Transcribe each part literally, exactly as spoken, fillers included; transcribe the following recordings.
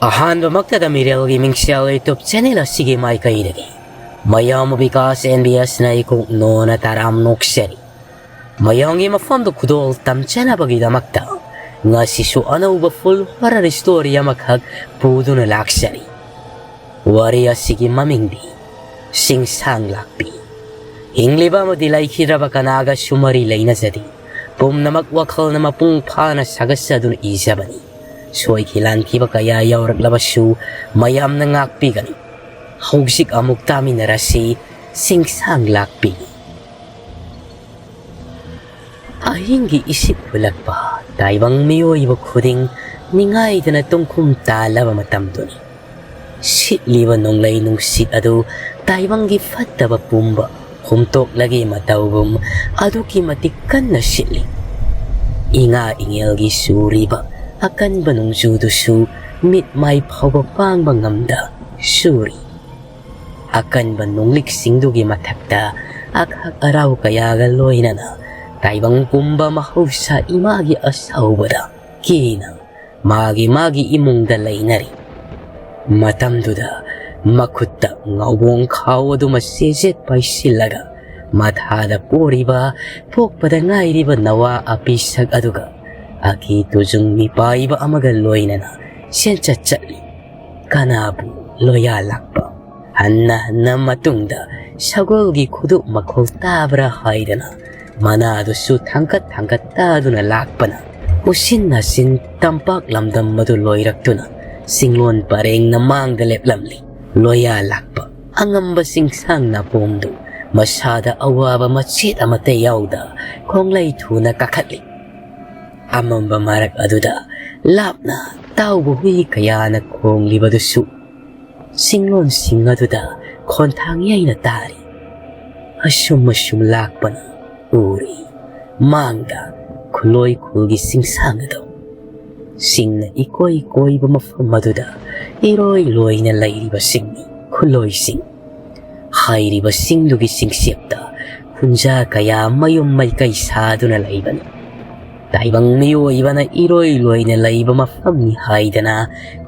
ꯑꯍꯥꯟꯕꯃꯛꯇꯗ ꯃꯤꯔꯦꯜꯒꯤ ꯃꯤꯡꯁꯦꯜ YouTube channel ꯑꯁꯤꯒꯤ ꯃꯥꯏꯀꯩꯗꯒꯤ ꯃꯌꯥꯝ ꯕꯤꯀꯥꯁ ꯑꯦꯟ ꯕꯤ ꯑꯦꯁꯅ ꯏꯀꯣꯛ ꯅꯣꯅ ꯇꯔꯥꯝ ꯅꯣꯛꯆꯔꯤ꯫ ꯃꯌꯥꯝꯒꯤ ꯃꯐꯝꯗ ꯈꯨꯗꯣꯜ ꯇꯝꯖꯅꯕꯒꯤꯗꯃꯛꯇ ꯉꯁꯤꯁꯨ ꯑꯅꯧꯕ full horror story ꯑꯃꯈꯛ ꯄꯨꯗꯨꯅ ꯂꯥꯛꯆꯔꯤ꯫ ꯋꯥꯔꯤ ꯑꯁꯤꯒꯤ ꯃꯃꯤꯡꯗꯤ ꯁꯤꯡꯁꯥꯡ ꯂꯥꯛꯄꯤ꯫ ꯍꯤꯡꯂꯤꯕ ꯑꯃꯗꯤ ꯂꯩꯈꯤꯗ꯭ꯔꯕ ꯀꯅꯥꯒꯁꯨ ꯃꯔꯤ ꯂꯩꯅꯖꯗꯦ꯫ ꯄꯨꯝꯅꯃꯛ ꯋꯥꯈꯜꯅ ꯃꯄꯨꯡ ꯐꯥꯅ ꯁꯥꯒꯠꯆꯗꯨꯅ ꯏꯖꯕꯅꯤ꯫ ꯁꯣꯏꯈꯤ ꯂꯥꯟꯈꯤꯕ ꯀꯌꯥ ꯌꯥꯎꯔꯛꯂꯕꯁꯨ ꯃꯌꯥꯝꯅ ꯉꯥꯛꯄꯤꯒꯅꯤ꯫ ꯍꯧꯖꯤꯛ ꯑꯃꯨꯛ ꯇꯥꯃꯤꯟꯅꯔꯁꯤ ꯁꯤꯡꯁꯥꯡ ꯂꯥꯛꯄꯤ꯫ ꯑꯍꯤꯡꯒꯤ ꯏꯁꯤꯠ ꯍꯨꯜꯂꯛꯄ ꯇꯥꯏꯕꯪ ꯃꯤꯑꯣꯏꯕ ꯈꯨꯗꯤꯡ ꯅꯤꯡꯉꯥꯏꯗꯅ ꯇꯨꯝꯈꯨꯝ ꯇꯥꯜꯂꯕ ꯃꯇꯝꯗꯨꯅꯤ꯫ ꯁꯤꯠꯂꯤꯕ ꯅꯣꯡꯂꯩ ꯅꯨꯡꯁꯤꯠ ꯑꯗꯨ ꯇꯥꯏꯕꯪꯒꯤ ꯐꯠꯇꯕ ꯄꯨꯝꯕ ꯍꯨꯝꯇꯣꯛꯂꯒꯦ ꯃꯇꯧꯒꯨꯝ ꯑꯗꯨꯛꯀꯤ ꯃꯇꯤꯛ ꯀꯟꯅ ꯁꯤꯠꯂꯤ꯫ ꯏꯉꯥ ꯏꯉꯦꯜꯒꯤ ꯆꯨꯔꯤꯕ ꯑꯀꯟꯕ ꯅꯣꯡꯖꯨꯗꯨꯁꯨ ꯃꯤꯠ ꯃꯥꯏ ꯐꯥꯎꯕ ꯄꯥꯡꯕ ꯉꯝꯗ ꯆꯨꯔꯤ꯫ ꯑꯀꯟꯕ ꯅꯣꯡꯂꯤꯛꯁꯤꯡꯗꯨꯒꯤ ꯃꯊꯛꯇ ꯑꯈꯛ ꯑꯔꯥꯎ ꯀꯌꯥꯒ ꯂꯣꯏꯅꯅ ꯇꯥꯏꯕꯪ ꯄꯨꯝꯕ ꯃꯍꯧꯁꯥ ꯏꯃꯥꯒꯤ ꯑꯁꯥꯎꯕꯗ ꯀꯤꯅ ꯃꯥꯒꯤ ꯃꯥꯒꯤ ꯏꯃꯨꯡꯗ ꯂꯩꯅꯔꯤ꯫ ꯃꯇꯝꯗꯨꯗ ꯃꯈꯨꯠꯇ ꯉꯥꯎꯕꯣꯡ ꯈꯥꯎ ꯑꯗꯨꯃ ꯆꯦꯖꯦꯠ ꯄꯥꯏꯁꯤꯜꯂꯒ ꯃꯊꯥꯗ ꯄꯣꯔꯤꯕ ꯄꯣꯛꯄꯗ ꯉꯥꯏꯔꯤꯕ ꯅꯋꯥ ꯑꯄꯤꯁꯛ ꯑꯗꯨꯒ ꯑꯀꯤ ꯇꯨꯖꯨꯡ ꯃꯤꯄꯥꯏꯕ ꯑꯃꯒ ꯂꯣꯏꯅꯅ ꯆꯦꯟꯆꯠ ꯆꯠꯂꯤ꯫ ꯀꯅꯥꯕꯨ ꯂꯣꯌꯥ ꯂꯥꯛꯄ? ꯍꯟꯅ ꯍꯟꯅ ꯃꯇꯨꯡꯗ ꯁꯒꯣꯜꯒꯤ ꯈꯨꯗꯨꯞ ꯃꯈꯣꯜ ꯇꯥꯕ꯭ꯔꯥ ꯍꯥꯏꯗꯅ ꯃꯅꯥꯗꯨꯁꯨ ꯊꯥꯡꯀꯠ ꯊꯥꯡꯀꯠ ꯇꯥꯗꯨꯅ ꯂꯥꯛꯄꯅ ꯎꯆꯤꯟ ꯅꯥꯆꯤꯟ ꯇꯝꯄꯥꯛ ꯂꯝꯗꯝ ꯑꯗꯨ ꯂꯣꯏꯔꯛꯇꯨꯅ ꯆꯤꯡꯂꯣꯟ ꯄꯔꯦꯡꯅ ꯃꯥꯡꯗ ꯂꯦꯞꯂꯝꯂꯤ꯫ ꯂꯣꯌꯥ ꯂꯥꯛꯄ ꯑꯉꯝꯕ ꯆꯤꯡꯁꯥꯡ ꯅꯥꯄꯣꯝꯗꯨ ꯃꯁꯥꯗ ꯑꯋꯥꯕ ꯃꯆꯦꯠ ꯑꯃꯠꯇ ꯌꯥꯎꯗ ꯈꯣꯡꯂꯩ ꯊꯨꯅ ꯀꯥꯈꯠꯂꯤ꯫ ꯑꯃꯝꯕ ꯃꯔꯛ ꯑꯗꯨꯗ ꯂꯥꯞꯅ ꯇꯥꯎꯕ ꯍꯨꯏ ꯀꯌꯥꯅ ꯈꯣꯡꯂꯤꯕꯗꯨꯁꯨ ꯆꯤꯡꯂꯣꯟꯁꯤꯡ ꯑꯗꯨꯗ ꯈꯣꯟꯊꯥꯡ ꯌꯩꯅ ꯇꯥꯔꯤ꯫ ꯑꯁꯨꯝ ꯑꯁꯨꯝ ꯂꯥꯛꯄꯅ ꯎꯔꯤ ꯃꯥꯡꯗ ꯈꯨꯂꯣꯏ ꯈꯨꯜꯒꯤ ꯆꯤꯡꯁꯥꯡ ꯑꯗꯨ꯫ ꯆꯤꯡꯅ ꯏꯀꯣꯏ ꯀꯣꯏꯕ ꯃꯐꯝ ꯑꯗꯨꯗ ꯏꯔꯣꯏ ꯂꯣꯏꯅ ꯂꯩꯔꯤꯕꯁꯤꯡꯅꯤ ꯈꯨꯂꯣꯏꯁꯤꯡ꯫ ꯍꯥꯏꯔꯤꯕꯁꯤꯡꯗꯨꯒꯤ ꯆꯤꯡꯆꯦꯞꯇ ꯍꯨꯟꯖꯥ ꯀꯌꯥ ꯃꯌꯨꯝ ꯃꯩꯀꯩ ꯁꯥꯗꯨꯅ ꯂꯩꯕꯅꯤ꯫ ꯇꯥꯏꯕꯪ ꯃꯤꯑꯣꯏꯕꯅ ꯏꯔꯣꯏ ꯂꯣꯏꯅ ꯂꯩꯕ ꯃꯐꯝꯅꯤ ꯍꯥꯏꯗꯅ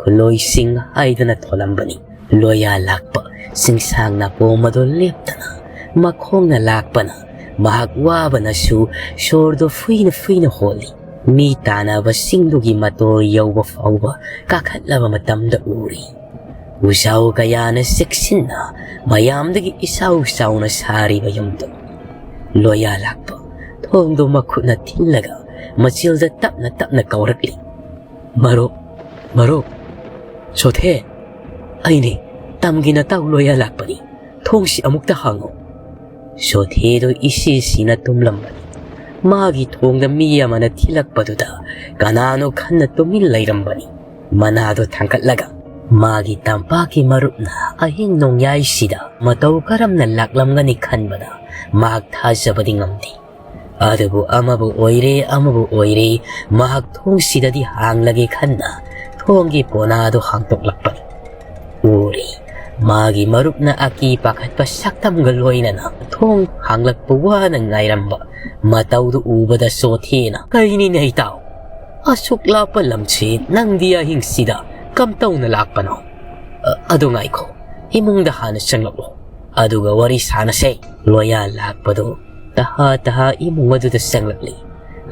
ꯈꯨꯠꯂꯣꯏꯁꯤꯡ ꯍꯥꯏꯗꯅ ꯊꯣꯜꯂꯝꯕꯅꯤ꯫ ꯂꯣꯌꯥ ꯂꯥꯛꯄ ꯆꯤꯡꯁꯥꯡ ꯅꯥꯄꯣꯝ ꯑꯗꯨ ꯂꯦꯞꯇꯅ ꯃꯈꯣꯡꯅ ꯂꯥꯛꯄꯅ ꯃꯍꯥꯛ ꯋꯥꯕꯅꯁꯨ ꯁꯣꯔꯗꯨ ꯐꯨꯏꯅ ꯐꯨꯏꯅ ꯍꯣꯜꯂꯤ꯫ ꯃꯤ ꯇꯥꯟꯅꯕꯁꯤꯡꯗꯨꯒꯤ ꯃꯇꯣꯟ ꯌꯧꯕ ꯐꯥꯎꯕ ꯀꯥꯈꯠꯂꯕ ꯃꯇꯝꯗ ꯎꯔꯤ꯫ ꯎꯖꯥꯎ ꯀꯌꯥꯅ ꯆꯦꯛꯁꯤꯟꯅ ꯃꯌꯥꯝꯗꯒꯤ ꯏꯆꯥꯎ ꯆꯥꯎꯅ ꯁꯥꯔꯤꯕ ꯌꯨꯝꯗꯨ꯫ ꯂꯣꯌꯥ ꯂꯥꯛꯄ ꯊꯣꯡꯗꯨ ꯃꯈꯨꯠꯅ ꯊꯤꯜꯂꯒ ꯃꯆꯤꯜꯗ ꯇꯞꯅ ꯇꯞꯅ ꯀꯧꯔꯛꯂꯤ꯫ "ꯃꯔꯨꯞ, ꯃꯔꯨꯞ, ꯁꯣꯊꯦ, ꯑꯩꯅꯤ, ꯇꯝꯒꯤ ꯅꯇꯥꯎ ꯂꯣꯌꯥ ꯂꯥꯛꯄꯅꯤ꯫ ꯊꯣꯡꯁꯤ ꯑꯃꯨꯛꯇ ꯍꯥꯡꯉꯨ꯫" ꯁꯣꯊꯦꯗꯨ ꯏꯁꯤ ꯁꯤꯅ ꯇꯨꯝꯂꯝꯕꯅꯤ꯫ ꯃꯥꯒꯤ ꯊꯣꯡꯗ ꯃꯤ ꯑꯃꯅ ꯊꯤꯜꯂꯛꯄꯗꯨꯗ ꯀꯅꯥꯅꯣ ꯈꯟꯅ ꯇꯨꯃꯤꯟ ꯂꯩꯔꯝꯕꯅꯤ꯫ ꯃꯅꯥꯗꯨ ꯊꯥꯡꯒꯠꯂꯒ ꯃꯥꯒꯤ ꯇꯝꯄꯥꯛꯀꯤ ꯃꯔꯨꯞꯅ ꯑꯍꯤꯡ ꯅꯣꯡꯌꯥꯏꯁꯤꯗ ꯃꯇꯧ ꯀꯔꯝꯅ ꯂꯥꯛꯂꯝꯒꯅꯤ ꯈꯟꯕꯗ ꯃꯍꯥꯛ ꯊꯥꯖꯕꯗꯤ ꯉꯝꯗꯦ꯫ ꯑꯗꯨꯕꯨ ꯑꯃꯕꯨ ꯑꯣꯏꯔꯦ, ꯑꯃꯕꯨ ꯑꯣꯏꯔꯦ, ꯃꯍꯥꯛ ꯊꯣꯡꯁꯤꯗꯗꯤ ꯍꯥꯡꯂꯒꯦ ꯈꯟꯅ ꯊꯣꯡꯒꯤ ꯄꯣꯅꯥꯗꯨ ꯍꯥꯡꯗꯣꯛꯂꯛꯄꯅꯤ꯫ ꯎꯔꯤ, ꯃꯥꯒꯤ ꯃꯔꯨꯞꯅ ꯑꯀꯤ ꯄꯥꯈꯠꯄ ꯁꯛꯇꯝꯒ ꯂꯣꯏꯅꯅ ꯊꯣꯡ ꯍꯥꯡꯂꯛꯄ ꯋꯥꯅ ꯉꯥꯏꯔꯝꯕ ꯃꯇꯧꯗꯨ ꯎꯕꯗ ꯁꯣꯊꯦꯅ, "ꯀꯩꯅꯤꯅꯦ ꯏꯇꯥꯎ? ꯑꯁꯨꯛ ꯂꯥꯞꯄ ꯂꯝꯁꯤ ꯅꯪꯗꯤ ꯑꯍꯤꯡꯁꯤꯗ ꯀꯝꯇꯧꯅ ꯂꯥꯛꯄꯅꯣ? ꯑ, ꯑꯗꯨ ꯉꯥꯏꯈꯣ, ꯏꯃꯨꯡꯗ ꯍꯥꯟꯅ ꯆꯪꯂꯛꯂꯣ, ꯑꯗꯨꯒ ꯋꯥꯔꯤ ꯁꯥꯟꯅꯁꯦ꯫" ꯂꯣꯌꯥ ꯂꯥꯛꯄꯗꯨ ꯇꯍꯥ ꯇꯍꯥ ꯏꯃꯨꯡ ꯑꯗꯨꯗ ꯆꯪꯂꯛꯂꯤ꯫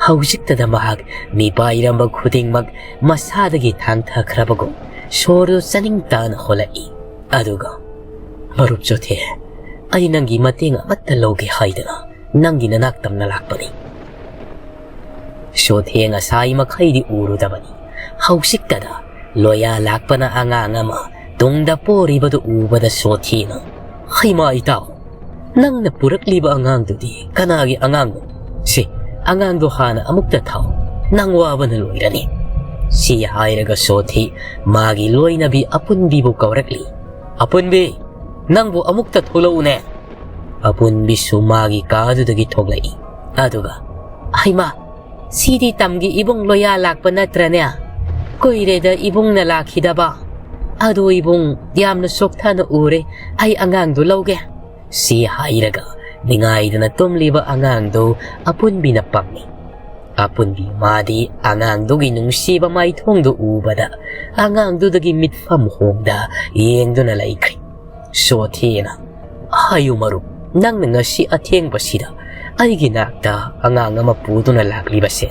ꯍꯧꯖꯤꯛꯇꯗ ꯃꯍꯥꯛ ꯃꯤꯄꯥꯏꯔꯝꯕ ꯈꯨꯗꯤꯡꯃꯛ ꯃꯁꯥꯗꯒꯤ ꯊꯥꯡꯊꯈ꯭ꯔꯕꯒꯨꯝ ꯁꯣꯔꯗꯨ ꯆꯥꯅꯤꯡ ꯇꯥꯅ ꯍꯣꯜꯂꯛꯏ꯫ ꯑꯗꯨꯒ, "ꯃꯔꯨꯞ ꯆꯣꯊꯦ, ꯑꯩ ꯅꯪꯒꯤ ꯃꯇꯦꯡ ꯑꯃꯠꯇ ꯂꯧꯒꯦ ꯍꯥꯏꯗꯅ ꯅꯪꯒꯤ ꯅꯅꯥꯛ ꯇꯝꯅ ꯂꯥꯛꯄꯅꯤ꯫" ꯁꯣꯊꯦ ꯉꯁꯥꯏ ꯃꯈꯩꯗꯤ ꯎꯔꯨꯗꯕꯅꯤ꯫ ꯍꯧꯖꯤꯛꯇꯗ ꯂꯣꯌꯥ ꯂꯥꯛꯄꯅ ꯑꯉꯥꯡ ꯑꯃ ꯇꯨꯡꯗ ꯄꯣꯔꯤꯕꯗꯨ ꯎꯕꯗ ꯁꯣꯊꯦꯅ, "ꯍꯩꯃꯥ ꯏꯇꯥꯎ, ꯅꯪꯅ ꯄꯨꯔꯛꯂꯤꯕ ꯑꯉꯥꯡꯗꯨꯗꯤ ꯀꯅꯥꯒꯤ ꯑꯉꯥꯡꯅꯣ? ꯁꯤ ꯑꯉꯥꯡꯗꯣ ꯍꯥꯟꯅ ꯑꯃꯨꯛꯇ ꯊꯥꯎ, ꯅꯪ ꯋꯥꯕꯅ ꯂꯣꯏꯔꯅꯤ꯫" ꯁꯤ ꯍꯥꯏꯔꯒ ꯁꯣꯊꯦ ꯃꯥꯒꯤ ꯂꯣꯏꯅꯕꯤ ꯑꯄꯨꯟꯕꯤꯕꯨ ꯀꯧꯔꯛꯂꯤ꯫ "ꯑꯄꯨꯟꯕꯤ, ꯅꯪꯕꯨ ꯑꯃꯨꯛꯇ ꯊꯣꯛꯂꯛꯎꯅꯦ꯫" ꯑꯄꯨꯟꯕꯤꯁꯨ ꯃꯥꯒꯤ ꯀꯥꯗꯨꯗꯒꯤ ꯊꯣꯛꯂꯛꯏ꯫ ꯑꯗꯨꯒ, "ꯍꯩꯃꯥ, ꯁꯤꯗꯤ ꯇꯝꯒꯤ ꯏꯕꯨꯡ ꯂꯣꯌꯥ ꯂꯥꯛꯄ ꯅꯠꯇ꯭ꯔꯅꯦ? ꯀꯨꯏꯔꯦꯗ ꯏꯕꯨꯡꯅ ꯂꯥꯛꯈꯤꯗꯕ꯫ ꯑꯗꯨ ꯏꯕꯨꯡ, ꯌꯥꯝꯅ ꯆꯣꯛꯊꯅ ꯎꯔꯦ, ꯑꯩ ꯑꯉꯥꯡꯗꯨ ꯂꯧꯒꯦ꯫" ꯁꯤ ꯍꯥꯏꯔꯒ ꯅꯤꯡꯉꯥꯏꯗꯅ ꯇꯨꯝꯂꯤꯕ ꯑꯉꯥꯡꯗꯨ ꯑꯄꯨꯟꯕꯤꯅ ꯄꯝꯃꯤ꯫ ꯑꯄꯨꯟꯕꯤ ꯃꯥꯗꯤ ꯑꯉꯥꯡꯗꯨꯒꯤ ꯅꯨꯡꯁꯤꯕ ꯃꯥꯏꯊꯣꯡꯗꯨ ꯎꯕꯗ ꯑꯉꯥꯡꯗꯨꯗꯒꯤ ꯃꯤꯠꯐꯝ ꯍꯣꯡꯗ ꯌꯦꯡꯗꯨꯅ ꯂꯩꯈ꯭ꯔꯦ꯫ ꯁꯣꯊꯦꯅ, "ꯍꯥꯏꯌꯨ ꯃꯔꯨꯞ, ꯅꯪꯅ ꯉꯁꯤ ꯑꯊꯦꯡꯕꯁꯤꯗ ꯑꯩꯒꯤ ꯅꯥꯛꯇ ꯑꯉꯥꯡ ꯑꯃ ꯄꯨꯗꯨꯅ ꯂꯥꯛꯂꯤꯕꯁꯦ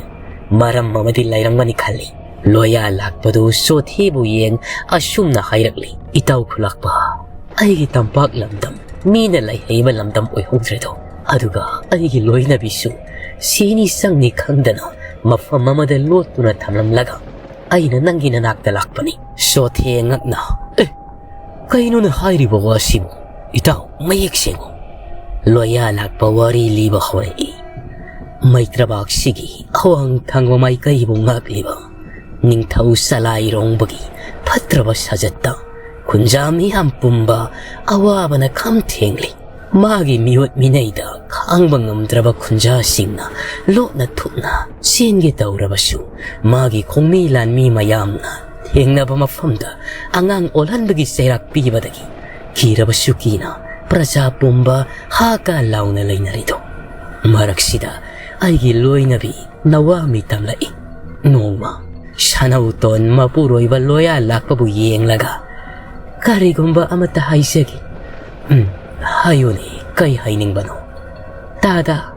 ꯃꯔꯝ ꯑꯃꯗꯤ ꯂꯩꯔꯝꯒꯅꯤ ꯈꯜꯂꯤ꯫" ꯂꯣꯌꯥ ꯂꯥꯛꯄꯗꯨ ꯁꯣꯊꯦꯕꯨ ꯌꯦꯡ ꯑꯁꯨꯝꯅ ꯍꯥꯏꯔꯛꯂꯤ, "ꯏꯇꯥꯎ ꯈꯨꯂꯥꯛꯄ, ꯑꯩꯒꯤ ꯇꯝꯄꯥꯛ ꯂꯝꯗꯝ ꯃꯤꯅ ꯂꯩꯍꯩꯕ ꯂꯝꯗꯝ ꯑꯣꯏꯍꯧꯗ꯭ꯔꯦꯗꯣ꯫ ꯑꯗꯨꯒ ꯑꯩꯒꯤ ꯂꯣꯏꯅꯕꯤꯁꯨ ꯁꯤꯅꯤ ꯆꯪꯅꯤ ꯈꯪꯗꯅ ꯃꯐꯝ ꯑꯃꯗ ꯂꯣꯠꯇꯨꯅ ꯊꯝꯂꯝꯂꯒ ꯑꯩꯅ ꯅꯪꯒꯤ ꯅꯅꯥꯛꯇ ꯂꯥꯛꯄꯅꯤ꯫" ꯁꯣꯊꯦ ꯉꯛꯅ, "ꯑꯦ, ꯀꯩꯅꯣꯅꯦ ꯍꯥꯏꯔꯤꯕ ꯋꯥꯁꯤꯕꯨ? ꯏꯇꯥꯎ, ꯃꯌꯦꯛ ꯁꯦꯡꯉꯨ꯫" ꯂꯣꯌꯥ ꯂꯥꯛꯄ ꯋꯥꯔꯤ ꯂꯤꯕ ꯍꯧꯔꯛꯏ꯫ ꯃꯩꯇ꯭ꯔꯕꯥꯛꯁꯤꯒꯤ ꯑꯋꯥꯡ ꯊꯪꯕ ꯃꯥꯏꯀꯩꯕꯨ ꯉꯥꯛꯂꯤꯕ ꯅꯤꯡꯊꯧ ꯆꯂꯥꯏꯔꯣꯡꯕꯒꯤ ꯐꯠꯇ꯭ꯔꯕ ꯁꯥꯖꯠꯇ ꯈꯨꯟꯖꯥ ꯃꯤꯌꯥꯝ ꯄꯨꯝꯕ ꯑꯋꯥꯕꯅ ꯈꯝ ꯊꯦꯡꯂꯤ꯫ ꯃꯥꯒꯤ ꯃꯤꯑꯣꯠ ꯃꯤꯅꯩꯗ ꯈꯥꯡꯕ ꯉꯝꯗ꯭ꯔꯕ ꯈꯨꯟꯖꯥꯁꯤꯡꯅ ꯂꯣꯠꯅ ꯊꯨꯞꯅ ꯆꯦꯟꯒꯦ ꯇꯧꯔꯕꯁꯨ, ꯃꯥꯒꯤ ꯈꯣꯡꯃꯤ ꯂꯥꯟꯃꯤ ꯃꯌꯥꯝꯅ ꯊꯦꯡꯅꯕ ꯃꯐꯝꯗ ꯑꯉꯥꯡ ꯑꯣꯜꯍꯟꯕꯒꯤ ꯆꯩꯔꯥꯛ ꯄꯤꯕꯗꯒꯤ ꯀꯤꯔꯕꯁꯨ ꯀꯤꯅ ꯄ꯭ꯔꯖꯥ ꯄꯨꯝꯕ ꯍꯥ ꯀꯥ ꯂꯥꯎꯅ ꯂꯩꯅꯔꯤꯗꯣ꯫ ꯃꯔꯛꯁꯤꯗ ꯑꯩꯒꯤ ꯂꯣꯏꯅꯕꯤ ꯅꯋꯥꯃꯤ ꯇꯝꯂꯛꯏ꯫ ꯅꯣꯡꯃ ꯁꯅꯧꯇꯣꯟ ꯃꯄꯨꯔꯣꯏꯕ ꯂꯣꯌꯥ ꯂꯥꯛꯄꯕꯨ ꯌꯦꯡꯂꯒ, "ꯀꯔꯤꯒꯨꯝꯕ ꯑꯃꯠꯇ ꯍꯥꯏꯖꯒꯦ꯫" "ꯎꯝ, ꯍꯥꯏꯌꯨꯅꯦ, ꯀꯩ ꯍꯥꯏꯅꯤꯡꯕꯅꯣ?" "ꯇꯥꯗ,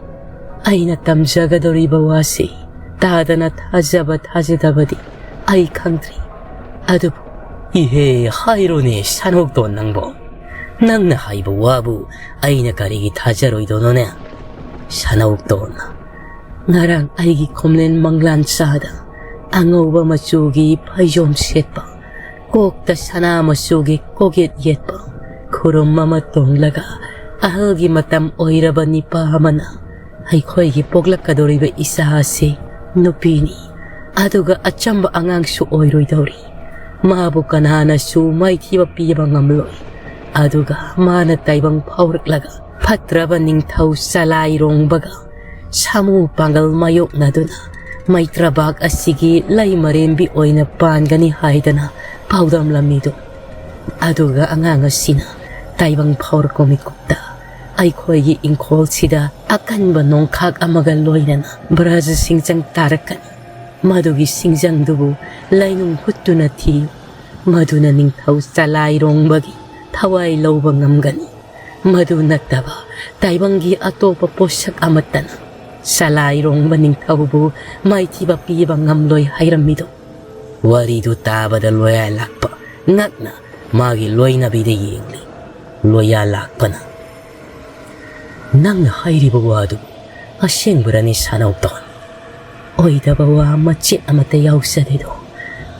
ꯑꯩꯅ ꯇꯝꯖꯒꯗꯧꯔꯤꯕ ꯋꯥꯁꯤ ꯇꯥꯗꯅ ꯊꯥꯖꯕ ꯊꯥꯖꯗꯕꯗꯤ ꯑꯩ ꯈꯪꯗ꯭ꯔꯤ꯫ ꯑꯗꯨꯕꯨ..." "ꯏꯍꯦ, ꯍꯥꯏꯔꯣꯅꯦ ꯁꯅꯧꯇꯣꯟ ꯅꯪꯕꯣ꯫ ꯅꯪꯅ ꯍꯥꯏꯕ ꯋꯥꯕꯨ ꯑꯩꯅ ꯀꯔꯤꯒꯤ ꯊꯥꯖꯔꯣꯏꯗꯣꯏꯅꯣꯅꯦ?" ꯁꯅꯧꯇꯣꯟꯅ, "ꯉꯔꯥꯡ ꯑꯩꯒꯤ ꯈꯣꯝꯂꯦꯟ ꯃꯪꯂꯥꯟ ꯆꯥꯗ ꯑꯉꯧꯕ ꯃꯆꯨꯒꯤ ꯐꯩꯖꯣꯝ ꯁꯦꯠꯄ, ꯀꯣꯛꯇ ꯁꯅꯥ ꯃꯆꯨꯒꯤ ꯀꯣꯛꯌꯦꯠ ꯌꯦꯠꯄ, ꯈꯨꯔꯨꯝ ꯑꯃ ꯇꯣꯡꯂꯒ ꯑꯍꯜꯒꯤ ꯃꯇꯝ ꯑꯣꯏꯔꯕ ꯅꯤꯄꯥ ꯑꯃꯅ ꯑꯩꯈꯣꯏꯒꯤ ꯄꯣꯛꯂꯛꯀꯗꯧꯔꯤꯕ ꯏꯆꯥ ꯑꯁꯤ ꯅꯨꯄꯤꯅꯤ, ꯑꯗꯨꯒ ꯑꯆꯝꯕ ꯑꯉꯥꯡꯁꯨ ꯑꯣꯏꯔꯣꯏꯗꯧꯔꯤ꯫ ꯃꯥꯕꯨ ꯀꯅꯥꯅꯁꯨ ꯃꯥꯏꯊꯤꯕ ꯄꯤꯕ ꯉꯝꯂꯣꯏ꯫ ꯑꯗꯨꯒ ꯃꯥꯅ ꯇꯥꯏꯕꯪ ꯐꯥꯎꯔꯛꯂꯒ ꯐꯠꯇ꯭ꯔꯕ ꯅꯤꯡꯊꯧ ꯆꯂꯥꯏꯔꯣꯡꯕꯒ ꯁꯥꯃꯨ ꯄꯥꯡꯒꯜ ꯃꯥꯌꯣꯛꯅꯗꯨꯅ ꯃꯩꯇ꯭ꯔꯕꯥꯛ ꯑꯁꯤꯒꯤ ꯂꯩꯃꯔꯦꯟꯕꯤ ꯑꯣꯏꯅ ꯄꯥꯟꯒꯅꯤ ꯍꯥꯏꯗꯅ ꯄꯥꯎꯗꯝꯂꯝꯃꯤꯗꯨ꯫ ꯑꯗꯨꯒ ꯑꯉꯥꯡ ꯑꯁꯤꯅ ꯇꯥꯏꯕꯪ ꯐꯥꯎꯔꯛꯄ ꯃꯤꯀꯨꯞꯇ ꯑꯩꯈꯣꯏꯒꯤ ꯏꯪꯈꯣꯜꯁꯤꯗ ꯑꯀꯟꯕ ꯅꯣꯡꯈꯥꯛ ꯑꯃꯒ ꯂꯣꯏꯅꯅ ꯕ꯭ꯔꯖ ꯁꯤꯡꯖꯪ ꯇꯥꯔꯛꯀꯅꯤ꯫ ꯃꯗꯨꯒꯤ ꯁꯤꯡꯖꯪꯗꯨꯕꯨ ꯂꯩꯅꯨꯡ ꯍꯨꯠꯇꯨꯅ ꯊꯤꯌꯨ꯫ ꯃꯗꯨꯅ ꯅꯤꯡꯊꯧ ꯆꯂꯥꯏꯔꯣꯡꯕꯒꯤ ꯊꯋꯥꯏ ꯂꯧꯕ ꯉꯝꯒꯅꯤ꯫ ꯃꯗꯨ ꯅꯠꯇꯕ ꯇꯥꯏꯕꯪꯒꯤ ꯑꯇꯣꯞꯄ ꯄꯣꯠꯁꯛ ꯑꯃꯠꯇꯅ ꯆꯂꯥꯏꯔꯣꯡꯕ ꯅꯤꯡꯊꯧꯕꯨ ꯃꯥꯏꯊꯤꯕ ꯄꯤꯕ ꯉꯝꯂꯣꯏ ꯍꯥꯏꯔꯝꯃꯤꯗꯣ꯫ ꯋꯥꯔꯤꯗꯨ ꯇꯥꯕꯗ ꯂꯣꯌꯥ ꯂꯥꯛꯄ ꯉꯛꯅ ꯃꯥꯒꯤ ꯂꯣꯏꯅꯕꯤꯗ ꯌꯦꯡꯂꯤ꯫ ꯂꯣꯌꯥ ꯂꯥꯛꯄꯅ, "ꯅꯪꯅ ꯍꯥꯏꯔꯤꯕ ꯋꯥꯗꯨ ꯑꯁꯦꯡꯕꯔꯅꯤ ꯁꯥꯅꯧꯇꯣꯟ?" "ꯑꯣꯏꯗꯕ ꯋꯥ ꯃꯆꯦꯠ ꯑꯃꯠꯇ ꯌꯥꯎꯖꯗꯦꯗꯣ꯫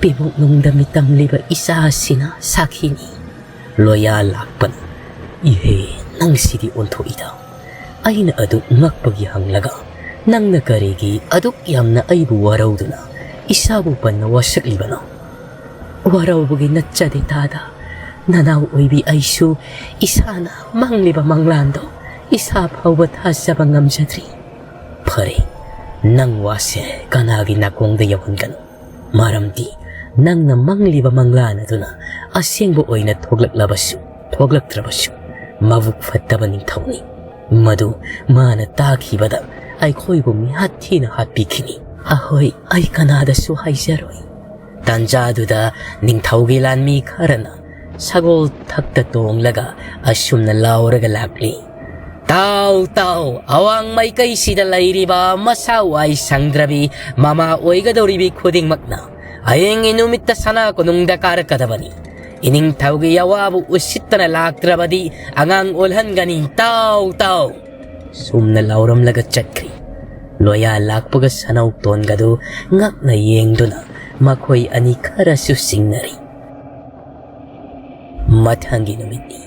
ꯄꯤꯕꯨꯛꯅꯨꯡꯗ ꯃꯤꯇꯝꯂꯤꯕ ꯏꯆꯥꯁꯤꯅ ꯁꯥꯈꯤꯅꯤ꯫" ꯂꯣꯌꯥ ꯂꯥꯛꯄꯅ, "ꯏꯍꯦ, ꯅꯪꯁꯤꯗꯤ ꯑꯣꯟꯊꯣꯛꯏꯗ꯫ ꯑꯩꯅ ꯑꯗꯨꯛ ꯉꯛꯄꯒꯤ ꯍꯪꯂꯒ ꯅꯪꯅ ꯀꯔꯤꯒꯤ ꯑꯗꯨꯛ ꯌꯥꯝꯅ ꯑꯩꯕꯨ ꯋꯥꯔꯧꯗꯨꯅ ꯏꯁꯥꯕꯨ ꯄꯟꯅ ꯋꯥꯁꯛꯂꯤꯕꯅꯣ?" "ꯋꯥꯔꯧꯕꯒꯤ ꯅꯠꯆꯗꯦ ꯇꯥꯗ꯫ ꯅꯅꯥꯎ ꯑꯣꯏꯕꯤ ꯑꯩꯁꯨ ꯏꯁꯥꯅ ꯃꯪꯂꯤꯕ ꯃꯪꯂꯥꯟꯗꯣ ꯏꯁꯥ ꯐꯥꯎꯕ ꯊꯥꯖꯕ ꯉꯝꯖꯗ꯭ꯔꯤ꯫" "ꯐꯔꯦ, ꯅꯪ ꯋꯥꯁꯦ ꯀꯅꯥꯒꯤ ꯅꯥꯀꯣꯡꯗ ꯌꯧꯍꯟꯒꯅꯨ꯫ ꯃꯔꯝꯗꯤ ꯅꯪꯅ ꯃꯪꯂꯤꯕ ꯃꯪꯂꯥꯟ ꯑꯗꯨꯅ ꯑꯁꯦꯡꯕ ꯑꯣꯏꯅ ꯊꯣꯛꯂꯛꯂꯕꯁꯨ ꯊꯣꯛꯂꯛꯇ꯭ꯔꯕꯁꯨ, ꯃꯕꯨꯛ ꯐꯠꯇꯕ ꯅꯤꯡꯊꯧꯅꯤ꯫ ꯃꯗꯨ ꯃꯥꯅ ꯇꯥꯈꯤꯕꯗ ꯑꯩꯈꯣꯏꯕꯨ ꯃꯤꯍꯥꯠ ꯊꯤꯅ ꯍꯥꯠꯄꯤꯈꯤꯅꯤ꯫" "ꯑꯍꯣꯏ, ꯑꯩ ꯀꯅꯥꯗꯁꯨ ꯍꯥꯏꯖꯔꯣꯏ꯫" ꯇꯥꯟꯖꯥꯗꯨꯗ ꯅꯤꯡꯊꯧꯒꯤ ꯂꯥꯟꯃꯤ ꯈꯔꯅ ꯁꯒꯣꯜ ꯊꯛꯇ ꯇꯣꯡꯂꯒ ꯑꯁꯨꯝꯅ ꯂꯥꯎꯔꯒ ꯂꯥꯛꯂꯤ, "ꯇꯥꯎ, ꯇꯥꯎ, ꯑꯋꯥꯡ ꯃꯥꯏꯀꯩꯁꯤꯗ ꯂꯩꯔꯤꯕ ꯃꯁꯥ ꯋꯥꯏ ꯁꯪꯗ꯭ꯔꯕꯤ ꯃꯃꯥ ꯑꯣꯏꯒꯗꯧꯔꯤꯕꯤ ꯈꯨꯗꯤꯡꯃꯛꯅ ꯍꯌꯦꯡꯒꯤ ꯅꯨꯃꯤꯠꯇ ꯁꯅꯥ ꯀꯣꯅꯨꯡꯗ ꯀꯥꯔꯛꯀꯗꯕꯅꯤ꯫ ꯏꯅꯤꯡꯊꯧꯒꯤ ꯑꯋꯥꯕꯨ ꯎꯁꯤꯠꯇꯅ ꯂꯥꯛꯇ꯭ꯔꯕꯗꯤ ꯑꯉꯥꯡ ꯑꯣꯜꯍꯟꯒꯅꯤ꯫ ꯇꯥꯎ, ꯇꯥꯎ!" ꯁꯨꯝꯅ ꯂꯥꯎꯔꯝꯂꯒ ꯆꯠꯈ꯭ꯔꯤ꯫ ꯂꯣꯌꯥ ꯂꯥꯛꯄꯒ ꯁꯅꯧꯇꯣꯟꯒꯗꯨ ꯉꯛꯅ ꯌꯦꯡꯗꯨꯅ ꯃꯈꯣꯏ ꯑꯅꯤ ꯈꯔꯁꯨ ꯆꯤꯡꯅꯔꯤ꯫ ꯃꯊꯪꯒꯤ ꯅꯨꯃꯤꯠꯅꯤ꯫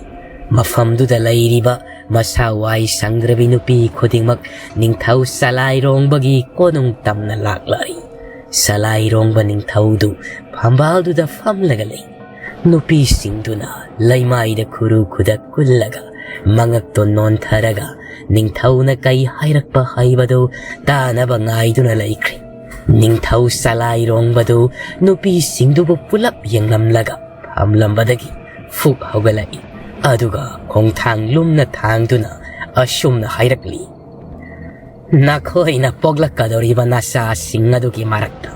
ꯃꯐꯝꯗꯨꯗ ꯂꯩꯔꯤꯕ ꯃꯁꯥ ꯋꯥꯏ ꯁꯪꯗ꯭ꯔꯕꯤ ꯅꯨꯄꯤ ꯈꯨꯗꯤꯡꯃꯛ ꯅꯤꯡꯊꯧ ꯁꯂꯥꯏꯔꯣꯡꯕꯒꯤ ꯀꯣꯅꯨꯡ ꯇꯝꯅ ꯂꯥꯛꯂꯔꯤ꯫ ꯁꯂꯥꯏꯔꯣꯡꯕ ꯅꯤꯡꯊꯧꯗꯨ ꯐꯝꯕꯥꯜꯗꯨꯗ ꯐꯝꯂꯒ ꯂꯩ꯫ ꯅꯨꯄꯤꯁꯤꯡꯗꯨꯅ ꯂꯩꯃꯥꯏꯗ ꯈꯨꯔꯨ ꯈꯨꯗꯛ ꯀꯨꯜꯂꯒ, ꯃꯉꯛꯇꯣ ꯅꯣꯟꯊꯔꯒ, ꯅꯤꯡꯊꯧꯅ ꯀꯩ ꯍꯥꯏꯔꯛꯄ ꯍꯥꯏꯕꯗꯨ ꯇꯥꯅꯕ ꯉꯥꯏꯗꯨꯅ ꯂꯩꯈ꯭ꯔꯦ꯫ ꯅꯤꯡꯊꯧ ꯁꯂꯥꯏꯔꯣꯡꯕꯗꯨ ꯅꯨꯄꯤꯁꯤꯡꯗꯨꯕꯨ ꯄꯨꯂꯞ ꯌꯦꯡꯂꯝꯂꯒ ꯐꯝꯂꯝꯕꯗꯒꯤ ꯐꯨꯛ ꯍꯧꯒꯠꯂꯛꯏ꯫ ꯑꯗꯨꯒ ꯈꯣꯡꯊꯥꯡ ꯂꯨꯝꯅ ꯊꯥꯡꯗꯨꯅ ꯑꯁꯨꯝꯅ ꯍꯥꯏꯔꯛꯂꯤ, "ꯅꯈꯣꯏꯅ ꯄꯣꯛꯂꯛꯀꯗꯧꯔꯤꯕ ꯅꯆꯥꯁꯤꯡ ꯑꯗꯨꯒꯤ ꯃꯔꯛꯇ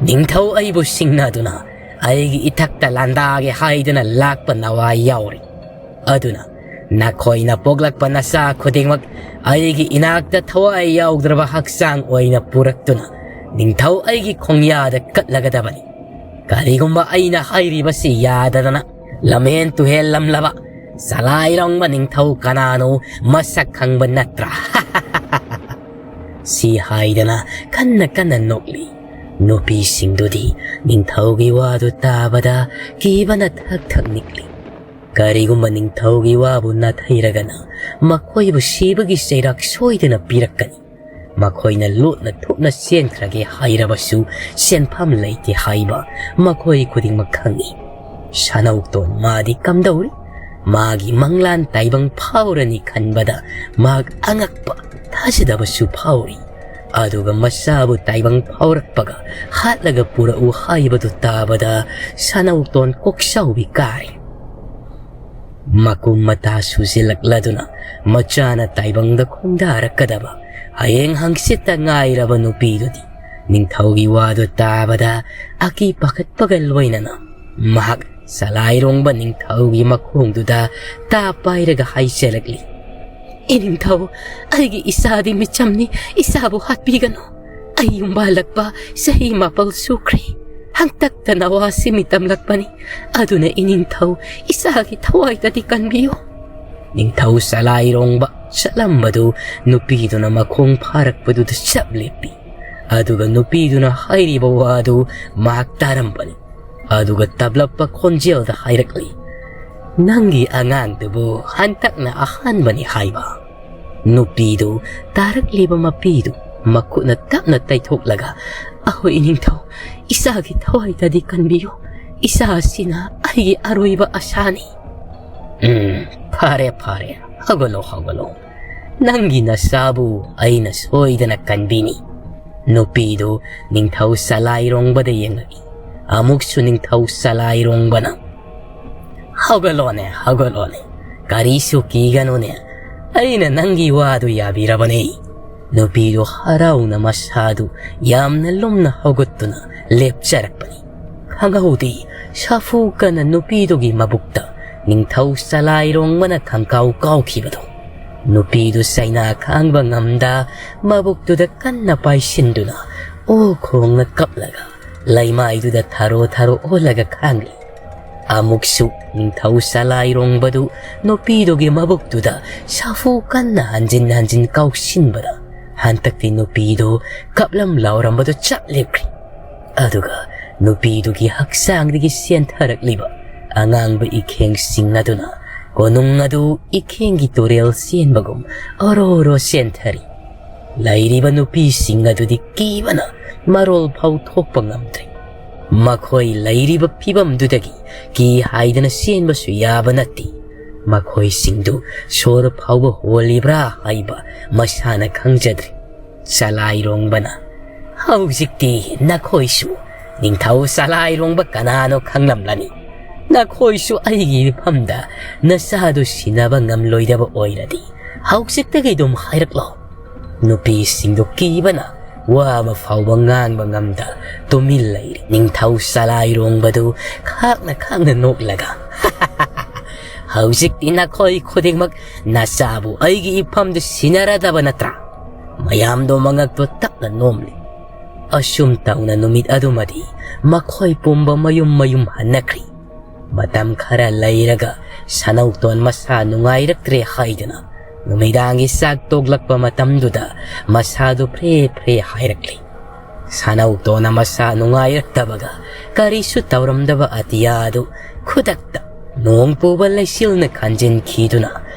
ꯅꯤꯡꯊꯧ ꯑꯩꯕꯨ ꯁꯤꯡꯅꯗꯨꯅ ꯑꯩꯒꯤ ꯏꯊꯛꯇ ꯂꯥꯟꯗꯥꯒꯦ ꯍꯥꯏꯗꯨꯅ ꯂꯥꯛꯄ ꯅꯋꯥ ꯌꯥꯎꯔꯤ꯫ ꯑꯗꯨꯅ ꯅꯈꯣꯏꯅ ꯄꯣꯛꯂꯛꯄ ꯅꯆꯥ ꯈꯨꯗꯤꯡꯃꯛ ꯑꯩꯒꯤ ꯏꯅꯥꯛꯇ ꯊꯋꯥꯏ ꯌꯥꯎꯗ꯭ꯔꯕ ꯍꯛꯆꯥꯡ ꯑꯣꯏꯅ ꯄꯨꯔꯛꯇꯨꯅ ꯅꯤꯡꯊꯧ ꯑꯩꯒꯤ ꯈꯣꯡꯌꯥꯗ ꯀꯠꯂꯒꯗꯕꯅꯤ꯫ ꯀꯔꯤꯒꯨꯝꯕ ꯑꯩꯅ ꯍꯥꯏꯔꯤꯕꯁꯤ ꯌꯥꯗꯗꯅ ꯂꯝꯍꯦꯟ ꯇꯨꯍꯦꯜꯂꯝꯂꯕ ꯆꯂꯥꯏꯔꯣꯡꯕ ꯅꯤꯡꯊꯧ ꯀꯅꯥꯅꯣ ꯃꯁꯛ ꯈꯪꯕ ꯅꯠꯇ꯭ꯔꯥ?" ꯁꯤ ꯍꯥꯏꯗꯅ ꯀꯟꯅ ꯀꯟꯅ ꯅꯣꯛꯂꯤ꯫ ꯅꯨꯄꯤꯁꯤꯡꯗꯨꯗꯤ ꯅꯤꯡꯊꯧꯒꯤ ꯋꯥꯗꯨ ꯇꯥꯕꯗ ꯀꯤꯕꯅ ꯊꯛ ꯊꯛ ꯅꯤꯛꯂꯤ꯫ ꯀꯔꯤꯒꯨꯝꯕ ꯅꯤꯡꯊꯧꯒꯤ ꯋꯥꯕꯨ ꯅꯥꯊꯩꯔꯒꯅ ꯃꯈꯣꯏꯕꯨ ꯁꯤꯕꯒꯤ ꯆꯩꯔꯥꯛ ꯁꯣꯏꯗꯅ ꯄꯤꯔꯛꯀꯅꯤ꯫ ꯃꯈꯣꯏꯅ ꯂꯣꯠꯅ ꯊꯣꯛꯅ ꯆꯦꯟꯈ꯭ꯔꯒꯦ ꯍꯥꯏꯔꯕꯁꯨ ꯁꯦꯟꯐꯝ ꯂꯩꯇꯦ ꯍꯥꯏꯕ ꯃꯈꯣꯏ ꯈꯨꯗꯤꯡꯃꯛ ꯈꯪꯏ꯫ ꯁꯅꯧꯇꯣꯟ ꯃꯥꯗꯤ ꯀꯝꯗꯧꯔꯤ? ꯃꯥꯒꯤ ꯃꯪꯂꯥꯟ ꯇꯥꯏꯕꯪ ꯐꯥꯎꯔꯅꯤ ꯈꯟꯕꯗ ꯃꯍꯥꯛ ꯑꯉꯛꯄ, ꯊꯥꯖꯗꯕꯁꯨ ꯐꯥꯎꯔꯤ꯫ ꯑꯗꯨꯒ ꯃꯆꯥꯕꯨ ꯇꯥꯏꯕꯪ ꯐꯥꯎꯔꯛꯄꯒ ꯍꯥꯠꯂꯒ ꯄꯨꯔꯛꯎ ꯍꯥꯏꯕꯗꯨ ꯇꯥꯕꯗ ꯁꯅꯧꯇꯣꯟ ꯀꯣꯛꯆꯥꯎꯕꯤ ꯀꯥꯔꯦ꯫ ꯃꯀꯨꯝ ꯃꯇꯥ ꯁꯨꯖꯤꯜꯂꯛꯂꯗꯨꯅ ꯃꯆꯥꯅ ꯇꯥꯏꯕꯪꯗ ꯈꯣꯡꯗꯥꯔꯛꯀꯗꯕ ꯍꯌꯦꯡ ꯍꯪꯆꯤꯠꯇ ꯉꯥꯏꯔꯕ ꯅꯨꯄꯤꯗꯨꯗꯤ ꯅꯤꯡꯊꯧꯒꯤ ꯋꯥꯗꯨ ꯇꯥꯕꯗ ꯑꯀꯤ ꯄꯥꯈꯠꯄꯒ ꯂꯣꯏꯅꯅ ꯃꯍꯥꯛ ꯆꯂꯥꯏꯔꯣꯡꯕ ꯅꯤꯡꯊꯧꯒꯤ ꯃꯈꯣꯡꯗꯨꯗ ꯇꯥ ꯄꯥꯏꯔꯒ ꯍꯥꯏꯖꯔꯛꯂꯤ, "ꯏꯅꯤꯡꯊꯧ, ꯑꯩꯒꯤ ꯏꯆꯥꯗꯤ ꯃꯤꯆꯝꯅꯤ, ꯏꯆꯥꯕꯨ ꯍꯥꯠꯄꯤꯒꯅꯨ꯫ ꯑꯩ ꯌꯨꯝꯕꯥꯜꯂꯛꯄ ꯆꯍꯤ ꯃꯥꯄꯜ ꯁꯨꯈ꯭ꯔꯦ꯫ ꯍꯟꯇꯛꯇ ꯅꯋꯥꯁꯤ ꯃꯤꯇꯝꯂꯛꯄꯅꯤ꯫ ꯑꯗꯨꯅ ꯏꯅꯤꯡꯊꯧ, ꯏꯆꯥꯒꯤ ꯊꯋꯥꯏꯗꯗꯤ ꯀꯟꯕꯤꯌꯨ꯫" ꯅꯤꯡꯊꯧ ꯆꯂꯥꯏꯔꯣꯡꯕ ꯆꯠꯂꯝꯕꯗꯨ ꯅꯨꯄꯤꯗꯨꯅ ꯃꯈꯣꯡ ꯐꯥꯔꯛꯄꯗꯨꯗ ꯆꯞ ꯂꯦꯞꯄꯤ꯫ ꯑꯗꯨꯒ ꯅꯨꯄꯤꯗꯨꯅ ꯍꯥꯏꯔꯤꯕ ꯋꯥꯗꯨ ꯃꯍꯥꯛ ꯇꯥꯔꯝꯕꯅꯤ꯫ ꯑꯗꯨꯒ ꯇꯞꯂꯞꯄ ꯈꯣꯟꯖꯦꯜꯗ ꯍꯥꯏꯔꯛꯂꯤ, "ꯅꯪꯒꯤ ꯑꯉꯥꯡꯗꯨꯕꯨ ꯍꯟꯇꯛꯅ ꯑꯍꯥꯟꯕꯅꯤ ꯍꯥꯏꯕ?" ꯅꯨꯄꯤꯗꯨ ꯇꯥꯔꯛꯂꯤꯕ ꯃꯄꯤꯗꯨ ꯃꯈꯨꯠꯅ ꯇꯞꯅ ꯇꯩꯊꯣꯛꯂꯒ, "ꯑꯍꯣꯏ ꯏꯅꯤꯡꯊꯧ, ꯏꯆꯥꯒꯤ ꯊꯋꯥꯏꯗꯗꯤ ꯀꯟꯕꯤꯌꯨ꯫ ꯏꯆꯥ ꯑꯁꯤꯅ ꯑꯩꯒꯤ ꯑꯔꯣꯏꯕ ꯑꯁꯥꯅꯤ꯫" "ꯎꯝ, ꯐꯔꯦ, ꯐꯔꯦ, ꯍꯧꯒꯠꯂꯣ, ꯍꯧꯒꯠꯂꯣ꯫ ꯅꯪꯒꯤ ꯅꯆꯥꯕꯨ ꯑꯩꯅ ꯁꯣꯏꯗꯅ ꯀꯟꯕꯤꯅꯤ꯫" ꯅꯨꯄꯤꯗꯨ ꯅꯤꯡꯊꯧ ꯆꯂꯥꯏꯔꯣꯡꯕꯗ ꯌꯦꯡꯂꯛꯏ꯫ ꯑꯃꯨꯛꯁꯨ ꯅꯤꯡꯊꯧ ꯆꯂꯥꯏꯔꯣꯡꯕꯅ, "ꯍꯧꯒꯠꯂꯣꯅꯦ, ꯍꯧꯒꯠꯂꯣꯅꯦ꯫ ꯀꯔꯤꯁꯨ ꯀꯤꯒꯅꯨꯅꯦ꯫ "ꯑꯩꯅ ꯅꯪꯒꯤ ꯋꯥꯗꯨ ꯌꯥꯕꯤꯔꯕꯅꯦ꯫" ꯅꯨꯄꯤꯗꯨ ꯍꯔꯥꯎꯅ ꯃꯁꯥꯗꯨ ꯌꯥꯝꯅ ꯂꯨꯝꯅ ꯍꯧꯒꯠꯇꯨꯅ ꯂꯦꯞꯆꯔꯛꯄꯅꯤ꯫ ꯈꯪꯍꯧꯗꯦ, ꯁꯥꯐꯨ ꯀꯟꯅ ꯅꯨꯄꯤꯗꯨꯒꯤ ꯃꯕꯨꯛꯇ ꯅꯤꯡꯊꯧ ꯆꯂꯥꯏꯔꯣꯡꯕꯅ ꯈꯪꯀꯥꯎ ꯀꯥꯎꯈꯤꯕꯗꯣ꯫ ꯅꯨꯄꯤꯗꯨ ꯆꯩꯅꯥ ꯈꯥꯡꯕ ꯉꯝꯗ ꯃꯕꯨꯛꯇꯨꯗ ꯀꯟꯅ ꯄꯥꯏꯁꯤꯟꯗꯨꯅ ꯑꯣ ꯈꯣꯡꯅ ꯀꯞꯂꯒ ꯂꯩꯃꯥꯏꯗꯨꯗ ꯊꯔꯣ ꯊꯔꯣ ꯑꯣꯜꯂꯒ ꯈꯥꯡꯂꯤ꯫ ꯑꯃꯨꯛꯁꯨ ꯅꯤꯡꯊꯧ ꯆꯂꯥꯏꯔꯣꯡꯕꯗꯨ ꯅꯨꯄꯤꯗꯨꯒꯤ ꯃꯕꯨꯛꯇꯨꯗ ꯁꯥꯐꯨ ꯀꯟꯅ ꯍꯟꯖꯤꯟ ꯍꯟꯖꯤꯟ ꯀꯥꯎꯁꯤꯟꯕꯗ ꯍꯟꯗꯛꯇꯤ ꯅꯨꯄꯤꯗꯨ ꯀꯞꯂꯝ ꯂꯥꯎꯔꯝꯕꯗꯨ ꯆꯞ ꯂꯦꯞꯈ꯭ꯔꯤ꯫ ꯑꯗꯨꯒ ꯅꯨꯄꯤꯗꯨꯒꯤ ꯍꯛꯆꯥꯡꯗꯒꯤ ꯆꯦꯟꯊꯔꯛꯂꯤꯕ ꯑꯉꯥꯡꯕ ꯏꯈꯦꯡꯁꯤꯡ ꯑꯗꯨꯅ ꯀꯣꯅꯨꯡ ꯑꯗꯨ ꯏꯈꯦꯡꯒꯤ ꯇꯨꯔꯦꯜ ꯆꯦꯟꯕꯒꯨꯝ ꯑꯣꯔꯣ ꯑꯣꯔꯣ ꯆꯦꯟꯊꯔꯤ꯫ ꯂꯩꯔꯤꯕ ꯅꯨꯄꯤꯁꯤꯡ ꯑꯗꯨꯗꯤ ꯀꯤꯕꯅ ꯃꯔꯣꯜ ꯐꯥꯎ ꯊꯣꯛꯄ ꯉꯝꯗ꯭ꯔꯦ꯫ ꯃꯈꯣꯏ ꯂꯩꯔꯤꯕ ꯐꯤꯕꯝꯗꯨꯗꯒꯤ ꯀꯤ ꯍꯥꯏꯗꯅ ꯆꯦꯟꯕꯁꯨ ꯌꯥꯕ ꯅꯠꯇꯦ꯫ ꯃꯈꯣꯏꯁꯤꯡꯗꯨ ꯁꯣꯔ ꯐꯥꯎꯕ ꯍꯣꯜꯂꯤꯕ꯭ꯔꯥ ꯍꯥꯏꯕ ꯃꯁꯥꯅ ꯈꯪꯖꯗ꯭ꯔꯦ꯫ ꯆꯂꯥꯏꯔꯣꯡꯕꯅ, "ꯍꯧꯖꯤꯛꯇꯤ ꯅꯈꯣꯏꯁꯨ ꯅꯤꯡꯊꯧ ꯆꯂꯥꯏꯔꯣꯡꯕ ꯀꯅꯥꯅꯣ ꯈꯪꯂꯝꯂꯅꯤ꯫ ꯅꯈꯣꯏꯁꯨ ꯑꯩꯒꯤ ꯃꯐꯝꯗ ꯅꯆꯥꯗꯨ ꯁꯤꯟꯅꯕ ꯉꯝꯂꯣꯏꯗꯕ ꯑꯣꯏꯔꯗꯤ ꯍꯧꯖꯤꯛꯇꯒꯤ ꯑꯗꯨꯝ ꯍꯥꯏꯔꯛꯂꯣ꯫" ꯅꯨꯄꯤꯁꯤꯡꯗꯨ ꯀꯤꯕꯅ ꯋꯥ ꯑꯃ ꯐꯥꯎꯕ ꯉꯥꯡꯕ ꯉꯝꯗ ꯇꯨꯃꯤꯟ ꯂꯩꯔꯤ꯫ ꯅꯤꯡꯊꯧ ꯆꯂꯥꯏꯔꯣꯡꯕꯗꯨ ꯈꯥꯛꯅ ꯈꯥꯛꯅ ꯅꯣꯛꯂꯒ, "ꯍꯧꯖꯤꯛꯇꯤ ꯅꯈꯣꯏ ꯈꯨꯗꯤꯡꯃꯛ ꯅꯆꯥꯕꯨ ꯑꯩꯒꯤ ꯏꯐꯝꯗ ꯁꯤꯟꯅꯔꯗꯕ ꯅꯠꯇ꯭ꯔꯥ?" ꯃꯌꯥꯝꯗꯣ ꯃꯉꯛꯇꯣ ꯇꯞꯅ ꯅꯣꯝꯂꯤ꯫ ꯑꯁꯨꯝ ꯇꯧꯅ ꯅꯨꯃꯤꯠ ꯑꯗꯨꯃꯗꯤ ꯃꯈꯣꯏ ꯄꯨꯝꯕ ꯃꯌꯨꯝ ꯃꯌꯨꯝ ꯍꯟꯅꯈ꯭ꯔꯤ꯫ ꯃꯇꯝ ꯈꯔ ꯂꯩꯔꯒ ꯁꯅꯧꯇꯣꯟ ꯃꯁꯥ ꯅꯨꯡꯉꯥꯏꯔꯛꯇ꯭ꯔꯦ ꯍꯥꯏꯗꯨꯅ ꯅꯨꯃꯤꯗꯥꯡꯒꯤ ꯆꯥꯛ ꯇꯣꯛꯂꯛꯄ ꯃꯇꯝꯗꯨꯗ ꯃꯁꯥꯗꯨ ꯐ꯭ꯔꯦ ꯐ꯭ꯔꯦ ꯍꯥꯏꯔꯛꯂꯤ꯫ ꯁꯅꯧꯇꯣꯟꯅ ꯃꯁꯥ ꯅꯨꯡꯉꯥꯏꯔꯛꯇꯕꯒ ꯀꯔꯤꯁꯨ ꯇꯧꯔꯝꯗꯕ ꯑꯇꯤꯌꯥꯗꯨ ꯈꯨꯗꯛꯇ ꯅꯣꯡ ꯄꯨꯕ ꯂꯩꯆꯤꯜꯅ ꯈꯟꯖꯤꯟꯈꯤꯗꯨꯅ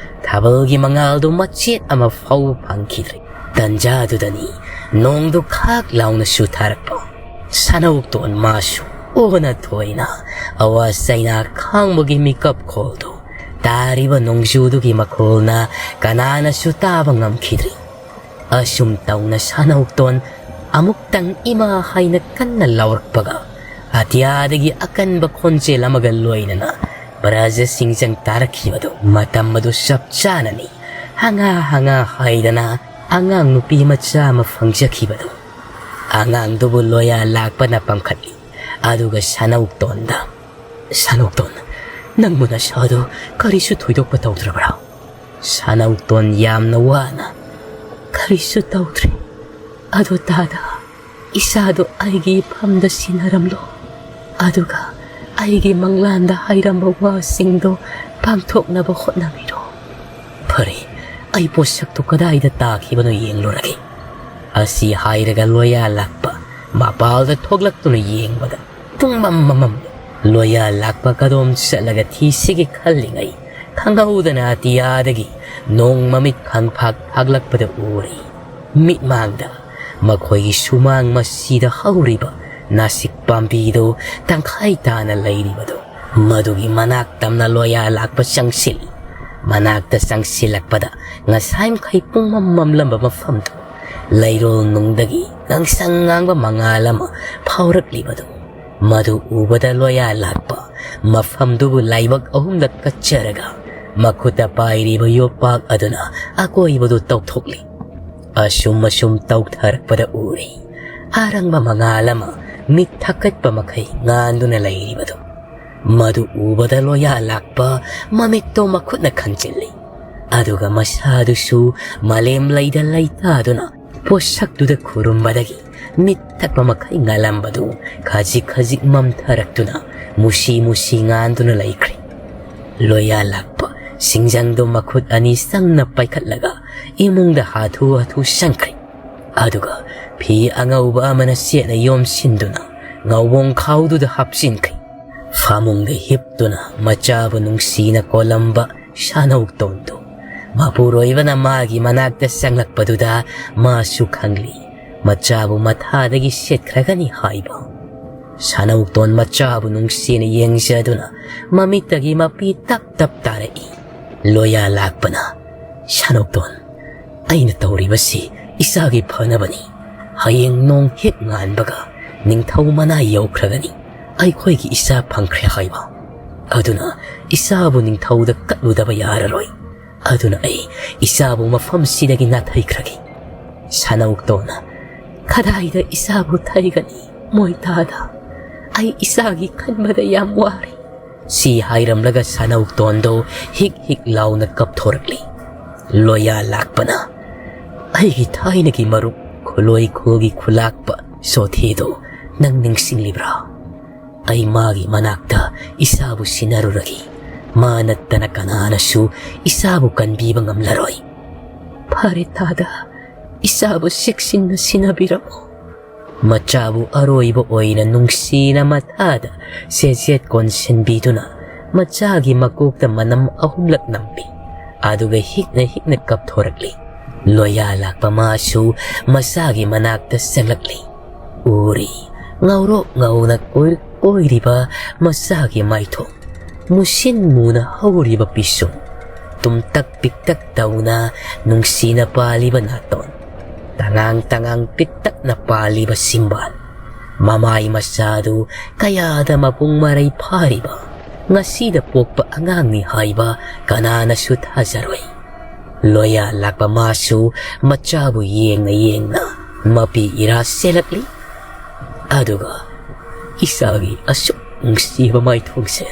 ꯊꯥꯕꯜꯒꯤ ꯃꯉꯥꯜꯗꯨ ꯃꯆꯦꯠ ꯑꯃ ꯐꯥꯎꯕ ꯐꯪꯈꯤꯗ꯭ꯔꯦ꯫ ꯇꯟꯖꯥꯗꯨꯗꯅꯤ ꯅꯣꯡꯗꯨ ꯈꯥꯛ ꯂꯥꯎꯅ ꯆꯨꯊꯔꯛꯄ꯫ ꯁꯅꯧꯇꯣꯟ ꯃꯥꯁꯨ ꯑꯣꯟꯅ ꯊꯣꯏꯅ ꯑꯋꯥ ꯆꯩꯅꯥ ꯈꯥꯡꯕꯒꯤ ꯃꯤꯀꯞ ꯈꯣꯜꯗꯨ ꯇꯥꯔꯤꯕ ꯅꯣꯡꯖꯨꯗꯨꯒꯤ ꯃꯈꯣꯜꯅ ꯀꯅꯥꯅꯁꯨ ꯇꯥꯕ ꯉꯝꯈꯤꯗ꯭ꯔꯤ꯫ ꯑꯁꯨꯝ ꯇꯧꯅ ꯁꯅꯧꯇꯣꯟ ꯑꯃꯨꯛꯇꯪ ꯏꯃꯥ ꯍꯥꯏꯅ ꯀꯟꯅ ꯂꯥꯎꯔꯛꯄꯒ ꯑꯇꯤꯌꯥꯗꯒꯤ ꯑꯀꯟꯕ ꯈꯣꯟꯖꯦꯜ ꯑꯃꯒ ꯂꯣꯏꯅꯅ ꯄ꯭ꯔꯖꯥꯁꯤꯡ ꯆꯪ ꯇꯥꯔꯛꯈꯤꯕꯗꯨ ꯃꯇꯝ ꯑꯗꯨ ꯆꯞ ꯆꯥꯅꯅꯤ꯫ ꯍꯉꯥ ꯍꯉꯥ ꯍꯥꯏꯗꯅ ꯑꯉꯥꯡ ꯅꯨꯄꯤ ꯃꯆꯥ ꯑꯃ ꯐꯪꯖꯈꯤꯕꯗꯣ꯫ ꯑꯉꯥꯡꯗꯨꯕꯨ ꯂꯣꯌꯥ ꯂꯥꯛꯄꯅ ꯄꯝꯈꯠꯂꯤ꯫ ꯑꯗꯨꯒ ꯁꯥꯅꯧꯇꯣꯟꯗ, "ꯁꯥꯅꯧꯇꯣꯟ, ꯅꯪꯕꯨ ꯅꯁꯥꯗꯣ ꯀꯔꯤꯁꯨ ꯊꯣꯏꯗꯣꯛꯄ ꯇꯧꯗ꯭ꯔꯕ꯭ꯔꯥ?" ꯁꯥꯅꯧꯇꯣꯟ ꯌꯥꯝꯅ ꯋꯥꯅ, "ꯀꯔꯤꯁꯨ ꯇꯧꯗ꯭ꯔꯤ꯫ ꯑꯗꯣ ꯇꯥꯗ, ꯏꯁꯥꯗꯣ ꯑꯩꯒꯤ ꯏꯐꯝꯗ ꯁꯤꯟꯅꯔꯝꯂꯣ꯫ ꯑꯗꯨꯒ ꯑꯩꯒꯤ ꯃꯪꯂꯥꯟꯗ ꯍꯥꯏꯔꯝꯕ ꯋꯥꯁꯤꯡꯗꯣ ꯄꯥꯡꯊꯣꯛꯅꯕ ꯍꯣꯠꯅꯕꯤꯔꯣ꯫ ꯐꯔꯦ, ꯑꯩ ꯄꯣꯠꯁꯛꯇꯨ ꯀꯗꯥꯏꯗ ꯇꯥꯈꯤꯕꯅꯣ ꯌꯦꯡꯂꯨꯔꯒꯦ꯫" ꯑꯁꯤ ꯍꯥꯏꯔꯒ ꯂꯣꯌꯥ ꯂꯥꯛꯄ ꯃꯄꯥꯜꯗ ꯊꯣꯛꯂꯛꯇꯨꯅ ꯌꯦꯡꯕꯗ ꯄꯨꯡꯃꯝ ꯃꯝꯃꯝ꯫ ꯂꯣꯌꯥ ꯂꯥꯛꯄ ꯀꯗꯣꯝ ꯆꯠꯂꯒ ꯊꯤꯁꯤꯒꯦ ꯈꯜꯂꯤꯉꯩ, ꯈꯪꯍꯧꯗꯅ ꯑꯇꯤꯌꯥꯗꯒꯤ ꯅꯣꯡ ꯃꯃꯤꯠ ꯈꯪꯐꯥꯛ ꯐꯥꯛꯂꯛꯄꯗ ꯎꯔꯦ꯫ ꯃꯤꯠꯃꯥꯡꯗ ꯃꯈꯣꯏꯒꯤ ꯁꯨꯃꯥꯡ ꯃꯁꯤꯗ ꯍꯧꯔꯤꯕ ꯅꯥꯁꯤꯛ ꯄꯥꯝꯕꯤꯗꯨ ꯇꯪꯈꯥꯏ ꯇꯥꯅ ꯂꯩꯔꯤꯕꯗꯨ, ꯃꯗꯨꯒꯤ ꯃꯅꯥꯛ ꯇꯝꯅ ꯂꯣꯌꯥ ꯂꯥꯛꯄ ꯆꯪꯁꯤꯜꯂꯤ꯫ ꯃꯅꯥꯛꯇ ꯆꯪꯁꯤꯜꯂꯛꯄꯗ ꯉꯁꯥꯏ ꯃꯈꯩ ꯄꯨꯡꯃꯝ ꯃꯝꯂꯝꯕ ꯃꯐꯝꯗꯨ ꯂꯩꯔꯣꯜ ꯅꯨꯡꯗꯒꯤ ꯉꯥꯡꯁꯪ ꯉꯥꯡꯕ ꯃꯉꯥꯜ ꯑꯃ ꯐꯥꯎꯔꯛꯂꯤꯕꯗꯨ, ꯃꯗꯨ ꯎꯕꯗ ꯂꯣꯌꯥ ꯂꯥꯛꯄ ꯃꯐꯝꯗꯨꯕꯨ ꯂꯥꯏꯕꯛ ꯑꯍꯨꯝꯂꯛ ꯀꯠꯆꯔꯒ ꯃꯈꯨꯠꯇ ꯄꯥꯏꯔꯤꯕ ꯌꯣꯠꯄꯥꯛ ꯑꯗꯨꯅ ꯑꯀꯣꯏꯕꯗꯨ ꯇꯧꯊꯣꯛꯂꯤ꯫ ꯑꯁꯨꯝ ꯑꯁꯨꯝ ꯇꯧꯊꯔꯛꯄꯗ ꯎꯔꯦ ꯑꯔꯪꯕ ꯃꯉꯥꯜ ꯑꯃ ꯃꯤꯠ ꯊꯛꯀꯠꯄ ꯃꯈꯩ ꯉꯥꯟꯗꯨꯅ ꯂꯩꯔꯤꯕꯗꯨ꯫ ꯃꯗꯨ ꯎꯕꯗ ꯂꯣꯌꯥ ꯂꯥꯛꯄ ꯃꯃꯤꯠꯇꯣ ꯃꯈꯨꯠꯅ ꯈꯟꯖꯤꯜꯂꯤ꯫ ꯑꯗꯨꯒ ꯃꯁꯥꯗꯨꯁꯨ ꯃꯥꯂꯦꯝ ꯂꯩꯗ ꯂꯩꯇꯥꯗꯨꯅ ꯄꯣꯠꯁꯛꯇꯨꯗ ꯈꯨꯔꯨꯝꯕꯗꯒꯤ ꯃꯤꯠ ꯊꯛꯄ ꯃꯈꯩ ꯉꯥꯜꯂꯝꯕꯗꯨ ꯈꯖꯤꯛ ꯈꯖꯤꯛ ꯃꯝꯊꯔꯛꯇꯨꯅ ꯃꯨꯁꯤ ꯃꯨꯁꯤ ꯉꯥꯟꯗꯨꯅ ꯂꯩꯈ꯭ꯔꯦ꯫ ꯂꯣꯌꯥ ꯂꯥꯛꯄ ꯁꯤꯡꯖꯪꯗꯨ ꯃꯈꯨꯠ ꯑꯅꯤ ꯆꯪꯅ ꯄꯥꯏꯈꯠꯂꯒ ꯏꯃꯨꯡꯗ ꯍꯥꯊꯨ ꯍꯥꯊꯨ ꯆꯪꯈ꯭ꯔꯦ꯫ ꯑꯗꯨꯒ ꯐꯤ ꯑꯉꯧꯕ ꯑꯃꯅ ꯆꯦꯠꯅ ꯌꯣꯝꯁꯤꯟꯗꯨꯅ ꯉꯧꯕꯣꯡ ꯈꯥꯎꯗꯨꯗ ꯍꯥꯞꯆꯤꯟꯈ꯭ꯔꯦ꯫ ꯐꯃꯨꯡꯗ ꯍꯤꯞꯇꯨꯅ ꯃꯆꯥꯕꯨ ꯅꯨꯡꯁꯤꯅ ꯀꯣꯜꯂꯝꯕ ꯁꯥꯅꯧꯇꯣꯟꯗꯨ ꯃꯄꯨꯔꯣꯏꯕꯅ ꯃꯥꯒꯤ ꯃꯅꯥꯛꯇ ꯆꯪꯂꯛꯄꯗꯨꯗ ꯃꯥꯁꯨ ꯈꯪꯂꯤ, ꯃꯆꯥꯕꯨ ꯃꯊꯥꯗꯒꯤ ꯁꯦꯠꯈ꯭ꯔꯒꯅꯤ ꯍꯥꯏꯕ꯫ ꯁꯥꯅꯧꯇꯣꯟ ꯃꯆꯥꯕꯨ ꯅꯨꯡꯁꯤꯅ ꯌꯦꯡꯖꯗꯨꯅ ꯃꯃꯤꯠꯇꯒꯤ ꯃꯄꯤ ꯇꯞ ꯇꯞ ꯇꯥꯔꯛꯏ꯫ ꯂꯣꯌꯥ ꯂꯥꯛꯄꯅ, "ꯁꯥꯅꯧꯇꯣꯟ, ꯑꯩꯅ ꯇꯧꯔꯤꯕꯁꯤ ꯏꯆꯥꯒꯤ ꯐꯅꯕꯅꯤ꯫ ꯍꯌꯦꯡ ꯅꯣꯡ ꯍꯦꯛ ꯉꯥꯟꯕꯒ ꯅꯤꯡꯊꯧ ꯃꯅꯥ ꯌꯧꯈ꯭ꯔꯒꯅꯤ꯫ ꯑꯩꯈꯣꯏꯒꯤ ꯏꯆꯥ ꯐꯪꯈ꯭ꯔꯦ ꯍꯥꯏꯕ꯫ ꯑꯗꯨꯅ ꯏꯆꯥꯕꯨ ꯅꯤꯡꯊꯧꯗ ꯀꯠꯂꯨꯗꯕ ꯌꯥꯔꯔꯣꯏ꯫ ꯑꯗꯨꯅ ꯑꯩ ꯏꯆꯥꯕꯨ ꯃꯐꯝꯁꯤꯗꯒꯤ ꯅꯥꯊꯩꯈ꯭ꯔꯒꯦ꯫ ꯁꯅꯧꯇꯣꯟꯅ, "ꯀꯗꯥꯏꯗ ꯏꯆꯥꯕꯨ ꯊꯩꯒꯅꯤ, ꯃꯣꯏꯇꯥꯗ? ꯑꯩ ꯏꯆꯥꯒꯤ ꯈꯟꯕꯗ ꯌꯥꯝ ꯋꯥꯔꯦ"꯫ ꯁꯤ ꯍꯥꯏꯔꯝꯂꯒ ꯁꯅꯧꯇꯣꯟꯗꯣ ꯍꯤꯛ ꯍꯤꯛ ꯂꯥꯎꯅ ꯀꯞꯊꯣꯔꯛꯂꯤ꯫ ꯂꯣꯌꯥ ꯂꯥꯛꯄꯅ, "ꯑꯩꯒꯤ ꯊꯥꯏꯅꯒꯤ ꯃꯔꯨꯞ ꯈꯨꯂꯣꯏ ꯈꯨꯜꯒꯤ ꯈꯨꯂꯥꯛꯄ ꯁꯣꯊꯦꯗꯣ ꯅꯪ ꯅꯤꯡꯁꯤꯡꯂꯤꯕ꯭ꯔꯥ? ꯑꯩ ꯃꯥꯒꯤ ꯃꯅꯥꯛꯇ ꯏꯆꯥꯕꯨ ꯁꯤꯟꯅꯔꯨꯔꯒꯦ꯫ ꯃꯥ ꯅꯠꯇꯅ ꯀꯅꯥꯅꯁꯨ ꯏꯆꯥꯕꯨ ꯀꯟꯕꯤꯕ ꯉꯝꯂꯔꯣꯏ"꯫ "ꯐꯔꯦ ꯇꯥꯗ, ꯏꯆꯥꯕꯨ ꯆꯦꯛꯁꯤꯟꯅ ꯁꯤꯟꯅꯕꯤꯔꯝꯃꯨ"꯫ ꯃꯆꯥꯕꯨ ꯑꯔꯣꯏꯕ ꯑꯣꯏꯅ ꯅꯨꯡꯁꯤꯅ ꯃꯊꯥꯗ ꯆꯦꯆꯦꯠ ꯀꯣꯟꯁꯤꯟꯕꯤꯗꯨꯅ ꯃꯆꯥꯒꯤ ꯃꯀꯣꯛꯇ ꯃꯅꯝ ꯑꯍꯨꯝꯂꯛ ꯅꯝꯂꯤ꯫ ꯑꯗꯨꯒ ꯍꯤꯛꯅ ꯍꯤꯛꯅ ꯀꯞꯊꯣꯔꯛꯂꯤ꯫ ꯂꯣꯌꯥ ꯂꯥꯛꯄ ꯃꯥꯁꯨ ꯃꯆꯥꯒꯤ ꯃꯅꯥꯛꯇ ꯆꯪꯂꯛꯂꯤ꯫ ꯎꯔꯤ, ꯉꯧꯔꯣꯛ ꯉꯧꯅ ꯀꯣꯏ-, ꯀꯣꯏꯔꯤꯕ ꯃꯆꯥꯒꯤ ꯃꯥꯏꯊꯣꯡ, ꯃꯨꯁꯤꯟ ꯃꯨꯅ ꯍꯧꯔꯤꯕ ꯄꯤꯁꯨꯝ, ꯇꯨꯝꯇꯛ ꯄꯤꯛꯇꯛ ꯇꯧꯅ ꯅꯨꯡꯁꯤꯅ ꯄꯥꯜꯂꯤꯕ ꯅꯥꯇꯣꯟ, ꯇꯉꯥꯡ ꯇꯉꯥꯡ ꯄꯤꯛꯇꯛꯅ ꯄꯥꯜꯂꯤꯕ ꯆꯤꯝꯕꯥꯜ, ꯃꯃꯥꯏ ꯃꯆꯥꯗꯨ ꯀꯌꯥꯗ ꯃꯄꯨꯡ ꯃꯔꯩ ꯐꯥꯔꯤꯕ, ꯉꯁꯤꯗ ꯄꯣꯛꯄ ꯑꯉꯥꯡꯅꯤ ꯍꯥꯏꯕ ꯀꯅꯥꯅꯁꯨ ꯊꯥꯖꯔꯣꯏ꯫ ꯂꯣꯌꯥ ꯂꯥꯛꯄ ꯃꯥꯁꯨ ꯃꯆꯥꯕꯨ ꯌꯦꯡꯅ ꯌꯦꯡꯅ ꯃꯄꯤ ꯏꯔꯥ ꯆꯦꯜꯂꯛꯂꯤ꯫ ꯑꯗꯨꯒ ꯏꯆꯥꯒꯤ ꯑꯁꯨꯛ ꯅꯨꯡꯁꯤꯕ ꯃꯥꯏꯊꯣꯡꯁꯦ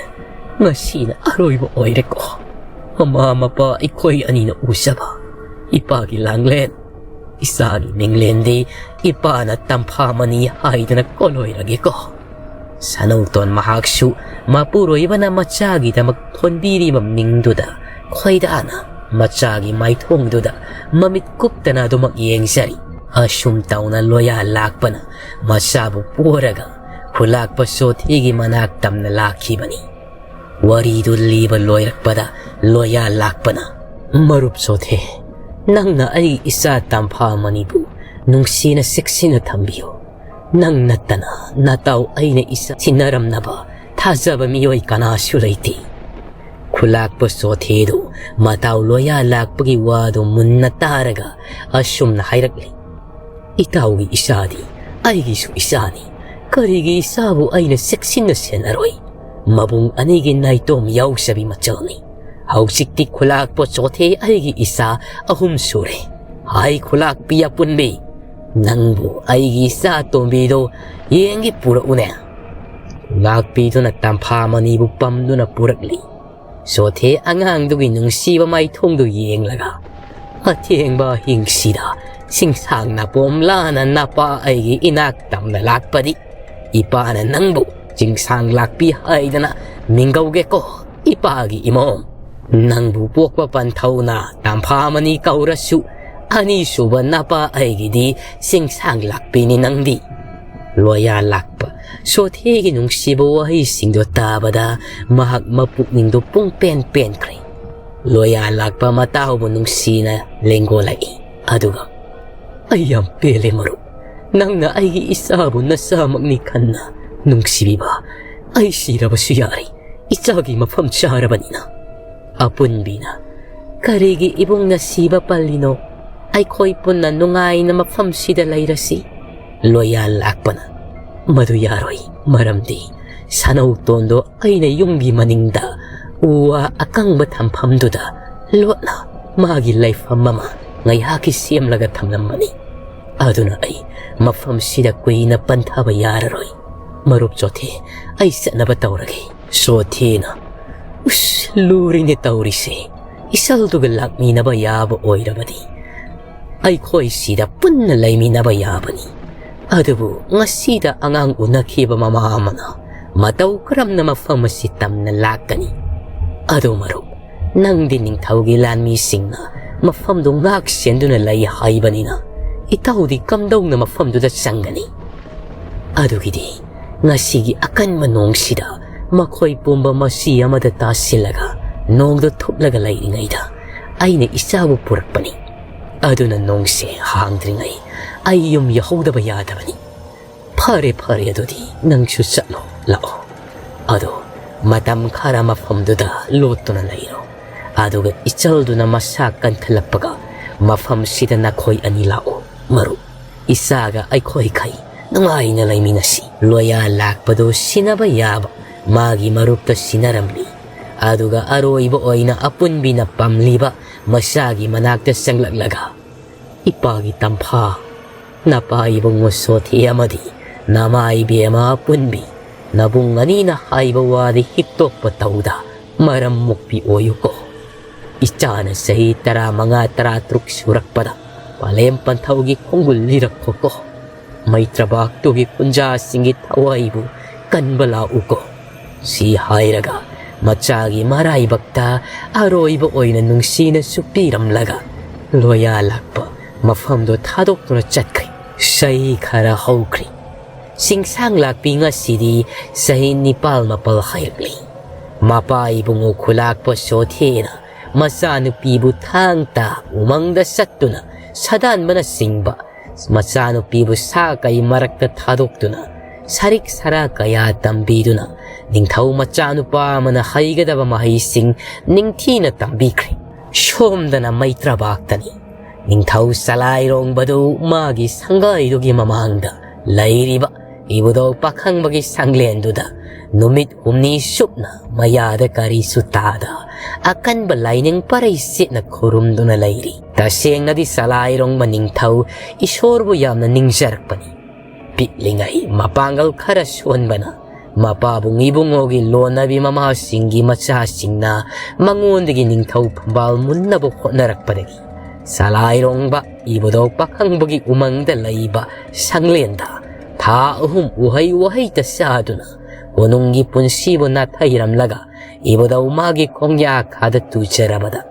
ꯉꯁꯤꯅ ꯑꯔꯣꯏꯕ ꯑꯣꯏꯔꯦꯀꯣ꯫ ꯃꯃꯥ ꯃꯄꯥ ꯑꯩꯈꯣꯏ ꯑꯅꯤꯅ ꯎꯖꯕ ꯏꯄꯥꯒꯤ ꯂꯥꯡꯂꯦꯟ, ꯏꯆꯥꯒꯤ ꯃꯤꯡꯂꯦꯟꯗꯤ ꯏꯄꯥꯅ ꯇꯝꯐꯥ ꯃꯅꯤ ꯍꯥꯏꯗꯅ ꯀꯣꯜꯂꯣꯏꯔꯒꯦꯀꯣ꯫ ꯁꯅꯧꯇꯣꯟ ꯃꯍꯥꯛꯁꯨ ꯃꯄꯨꯔꯣꯏꯕꯅ ꯃꯆꯥꯒꯤꯗꯃꯛ ꯊꯣꯟꯕꯤꯔꯤꯕ ꯃꯤꯡꯗꯨꯗ ꯈꯣꯏꯗꯥꯅ ꯃꯆꯥꯒꯤ ꯃꯥꯏꯊꯣꯡꯗꯨꯗ ꯃꯃꯤꯠ ꯀꯨꯞꯇꯅ ꯑꯗꯨꯃꯛ ꯌꯦꯡꯖꯔꯤ꯫ ꯑꯁꯨꯝ ꯇꯧꯅ ꯂꯣꯌꯥ ꯂꯥꯛꯄꯅ ꯃꯆꯥꯕꯨ ꯄꯣꯔꯒ ꯈꯨꯂꯥꯛꯄ ꯁꯣꯊꯤꯒꯤ ꯃꯅꯥꯛ ꯇꯝꯅ ꯂꯥꯛꯈꯤꯕꯅꯤ꯫ ꯋꯥꯔꯤꯗꯨ ꯂꯤꯕ ꯂꯣꯏꯔꯛꯄꯗ ꯂꯣꯌꯥ ꯂꯥꯛꯄꯅ, "ꯃꯔꯨꯞ ꯁꯣꯊꯦ, ꯅꯪꯅ ꯑꯩ ꯏꯆꯥ ꯇꯝꯐꯥ ꯃꯅꯤꯕꯨ ꯅꯨꯡꯁꯤꯅ ꯆꯦꯛꯁꯤꯟꯅ ꯊꯝꯕꯤꯌꯨ꯫ ꯅꯪ ꯅꯠꯇꯅ ꯅꯇꯥꯎ ꯑꯩꯅ ꯏꯆꯥ ꯁꯤꯟꯅꯔꯝꯅꯕ ꯊꯥꯖꯕ ꯃꯤꯑꯣꯏ ꯀꯅꯥꯁꯨ ꯂꯩꯇꯦ"꯫ ꯈꯨꯂꯥꯛꯄ ꯁꯣꯊꯦꯗꯨ ꯃꯇꯥꯎ ꯂꯣꯌꯥ ꯂꯥꯛꯄꯒꯤ ꯋꯥꯗꯨ ꯃꯨꯟꯅ ꯇꯥꯔꯒ ꯑꯁꯨꯝꯅ ꯍꯥꯏꯔꯛꯂꯤ, "ꯏꯇꯥꯎꯒꯤ ꯏꯆꯥꯗꯤ ꯑꯩꯒꯤꯁꯨ ꯏꯆꯥꯅꯤ꯫ ꯀꯔꯤꯒꯤ ꯏꯆꯥꯕꯨ ꯑꯩꯅ ꯆꯦꯛꯁꯤꯟꯅ ꯁꯦꯟꯅꯔꯣꯏ? ꯃꯕꯨꯡ ꯑꯅꯤꯒꯤ ꯅꯥꯏꯇꯣꯝ ꯌꯥꯎꯖꯕꯤ ꯃꯆꯜꯅꯤ꯫ ꯍꯧꯖꯤꯛꯇꯤ ꯈꯨꯂꯥꯛꯄ ꯆꯣꯊꯦ ꯑꯩꯒꯤ ꯏꯆꯥ ꯑꯍꯨꯝ ꯁꯨꯔꯦ꯫ ꯍꯥꯏ ꯈꯨꯂꯥꯛꯄꯤ ꯑꯄꯨꯟꯕꯤ, ꯅꯪꯕꯨ ꯑꯩꯒꯤ ꯏꯆꯥ ꯇꯣꯝꯕꯤꯗꯣ ꯌꯦꯡꯒꯦ ꯄꯨꯔꯛꯎꯅꯦ꯫ ꯈꯨꯂꯥꯛꯄꯤꯗꯨꯅ ꯇꯝꯐꯥ ꯃꯅꯤꯕꯨ ꯄꯝꯗꯨꯅ ꯄꯨꯔꯛꯂꯤ꯫ ꯆꯣꯊꯦ ꯑꯉꯥꯡꯗꯨꯒꯤ ꯅꯨꯡꯁꯤꯕ ꯃꯥꯏꯊꯣꯡꯗꯨ ꯌꯦꯡꯂꯒ, ꯑꯊꯦꯡꯕ ꯑꯍꯤꯡꯁꯤꯗ ꯆꯤꯡꯁꯥꯡ ꯅꯥꯄꯣꯝ ꯂꯥꯅ ꯅꯄꯥ ꯑꯩꯒꯤ ꯏꯅꯥꯛ ꯇꯝꯅ ꯂꯥꯛꯄꯗꯤ, ꯏꯄꯥꯅ ꯅꯪꯕꯨ ꯆꯤꯡꯁꯥꯡ ꯂꯥꯛꯄꯤ ꯍꯥꯏꯗꯅ ꯃꯤꯡꯒꯧꯒꯦꯀꯣ, ꯏꯄꯥꯒꯤ ꯏꯃꯣꯝ꯫ ꯅꯪꯕꯨ ꯄꯣꯛꯄ ꯄꯟꯊꯧꯅ ꯇꯝꯐꯥ ꯃꯅꯤ ꯀꯧꯔꯁꯨ, ꯑꯅꯤꯁꯨꯕ ꯅꯄꯥ ꯑꯩꯒꯤꯗꯤ ꯆꯤꯡꯁꯥꯡ ꯂꯥꯛꯄꯤꯅꯤ ꯅꯪꯗꯤ꯫ ꯂꯣꯌꯥ ꯂꯥꯛꯄ ꯆꯣꯊꯦꯒꯤ ꯅꯨꯡꯁꯤꯕ ꯋꯥꯍꯩꯁꯤꯡꯗꯣ ꯇꯥꯕꯗ ꯃꯍꯥꯛ ꯃꯄꯨꯛꯅꯤꯡꯗꯣ ꯄꯨꯡ ꯄꯦꯟ ꯄꯦꯟꯈ꯭ꯔꯦ꯫ ꯂꯣꯌꯥ ꯂꯥꯛꯄ ꯃꯇꯥꯎꯕꯨ ꯅꯨꯡꯁꯤꯅ ꯂꯦꯡꯒꯣꯜꯂꯛꯏ꯫ ꯑꯗꯨꯒ, "ꯑꯩ ꯌꯥꯝ ꯄꯦꯜꯂꯦ ꯃꯔꯨꯞ꯫ ꯅꯪꯅ ꯑꯩꯒꯤ ꯏꯆꯥꯕꯨ ꯅꯆꯥꯃꯛꯅꯤ ꯈꯟꯅ ꯅꯨꯡꯁꯤꯕꯤꯕ꯫ ꯑꯩ ꯁꯤꯔꯕꯁꯨ ꯌꯥꯔꯤ, ꯏꯆꯥꯒꯤ ꯃꯐꯝ ꯆꯥꯔꯕꯅꯤꯅ꯫" ꯑꯄꯨꯟꯕꯤꯅ, "ꯀꯔꯤꯒꯤ ꯏꯕꯨꯡꯅ ꯁꯤꯕ ꯄꯜꯂꯤꯅꯣ? ꯑꯩꯈꯣꯏ ꯄꯨꯟꯅ ꯅꯨꯡꯉꯥꯏꯅ ꯃꯐꯝꯁꯤꯗ ꯂꯩꯔꯁꯤ꯫" ꯂꯣꯌꯥ ꯂꯥꯛꯄꯅ, "ꯃꯗꯨ ꯌꯥꯔꯣꯏ, ꯃꯔꯝꯗꯤ ꯁꯅꯧꯇꯣꯟꯗꯣ ꯑꯩꯅ ꯌꯨꯝꯒꯤ ꯃꯅꯤꯡꯗ ꯎ ꯋꯥ ꯑꯀꯪꯕ ꯊꯝꯐꯝꯗꯨꯗ ꯂꯣꯠꯅ ꯃꯥꯒꯤ ꯂꯩꯐꯝ ꯑꯃ ꯉꯥꯏꯍꯥꯛꯀꯤ ꯁꯦꯝꯂꯒ ꯊꯝꯂꯝꯕꯅꯤ꯫ ꯑꯗꯨꯅ ꯑꯩ ꯃꯐꯝꯁꯤꯗ ꯀꯨꯏꯅ ꯄꯟꯊꯕ ꯌꯥꯔꯔꯣꯏ꯫ ꯃꯔꯨꯞ ꯆꯣꯊꯦ, ꯑꯩ ꯆꯠꯅꯕ ꯇꯧꯔꯒꯦ꯫" ꯆꯣꯊꯦꯅ, "ꯎꯁ, ꯂꯨꯔꯤꯅꯦ ꯇꯧꯔꯤꯁꯦ꯫ ꯏꯆꯜꯗꯨꯒ ꯂꯥꯛꯃꯤꯟꯅꯕ ꯌꯥꯕ ꯑꯣꯏꯔꯕꯗꯤ ꯑꯩꯈꯣꯏ ꯁꯤꯗ ꯄꯨꯟꯅ ꯂꯩꯃꯤꯟꯅꯕ ꯌꯥꯕꯅꯤ꯫ ꯑꯗꯨꯕꯨ ꯉꯁꯤꯗ ꯑꯉꯥꯡ ꯎꯅꯈꯤꯕ ꯃꯃꯥ ꯑꯃꯅ ꯃꯇꯧ ꯀꯔꯝꯅ ꯃꯐꯝ ꯑꯁꯤ ꯇꯝꯅ ꯂꯥꯛꯀꯅꯤ? ꯑꯗꯨ ꯃꯔꯨꯞ, ꯅꯪꯗꯤ ꯅꯤꯡꯊꯧꯒꯤ ꯂꯥꯟꯃꯤꯁꯤꯡꯅ ꯃꯐꯝꯗꯨ ꯉꯥꯛ ꯁꯦꯟꯗꯨꯅ ꯂꯩ ꯍꯥꯏꯕꯅꯤꯅ, ꯏꯇꯥꯎꯗꯤ ꯀꯝꯗꯧꯅ ꯃꯐꯝꯗꯨꯗ ꯆꯪꯒꯅꯤ? ꯑꯗꯨꯒꯤꯗꯤ ꯉꯁꯤꯒꯤ ꯑꯀꯟꯕ ꯅꯣꯡꯁꯤꯗ ꯃꯈꯣꯏ ꯄꯨꯝꯕ ꯃꯆꯤ ꯑꯃꯗ ꯇꯥꯁꯤꯜꯂꯒ ꯅꯣꯡꯗ ꯊꯨꯞꯂꯒ ꯂꯩꯔꯤꯉꯩꯗ ꯑꯩꯅ ꯏꯆꯥꯕꯨ ꯄꯨꯔꯛꯄꯅꯤ꯫ ꯑꯗꯨꯅ ꯅꯣꯡꯁꯦ ꯍꯥꯡꯗ꯭ꯔꯤꯉꯩ ꯑꯩ ꯌꯨꯝ ꯌꯧꯍꯧꯗꯕ ꯌꯥꯗꯕꯅꯤ꯫ ꯐꯔꯦ, ꯐꯔꯦ, ꯑꯗꯨꯗꯤ ꯅꯪꯁꯨ ꯆꯠꯂꯣ, ꯂꯥꯛꯑꯣ꯫ ꯑꯗꯣ ꯃꯇꯝ ꯈꯔ ꯃꯐꯝꯗꯨꯗ ꯂꯣꯠꯇꯨꯅ ꯂꯩꯔꯣ꯫ ꯑꯗꯨꯒ ꯏꯆꯜꯗꯨꯅ ꯃꯁꯥ ꯀꯟꯈꯠꯂꯛꯄꯒ ꯃꯐꯝꯁꯤꯗ ꯅꯈꯣꯏ ꯑꯅꯤ ꯂꯥꯛꯑꯣ, ꯃꯔꯨꯞ꯫ ꯏꯆꯥꯒ ꯑꯩꯈꯣꯏꯈꯩ ꯅꯨꯡꯉꯥꯏꯅ ꯂꯩꯃꯤꯟꯅꯁꯤ꯫" ꯂꯣꯌꯥ ꯂꯥꯛꯄꯗꯨ ꯁꯤꯟꯅꯕ ꯌꯥꯕ ꯃꯥꯒꯤ ꯃꯔꯨꯞꯇ ꯁꯤꯟꯅꯔꯝꯂꯤ꯫ ꯑꯗꯨꯒ ꯑꯔꯣꯏꯕ ꯑꯣꯏꯅ ꯑꯄꯨꯟꯕꯤꯅ ꯄꯝꯂꯤꯕ ꯃꯆꯥꯒꯤ ꯃꯅꯥꯛꯇ ꯆꯪꯂꯛꯂꯒ, "ꯏꯄꯥꯒꯤ ꯇꯝꯐꯥ, ꯅꯄꯥ ꯏꯕꯨꯡꯉꯣ ꯁꯣꯊꯤ ꯑꯃꯗꯤ ꯅꯃꯥ ꯏꯕꯦꯝꯃ ꯑꯄꯨꯟꯕꯤ, ꯅꯕꯨꯡ ꯑꯅꯤꯅ ꯍꯥꯏꯕ ꯋꯥꯗꯤ ꯍꯤꯛꯇꯣꯛꯄ ꯇꯧꯗ, ꯃꯔꯝ ꯃꯣꯛꯄꯤ ꯑꯣꯏꯌꯨꯀꯣ꯫ ꯏꯆꯥꯅ ꯆꯍꯤ ꯇꯔꯥꯃꯉꯥ ꯇꯔꯥꯇꯔꯨꯛ ꯁꯨꯔꯛꯄꯗ ꯄꯥꯂꯦꯝ ꯄꯟꯊꯧꯒꯤ ꯈꯣꯡꯒꯨꯜ ꯂꯤꯔꯛꯈꯣꯀꯣ꯫ ꯃꯩꯇ꯭ꯔꯕꯥꯛꯇꯨꯒꯤ ꯀꯨꯟꯖꯥꯁꯤꯡꯒꯤ ꯊꯋꯥꯏꯕꯨ ꯀꯟꯕ ꯂꯥꯛꯎꯀꯣ"꯫ ꯁꯤ ꯍꯥꯏꯔꯒ ꯃꯆꯥꯒꯤ ꯃꯔꯥꯏꯕꯛꯇ ꯑꯔꯣꯏꯕ ꯑꯣꯏꯅ ꯅꯨꯡꯁꯤꯅ ꯆꯨꯞꯄꯤꯔꯝꯂꯒ ꯂꯣꯌꯥ ꯂꯥꯛꯄ ꯃꯐꯝꯗꯨ ꯊꯥꯗꯣꯛꯇꯨꯅ ꯆꯠꯈ꯭ꯔꯦ꯫ ꯆꯍꯤ ꯈꯔ ꯍꯧꯈ꯭ꯔꯦ꯫ ꯆꯤꯡꯁꯥꯡ ꯂꯥꯛꯄꯤ ꯉꯁꯤꯗꯤ ꯆꯍꯤ ꯅꯤꯄꯥꯜ ꯃꯥꯄꯜ ꯍꯥꯏꯔꯛꯂꯤ꯫ ꯃꯄꯥ ꯏꯕꯨꯡꯉꯣ ꯈꯨꯂꯥꯛꯄ ꯁꯣꯊꯦꯅ ꯃꯆꯥꯅꯨꯄꯤꯕꯨ ꯊꯥꯡ ꯇꯥ ꯎꯃꯪꯗ ꯆꯠꯇꯨꯅ ꯁꯥꯗꯥꯟꯕꯅꯆꯤꯡꯕ, ꯃꯆꯥꯅꯨꯄꯤꯕꯨ ꯁꯥ ꯀꯩ ꯃꯔꯛꯇ ꯊꯥꯗꯣꯛꯇꯨꯅ ꯁꯔꯤꯛ ꯁꯔꯥ ꯀꯌꯥ ꯇꯝꯕꯤꯗꯨꯅ ꯅꯤꯡꯊꯧ ꯃꯆꯥꯅꯨꯄꯥ ꯑꯃꯅ ꯍꯩꯒꯗꯕ ꯃꯍꯩꯁꯤꯡ ꯅꯤꯡꯊꯤꯅ ꯇꯝꯕꯤꯈ꯭ꯔꯦ꯫ ꯁꯣꯝꯗꯅ ꯃꯩꯇ꯭ꯔꯕꯥꯛꯇꯅꯤ꯫ ꯅꯤꯡꯊꯧ ꯆꯂꯥꯏꯔꯣꯡꯕꯗꯨ ꯃꯥꯒꯤ ꯁꯪꯒꯥꯏꯗꯨꯒꯤ ꯃꯃꯥꯡꯗ ꯂꯩꯔꯤꯕ ꯏꯕꯨꯙꯧ ꯄꯥꯈꯪꯕꯒꯤ ꯁꯪꯂꯦꯟꯗꯨꯗ ꯅꯨꯃꯤꯠ ꯍꯨꯝꯅꯤ ꯆꯨꯞꯅ ꯃꯌꯥꯗ ꯀꯔꯤꯁꯨ ꯇꯥꯗ ꯑꯀꯟꯕ ꯂꯥꯏꯅꯤꯡ ꯄꯔꯩ ꯁꯦꯠꯅ ꯈꯨꯔꯨꯝꯗꯨꯅ ꯂꯩꯔꯤ꯫ ꯇꯁꯦꯡꯅꯗꯤ ꯆꯂꯥꯏꯔꯣꯡꯕ ꯅꯤꯡꯊꯧ ꯏꯁꯣꯔꯕꯨ ꯌꯥꯝꯅ ꯅꯤꯡꯖꯔꯛꯄꯅꯤ꯫ ꯄꯤꯛꯂꯤꯉꯩ ꯃꯄꯥꯡꯒꯜ ꯈꯔ ꯁꯣꯟꯕꯅ ꯃꯄꯥꯕꯨꯡ ꯏꯕꯨꯡꯉꯣꯒꯤ ꯂꯣꯟꯅꯕꯤ ꯃꯃꯥꯁꯤꯡꯒꯤ ꯃꯆꯥꯁꯤꯡꯅ ꯃꯉꯣꯟꯗꯒꯤ ꯅꯤꯡꯊꯧ ꯐꯝꯕꯥꯜ ꯃꯨꯟꯅꯕ ꯍꯣꯠꯅꯔꯛꯄꯗꯒꯤ ꯆꯂꯥꯏꯔꯣꯡꯕ ꯏꯕꯨꯙꯧ ꯄꯥꯈꯪꯕꯒꯤ ꯎꯃꯪꯗ ꯂꯩꯕ ꯁꯪꯂꯦꯟꯗ ꯊꯥ ꯑꯍꯨꯝ ꯎꯍꯩ ꯋꯥꯍꯩꯇ ꯆꯥꯗꯨꯅ ꯀꯣꯅꯨꯡꯒꯤ ꯄꯨꯟꯁꯤꯕꯨ ꯅꯥꯊꯩꯔꯝꯂꯒ ꯏꯕꯨꯙꯧ ꯃꯥꯒꯤ ꯈꯣꯡꯌꯥꯈꯥꯗ ꯇꯨꯖꯔꯕꯗ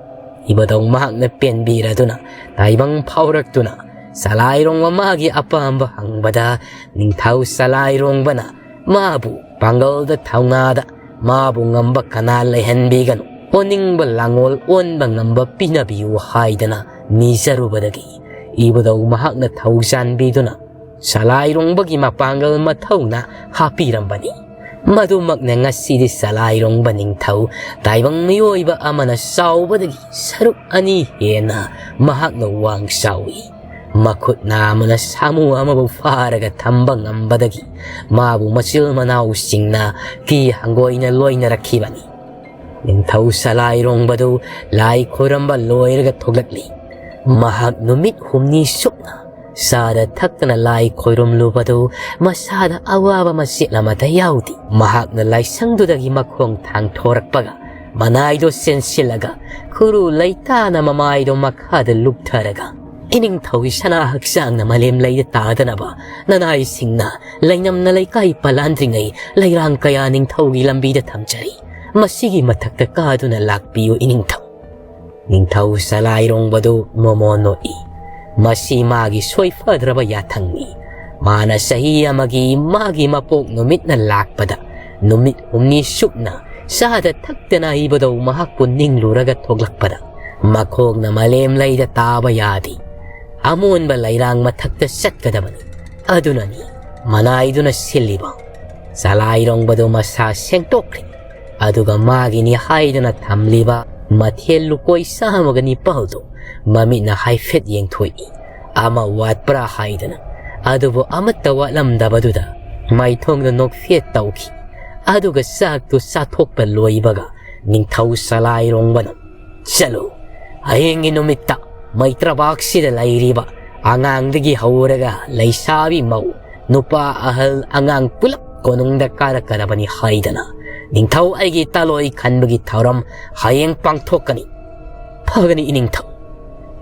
ꯏꯕꯨꯙꯧ ꯃꯍꯥꯛꯅ ꯄꯦꯟꯕꯤꯔꯗꯨꯅ ꯇꯥꯏꯕꯪ ꯐꯥꯎꯔꯛꯇꯨꯅ ꯆꯂꯥꯏꯔꯣꯡꯕ ꯃꯥꯒꯤ ꯑꯄꯥꯝꯕ ꯍꯪꯕꯗ ꯅꯤꯡꯊꯧ ꯆꯂꯥꯏꯔꯣꯡꯕꯅ ꯃꯥꯕꯨ ꯄꯥꯡꯒꯜꯗ ꯊꯧꯅꯥꯗ ꯃꯥꯕꯨ ꯉꯝꯕ ꯀꯅꯥ ꯂꯩꯍꯟꯕꯤꯒꯅꯨ, ꯑꯣꯅꯤꯡꯕ ꯂꯥꯡꯑꯣꯜ ꯑꯣꯟꯕ ꯉꯝꯕ ꯄꯤꯅꯕꯤꯌꯨ ꯍꯥꯏꯗꯅ ꯅꯤꯖꯔꯨꯕꯗꯒꯤ ꯏꯕꯨꯙꯧ ꯃꯍꯥꯛꯅ ꯊꯧꯖꯥꯟꯕꯤꯗꯨꯅ ꯆꯂꯥꯏꯔꯣꯡꯕꯒꯤ ꯃꯄꯥꯡꯒꯜ ꯃꯊꯧꯅ ꯍꯥꯞꯄꯤꯔꯝꯕꯅꯤ꯫ ꯃꯗꯨꯃꯛꯅ ꯉꯁꯤꯗꯤ ꯆꯂꯥꯏꯔꯣꯡꯕ ꯅꯤꯡꯊꯧ ꯇꯥꯏꯕꯪ ꯃꯤꯑꯣꯏꯕ ꯑꯃꯅ ꯆꯥꯎꯕꯗꯒꯤ ꯁꯔꯨꯛ ꯑꯅꯤ ꯍꯦꯟꯅ ꯃꯍꯥꯛꯅ ꯋꯥꯡ ꯆꯥꯎꯏ꯫ ꯃꯈꯨꯠ ꯅꯥꯝꯃꯅ ꯁꯥꯃꯨ ꯑꯃꯕꯨ ꯐꯥꯔꯒ ꯊꯝꯕ ꯉꯝꯕꯗꯒꯤ ꯃꯥꯕꯨ ꯃꯆꯤꯜ ꯃꯅꯥꯎꯁꯤꯡꯅ ꯀꯤ ꯍꯪꯒꯣꯏꯅ ꯂꯣꯏꯅꯔꯛꯈꯤꯕꯅꯤ꯫ ꯅꯤꯡꯊꯧ ꯁꯂꯥꯏꯔꯣꯡꯕꯗꯨ ꯂꯥꯏ ꯈꯣꯏꯔꯝꯕ ꯂꯣꯏꯔꯒ ꯊꯣꯛꯂꯛꯂꯤ꯫ ꯃꯍꯥꯛ ꯅꯨꯃꯤꯠ ꯍꯨꯝꯅꯤ ꯁꯨꯞꯅ ꯆꯥꯗ ꯊꯛꯇꯅ ꯂꯥꯏ ꯈꯣꯏꯔꯝꯂꯨꯕꯗꯨ ꯃꯁꯥꯗ ꯑꯋꯥꯕ ꯃꯆꯦꯠ ꯑꯃꯠꯇ ꯌꯥꯎꯗꯦ꯫ ꯃꯍꯥꯛꯅ ꯂꯥꯏꯁꯪꯗꯨꯗꯒꯤ ꯃꯈꯣꯡ ꯊꯥꯡꯊꯣꯔꯛꯄꯒ ꯃꯅꯥꯏꯗꯣ ꯆꯦꯟꯁꯤꯜꯂꯒ ꯈꯨꯔꯨ ꯂꯩꯇꯥꯅ ꯃꯃꯥꯏꯗꯣ ꯃꯈꯥꯗ ꯂꯨꯞꯊꯔꯒ, "ꯏꯅꯤꯡꯊꯧꯒꯤ ꯁꯅꯥ ꯍꯛꯆꯥꯡꯅ ꯃꯥꯂꯦꯝ ꯂꯩꯗ ꯇꯥꯗꯅꯕ ꯅꯅꯥꯏꯁꯤꯡꯅ ꯂꯩꯅꯝꯅ ꯂꯩꯀꯥꯏ ꯄꯥꯜꯂꯥꯟꯗ꯭ꯔꯤꯉꯩ ꯂꯩꯔꯥꯡ ꯀꯌꯥ ꯅꯤꯡꯊꯧꯒꯤ ꯂꯝꯕꯤꯗ ꯊꯝꯖꯔꯤ꯫ ꯃꯁꯤꯒꯤ ꯃꯊꯛꯇ ꯀꯥꯗꯨꯅ ꯂꯥꯛꯄꯤꯌꯨ ꯏꯅꯤꯡꯊꯧ"꯫ ꯅꯤꯡꯊꯧ ꯁꯂꯥꯏꯔꯣꯡꯕꯗꯨ ꯃꯣꯃꯣ ꯅꯣꯛꯏ꯫ ꯃꯁꯤ ꯃꯥꯒꯤ ꯁꯣꯏꯐꯗ꯭ꯔꯕ ꯌꯥꯊꯪꯅꯤ꯫ ꯃꯥꯅ ꯆꯍꯤ ꯑꯃꯒꯤ ꯃꯥꯒꯤ ꯃꯄꯣꯛ ꯅꯨꯃꯤꯠꯅ ꯂꯥꯛꯄꯗ ꯅꯨꯃꯤꯠ ꯍꯨꯝꯅꯤ ꯁꯨꯞꯅ ꯆꯥꯗ ꯊꯛꯇꯅ ꯏꯕꯗꯧ ꯃꯍꯥꯛꯄꯨ ꯅꯤꯡꯂꯨꯔꯒ ꯊꯣꯛꯂꯛꯄꯗ ꯃꯈꯣꯡꯅ ꯃꯥꯂꯦꯝ ꯂꯩꯗ ꯇꯥꯕ ꯌꯥꯗꯦ꯫ ꯑꯃꯣꯟꯕ ꯂꯩꯔꯥꯡ ꯃꯊꯛꯇ ꯆꯠꯀꯗꯕꯅꯤ꯫ ꯑꯗꯨꯅꯅꯤ ꯃꯅꯥꯏꯗꯨꯅ ꯁꯤꯜꯂꯤꯕ꯫ ꯁꯂꯥꯏꯔꯣꯡꯕꯗꯨ ꯃꯁꯥ ꯁꯦꯡꯗꯣꯛꯈ꯭ꯔꯦ꯫ ꯑꯗꯨꯒ ꯃꯥꯒꯤꯅꯤ ꯍꯥꯏꯗꯅ ꯊꯝꯂꯤꯕ ꯃꯊꯦꯜ ꯂꯨꯀꯣꯏ ꯆꯥꯝꯃꯒ ꯅꯤꯄꯥꯜꯗꯨ ꯃꯃꯤꯠꯅ ꯍꯥꯏꯐꯦꯠ ꯌꯦꯡꯊꯣꯛꯏ꯫ ꯑꯃ ꯋꯥꯠꯄ꯭ꯔꯥ ꯍꯥꯏꯗꯅ꯫ ꯑꯗꯨꯕꯨ ꯑꯃꯠꯇ ꯋꯥꯠꯂꯝꯗꯕꯗꯨꯗ ꯃꯥꯏꯊꯣꯡꯗ ꯅꯣꯛꯐꯦꯠ ꯇꯧꯈꯤ꯫ ꯑꯗꯨꯒ ꯆꯥꯛꯇꯨ ꯆꯥꯊꯣꯛꯄ ꯂꯣꯏꯕꯒ ꯅꯤꯡꯊꯧ ꯁꯂꯥꯏꯔꯣꯡꯕꯅ, "ꯆꯠꯂꯨ, ꯍꯌꯦꯡꯒꯤ ꯅꯨꯃꯤꯠꯇ ꯃꯩꯇ꯭ꯔꯕꯥꯛꯁꯤꯗ ꯂꯩꯔꯤꯕ ꯑꯉꯥꯡꯗꯒꯤ ꯍꯧꯔꯒ ꯂꯩꯁꯥꯕꯤ ꯃꯧ, ꯅꯨꯄꯥ ꯑꯍꯜ ꯑꯉꯥꯡ ꯄꯨꯂꯞ ꯀꯣꯅꯨꯡꯗ ꯀꯥꯔꯛꯀꯗꯕꯅꯤ ꯍꯥꯏꯗꯅ ꯅꯤꯡꯊꯧ ꯑꯩꯒꯤ ꯇꯥꯂꯣꯏ ꯈꯟꯕꯒꯤ ꯊꯧꯔꯝ ꯍꯌꯦꯡ ꯄꯥꯡꯊꯣꯛꯀꯅꯤ"꯫ "ꯐꯒꯅꯤ ꯏꯅꯤꯡꯊꯧ"꯫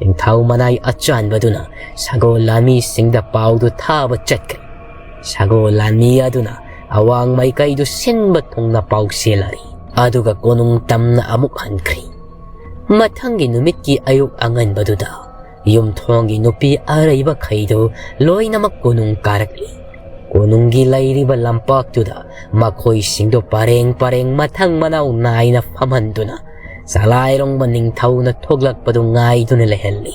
ꯅꯤꯡꯊꯧ ꯃꯅꯥꯏ ꯑꯆꯥꯟꯕꯗꯨꯅ ꯁꯒꯣꯜ ꯂꯥꯟꯃꯤꯁꯤꯡꯗ ꯄꯥꯎꯗꯨ ꯊꯥꯕ ꯆꯠꯈ꯭ꯔꯦ꯫ ꯁꯒꯣꯜ ꯂꯥꯟꯃꯤ ꯑꯗꯨꯅ ꯑꯋꯥꯡ ꯃꯥꯏꯀꯩꯗꯨ ꯁꯤꯟꯕ ꯊꯨꯡꯅ ꯄꯥꯎ ꯆꯦꯜꯂꯔꯤ꯫ ꯑꯗꯨꯒ ꯀꯣꯅꯨꯡ ꯇꯝꯅ ꯑꯃꯨꯛ ꯍꯟꯈ꯭ꯔꯤ꯫ ꯃꯊꯪꯒꯤ ꯅꯨꯃꯤꯠꯀꯤ ꯑꯌꯨꯛ ꯑꯉꯟꯕꯗꯨꯗ ꯌꯨꯝꯊꯣꯡꯒꯤ ꯅꯨꯄꯤ ꯑꯔꯩꯕꯈꯩꯗꯨ ꯂꯣꯏꯅꯃꯛ ꯀꯣꯅꯨꯡ ꯀꯥꯔꯛꯂꯤ꯫ ꯀꯣꯅꯨꯡꯒꯤ ꯂꯩꯔꯤꯕ ꯂꯝꯄꯥꯛꯇꯨꯗ ꯃꯈꯣꯏꯁꯤꯡꯗꯨ ꯄꯔꯦꯡ ꯄꯔꯦꯡ ꯃꯊꯪ ꯃꯅꯥꯎ ꯅꯥꯏꯅ ꯐꯝꯍꯟꯗꯨꯅ ꯆꯂꯥꯏꯔꯣꯡꯕ ꯅꯤꯡꯊꯧꯅ ꯊꯣꯛꯂꯛꯄꯗꯨ ꯉꯥꯏꯗꯨꯅ ꯂꯩꯍꯜꯂꯤ꯫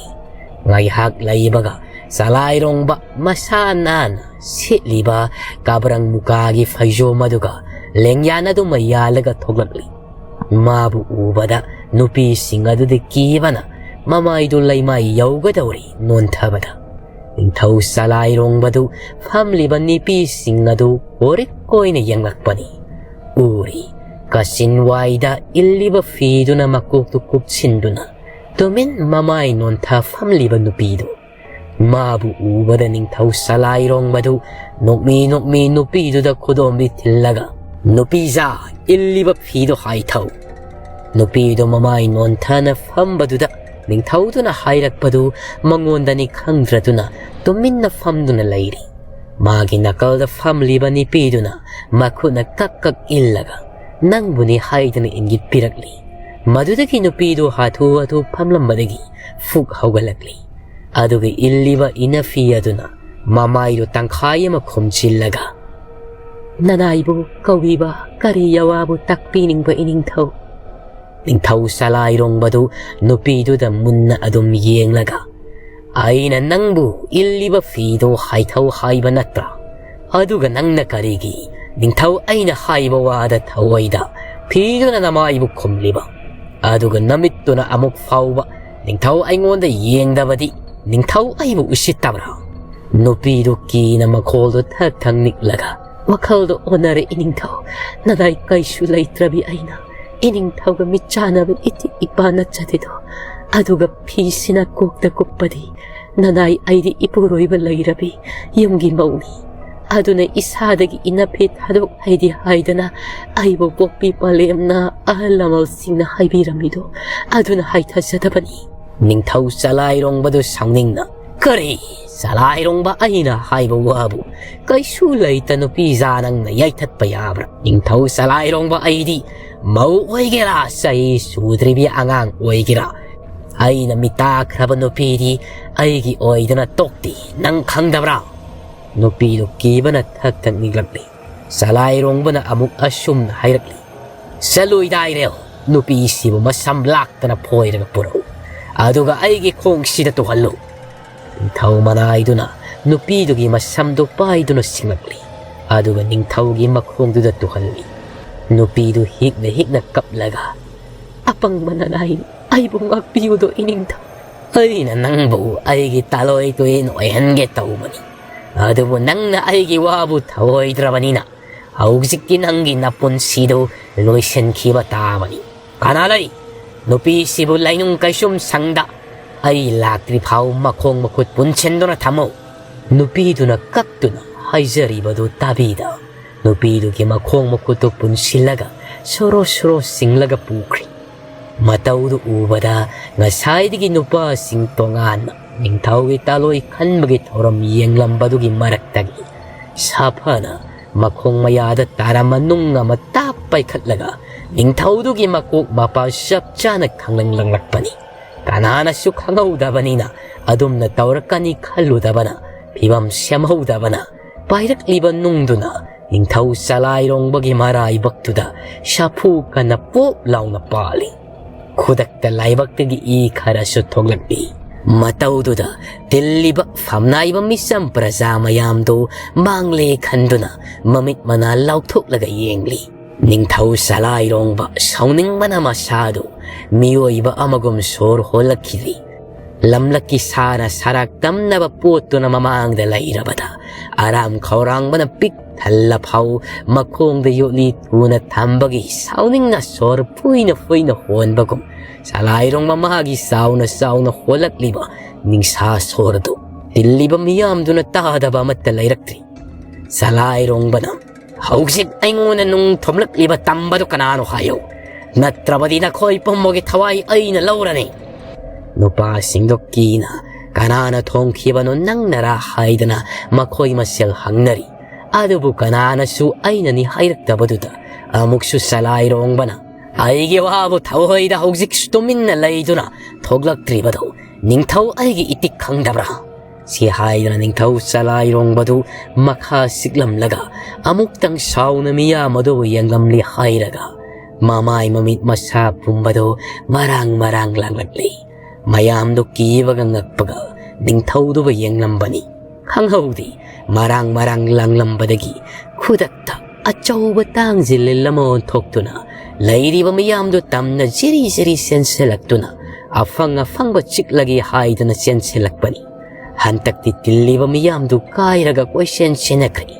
ꯉꯥꯏꯍꯥꯛ ꯂꯩꯕꯒ ꯆꯂꯥꯏꯔꯣꯡꯕ ꯃꯁꯥ ꯅꯥꯟꯅ ꯁꯦꯠꯂꯤꯕ ꯀꯥꯕ꯭ꯔꯪ ꯃꯨꯀꯥꯒꯤ ꯐꯩꯖꯣꯝ ꯑꯗꯨꯒ ꯂꯦꯡꯌꯥꯟ ꯑꯗꯨꯃ ꯌꯥꯜꯂꯒ ꯊꯣꯛꯂꯛꯂꯤ꯫ ꯃꯥꯕꯨ ꯎꯕꯗ ꯅꯨꯄꯤꯁꯤꯡ ꯑꯗꯨꯗꯤ ꯀꯤꯕꯅ ꯃꯃꯥꯏꯗꯨ ꯂꯩꯃꯥꯏ ꯌꯧꯒꯗꯧꯔꯤ ꯅꯣꯟꯊꯕꯗ꯫ ꯅꯤꯡꯊꯧ ꯆꯂꯥꯏꯔꯣꯡꯕꯗꯨ ꯐꯝꯂꯤꯕ ꯅꯨꯄꯤꯁꯤꯡ ꯑꯗꯨ ꯀꯣꯔꯤꯛ ꯑꯣꯏꯅ ꯌꯦꯡꯂꯛꯄꯅꯤ꯫ ꯎꯔꯤ, ꯀꯥꯆꯤꯟ ꯋꯥꯏꯗ ꯏꯜꯂꯤꯕ ꯐꯤꯗꯨꯅ ꯃꯀꯣꯛꯇꯨ ꯀꯨꯞꯁꯤꯟꯗꯨꯅ ꯇꯨꯃꯤꯟ ꯃꯃꯥꯏ ꯅꯣꯟꯊ ꯐꯝꯂꯤꯕ ꯅꯨꯄꯤꯗꯨ꯫ ꯃꯥꯕꯨ ꯎꯕꯗ ꯅꯤꯡꯊꯧ ꯁꯂꯥꯏꯔꯣꯡꯕꯗꯨ ꯅꯣꯛꯃꯤ ꯅꯣꯛꯃꯤ ꯅꯨꯄꯤꯗꯨꯗ ꯈꯨꯗꯣꯝꯕꯤ ꯊꯤꯜꯂꯒ, "ꯅꯨꯄꯤꯖꯥ, ꯏꯜꯂꯤꯕ ꯐꯤꯗꯣ ꯍꯥꯏꯊꯧ!" ꯅꯨꯄꯤꯗꯣ ꯃꯃꯥꯏ ꯅꯣꯟꯊꯅ ꯐꯝꯕꯗꯨꯗ ꯅꯤꯡꯊꯧꯗꯨꯅ ꯍꯥꯏꯔꯛꯄꯗꯨ ꯃꯉꯣꯟꯗꯅꯤ ꯈꯪꯗ꯭ꯔꯗꯨꯅ ꯇꯨꯃꯤꯟꯅ ꯐꯝꯗꯨꯅ ꯂꯩꯔꯤ꯫ ꯃꯥꯒꯤ ꯅꯥꯀꯜꯗ ꯐꯝꯂꯤꯕ ꯅꯨꯄꯤꯗꯨꯅ ꯃꯈꯨꯠꯅ ꯀꯛ ꯀꯛ ꯏꯜꯂꯒ, "ꯅꯪꯕꯨꯅꯤ" ꯍꯥꯏꯗꯨꯅ ꯏꯪꯒꯤꯠ ꯄꯤꯔꯛꯂꯤ꯫ ꯃꯗꯨꯗꯒꯤ ꯅꯨꯄꯤꯗꯨ ꯍꯥꯊꯨ ꯍꯥꯊꯨ ꯐꯝꯂꯝꯕꯗꯒꯤ ꯐꯨꯛ ꯍꯧꯒꯠꯂꯛꯂꯤ꯫ ꯑꯗꯨꯒ ꯏꯜꯂꯤꯕ ꯏꯅꯐꯤ ꯑꯗꯨꯅ ꯃꯃꯥꯏꯗꯨ ꯇꯪꯈꯥꯏ ꯑꯃ ꯈꯨꯝꯖꯤꯜꯂꯒ, "ꯅꯅꯥꯏꯕꯨ ꯀꯧꯏꯕ ꯀꯔꯤ ꯌꯥꯋꯥꯕꯨ ꯇꯥꯛꯄꯤꯅꯤꯡꯕ ꯏꯅꯤꯡꯊꯧ?" ꯅꯤꯡꯊꯧ ꯁꯂꯥꯏꯔꯣꯡꯕꯗꯨ ꯅꯨꯄꯤꯗꯨꯗ ꯃꯨꯟꯅ ꯑꯗꯨꯝ ꯌꯦꯡꯂꯒ, "ꯑꯩꯅ ꯅꯪꯕꯨ ꯏꯜꯂꯤꯕ ꯐꯤꯗꯣ ꯍꯥꯏꯊꯧ ꯍꯥꯏꯕ ꯅꯠꯇ꯭ꯔꯥ? ꯑꯗꯨꯒ ꯅꯪꯅ ꯀꯔꯤꯒꯤ ꯅꯤꯡꯊꯧ ꯑꯩꯅ ꯍꯥꯏꯕ ꯋꯥꯗ ꯊꯑꯣꯏꯗ ꯐꯤꯗꯨꯅ ꯅꯃꯥꯏꯕꯨ ꯈꯨꯝꯂꯤꯕ? ꯑꯗꯨꯒ ꯅꯃꯤꯠꯇꯨꯅ ꯑꯃꯨꯛ ꯐꯥꯎꯕ ꯅꯤꯡꯊꯧ ꯑꯩꯉꯣꯟꯗ ꯌꯦꯡꯗꯕꯗꯤ ꯅꯤꯡꯊꯧ ꯑꯩꯕꯨ ꯎꯁꯤꯠꯇꯕ꯭ꯔꯥ?" ꯅꯨꯄꯤꯗꯨ ꯀꯤꯅ ꯃꯈꯣꯜꯗꯨ ꯊꯛ ꯊꯛ ꯅꯤꯛꯂꯒ, "ꯋꯥꯈꯜꯗꯣ ꯑꯣꯟꯅꯔꯦ ꯏꯅꯤꯡꯊꯧ꯫ ꯅꯅꯥꯏ ꯀꯩꯁꯨ ꯂꯩꯇ꯭ꯔꯕꯤ ꯑꯩꯅ ꯏꯅꯤꯡꯊꯧꯒ ꯃꯤꯠ ꯆꯥꯟꯅꯕ ꯏꯇꯤꯛ ꯏꯄꯥ ꯅꯠꯆꯗꯦꯗꯣ꯫ ꯑꯗꯨꯒ ꯐꯤꯁꯤꯅ ꯀꯣꯛꯇ ꯀꯨꯞꯄꯗꯤ ꯅꯅꯥꯏ ꯑꯩꯗꯤ ꯏꯄꯨꯔꯣꯏꯕ ꯂꯩꯔꯕꯤ ꯌꯨꯝꯒꯤ ꯃꯧꯅꯤ꯫ ꯑꯗꯨꯅ ꯏꯁꯥꯗꯒꯤ ꯏꯅꯐꯤ ꯊꯥꯗꯣꯛ ꯍꯩꯗꯤ ꯍꯥꯏꯗꯅ ꯑꯩꯕꯨ ꯄꯣꯛꯄꯤ ꯄꯂꯦꯝꯅ ꯑꯍꯜ ꯂꯃꯟꯁꯤꯡꯅ ꯍꯥꯏꯕꯤꯔꯝꯃꯤꯗꯣ ꯑꯗꯨꯅ ꯍꯥꯏꯊꯖꯗꯕꯅꯤ꯫" ꯅꯤꯡꯊꯧ ꯆꯂꯥꯏꯔꯣꯡꯕꯗꯨ ꯁꯥꯎꯅꯤꯡꯅ, "ꯀꯔꯤ? ꯆꯂꯥꯏꯔꯣꯡꯕ ꯑꯩꯅ ꯍꯥꯏꯕ ꯋꯥꯕꯨ ꯀꯩꯁꯨ ꯂꯩꯇ ꯅꯨꯄꯤꯖꯥ ꯅꯪꯅ ꯌꯥꯏꯊꯠꯄ ꯌꯥꯕ꯭ꯔꯥ? ꯅꯤꯡꯊꯧ ꯆꯂꯥꯏꯔꯣꯡꯕ ꯑꯩꯗꯤ ꯃꯧ ꯑꯣꯏꯒꯦꯔꯥ, ꯆꯍꯤ ꯁꯨꯗ꯭ꯔꯤꯕꯤ ꯑꯉꯥꯡ ꯑꯣꯏꯒꯦꯔꯥ, ꯑꯩꯅ ꯃꯤꯇꯥꯈ꯭ꯔꯕ ꯅꯨꯄꯤꯗꯤ ꯑꯩꯒꯤ ꯑꯣꯏꯗꯅ ꯇꯣꯛꯇꯦ, ꯅꯪ ꯈꯪꯗꯕ꯭ꯔꯥ?" ꯅꯨꯄꯤꯗꯨ ꯀꯤꯕꯅ ꯊꯛ ꯊꯛ ꯅꯤꯛꯂꯛꯂꯤ꯫ ꯆꯂꯥꯏꯔꯣꯡꯕꯅ ꯑꯃꯨꯛ ꯑꯁꯨꯝꯅ ꯍꯥꯏꯔꯛꯂꯤ, "ꯆꯠꯂꯨ ꯏꯗꯥꯏꯔꯦꯜ, ꯅꯨꯄꯤꯁꯤꯕꯨ ꯃꯁꯝ ꯂꯥꯛꯇꯅ ꯐꯣꯏꯔꯒ ꯄꯨꯔꯛꯎ, ꯑꯗꯨꯒ ꯑꯩꯒꯤ ꯈꯣꯡꯁꯤꯗ ꯇꯨꯍꯜꯂꯨ꯫" ꯅꯤꯡꯊꯧ ꯃꯅꯥꯏꯗꯨꯅ ꯅꯨꯄꯤꯗꯨꯒꯤ ꯃꯁꯝꯗꯨ ꯄꯥꯏꯗꯨꯅ ꯁꯤꯡꯂꯛꯂꯤ꯫ ꯑꯗꯨꯒ ꯅꯤꯡꯊꯧꯒꯤ ꯃꯈꯣꯡꯗꯨꯗ ꯇꯨꯍꯜꯂꯤ꯫ ꯅꯨꯄꯤꯗꯨ ꯍꯤꯛꯅ ꯍꯤꯛꯅ ꯀꯞꯂꯒ, "ꯑꯄꯪꯕ ꯅꯅꯥꯏꯅꯤ, ꯑꯩꯕꯨ ꯉꯥꯛꯄꯤꯌꯨꯗꯣ ꯏꯅꯤꯡꯊꯧ꯫ ꯑꯩꯅ ꯅꯪꯕꯨ ꯑꯩꯒꯤ ꯇꯥꯂꯣꯏ ꯇꯨꯌꯦꯟ ꯑꯣꯏꯍꯟꯒꯦ ꯇꯧꯕꯅꯤ, ꯑꯗꯨꯕꯨ ꯅꯪꯅ ꯑꯩꯒꯤ ꯋꯥꯕꯨ ꯊꯧꯑꯣꯏꯗ꯭ꯔꯕꯅꯤꯅ ꯍꯧꯖꯤꯛꯇꯤ ꯅꯪꯒꯤ ꯅꯄꯨꯟꯁꯤꯗꯨ ꯂꯣꯏꯁꯤꯟꯈꯤꯕ ꯇꯥꯕꯅꯤ꯫ ꯀꯅꯥ ꯂꯩ? ꯅꯨꯄꯤꯁꯤꯕꯨ ꯂꯩꯅꯨꯡ ꯀꯩꯁꯨꯝ ꯁꯪꯗ ꯑꯩ ꯂꯥꯛꯇ꯭ꯔꯤ ꯐꯥꯎ ꯃꯈꯣꯡ ꯃꯈꯨꯠ ꯄꯨꯟꯁꯤꯟꯗꯨꯅ ꯊꯝꯃꯨ꯫ ꯅꯨꯄꯤꯗꯨꯅ ꯀꯞꯇꯨꯅ ꯍꯥꯏꯖꯔꯤꯕꯗꯨ ꯇꯥꯕꯤꯗ ꯅꯨꯄꯤꯗꯨꯒꯤ ꯃꯈꯣꯡ ꯃꯈꯨꯠꯇꯨ ꯄꯨꯟꯁꯤꯜꯂꯒ ꯁꯣꯔꯣ ꯁꯣꯔꯣ ꯆꯤꯡꯂꯒ ꯄꯨꯈ꯭ꯔꯤ꯫ ꯃꯇꯧꯗꯨ ꯎꯕꯗ ꯉꯁꯥꯏꯗꯒꯤ ꯅꯨꯄꯥꯁꯤꯡ ꯇꯣꯉꯥꯟꯅ ꯅꯤꯡꯊꯧꯒꯤ ꯇꯥꯂꯣꯏ ꯈꯟꯕꯒꯤ ꯊꯧꯔꯝ ꯌꯦꯡꯂꯝꯕꯗꯨꯒꯤ ꯃꯔꯛꯇꯒꯤ ꯁꯥꯐꯅ ꯃꯈꯣꯡ ꯃꯌꯥꯗ ꯇꯥꯔꯝꯕ ꯅꯨꯡ ꯑꯃ ꯇꯥꯞ ꯄꯥꯏꯈꯠꯂꯒ ꯅꯤꯡꯊꯧꯗꯨꯒꯤ ꯃꯀꯣꯛ ꯃꯄꯥ ꯆꯞ ꯆꯥꯅ ꯈꯪꯂꯪ ꯂꯪꯂꯛꯄꯅꯤ꯫ ꯀꯅꯥꯅꯁꯨ ꯈꯪꯍꯧꯗꯕꯅꯤꯅ ꯑꯗꯨꯝꯅ ꯇꯧꯔꯛꯀꯅꯤ ꯈꯜꯂꯨꯗꯕꯅ, ꯐꯤꯕꯝ ꯁꯦꯝꯍꯧꯗꯕꯅ ꯄꯥꯏꯔꯛꯂꯤꯕ ꯅꯨꯡꯗꯨꯅ ꯅꯤꯡꯊꯧ ꯆꯂꯥꯏꯔꯣꯡꯕꯒꯤ ꯃꯔꯥꯏꯕꯛꯇꯨꯗ ꯁꯥꯐꯨ ꯀꯟꯅ ꯄꯣꯞ ꯂꯥꯎꯅ ꯄꯥꯜꯂꯤ꯫ ꯈꯨꯗꯛꯇ ꯂꯥꯏꯕꯛꯇꯒꯤ ꯏ ꯈꯔꯁꯨ ꯊꯣꯛꯂꯛꯂꯤ꯫ ꯃꯇꯧꯗꯨꯗ ꯇꯤꯜꯂꯤꯕ ꯐꯝꯅꯥꯏꯕ ꯃꯤꯆꯝ ꯄ꯭ꯔꯖꯥ ꯃꯌꯥꯝꯗꯨ ꯃꯥꯡꯂꯦ ꯈꯟꯗꯨꯅ ꯃꯃꯤꯠ ꯃꯅꯥ ꯂꯥꯎꯊꯣꯛꯂꯒ ꯌꯦꯡꯂꯤ꯫ ꯅꯤꯡꯊꯧ ꯆꯂꯥꯏꯔꯣꯡꯕ ꯁꯥꯎꯅꯤꯡꯕꯅ ꯃꯁꯥꯗꯨ ꯃꯤꯑꯣꯏꯕ ꯑꯃꯒꯨꯝ ꯁꯣꯔ ꯍꯣꯜꯂꯛꯈꯤꯗ꯭ꯔꯤ꯫ ꯂꯝꯂꯛꯀꯤ ꯁꯥꯅ ꯁꯔꯥꯛ ꯇꯝꯅꯕ ꯄꯣꯠꯇꯨꯅ ꯃꯃꯥꯡꯗ ꯂꯩꯔꯕꯗ ꯑꯔꯥꯝ ꯈꯧꯔꯥꯡꯕꯅ ꯄꯤꯛ ꯊꯜꯂ ꯐꯥꯎ ꯃꯈꯣꯡꯗ ꯌꯣꯠꯂꯤ ꯊꯨꯅ ꯊꯝꯕꯒꯤ ꯁꯥꯎꯅꯤꯡꯅ ꯁꯣꯔ ꯐꯨꯏꯅ ꯐꯨꯏꯅ ꯍꯣꯟꯕꯒꯨꯝ ꯆꯂꯥꯏꯔꯣꯡꯕ ꯃꯥꯒꯤ ꯆꯥꯎꯅ ꯆꯥꯎꯅ ꯍꯣꯜꯂꯛꯂꯤꯕ ꯅꯤꯡꯁꯥ ꯁꯣꯔꯗꯨ ꯇꯤꯜꯂꯤꯕ ꯃꯤꯌꯥꯝꯗꯨꯅ ꯇꯥꯗꯕ ꯑꯃꯠꯇ ꯂꯩꯔꯛꯇ꯭ꯔꯤ꯫ ꯆꯂꯥꯏꯔꯣꯡꯕꯅ "ꯍꯧꯖꯤꯛ ꯑꯩꯉꯣꯟꯗ ꯅꯨꯡ ꯊꯣꯝꯂꯛꯂꯤꯕ ꯇꯝꯕꯗꯨ ꯀꯅꯥꯅꯣ ꯍꯥꯏꯌꯨ, ꯅꯠꯇ꯭ꯔꯕꯗꯤ ꯅꯈꯣꯏ ꯄꯨꯝꯕꯒꯤ ꯊꯋꯥꯏ ꯑꯩꯅ ꯂꯧꯔꯅꯤ"꯫ ꯅꯨꯄꯥꯁꯤꯡꯗꯨ ꯀꯤꯅ ꯀꯅꯥꯅ ꯊꯣꯡꯈꯤꯕꯅꯣ ꯅꯪꯅꯔꯥ ꯍꯥꯏꯗꯅ ꯃꯈꯣꯏ ꯃꯁꯦꯜ ꯍꯪꯅꯔꯤ꯫ ꯑꯗꯨꯕꯨ ꯀꯅꯥꯅꯁꯨ ꯑꯩꯅꯅꯤ ꯍꯥꯏꯔꯛꯇꯕꯗꯨꯗ ꯑꯃꯨꯛꯁꯨ ꯆꯂꯥꯏꯔꯣꯡꯕꯅ "ꯑꯩꯒꯤ ꯋꯥꯕꯨ ꯊꯑꯣꯏꯗ ꯍꯧꯖꯤꯛꯁꯨ ꯇꯨꯃꯤꯟꯅ ꯂꯩꯗꯨꯅ ꯊꯣꯛꯂꯛꯇ꯭ꯔꯤꯕꯗꯨ ꯅꯤꯡꯊꯧ ꯑꯩꯒꯤ ꯏꯇꯤꯛ ꯈꯪꯗꯕ꯭ꯔꯥ?" ꯁꯤ ꯍꯥꯏꯗꯨꯅ ꯅꯤꯡꯊꯧ ꯆꯂꯥꯏꯔꯣꯡꯕꯗꯨ ꯃꯈꯥ ꯆꯤꯛꯂꯝꯂꯒ ꯑꯃꯨꯛꯇꯪ ꯁꯥꯎꯅ ꯃꯤꯌꯥꯝ ꯑꯗꯨꯕꯨ ꯌꯦꯡꯂꯝꯂꯤ ꯍꯥꯏꯔꯒ ꯃꯃꯥꯏ ꯃꯃꯤꯠ ꯃꯁꯥ ꯄꯨꯝꯕꯗꯨ ꯃꯔꯥꯡ ꯃꯔꯥꯡ ꯂꯥꯡꯂꯛꯂꯤ꯫ ꯃꯌꯥꯝꯗꯨ ꯀꯤꯕꯒ ꯉꯛꯄꯒ ꯅꯤꯡꯊꯧꯗꯨꯕꯨ ꯌꯦꯡꯂꯝꯕꯅꯤ꯫ ꯈꯪꯍꯧꯗꯦ, ꯃꯔꯥꯡ ꯃꯔꯥꯡ ꯂꯥꯡꯂꯝꯕꯗꯒꯤ ꯈꯨꯗꯛꯇ ꯑꯆꯧꯕ ꯇꯥꯡꯖꯤꯜ ꯂꯤꯜ ꯑꯃ ꯑꯣꯟꯊꯣꯛꯇꯨꯅ ꯂꯩꯔꯤꯕ ꯃꯤꯌꯥꯝꯗꯨ ꯇꯝꯅ ꯖꯤꯔꯤ ꯖꯤꯔꯤ ꯆꯦꯟꯁꯤꯜꯂꯛꯇꯨꯅ ꯑꯐꯪ ꯑꯐꯪꯕ ꯆꯤꯛꯂꯒꯦ ꯍꯥꯏꯗꯅ ꯆꯦꯟꯁꯤꯜꯂꯛꯄꯅꯤ꯫ ꯍꯟꯗꯛꯇꯤ ꯇꯤꯜꯂꯤꯕ ꯃꯤꯌꯥꯝꯗꯨ ꯀꯥꯏꯔꯒ ꯀꯣꯏꯆꯦꯟ ꯆꯦꯟꯅꯈ꯭ꯔꯦ꯫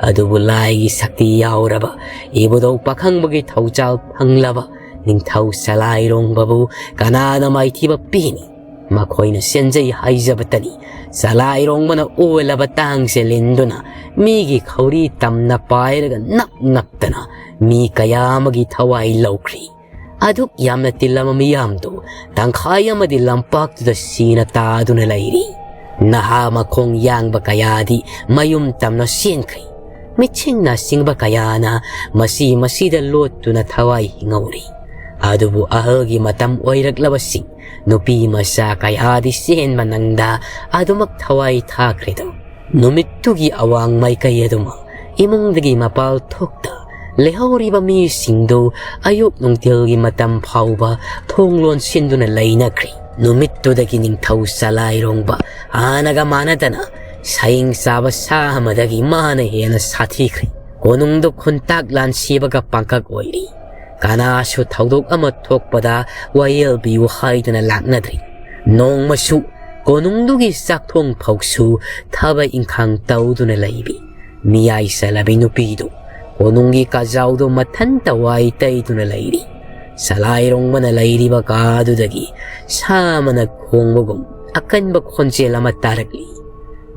ꯑꯗꯨꯕꯨ ꯂꯥꯏꯒꯤ ꯁꯛꯇꯤ ꯌꯥꯎꯔꯕ ꯏꯕꯨꯙꯧ ꯄꯥꯈꯪꯕꯒꯤ ꯊꯧꯖꯥꯜ ꯐꯪꯂꯕ ꯅꯤꯡꯊꯧ ꯁꯂꯥꯏꯔꯣꯡꯕꯕꯨ ꯀꯅꯥꯅ ꯃꯥꯏꯊꯤꯕ ꯄꯤꯅꯤ? ꯃꯈꯣꯏꯅ ꯁꯦꯟꯖꯩ ꯍꯥꯏꯖꯕꯇꯅꯤ꯫ ꯁꯂꯥꯏꯔꯣꯡꯕꯅ ꯑꯣꯜꯂꯕ ꯇꯥꯡꯁꯦ ꯂꯤꯟꯗꯨꯅ ꯃꯤꯒꯤ ꯈꯧꯔꯤ ꯇꯝꯅ ꯄꯥꯏꯔꯒ ꯅꯞ ꯅꯞꯇꯅ ꯃꯤ ꯀꯌꯥ ꯑꯃꯒꯤ ꯊꯋꯥꯏ ꯂꯧꯈ꯭ꯔꯤ꯫ ꯑꯗꯨꯛ ꯌꯥꯝꯅ ꯇꯤꯜꯂꯝꯕ ꯃꯤꯌꯥꯝꯗꯨ ꯇꯪꯈꯥꯏ ꯑꯃꯗꯤ ꯂꯝꯄꯥꯛꯇꯨꯗ ꯁꯤꯅ ꯇꯥꯗꯨꯅ ꯂꯩꯔꯤ꯫ ꯅꯍꯥ ꯃꯈꯣꯡ ꯌꯥꯡꯕ ꯀꯌꯥꯗꯤ ꯃꯌꯨꯝ ꯇꯝꯅ ꯆꯦꯟꯈ꯭ꯔꯤ꯫ ꯃꯤꯠꯁꯤꯡꯅ ꯁꯤꯡꯕ ꯀꯌꯥꯅ ꯃꯁꯤ ꯃꯁꯤꯗ ꯂꯣꯠꯇꯨꯅ ꯊꯋꯥꯏ ꯍꯤꯡꯍꯧꯔꯤ꯫ ꯑꯗꯨꯕꯨ ꯑꯍꯜꯒꯤ ꯃꯇꯝ ꯑꯣꯏꯔꯛꯂꯕꯁꯤꯡ ꯅꯨꯄꯤ ꯃꯆꯥ ꯀꯌꯥꯗꯤ ꯆꯦꯟꯕ ꯅꯪꯗ ꯑꯗꯨꯃꯛ ꯊꯋꯥꯏ ꯊꯥꯈ꯭ꯔꯦꯗꯣ꯫ ꯅꯨꯃꯤꯠꯇꯨꯒꯤ ꯑꯋꯥꯡ ꯃꯥꯏꯀꯩ ꯑꯗꯨꯃꯛ ꯏꯃꯨꯡꯗꯒꯤ ꯃꯄꯥꯜ ꯊꯣꯛꯇ ꯂꯩꯍꯧꯔꯤꯕ ꯃꯤꯁꯤꯡꯗꯨ ꯑꯌꯨꯛ ꯅꯨꯡꯊꯤꯜꯒꯤ ꯃꯇꯝ ꯐꯥꯎꯕ ꯊꯣꯡ ꯂꯣꯟꯁꯤꯟꯗꯨꯅ ꯂꯩꯅꯈ꯭ꯔꯤ꯫ ꯅꯨꯃꯤꯠꯇꯨꯗꯒꯤ ꯅꯤꯡꯊꯧ ꯁꯂꯥꯏꯔꯣꯡꯕ ꯍꯥꯟꯅꯒ ꯃꯥꯟꯅꯗꯅ ꯁꯌꯦꯡ ꯆꯥꯕ ꯁꯥ ꯑꯃꯗꯒꯤ ꯃꯥꯅ ꯍꯦꯟꯅ ꯁꯥꯊꯤꯈ꯭ꯔꯤ꯫ ꯀꯣꯅꯨꯡꯗ ꯈꯨꯟꯇꯥꯛ ꯂꯥꯟꯁꯤꯕꯒ ꯄꯥꯡꯀꯛ ꯑꯣꯏꯔꯤ꯫ ꯀꯅꯥꯁꯨ ꯊꯧꯗꯣꯛ ꯑꯃ ꯊꯣꯛꯄꯗ ꯋꯥꯌꯦꯜ ꯄꯤꯌꯨ ꯍꯥꯏꯗꯨꯅ ꯂꯥꯛꯅꯗ꯭ꯔꯤ꯫ ꯅꯣꯡꯃꯁꯨ ꯀꯣꯅꯨꯡꯗꯨꯒꯤ ꯆꯥꯛꯊꯣꯡ ꯐꯥꯎꯁꯨ ꯊꯕꯛ ꯏꯪꯈꯥꯡ ꯇꯧꯗꯨꯅ ꯂꯩꯕꯤ ꯃꯤꯌꯥꯏ ꯆꯜꯂꯕꯤ ꯅꯨꯄꯤꯗꯨ ꯀꯣꯅꯨꯡꯒꯤ ꯀꯥꯖꯥꯎꯗꯨ ꯃꯊꯟꯇ ꯋꯥꯏ ꯇꯩꯗꯨꯅ ꯂꯩꯔꯤ꯫ ꯁꯂꯥꯏꯔꯣꯡꯕꯅ ꯂꯩꯔꯤꯕ ꯀꯥꯗꯨꯗꯒꯤ ꯁꯥ ꯑꯃꯅ ꯈꯣꯡꯕꯒꯨꯝ ꯑꯀꯟꯕ ꯈꯣꯟꯖꯦꯜ ꯑꯃ ꯇꯥꯔꯛꯂꯤ꯫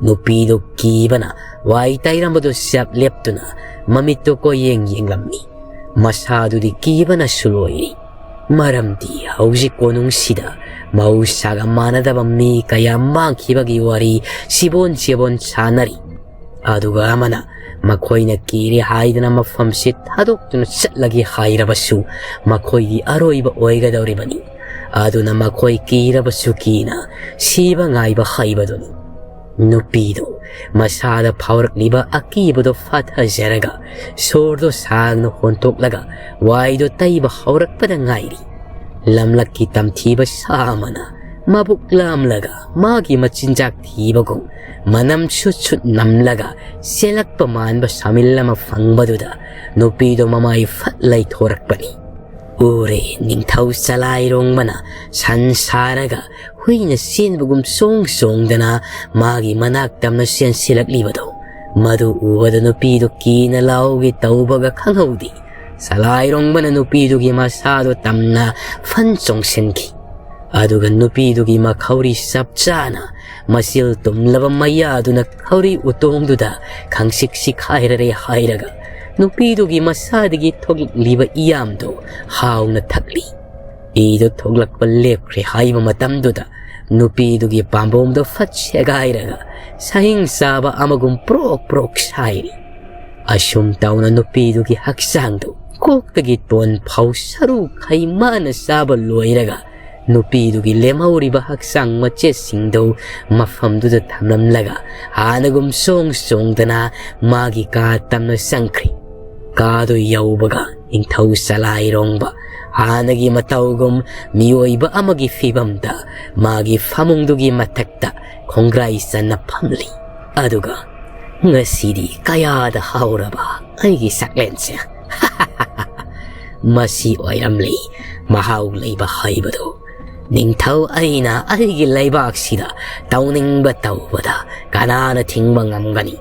ꯅꯨꯄꯤꯗꯨ ꯀꯤꯕꯅ ꯋꯥꯏ ꯇꯩꯔꯝꯕꯗꯨ ꯆꯞ ꯂꯦꯞꯇꯨꯅ ꯃꯃꯤꯠꯇꯨ ꯀꯣꯏꯌꯦꯡ ꯌꯦꯡꯂꯝꯃꯤ꯫ ꯃꯁꯥꯗꯨꯗꯤ ꯀꯤꯕꯅꯁꯨ ꯂꯣꯏꯔꯤ꯫ ꯃꯔꯝꯗꯤ ꯍꯧꯖꯤꯛ ꯀꯣꯅꯨꯡꯁꯤꯗ ꯃꯍꯧꯁꯥꯒ ꯃꯥꯟꯅꯗꯕ ꯃꯤ ꯀꯌꯥ ꯃꯥꯡꯈꯤꯕꯒꯤ ꯋꯥꯔꯤ ꯁꯤꯕꯣꯟ ꯁꯤꯕꯣꯟ ꯁꯥꯟꯅꯔꯤ꯫ ꯑꯗꯨꯒ ꯑꯃꯅ ꯃꯈꯣꯏꯅ ꯀꯤꯔꯦ ꯍꯥꯏꯗꯅ ꯃꯐꯝꯁꯤ ꯊꯥꯗꯣꯛꯇꯨꯅ ꯆꯠꯂꯒꯦ ꯍꯥꯏꯔꯕꯁꯨ ꯃꯈꯣꯏꯒꯤ ꯑꯔꯣꯏꯕ ꯑꯣꯏꯒꯗꯧꯔꯤꯕꯅꯤ꯫ ꯑꯗꯨꯅ ꯃꯈꯣꯏ ꯀꯤꯔꯕꯁꯨ ꯀꯤꯅ ꯁꯤꯕ ꯉꯥꯏꯕ ꯍꯩꯕꯗꯨꯅꯤ꯫ ꯅꯨꯄꯤꯗꯨ ꯃꯁꯥꯗ ꯐꯥꯎꯔꯛꯂꯤꯕ ꯑꯀꯤꯕꯗꯨ ꯐꯥꯊꯖꯔꯒ ꯁꯣꯔꯗꯨ ꯁꯥꯡꯅ ꯍꯣꯟꯊꯣꯛꯂꯒ ꯋꯥꯏꯗꯨ ꯇꯩꯕ ꯍꯧꯔꯛꯄꯗ ꯉꯥꯏꯔꯤ꯫ ꯂꯝꯂꯛꯀꯤ ꯇꯝꯊꯤꯕ ꯁꯥ ꯑꯃꯅ ꯃꯕꯨꯛ ꯂꯥꯝꯂꯒ ꯃꯥꯒꯤ ꯃꯆꯤꯟꯖꯥꯛ ꯊꯤꯕꯒꯨꯝ ꯃꯅꯝ ꯁꯨꯠ ꯁꯨꯠ ꯅꯝꯂꯒ ꯆꯦꯜꯂꯛꯄ ꯃꯥꯟꯕ ꯁꯥꯃꯤꯜ ꯑꯃ ꯐꯪꯕꯗꯨꯗ ꯅꯨꯄꯤꯗꯨ ꯃꯃꯥꯏ ꯐꯠ ꯂꯩꯊꯣꯔꯛꯄꯅꯤ꯫ ꯎꯔꯦ, ꯅꯤꯡꯊꯧ ꯆꯂꯥꯏꯔꯣꯡꯕꯅ ꯁꯟ ꯁꯥꯔꯒ ꯍꯨꯏꯅ ꯆꯦꯟꯕꯒꯨꯝ ꯆꯣꯡ ꯆꯣꯡꯗꯅ ꯃꯥꯒꯤ ꯃꯅꯥꯛ ꯇꯝꯅ ꯆꯦꯟꯁꯤꯜꯂꯛꯂꯤꯕꯗꯨ꯫ ꯃꯗꯨ ꯎꯕꯗ ꯅꯨꯄꯤꯗꯨ ꯀꯤꯅ ꯂꯥꯎꯒꯦ ꯇꯧꯕꯒ ꯈꯪꯍꯧꯗꯦ꯫ ꯁꯂꯥꯏꯔꯣꯡꯕꯅ ꯅꯨꯄꯤꯗꯨꯒꯤ ꯃꯁꯥꯗꯨ ꯇꯝꯅ ꯐꯟ ꯆꯣꯡꯁꯤꯟꯈꯤ꯫ ꯑꯗꯨꯒ ꯅꯨꯄꯤꯗꯨꯒꯤ ꯃꯈꯧꯔꯤ ꯆꯞ ꯆꯥꯅ ꯃꯆꯤꯜ ꯇꯨꯝꯂꯕ ꯃꯌꯥꯗꯨꯅ ꯈꯧꯔꯤ ꯎꯇꯣꯡꯗꯨꯗ ꯈꯪꯁꯤꯛ ꯁꯤꯛꯈꯥꯏꯔꯔꯦ ꯍꯥꯏꯔꯒ ꯅꯨꯄꯤꯗꯨꯒꯤ ꯃꯁꯥꯗꯒꯤ ꯊꯣꯛꯂꯛꯂꯤꯕ ꯏꯌꯥꯝꯗꯨ ꯍꯥꯎꯅ ꯊꯛꯂꯤ꯫ ꯏꯗꯨ ꯊꯣꯛꯂꯛꯄ ꯂꯦꯞꯈ꯭ꯔꯦ ꯍꯥꯏꯕ ꯃꯇꯝꯗꯨꯗ ꯅꯨꯄꯤꯗꯨꯒꯤ ꯄꯥꯝꯕꯣꯝꯗꯨ ꯐꯠ ꯁꯦꯒꯥꯏꯔꯒ ꯁꯍꯤꯡ ꯆꯥꯕ ꯑꯃꯒꯨꯝ ꯄ꯭ꯔꯣꯛ ꯄ꯭ꯔꯣꯛ ꯁꯥꯏꯔꯤ꯫ ꯑꯁꯨꯝ ꯇꯧꯅ ꯅꯨꯄꯤꯗꯨꯒꯤ ꯍꯛꯆꯥꯡꯗꯨ ꯀꯣꯛꯇꯒꯤ ꯇꯣꯟ ꯐꯥꯎ ꯁꯔꯨꯈꯩ ꯃꯥꯅ ꯆꯥꯕ ꯂꯣꯏꯔꯒ ꯅꯨꯄꯤꯗꯨꯒꯤ ꯂꯦꯝꯍꯧꯔꯤꯕ ꯍꯛꯆꯥꯡ ꯃꯆꯦꯠꯁꯤꯡꯗꯨ ꯃꯐꯝꯗꯨꯗ ꯊꯝꯂꯝꯂꯒ ꯍꯥꯟꯅꯒꯨꯝ ꯆꯣꯡ ꯆꯣꯡꯗꯅ ꯃꯥꯒꯤ ꯀꯥ ꯇꯝꯅ ꯆꯪꯈ꯭ꯔꯤ꯫ ꯀꯥꯗꯨ ꯌꯧꯕꯒ ꯅꯤꯡꯊꯧ ꯁꯂꯥꯏꯔꯣꯡꯕ ꯍꯥꯟꯅꯒꯤ ꯃꯇꯧꯒꯨꯝ ꯃꯤꯑꯣꯏꯕ ꯑꯃꯒꯤ ꯐꯤꯕꯝꯗ ꯃꯥꯒꯤ ꯐꯃꯨꯡꯗꯨꯒꯤ ꯃꯊꯛꯇ ꯈꯣꯡꯒ꯭ꯔꯥꯏ ꯆꯟꯅ ꯐꯝꯂꯤ꯫ ꯑꯗꯨꯒ ꯉꯁꯤꯗꯤ ꯀꯌꯥꯗ ꯍꯥꯎꯔꯕ ꯑꯩꯒꯤ ꯁꯛꯂꯦꯟꯁꯦ! ꯃꯁꯤ ꯑꯣꯏꯔꯝꯂꯤ ꯃꯍꯥꯎ ꯂꯩꯕ ꯍꯥꯏꯕꯗꯨ꯫ ꯅꯤꯡꯊꯧ ꯑꯩꯅ ꯑꯩꯒꯤ ꯂꯩꯕꯥꯛꯁꯤꯗ ꯇꯧꯅꯤꯡꯕ ꯇꯧꯕꯗ ꯀꯅꯥꯅ ꯊꯤꯡꯕ ꯉꯝꯒꯅꯤ?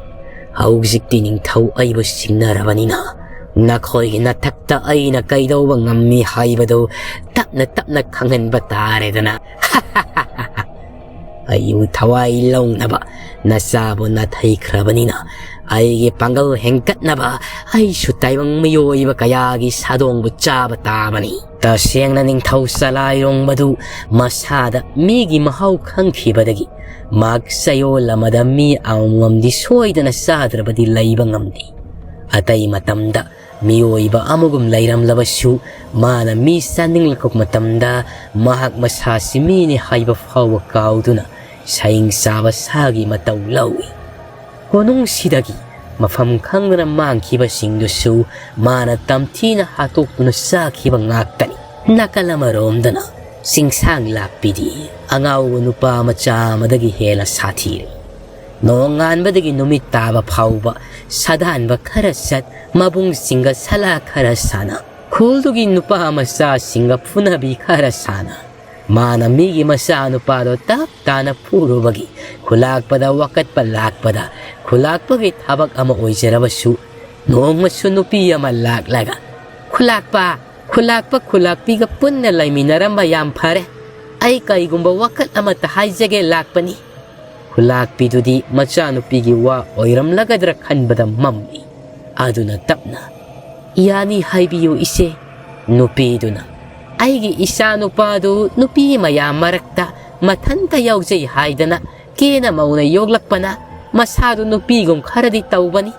ꯍꯧꯖꯤꯛꯇꯤ ꯅꯤꯡꯊꯧ ꯑꯩꯕꯨ ꯁꯤꯡꯅꯔꯕꯅꯤꯅ ꯅꯈꯣꯏꯒꯤ ꯅꯊꯛꯇ ꯑꯩꯅ ꯀꯩꯗꯧꯕ ꯉꯝꯃꯤ ꯍꯥꯏꯕꯗꯨ ꯇꯞꯅ ꯇꯞꯅ ꯈꯪꯍꯟꯕ ꯇꯥꯔꯦꯗꯅ꯫ ꯑꯩꯕꯨ ꯊꯋꯥꯏ ꯂꯧꯅꯕ ꯅꯆꯥꯕꯨ ꯅꯥꯊꯩꯈ꯭ꯔꯕꯅꯤꯅ ꯑꯩꯒꯤ ꯄꯥꯡꯒꯜ ꯍꯦꯟꯒꯠꯅꯕ ꯑꯩꯁꯨ ꯇꯥꯏꯕꯪ ꯃꯤꯑꯣꯏꯕ ꯀꯌꯥꯒꯤ ꯁꯥꯗꯣꯡꯕꯨ ꯆꯥꯕ ꯇꯥꯕꯅꯤ꯫ ꯇꯁꯦꯡꯅ ꯅꯤꯡꯊꯧ ꯁꯂꯥꯏꯔꯣꯡꯕꯗꯨ ꯃꯁꯥꯗ ꯃꯤꯒꯤ ꯃꯍꯥꯎ ꯈꯪꯈꯤꯕꯗꯒꯤ ꯃꯍꯥꯛ ꯆꯌꯣꯜ ꯑꯃꯗ ꯃꯤ ꯑꯃꯃꯝꯗꯤ ꯁꯣꯏꯗꯅ ꯆꯥꯗ꯭ꯔꯕꯗꯤ ꯂꯩꯕ ꯉꯝꯗꯦ꯫ ꯑꯇꯩ ꯃꯇꯝꯗ ꯃꯤꯑꯣꯏꯕ ꯑꯃꯒꯨꯝ ꯂꯩꯔꯝꯂꯕꯁꯨ ꯃꯥꯅ ꯃꯤ ꯆꯥꯅꯤꯡꯂꯛꯄ ꯃꯇꯝꯗ ꯃꯍꯥꯛ ꯃꯁꯥꯁꯤ ꯃꯤꯅꯤ ꯍꯥꯏꯕ ꯐꯥꯎꯕ ꯀꯥꯎꯗꯨꯅ ꯁꯍꯤꯡ ꯆꯥꯕ ꯁꯥꯒꯤ ꯃꯇꯧ ꯂꯧꯏ꯫ ꯀꯣꯅꯨꯡꯁꯤꯗꯒꯤ ꯃꯐꯝ ꯈꯪꯗꯅ ꯃꯥꯡꯈꯤꯕꯁꯤꯡꯗꯨꯁꯨ ꯃꯥꯅ ꯇꯝꯊꯤꯅ ꯍꯥꯠꯇꯣꯛꯇꯨꯅ ꯆꯥꯈꯤꯕ ꯉꯥꯛꯇꯅꯤ꯫ ꯅꯥꯀꯜ ꯑꯃꯔꯣꯝꯗꯅ ꯆꯤꯡꯁꯥꯡ ꯂꯥꯛꯄꯤꯗꯤ ꯑꯉꯥꯎꯕ ꯅꯨꯄꯥ ꯃꯆꯥ ꯑꯃꯗꯒꯤ ꯍꯦꯟꯅ ꯁꯥꯊꯤꯔꯦ꯫ ꯅꯣꯡꯉꯥꯟꯕꯗꯒꯤ ꯅꯨꯃꯤꯠ ꯇꯥꯕ ꯐꯥꯎꯕ ꯁꯥꯗꯥꯟꯕ ꯈꯔ ꯆꯠ, ꯃꯕꯨꯡꯁꯤꯡꯒ ꯁꯂꯥ ꯈꯔ ꯁꯥꯟꯅ, ꯈꯨꯜꯗꯨꯒꯤ ꯅꯨꯄꯥ ꯃꯆꯥꯁꯤꯡꯒ ꯐꯨꯅꯕꯤ ꯈꯔ ꯁꯥꯟꯅ, ꯃꯥꯅ ꯃꯤꯒꯤ ꯃꯆꯥꯅꯨꯄꯥꯗꯣ ꯇꯞ ꯇꯥꯅ ꯐꯨꯔꯨꯕꯒꯤ ꯈꯨꯂꯥꯛꯄꯗ ꯋꯥꯀꯠꯄ ꯂꯥꯛꯄꯗ, ꯈꯨꯂꯥꯛꯄꯒꯤ ꯊꯕꯛ ꯑꯃ ꯑꯣꯏꯖꯔꯕꯁꯨ, ꯅꯣꯡꯃꯁꯨ ꯅꯨꯄꯤ ꯑꯃ ꯂꯥꯛꯂꯒ, "ꯈꯨꯂꯥꯛꯄ, ꯈꯨꯂꯥꯛꯄ ꯈꯨꯂꯥꯛꯄꯤꯒ ꯄꯨꯟꯅ ꯂꯩꯃꯤꯟꯅꯔꯝꯕ ꯌꯥꯝ ꯐꯔꯦ꯫ ꯑꯩ ꯀꯩꯒꯨꯝꯕ ꯋꯥꯀꯠ ꯑꯃꯇ ꯍꯥꯏꯖꯒꯦ ꯂꯥꯛꯄꯅꯤ꯫" ꯈꯨꯂꯥꯛꯄꯤꯗꯨꯗꯤ ꯃꯆꯥꯅꯨꯄꯤꯒꯤ ꯋꯥ ꯑꯣꯏꯔꯝꯂꯒꯗ꯭ꯔꯥ ꯈꯟꯕꯗ ꯃꯝꯃꯤ꯫ ꯑꯗꯨꯅ ꯇꯞꯅ, "ꯌꯥꯅꯤ, ꯍꯥꯏꯕꯤꯌꯨ ꯏꯆꯦ꯫" ꯅꯨꯄꯤꯗꯨꯅ, "ꯑꯩꯒꯤ ꯏꯆꯥꯅꯨꯄꯥꯗꯨ ꯅꯨꯄꯤ ꯃꯌꯥꯝ ꯃꯔꯛꯇ ꯃꯊꯟꯇ ꯌꯥꯎꯖꯩ ꯍꯥꯏꯗꯅ ꯀꯦꯅ ꯃꯧꯅ ꯌꯣꯛꯂꯛꯄꯅ ꯃꯁꯥꯗꯨ ꯅꯨꯄꯤꯒꯨꯝ ꯈꯔꯗꯤ ꯇꯧꯕꯅꯤ꯫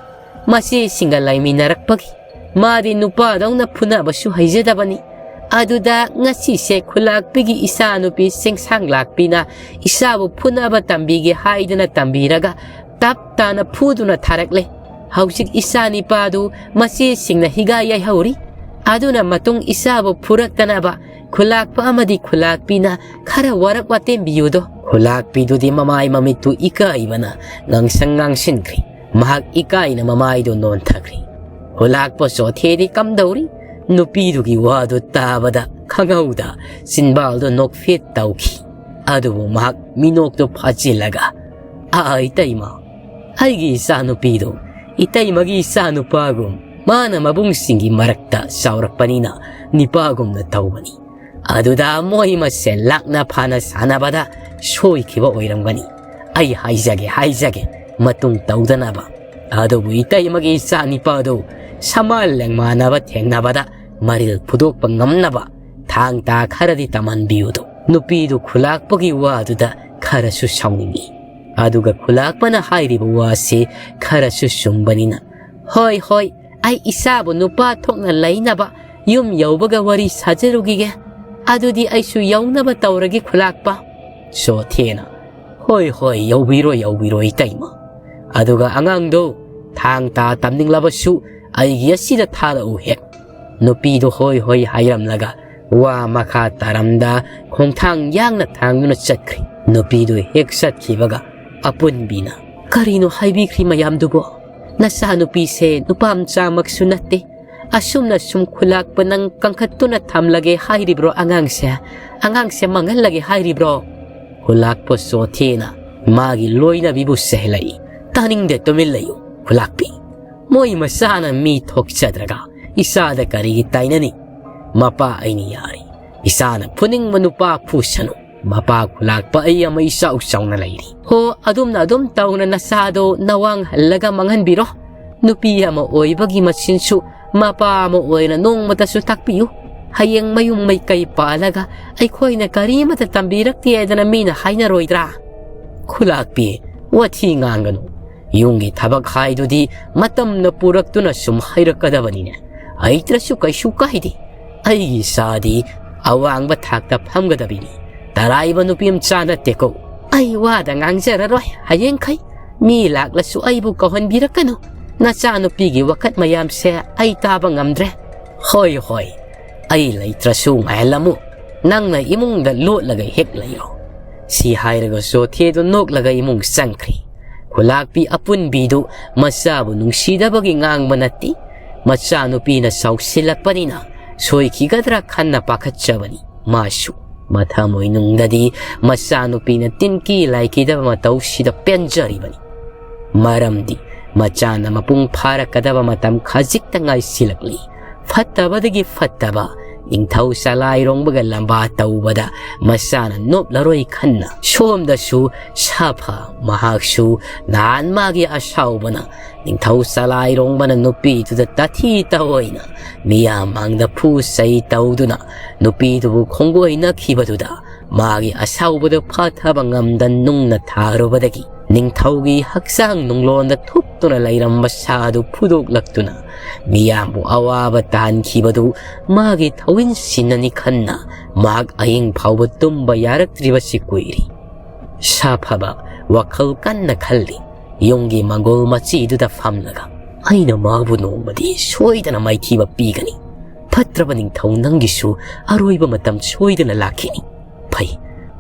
ꯃꯆꯦꯁꯤꯡꯒ ꯂꯩꯃꯤꯟꯅꯔꯛꯄꯒꯤ ꯃꯥꯗꯤ ꯅꯨꯄꯥꯗꯧꯅ ꯐꯨꯅꯕꯁꯨ ꯍꯩꯖꯗꯕꯅꯤ꯫ ꯑꯗꯨꯗ ꯉꯁꯤꯁꯦ ꯈꯨꯂꯥꯛꯄꯤꯒꯤ ꯏꯆꯥꯅꯨꯄꯤ ꯆꯤꯡꯁꯥꯡ ꯂꯥꯛꯄꯤꯅ ꯏꯆꯥꯕꯨ ꯐꯨꯅꯕ ꯇꯝꯕꯤꯒꯦ ꯍꯥꯏꯗꯅ ꯇꯝꯕꯤꯔꯒ ꯇꯞ ꯇꯥꯅ ꯐꯨꯗꯨꯅ ꯊꯥꯔꯛꯂꯦ꯫ ꯍꯧꯖꯤꯛ ꯏꯆꯥ ꯅꯤꯄꯥꯗꯨ ꯃꯆꯦꯁꯤꯡꯅ ꯍꯤꯒꯥꯏ ꯌꯩꯍꯧꯔꯤ꯫ ꯑꯗꯨꯅ ꯃꯇꯨꯡ ꯏꯆꯥꯕꯨ ꯐꯨꯔꯛꯇꯅꯕ ꯈꯨꯂꯥꯛꯄ ꯑꯃꯗꯤ ꯈꯨꯂꯥꯛꯄꯤꯅ ꯈꯔ ꯋꯥꯔꯛ ꯋꯥꯇꯦꯝꯕꯤꯌꯨꯗꯣ꯫" ꯈꯨꯂꯥꯛꯄꯤꯗꯨꯗꯤ ꯃꯃꯥꯏ ꯃꯃꯤꯠꯇꯨ ꯏꯀꯥꯏꯕꯅ ꯉꯥꯡꯁꯪ ꯉꯥꯡꯁꯤꯟꯈ꯭ꯔꯤ꯫ ꯃꯍꯥꯛ ꯏꯀꯥꯏꯅ ꯃꯃꯥꯏꯗꯨ ꯅꯣꯟꯊꯈ꯭ꯔꯤ꯫ ꯈꯨꯂꯥꯛꯄ ꯆꯣꯊꯦꯗꯤ ꯀꯝꯗꯧꯔꯤ? ꯅꯨꯄꯤꯗꯨꯒꯤ ꯋꯥꯗꯨ ꯇꯥꯕꯗ ꯈꯪꯍꯧꯗ ꯆꯤꯟꯕꯥꯜꯗꯨ ꯅꯣꯛꯐꯦꯠ ꯇꯧꯈꯤ꯫ ꯑꯗꯨꯕꯨ ꯃꯍꯥꯛ ꯃꯤꯅꯣꯛꯇꯨ ꯐꯥꯖꯤꯜꯂꯒ, "ꯑꯥ, ꯏꯇꯩꯃ, ꯑꯩꯒꯤ ꯏꯆꯥꯅꯨꯄꯤꯗꯨ ꯏꯇꯩꯃꯒꯤ ꯏꯆꯥꯅꯨꯄꯥꯒꯨꯝ, ꯃꯥꯅ ꯃꯕꯨꯡꯁꯤꯡꯒꯤ ꯃꯔꯛꯇ ꯆꯥꯎꯔꯛꯄꯅꯤꯅ ꯅꯤꯄꯥꯒꯨꯝꯅ ꯇꯧꯕꯅꯤ꯫ ꯑꯗꯨꯗ ꯃꯣꯏ ꯃꯁꯦꯜ ꯂꯥꯛꯅ ꯐꯥꯅ ꯁꯥꯟꯅꯕꯗ ꯁꯣꯏꯈꯤꯕ ꯑꯣꯏꯔꯝꯒꯅꯤ꯫ ꯑꯩ ꯍꯥꯏꯖꯒꯦ, ꯍꯥꯏꯖꯒꯦ, ꯃꯇꯨꯡ ꯇꯧꯗꯅꯕ꯫ ꯑꯗꯨꯕꯨ ꯏꯇꯩꯃꯒꯤ ꯏꯆꯥ ꯅꯤꯄꯥꯗꯨ ꯁꯃꯥꯟ ꯂꯦꯡꯃꯥꯟꯅꯕ ꯊꯦꯡꯅꯕꯗ ꯃꯔꯤꯜ ꯐꯨꯗꯣꯛꯄ ꯉꯝꯅꯕ ꯊꯥꯡ ꯇꯥ ꯈꯔꯗꯤ ꯇꯝꯍꯟꯕꯤꯌꯨꯗꯣ꯫" ꯅꯨꯄꯤꯗꯨ ꯈꯨꯂꯥꯛꯄꯒꯤ ꯋꯥꯗꯨꯗ ꯈꯔꯁꯨ ꯁꯥꯎꯅꯤꯡꯏ꯫ ꯑꯗꯨꯒ ꯈꯨꯂꯥꯛꯄꯅ ꯍꯥꯏꯔꯤꯕ ꯋꯥꯁꯤ ꯈꯔꯁꯨ ꯆꯨꯝꯕꯅꯤꯅ, "ꯍꯣꯏ, ꯍꯣꯏ, ꯑꯩ ꯏꯆꯥꯕꯨ ꯅꯨꯄꯥ ꯊꯣꯛꯅ ꯂꯩꯅꯕ ꯌꯨꯝ ꯌꯧꯕꯒ ꯋꯥꯔꯤ ꯁꯥꯖꯔꯨꯈꯤꯒꯦ꯫ ꯑꯗꯨꯗꯤ ꯑꯩꯁꯨ ꯌꯧꯅꯕ ꯇꯧꯔꯒꯦ ꯈꯨꯂꯥꯛꯄ꯫" ꯆꯣꯊꯦꯅ, "ꯍꯣꯏ, ꯍꯣꯏ, ꯌꯧꯕꯤꯔꯣ, ꯌꯧꯕꯤꯔꯣ, ꯏꯇꯩꯃ꯫ ꯑꯗꯨꯒ ꯑꯉꯥꯡꯗꯣ ꯊꯥꯡ ꯇꯥ ꯇꯝꯅꯤꯡꯂꯕꯁꯨ ꯑꯩꯒꯤ ꯑꯁꯤꯗ ꯊꯥꯔꯛꯎ ꯍꯦꯛ꯫" ꯅꯨꯄꯤꯗꯨ ꯍꯣꯏ ꯍꯣꯏ ꯍꯥꯏꯔꯝꯂꯒ ꯋꯥ ꯃꯈꯥ ꯇꯥꯔꯝꯗ ꯈꯣꯡꯊꯥꯡ ꯌꯥꯡꯅ ꯊꯥꯡꯗꯨꯅ ꯆꯠꯈ꯭ꯔꯤ꯫ ꯅꯨꯄꯤꯗꯨ ꯍꯦꯛ ꯆꯠꯈꯤꯕꯒ ꯑꯄꯨꯟꯕꯤꯅ, "ꯀꯔꯤꯅꯣ ꯍꯥꯏꯕꯤꯈ꯭ꯔꯤ ꯃꯌꯥꯝꯗꯨꯕꯣ? ꯅꯆꯥꯅꯨꯄꯤꯁꯦ ꯅꯨꯄꯥ ꯃꯆꯥꯃꯛꯁꯨ ꯅꯠꯇꯦ, ꯑꯁꯨꯝꯅ ꯁꯨꯝ ꯈꯨꯂꯥꯛꯄ ꯅꯪ ꯀꯟꯈꯠꯇꯨꯅ ꯊꯝꯂꯒꯦ ꯍꯥꯏꯔꯤꯕ꯭ꯔꯣ ꯑꯉꯥꯡꯁꯦ? ꯑꯉꯥꯡꯁꯦ ꯃꯥꯡꯍꯜꯂꯒꯦ ꯍꯥꯏꯔꯤꯕ꯭ꯔꯣ? ꯈꯨꯂꯥꯛꯄ ꯆꯣꯊꯦꯅ ꯃꯥꯒꯤ ꯂꯣꯏꯅꯕꯤꯕꯨ ꯆꯩꯍꯜꯂꯛꯏ꯫ "ꯇꯥꯅꯤꯡꯗꯦ, ꯇꯨꯃꯤꯟ ꯂꯩꯌꯨ ꯈꯨꯂꯥꯛꯄꯤ꯫ ꯃꯣꯏ ꯃꯆꯥꯅ ꯃꯤ ꯊꯣꯛꯆꯗ꯭ꯔꯒ ꯏꯆꯥꯗ ꯀꯔꯤꯒꯤ ꯇꯥꯏꯅꯅꯤ? ꯃꯄꯥ ꯑꯩꯅ ꯌꯥꯔꯤ꯫ ꯏꯆꯥꯅ ꯐꯨꯅꯤꯡꯕ ꯅꯨꯄꯥ ꯐꯨꯁꯅꯨ꯫ ꯃꯄꯥ ꯈꯨꯂꯥꯛꯄ ꯑꯩ ꯑꯃ ꯏꯆꯥꯎ ꯆꯥꯎꯅ ꯂꯩꯔꯤ꯫ ꯍꯣ, ꯑꯗꯨꯝꯅ ꯑꯗꯨꯝ ꯇꯧꯅ ꯅꯆꯥꯗꯣ ꯅꯋꯥꯡ ꯍꯜꯂꯒ ꯃꯥꯡꯍꯟꯕꯤꯔꯣ꯫ ꯅꯨꯄꯤ ꯑꯃ ꯑꯣꯏꯕꯒꯤ ꯃꯆꯤꯟꯁꯨ ꯃꯄꯥ ꯑꯃ ꯑꯣꯏꯅ ꯅꯣꯡꯃꯇꯁꯨ ꯇꯥꯛꯄꯤꯌꯨ꯫ ꯍꯌꯦꯡ ꯃꯌꯨꯝ ꯃꯩꯀꯩ ꯄꯥꯜꯂꯒ ꯑꯩꯈꯣꯏꯅ ꯀꯔꯤꯃꯇ ꯇꯝꯕꯤꯔꯛꯇꯦ ꯍꯥꯏꯗꯅ ꯃꯤꯅ ꯍꯥꯏꯅꯔꯣꯏꯗ꯭ꯔꯥ?" "ꯈꯨꯂꯥꯛꯄꯤ, ꯋꯥꯊꯤ ꯉꯥꯡꯒꯅꯨ꯫ ꯌꯨꯝꯒꯤ ꯊꯕꯛ ꯍꯥꯏꯗꯨꯗꯤ ꯃꯇꯝꯅ ꯄꯨꯔꯛꯇꯨꯅ ꯁꯨꯝ ꯍꯩꯔꯛꯀꯗꯕꯅꯤꯅꯦ꯫ ꯍꯩꯇ꯭ꯔꯁꯨ ꯀꯩꯁꯨ ꯀꯥꯏꯗꯦ꯫ ꯑꯩꯒꯤ ꯏꯆꯥꯗꯤ ꯑꯋꯥꯡꯕ ꯊꯥꯛꯇ ꯐꯝꯒꯗꯕꯤꯅꯤ꯫ ꯇꯔꯥꯏꯕ ꯅꯨꯄꯤ ꯃꯆꯥ ꯅꯠꯇꯦꯀꯣ꯫ ꯑꯩ ꯋꯥꯗ ꯉꯥꯡꯖꯔꯔꯣꯏ꯫ ꯍꯌꯦꯡꯈꯩ ꯃꯤ ꯂꯥꯛꯂꯁꯨ ꯑꯩꯕꯨ ꯀꯧꯍꯟꯕꯤꯔꯛꯀꯅꯨ꯫ ꯅꯆꯥꯅꯨꯄꯤꯒꯤ ꯋꯥꯀꯠ ꯃꯌꯥꯝꯁꯦ ꯑꯩ ꯇꯥꯕ ꯉꯝꯗ꯭ꯔꯦ꯫ ꯍꯣꯏ, ꯍꯣꯏ, ꯑꯩ ꯂꯩꯇ꯭ꯔꯁꯨ ꯉꯥꯏꯍꯜꯂꯝꯃꯨ꯫ ꯅꯪꯅ ꯏꯃꯨꯡꯗ ꯂꯣꯠꯂꯒ ꯍꯦꯛ ꯂꯩꯔꯣ꯫" ꯁꯤ ꯍꯥꯏꯔꯒ ꯆꯣꯊꯦꯗꯨ ꯅꯣꯛꯂꯒ ꯏꯃꯨꯡ ꯆꯪꯈ꯭ꯔꯤ꯫ ꯈꯨꯂꯥꯛꯄꯤ ꯑꯄꯨꯟꯕꯤꯗꯨ ꯃꯆꯥꯕꯨ ꯅꯨꯡꯁꯤꯗꯕꯒꯤ ꯉꯥꯡꯕ ꯅꯠꯇꯦ꯫ ꯃꯆꯥꯅꯨꯄꯤꯅ ꯆꯥꯎꯁꯤꯜꯂꯛꯄꯅꯤꯅ ꯁꯣꯏꯈꯤꯒꯗ꯭ꯔꯥ ꯈꯟꯅ ꯄꯥꯈꯠꯆꯕꯅꯤ꯫ ꯃꯥꯁꯨ ꯃꯊꯃꯣꯏꯅꯨꯡꯗꯗꯤ ꯃꯆꯥꯅꯨꯄꯤꯅ ꯇꯤꯟꯀꯤ ꯂꯥꯏꯈꯤꯗꯕ ꯃꯇꯧꯁꯤꯗ ꯄꯦꯟꯖꯔꯤꯕꯅꯤ꯫ ꯃꯔꯝꯗꯤ ꯃꯆꯥꯅ ꯃꯄꯨꯡ ꯐꯥꯔꯛꯀꯗꯕ ꯃꯇꯝ ꯈꯖꯤꯛꯇ ꯉꯥꯏꯁꯤꯜꯂꯛꯂꯤ꯫ ꯐꯠꯇꯕꯗꯒꯤ ꯐꯠꯇꯕ ꯅꯤꯡꯊꯧ ꯆꯂꯥꯏꯔꯣꯡꯕꯒ ꯂꯝꯕꯥ ꯇꯧꯕꯗ ꯃꯆꯥꯅ ꯅꯣꯞꯂꯔꯣꯏ ꯈꯟꯅ ꯁꯣꯝꯗꯁꯨ ꯁꯥꯐ ꯃꯍꯥꯛꯁꯨ ꯅꯍꯥꯟ ꯃꯥꯒꯤ ꯑꯁꯥꯎꯕꯅ ꯅꯤꯡꯊꯧ ꯆꯂꯥꯏꯔꯣꯡꯕꯅ ꯅꯨꯄꯤꯗꯨꯗ ꯇꯥꯊꯤ ꯇꯥꯑꯣꯏꯅ ꯃꯤꯌꯥꯝ ꯃꯥꯡꯗ ꯐꯨ ꯆꯩ ꯇꯧꯗꯨꯅ ꯅꯨꯄꯤꯗꯨꯕꯨ ꯈꯣꯡꯒꯣꯏꯅꯈꯤꯕꯗꯨꯗ ꯃꯥꯒꯤ ꯑꯁꯥꯎꯕꯗꯨ ꯐꯥꯊꯕ ꯉꯝꯗ ꯅꯨꯡꯅ ꯊꯥꯔꯨꯕꯗꯒꯤ ꯅꯤꯡꯊꯧꯒꯤ ꯍꯛꯆꯥꯡ ꯅꯨꯡꯂꯣꯟꯗ ꯊꯨꯞꯇꯨꯅ ꯂꯩꯔꯝꯕ ꯁꯥꯗꯨ ꯐꯨꯗꯣꯛꯂꯛꯇꯨꯅ ꯃꯤꯌꯥꯝꯕꯨ ꯑꯋꯥꯕ ꯇꯥꯍꯟꯈꯤꯕꯗꯨ ꯃꯥꯒꯤ ꯊꯧꯏꯟ ꯁꯤꯟꯅꯅꯤ ꯈꯟꯅ ꯃꯍꯥꯛ ꯑꯍꯤꯡ ꯐꯥꯎꯕ ꯇꯨꯝꯕ ꯌꯥꯔꯛꯇ꯭ꯔꯤꯕꯁꯤ ꯀꯨꯏꯔꯤ꯫ ꯁꯥꯐꯕ ꯋꯥꯈꯜ ꯀꯟꯅ ꯈꯜꯂꯤ꯫ ꯌꯨꯝꯒꯤ ꯃꯪꯒꯣꯜ ꯃꯆꯤꯗꯨꯗ ꯐꯝꯂꯒ, "ꯑꯩꯅ ꯃꯥꯕꯨ ꯅꯣꯡꯃꯗꯤ ꯁꯣꯏꯗꯅ ꯃꯥꯏꯊꯤꯕ ꯄꯤꯒꯅꯤ꯫ ꯐꯠꯇ꯭ꯔꯕ ꯅꯤꯡꯊꯧ ꯅꯪꯒꯤꯁꯨ ꯑꯔꯣꯏꯕ ꯃꯇꯝ ꯁꯣꯏꯗꯅ ꯂꯥꯛꯈꯤꯅꯤ꯫ ꯐꯩ,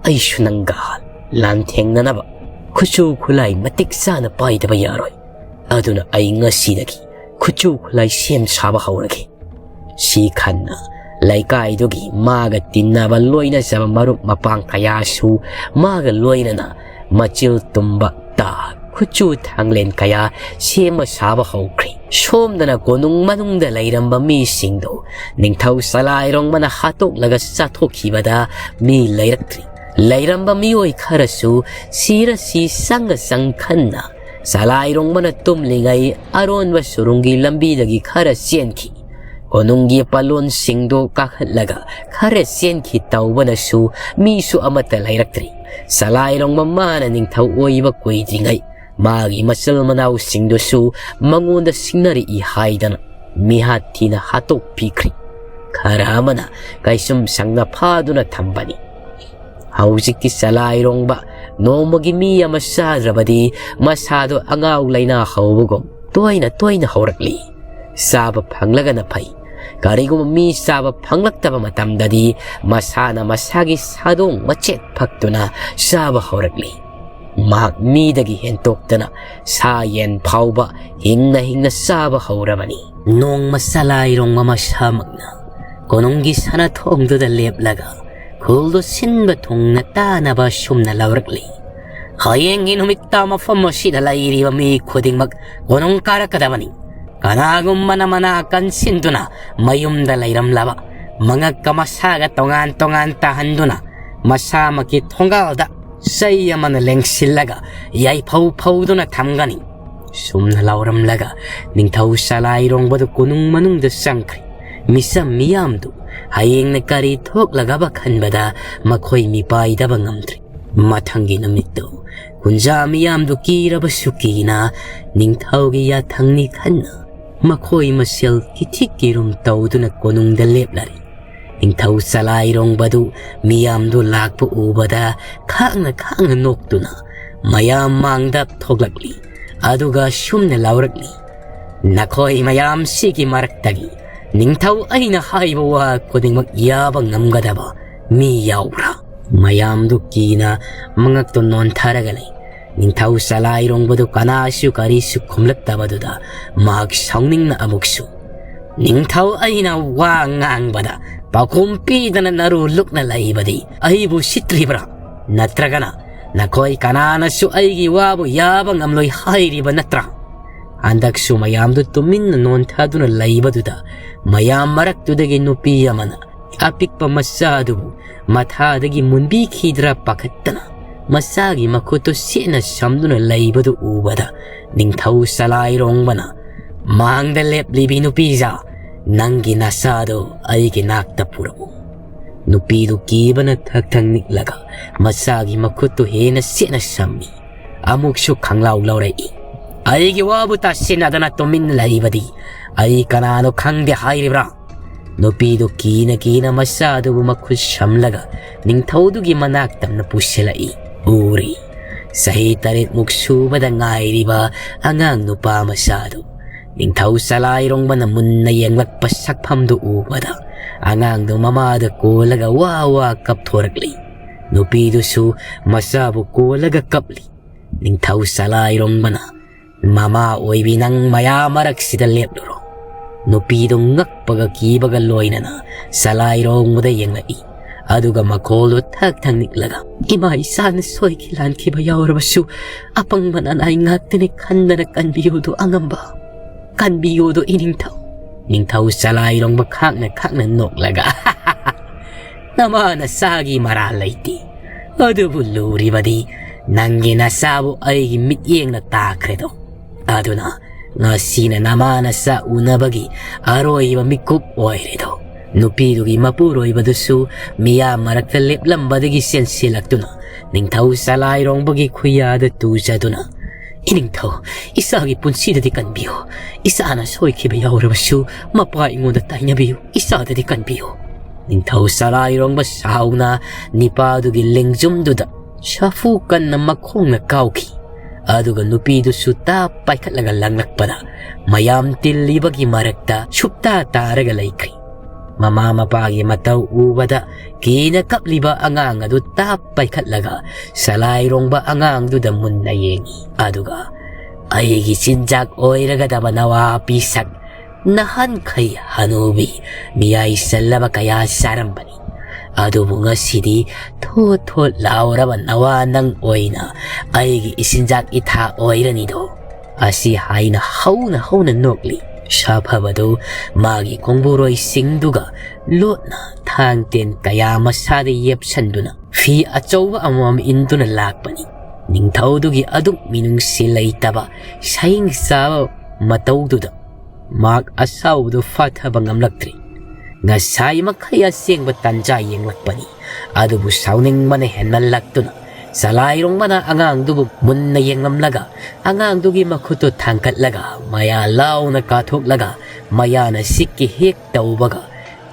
ꯑꯩꯁꯨ ꯅꯪꯒ ꯂꯥꯟꯊꯦꯡꯅꯅꯕ ꯈꯨꯠꯁꯨ ꯈꯨꯠꯂꯥꯏ ꯃꯇꯤꯛ ꯆꯥꯅ ꯄꯥꯏꯗꯕ ꯌꯥꯔꯣꯏ꯫ ꯑꯗꯨꯅ ꯑꯩ ꯉꯁꯤꯗꯒꯤ ꯈꯨꯠꯁꯨ ꯈꯨꯠꯂꯥꯏ ꯁꯦꯝ ꯁꯥꯕ ꯍꯧꯔꯛꯈꯤ꯫ ꯁꯤ ꯈꯟꯅ ꯂꯩꯀꯥꯏꯗꯨꯒꯤ ꯃꯥꯒ ꯇꯤꯟꯅꯕ ꯂꯣꯏꯅꯖꯕ ꯃꯔꯨꯞ ꯃꯄꯥꯡ ꯀꯌꯥꯁꯨ ꯃꯥꯒ ꯂꯣꯏꯅꯅ ꯃꯆꯤꯜ ꯇꯨꯝꯕ ꯇꯥ ꯈꯨꯠꯁꯨ ꯊꯥꯡꯂꯦꯟ ꯀꯌꯥ ꯁꯦꯝꯕ ꯁꯥꯕ ꯍꯧꯈ꯭ꯔꯦ꯫ ꯁꯣꯝꯗꯅ ꯀꯣꯅꯨꯡ ꯃꯅꯨꯡꯗ ꯂꯩꯔꯝꯕ ꯃꯤꯁꯤꯡꯗꯨ ꯅꯤꯡꯊꯧ ꯆꯂꯥꯏꯔꯣꯡꯕꯅ ꯍꯥꯠꯇꯣꯛꯂꯒ ꯆꯥꯊꯣꯛꯈꯤꯕꯗ ꯃꯤ ꯂꯩꯔꯛꯇ꯭ꯔꯤ꯫ ꯂꯩꯔꯝꯕ ꯃꯤꯑꯣꯏ ꯈꯔꯁꯨ ꯁꯤꯔ ꯁꯤ ꯆꯪꯉ ꯆꯪ ꯈꯟꯅ ꯆꯂꯥꯏꯔꯣꯡꯕꯅ ꯇꯨꯝꯂꯤꯉꯩ ꯑꯔꯣꯟꯕ ꯁꯨꯔꯨꯡꯒꯤ ꯂꯝꯕꯤꯗꯒꯤ ꯈꯔ ꯆꯦꯟꯈꯤ꯫ ꯀꯣꯅꯨꯡꯒꯤ ꯄꯥꯂꯣꯟꯁꯤꯡꯗꯨ ꯀꯥꯈꯠꯂꯒ ꯈꯔ ꯆꯦꯟꯈꯤ ꯇꯧꯕꯅꯁꯨ ꯃꯤꯁꯨ ꯑꯃꯠꯇ ꯂꯩꯔꯛꯇ꯭ꯔꯤ꯫ ꯆꯂꯥꯏꯔꯣꯡꯕ ꯃꯥꯅ ꯅꯤꯡꯊꯧ ꯑꯣꯏꯕ ꯀꯨꯏꯗ꯭ꯔꯤꯉꯩ ꯃꯥꯒꯤ ꯃꯆꯜ ꯃꯅꯥꯎꯁꯤꯡꯗꯨꯁꯨ ꯃꯉꯣꯟꯗ ꯁꯤꯡꯅꯔꯛꯏ ꯍꯥꯏꯗꯅ ꯃꯤꯍꯥꯠ ꯊꯤꯅ ꯍꯥꯠꯇꯣꯛꯄꯤꯈ꯭ꯔꯤ꯫ ꯈꯔ ꯑꯃꯅ ꯀꯩꯁꯨꯝ ꯁꯪꯅ ꯐꯥꯗꯨꯅ ꯊꯝꯕꯅꯤ꯫ ꯍꯧꯖꯤꯛꯇꯤ ꯆꯂꯥꯏꯔꯣꯡꯕ ꯅꯣꯡꯃꯒꯤ ꯃꯤ ꯑꯃ ꯆꯥꯗ꯭ꯔꯕꯗꯤ ꯃꯁꯥꯗꯣ ꯑꯉꯥꯎ ꯂꯩꯅꯥ ꯍꯧꯕꯒꯨꯝ ꯇꯣꯏꯅ ꯇꯣꯏꯅ ꯍꯧꯔꯛꯂꯤ꯫ ꯆꯥꯕ ꯐꯪꯂꯒꯅ ꯐꯩ, ꯀꯔꯤꯒꯨꯝꯕ ꯃꯤ ꯆꯥꯕ ꯐꯪꯂꯛꯇꯕ ꯃꯇꯝꯗꯗꯤ ꯃꯁꯥꯅ ꯃꯁꯥꯒꯤ ꯁꯥꯗꯣꯡ ꯃꯆꯦꯠ ꯐꯛꯇꯨꯅ ꯆꯥꯕ ꯍꯧꯔꯛꯂꯤ꯫ ꯃꯍꯥꯛ ꯃꯤꯗꯒꯤ ꯍꯦꯟꯇꯣꯛꯇꯅ ꯁꯥ ꯌꯦꯟ ꯐꯥꯎꯕ ꯍꯤꯡꯅ ꯍꯤꯡꯅ ꯆꯥꯕ ꯍꯧꯔꯕꯅꯤ꯫ ꯅꯣꯡꯃ ꯆꯂꯥꯏꯔꯣꯡꯕ ꯃꯁꯥꯃꯛꯅ ꯀꯣꯅꯨꯡꯒꯤ ꯁꯅꯥꯊꯣꯡꯗꯨꯗ ꯂꯦꯞꯂꯒ ꯈꯨꯜꯗꯨ ꯁꯤꯟꯕ ꯊꯨꯡꯅ ꯇꯥꯅꯕ ꯁꯨꯝꯅ ꯂꯧꯔꯛꯂꯤ꯫ ꯍꯌꯦꯡꯒꯤ ꯅꯨꯃꯤꯠꯇ ꯃꯐꯝ ꯑꯁꯤꯗ ꯂꯩꯔꯤꯕ ꯃꯤ ꯈꯨꯗꯤꯡꯃꯛ ꯀꯣꯅꯨꯡ ꯀꯥꯔꯛꯀꯗꯕꯅꯤ꯫ ꯀꯅꯥꯒꯨꯝꯕꯅ ꯃꯅꯥ ꯀꯟꯁꯤꯟꯗꯨꯅ ꯃꯌꯨꯝꯗ ꯂꯩꯔꯝꯂꯕ ꯃꯉꯛꯀ ꯃꯁꯥꯒ ꯇꯣꯉꯥꯟ ꯇꯣꯉꯥꯟ ꯇꯥꯍꯟꯗꯨꯅ ꯃꯁꯥꯃꯛꯀꯤ ꯊꯣꯡꯒꯥꯜꯗ ꯆꯩ ꯑꯃꯅ ꯂꯦꯡꯁꯤꯜꯂꯒ ꯌꯥꯏꯐꯧ ꯐꯧꯗꯨꯅ ꯊꯝꯒꯅꯤ꯫ ꯁꯨꯝꯅ ꯂꯥꯎꯔꯝꯂꯒ ꯅꯤꯡꯊꯧ ꯆꯂꯥꯏꯔꯣꯡꯕꯗꯨ ꯀꯣꯅꯨꯡ ꯃꯅꯨꯡꯗ ꯆꯪꯈ꯭ꯔꯦ꯫ ꯃꯤꯆꯝ ꯃꯤꯌꯥꯝꯗꯨ ꯍꯌꯦꯡꯅ ꯀꯔꯤ ꯊꯣꯛꯂꯒꯕ ꯈꯟꯕꯗ ꯃꯈꯣꯏ ꯃꯤꯄꯥꯏꯗꯕ ꯉꯝꯗ꯭ꯔꯦ꯫ ꯃꯊꯪꯒꯤ ꯅꯨꯃꯤꯠꯇꯨ ꯀꯨꯟꯖꯥ ꯃꯤꯌꯥꯝꯗꯨ ꯀꯤꯔꯕꯁꯨ ꯀꯤꯅ ꯅꯤꯡꯊꯧꯒꯤ ꯌꯥꯊꯪꯅꯤ ꯈꯟꯅ ꯃꯈꯣꯏ ꯃꯁꯦꯜ ꯀꯤꯊꯤ ꯀꯤꯔꯨꯝ ꯇꯧꯗꯨꯅ ꯀꯣꯅꯨꯡꯗ ꯂꯦꯞꯂꯔꯦ꯫ ꯅꯤꯡꯊꯧ ꯆꯂꯥꯏꯔꯣꯡꯕꯗꯨ ꯃꯤꯌꯥꯝꯗꯨ ꯂꯥꯛꯄ ꯎꯕꯗ ꯈꯥꯡꯅ ꯈꯥꯡꯅ ꯅꯣꯛꯇꯨꯅ ꯃꯌꯥꯝ ꯃꯥꯡꯗ ꯊꯣꯛꯂꯛꯂꯤ꯫ ꯑꯗꯨꯒ ꯁꯨꯝꯅ ꯂꯥꯎꯔꯛꯂꯤ, "ꯅꯈꯣꯏ ꯃꯌꯥꯝꯁꯤꯒꯤ ꯃꯔꯛꯇꯒꯤ ꯅꯤꯡꯊꯧ ꯑꯩꯅ ꯍꯥꯏꯕ ꯋꯥ ꯈꯨꯗꯤꯡꯃꯛ ꯌꯥꯕ ꯉꯝꯒꯗꯕ ꯃꯤ ꯌꯥꯎꯕ꯭ꯔꯥ?" ꯃꯌꯥꯝꯗꯨ ꯀꯤꯅ ꯃꯉꯛꯇꯨ ꯅꯣꯟꯊꯔꯒ ꯂꯩ꯫ ꯅꯤꯡꯊꯧ ꯆꯂꯥꯏꯔꯣꯡꯕꯗꯨ ꯀꯅꯥꯁꯨ ꯀꯔꯤꯁꯨ ꯈꯨꯝꯂꯛꯇꯕꯗꯨꯗ ꯃꯍꯥꯛ ꯁꯥꯎꯅꯤꯡꯅ ꯑꯃꯨꯛꯁꯨ, "ꯅꯤꯡꯊꯧ, ꯑꯩꯅ ꯋꯥ ꯉꯥꯡꯕꯗ ꯄꯥꯎꯈꯨꯝ ꯄꯤꯗꯅ ꯅꯔꯨ ꯂꯨꯛꯅ ꯂꯩꯕꯗꯤ ꯑꯩꯕꯨ ꯁꯤꯠꯇ꯭ꯔꯤꯕ꯭ꯔꯥ? ꯅꯠꯇ꯭ꯔꯒꯅ ꯅꯈꯣꯏ ꯀꯅꯥꯅꯁꯨ ꯑꯩꯒꯤ ꯋꯥꯕꯨ ꯌꯥꯕ ꯉꯝꯂꯣꯏ ꯍꯥꯏꯔꯤꯕ ꯅꯠꯇ꯭ꯔꯥ?" ꯍꯟꯗꯛꯁꯨ ꯃꯌꯥꯝꯗꯨ ꯇꯨꯃꯤꯟꯅ ꯅꯣꯟꯊꯗꯨꯅ ꯂꯩꯕꯗꯨꯗ ꯃꯌꯥꯝ ꯃꯔꯛꯇꯨꯗꯒꯤ ꯅꯨꯄꯤ ꯑꯃꯅ ꯑꯄꯤꯛꯄ ꯃꯆꯥ ꯑꯗꯨꯕꯨ ꯃꯊꯥꯗꯒꯤ ꯃꯨꯟꯕꯤꯈꯤꯗ꯭ꯔꯥ ꯄꯥꯈꯠꯇꯅ ꯃꯆꯥꯒꯤ ꯃꯈꯨꯠꯇꯨ ꯁꯦꯠꯅ ꯁꯝꯗꯨꯅ ꯂꯩꯕꯗꯨ ꯎꯕꯗ ꯅꯤꯡꯊꯧ ꯆꯂꯥꯏꯔꯣꯡꯕꯅ, "ꯃꯥꯡꯗ ꯂꯦꯞꯂꯤꯕꯤ ꯅꯨꯄꯤꯖꯥ, ꯅꯪꯒꯤ ꯅꯆꯥꯗꯨ ꯑꯩꯒꯤ ꯅꯥꯛꯇ ꯄꯨꯔꯛꯎ꯫" ꯅꯨꯄꯤꯗꯨ ꯀꯤꯕꯅ ꯊꯛ ꯊꯛ ꯅꯤꯛꯂꯒ ꯃꯆꯥꯒꯤ ꯃꯈꯨꯠꯇꯨ ꯍꯦꯟꯅ ꯁꯦꯠꯅ ꯁꯝꯃꯤ꯫ ꯑꯃꯨꯛꯁꯨ ꯈꯪꯂꯥꯎ ꯂꯧꯔꯛꯏ, "ꯑꯩꯒꯤ ꯋꯥꯕꯨ ꯇꯥꯁꯤꯟꯅꯗꯅ ꯇꯨꯃꯤꯟꯅ ꯂꯩꯕꯗꯤ ꯑꯩ ꯀꯅꯥꯅꯣ ꯈꯪꯗꯦ ꯍꯥꯏꯔꯤꯕ꯭ꯔꯥ?" ꯅꯨꯄꯤꯗꯨ ꯀꯤꯅ ꯀꯤꯅ ꯃꯆꯥꯗꯨꯕꯨ ꯃꯈꯨꯠ ꯁꯝꯂꯒ ꯅꯤꯡꯊꯧꯗꯨꯒꯤ ꯃꯅꯥꯛ ꯇꯝꯅ ꯄꯨꯁꯤꯜꯂꯛꯏ꯫ ꯎꯔꯤ, ꯆꯍꯤ ꯇꯔꯦꯠꯃꯨꯛ ꯁꯨꯕꯗ ꯉꯥꯏꯔꯤꯕ ꯑꯉꯥꯡ ꯅꯨꯄꯥ ꯃꯆꯥꯗꯨ꯫ ꯅꯤꯡꯊꯧ ꯆꯂꯥꯏꯔꯣꯡꯕꯅ ꯃꯨꯟꯅ ꯌꯦꯡꯂꯛꯄ ꯁꯛꯐꯝꯗꯨ ꯎꯕꯗ ꯑꯉꯥꯡꯗꯨ ꯃꯃꯥꯗ ꯀꯣꯜꯂꯒ ꯋꯥ ꯋꯥ ꯀꯞꯊꯣꯔꯛꯂꯤ꯫ ꯅꯨꯄꯤꯗꯨꯁꯨ ꯃꯆꯥꯕꯨ ꯀꯣꯜꯂꯒ ꯀꯞꯂꯤ꯫ ꯅꯤꯡꯊꯧ ꯆꯂꯥꯏꯔꯣꯡꯕꯅ, "ꯃꯃꯥ ꯑꯣꯏꯕꯤ, ꯅꯪ ꯃꯌꯥꯝ ꯃꯔꯛꯁꯤꯗ ꯂꯦꯞꯂꯨꯔꯣ꯫" ꯅꯨꯄꯤꯗꯨ ꯉꯛꯄꯒ ꯀꯤꯕꯒ ꯂꯣꯏꯅꯅ ꯆꯂꯥꯏꯔꯣꯡꯕꯗ ꯌꯦꯡꯂꯛꯏ꯫ ꯑꯗꯨꯒ ꯃꯈꯣꯜꯗꯨ ꯊꯛ ꯊꯛ ꯅꯤꯛꯂꯒ, "ꯏꯃꯥ, ꯏꯆꯥꯅ ꯁꯣꯏꯈꯤ ꯂꯥꯟꯈꯤꯕ ꯌꯥꯎꯔꯕꯁꯨ ꯑꯄꯪꯕ ꯅꯅꯥꯏ ꯉꯥꯛꯇꯅꯤ ꯈꯟꯗꯅ ꯀꯟꯕꯤꯌꯨꯗꯣ ꯑꯉꯝꯕ, ꯀꯟꯕꯤꯌꯨꯗꯣ ꯏꯅꯤꯡꯊꯧ꯫" ꯅꯤꯡꯊꯧ ꯆꯂꯥꯏꯔꯣꯡꯕ ꯈꯥꯛꯅ ꯈꯥꯛꯅ ꯅꯣꯛꯂꯒ, "ꯅꯃꯥ ꯅꯆꯥꯒꯤ ꯃꯔꯥꯜ ꯂꯩꯇꯦ꯫ ꯑꯗꯨꯕꯨ ꯂꯨꯔꯤꯕꯗꯤ ꯅꯪꯒꯤ ꯅꯆꯥꯕꯨ ꯑꯩꯒꯤ ꯃꯤꯠꯌꯦꯡꯅ ꯇꯥꯈ꯭ꯔꯦꯗꯣ꯫ ꯑꯗꯨꯅ ꯉꯁꯤꯅ ꯅꯃꯥ ꯅꯆꯥ ꯎꯅꯕꯒꯤ ꯑꯔꯣꯏꯕ ꯃꯤꯀꯨꯞ ꯑꯣꯏꯔꯦꯗꯣ꯫" ꯅꯨꯄꯤꯗꯨꯒꯤ ꯃꯄꯨꯔꯣꯏꯕꯗꯨꯁꯨ ꯃꯤꯌꯥꯝ ꯃꯔꯛꯇ ꯂꯦꯞꯂꯝꯕꯗꯒꯤ ꯆꯦꯟꯁꯤꯜꯂꯛꯇꯨꯅ ꯅꯤꯡꯊꯧ ꯆꯂꯥꯏꯔꯣꯡꯕꯒꯤ ꯈꯨꯌꯥꯗ ꯇꯨꯖꯗꯨꯅ, "ꯏꯅꯤꯡꯊꯧ, ꯏꯆꯥꯒꯤ ꯄꯨꯟꯁꯤꯗꯗꯤ ꯀꯟꯕꯤꯌꯨ꯫ ꯏꯆꯥꯅ ꯁꯣꯏꯈꯤꯕ ꯌꯥꯎꯔꯕꯁꯨ ꯃꯄꯥ ꯑꯩꯉꯣꯟꯗ ꯇꯥꯏꯅꯕꯤꯌꯨ꯫ ꯏꯆꯥꯗꯗꯤ ꯀꯟꯕꯤꯌꯨ꯫" ꯅꯤꯡꯊꯧ ꯆꯂꯥꯏꯔꯣꯡꯕ ꯁꯥꯎꯅ ꯅꯤꯄꯥꯗꯨꯒꯤ ꯂꯦꯡꯖꯨꯝꯗꯨꯗ ꯁꯥꯐꯨ ꯀꯟꯅ ꯃꯈꯣꯡꯅ ꯀꯥꯎꯈꯤ꯫ ꯑꯗꯨꯒ ꯅꯨꯄꯤꯗꯨꯁꯨ ꯇꯥꯞ ꯄꯥꯏꯈꯠꯂꯒ ꯂꯪꯂꯛꯄꯗ ꯃꯌꯥꯝ ꯇꯤꯜꯂꯤꯕꯒꯤ ꯃꯔꯛꯇ ꯁꯨꯞꯇꯥ ꯇꯥꯔꯒ ꯂꯩꯈ꯭ꯔꯤ꯫ ꯃꯃꯥ ꯃꯄꯥꯒꯤ ꯃꯇꯧ ꯎꯕꯗ ꯀꯤꯅ ꯀꯞꯂꯤꯕ ꯑꯉꯥꯡ ꯑꯗꯨ ꯇꯥꯞ ꯄꯥꯏꯈꯠꯂꯒ ꯁꯂꯥꯏꯔꯣꯡꯕ ꯑꯉꯥꯡꯗꯨꯗ ꯃꯨꯟꯅ ꯌꯦꯡꯏ꯫ ꯑꯗꯨꯒ, "ꯑꯩꯒꯤ ꯆꯤꯟꯖꯥꯛ ꯑꯣꯏꯔꯒꯗꯕ ꯅꯋꯥ ꯄꯤꯁꯛ, ꯅꯍꯥꯟꯈꯩ ꯍꯅꯨꯕꯤ ꯃꯤꯌꯥꯏ ꯆꯜꯂꯕ ꯀꯌꯥ ꯆꯥꯔꯝꯕꯅꯤ, ꯑꯗꯨꯕꯨ ꯉꯁꯤꯗꯤ ꯊꯣꯠ ꯊꯣꯠ ꯂꯥꯎꯔꯕ ꯅꯋꯥ ꯅꯪ ꯑꯣꯏꯅ ꯑꯩꯒꯤ ꯏꯆꯤꯟꯖꯥꯛ ꯏꯊꯥ ꯑꯣꯏꯔꯅꯤꯗꯣ?" ꯑꯁꯤ ꯍꯥꯏꯅ ꯍꯧꯅ ꯍꯧꯅ ꯅꯣꯛꯂꯤ꯫ ꯁꯥꯐꯕꯗꯨ ꯃꯥꯒꯤ ꯈꯣꯡꯕꯨꯔꯣꯏꯁꯤꯡꯗꯨꯒ ꯂꯣꯠꯅ ꯊꯥꯡ ꯇꯦꯟ ꯀꯌꯥ ꯃꯁꯥꯗ ꯌꯦꯞꯁꯟꯗꯨꯅ ꯐꯤ ꯑꯆꯧꯕ ꯑꯃꯃꯝ ꯏꯟꯗꯨꯅ ꯂꯥꯛꯄꯅꯤ꯫ ꯅꯤꯡꯊꯧꯗꯨꯒꯤ ꯑꯗꯨꯛ ꯃꯤꯅꯨꯡꯁꯤ ꯂꯩꯇꯕ ꯁꯍꯤꯡ ꯆꯥꯕ ꯃꯇꯧꯗꯨꯗ ꯃꯍꯥꯛ ꯑꯁꯥꯎꯕꯗꯨ ꯐꯥꯊꯕ ꯉꯝꯂꯛꯇ꯭ꯔꯤ꯫ ꯉꯁꯥꯏ ꯃꯈꯩ ꯑꯁꯦꯡꯕ ꯇꯥꯟꯖꯥ ꯌꯦꯡꯂꯛꯄꯅꯤ, ꯑꯗꯨꯕꯨ ꯁꯥꯎꯅꯤꯡꯕꯅ ꯍꯦꯟꯃꯜꯂꯛꯇꯨꯅ ꯆꯂꯥꯏꯔꯣꯡꯕꯅ ꯑꯉꯥꯡꯗꯨꯕꯨ ꯃꯨꯟꯅ ꯌꯦꯡꯂꯝꯂꯒ ꯑꯉꯥꯡꯗꯨꯒꯤ ꯃꯈꯨꯠꯇꯨ ꯊꯥꯡꯒꯠꯂꯒ ꯃꯌꯥ ꯂꯥꯎꯅ ꯀꯥꯊꯣꯛꯂꯒ ꯃꯌꯥꯅ ꯁꯤꯛꯀꯤ ꯍꯦꯛ ꯇꯧꯕꯒ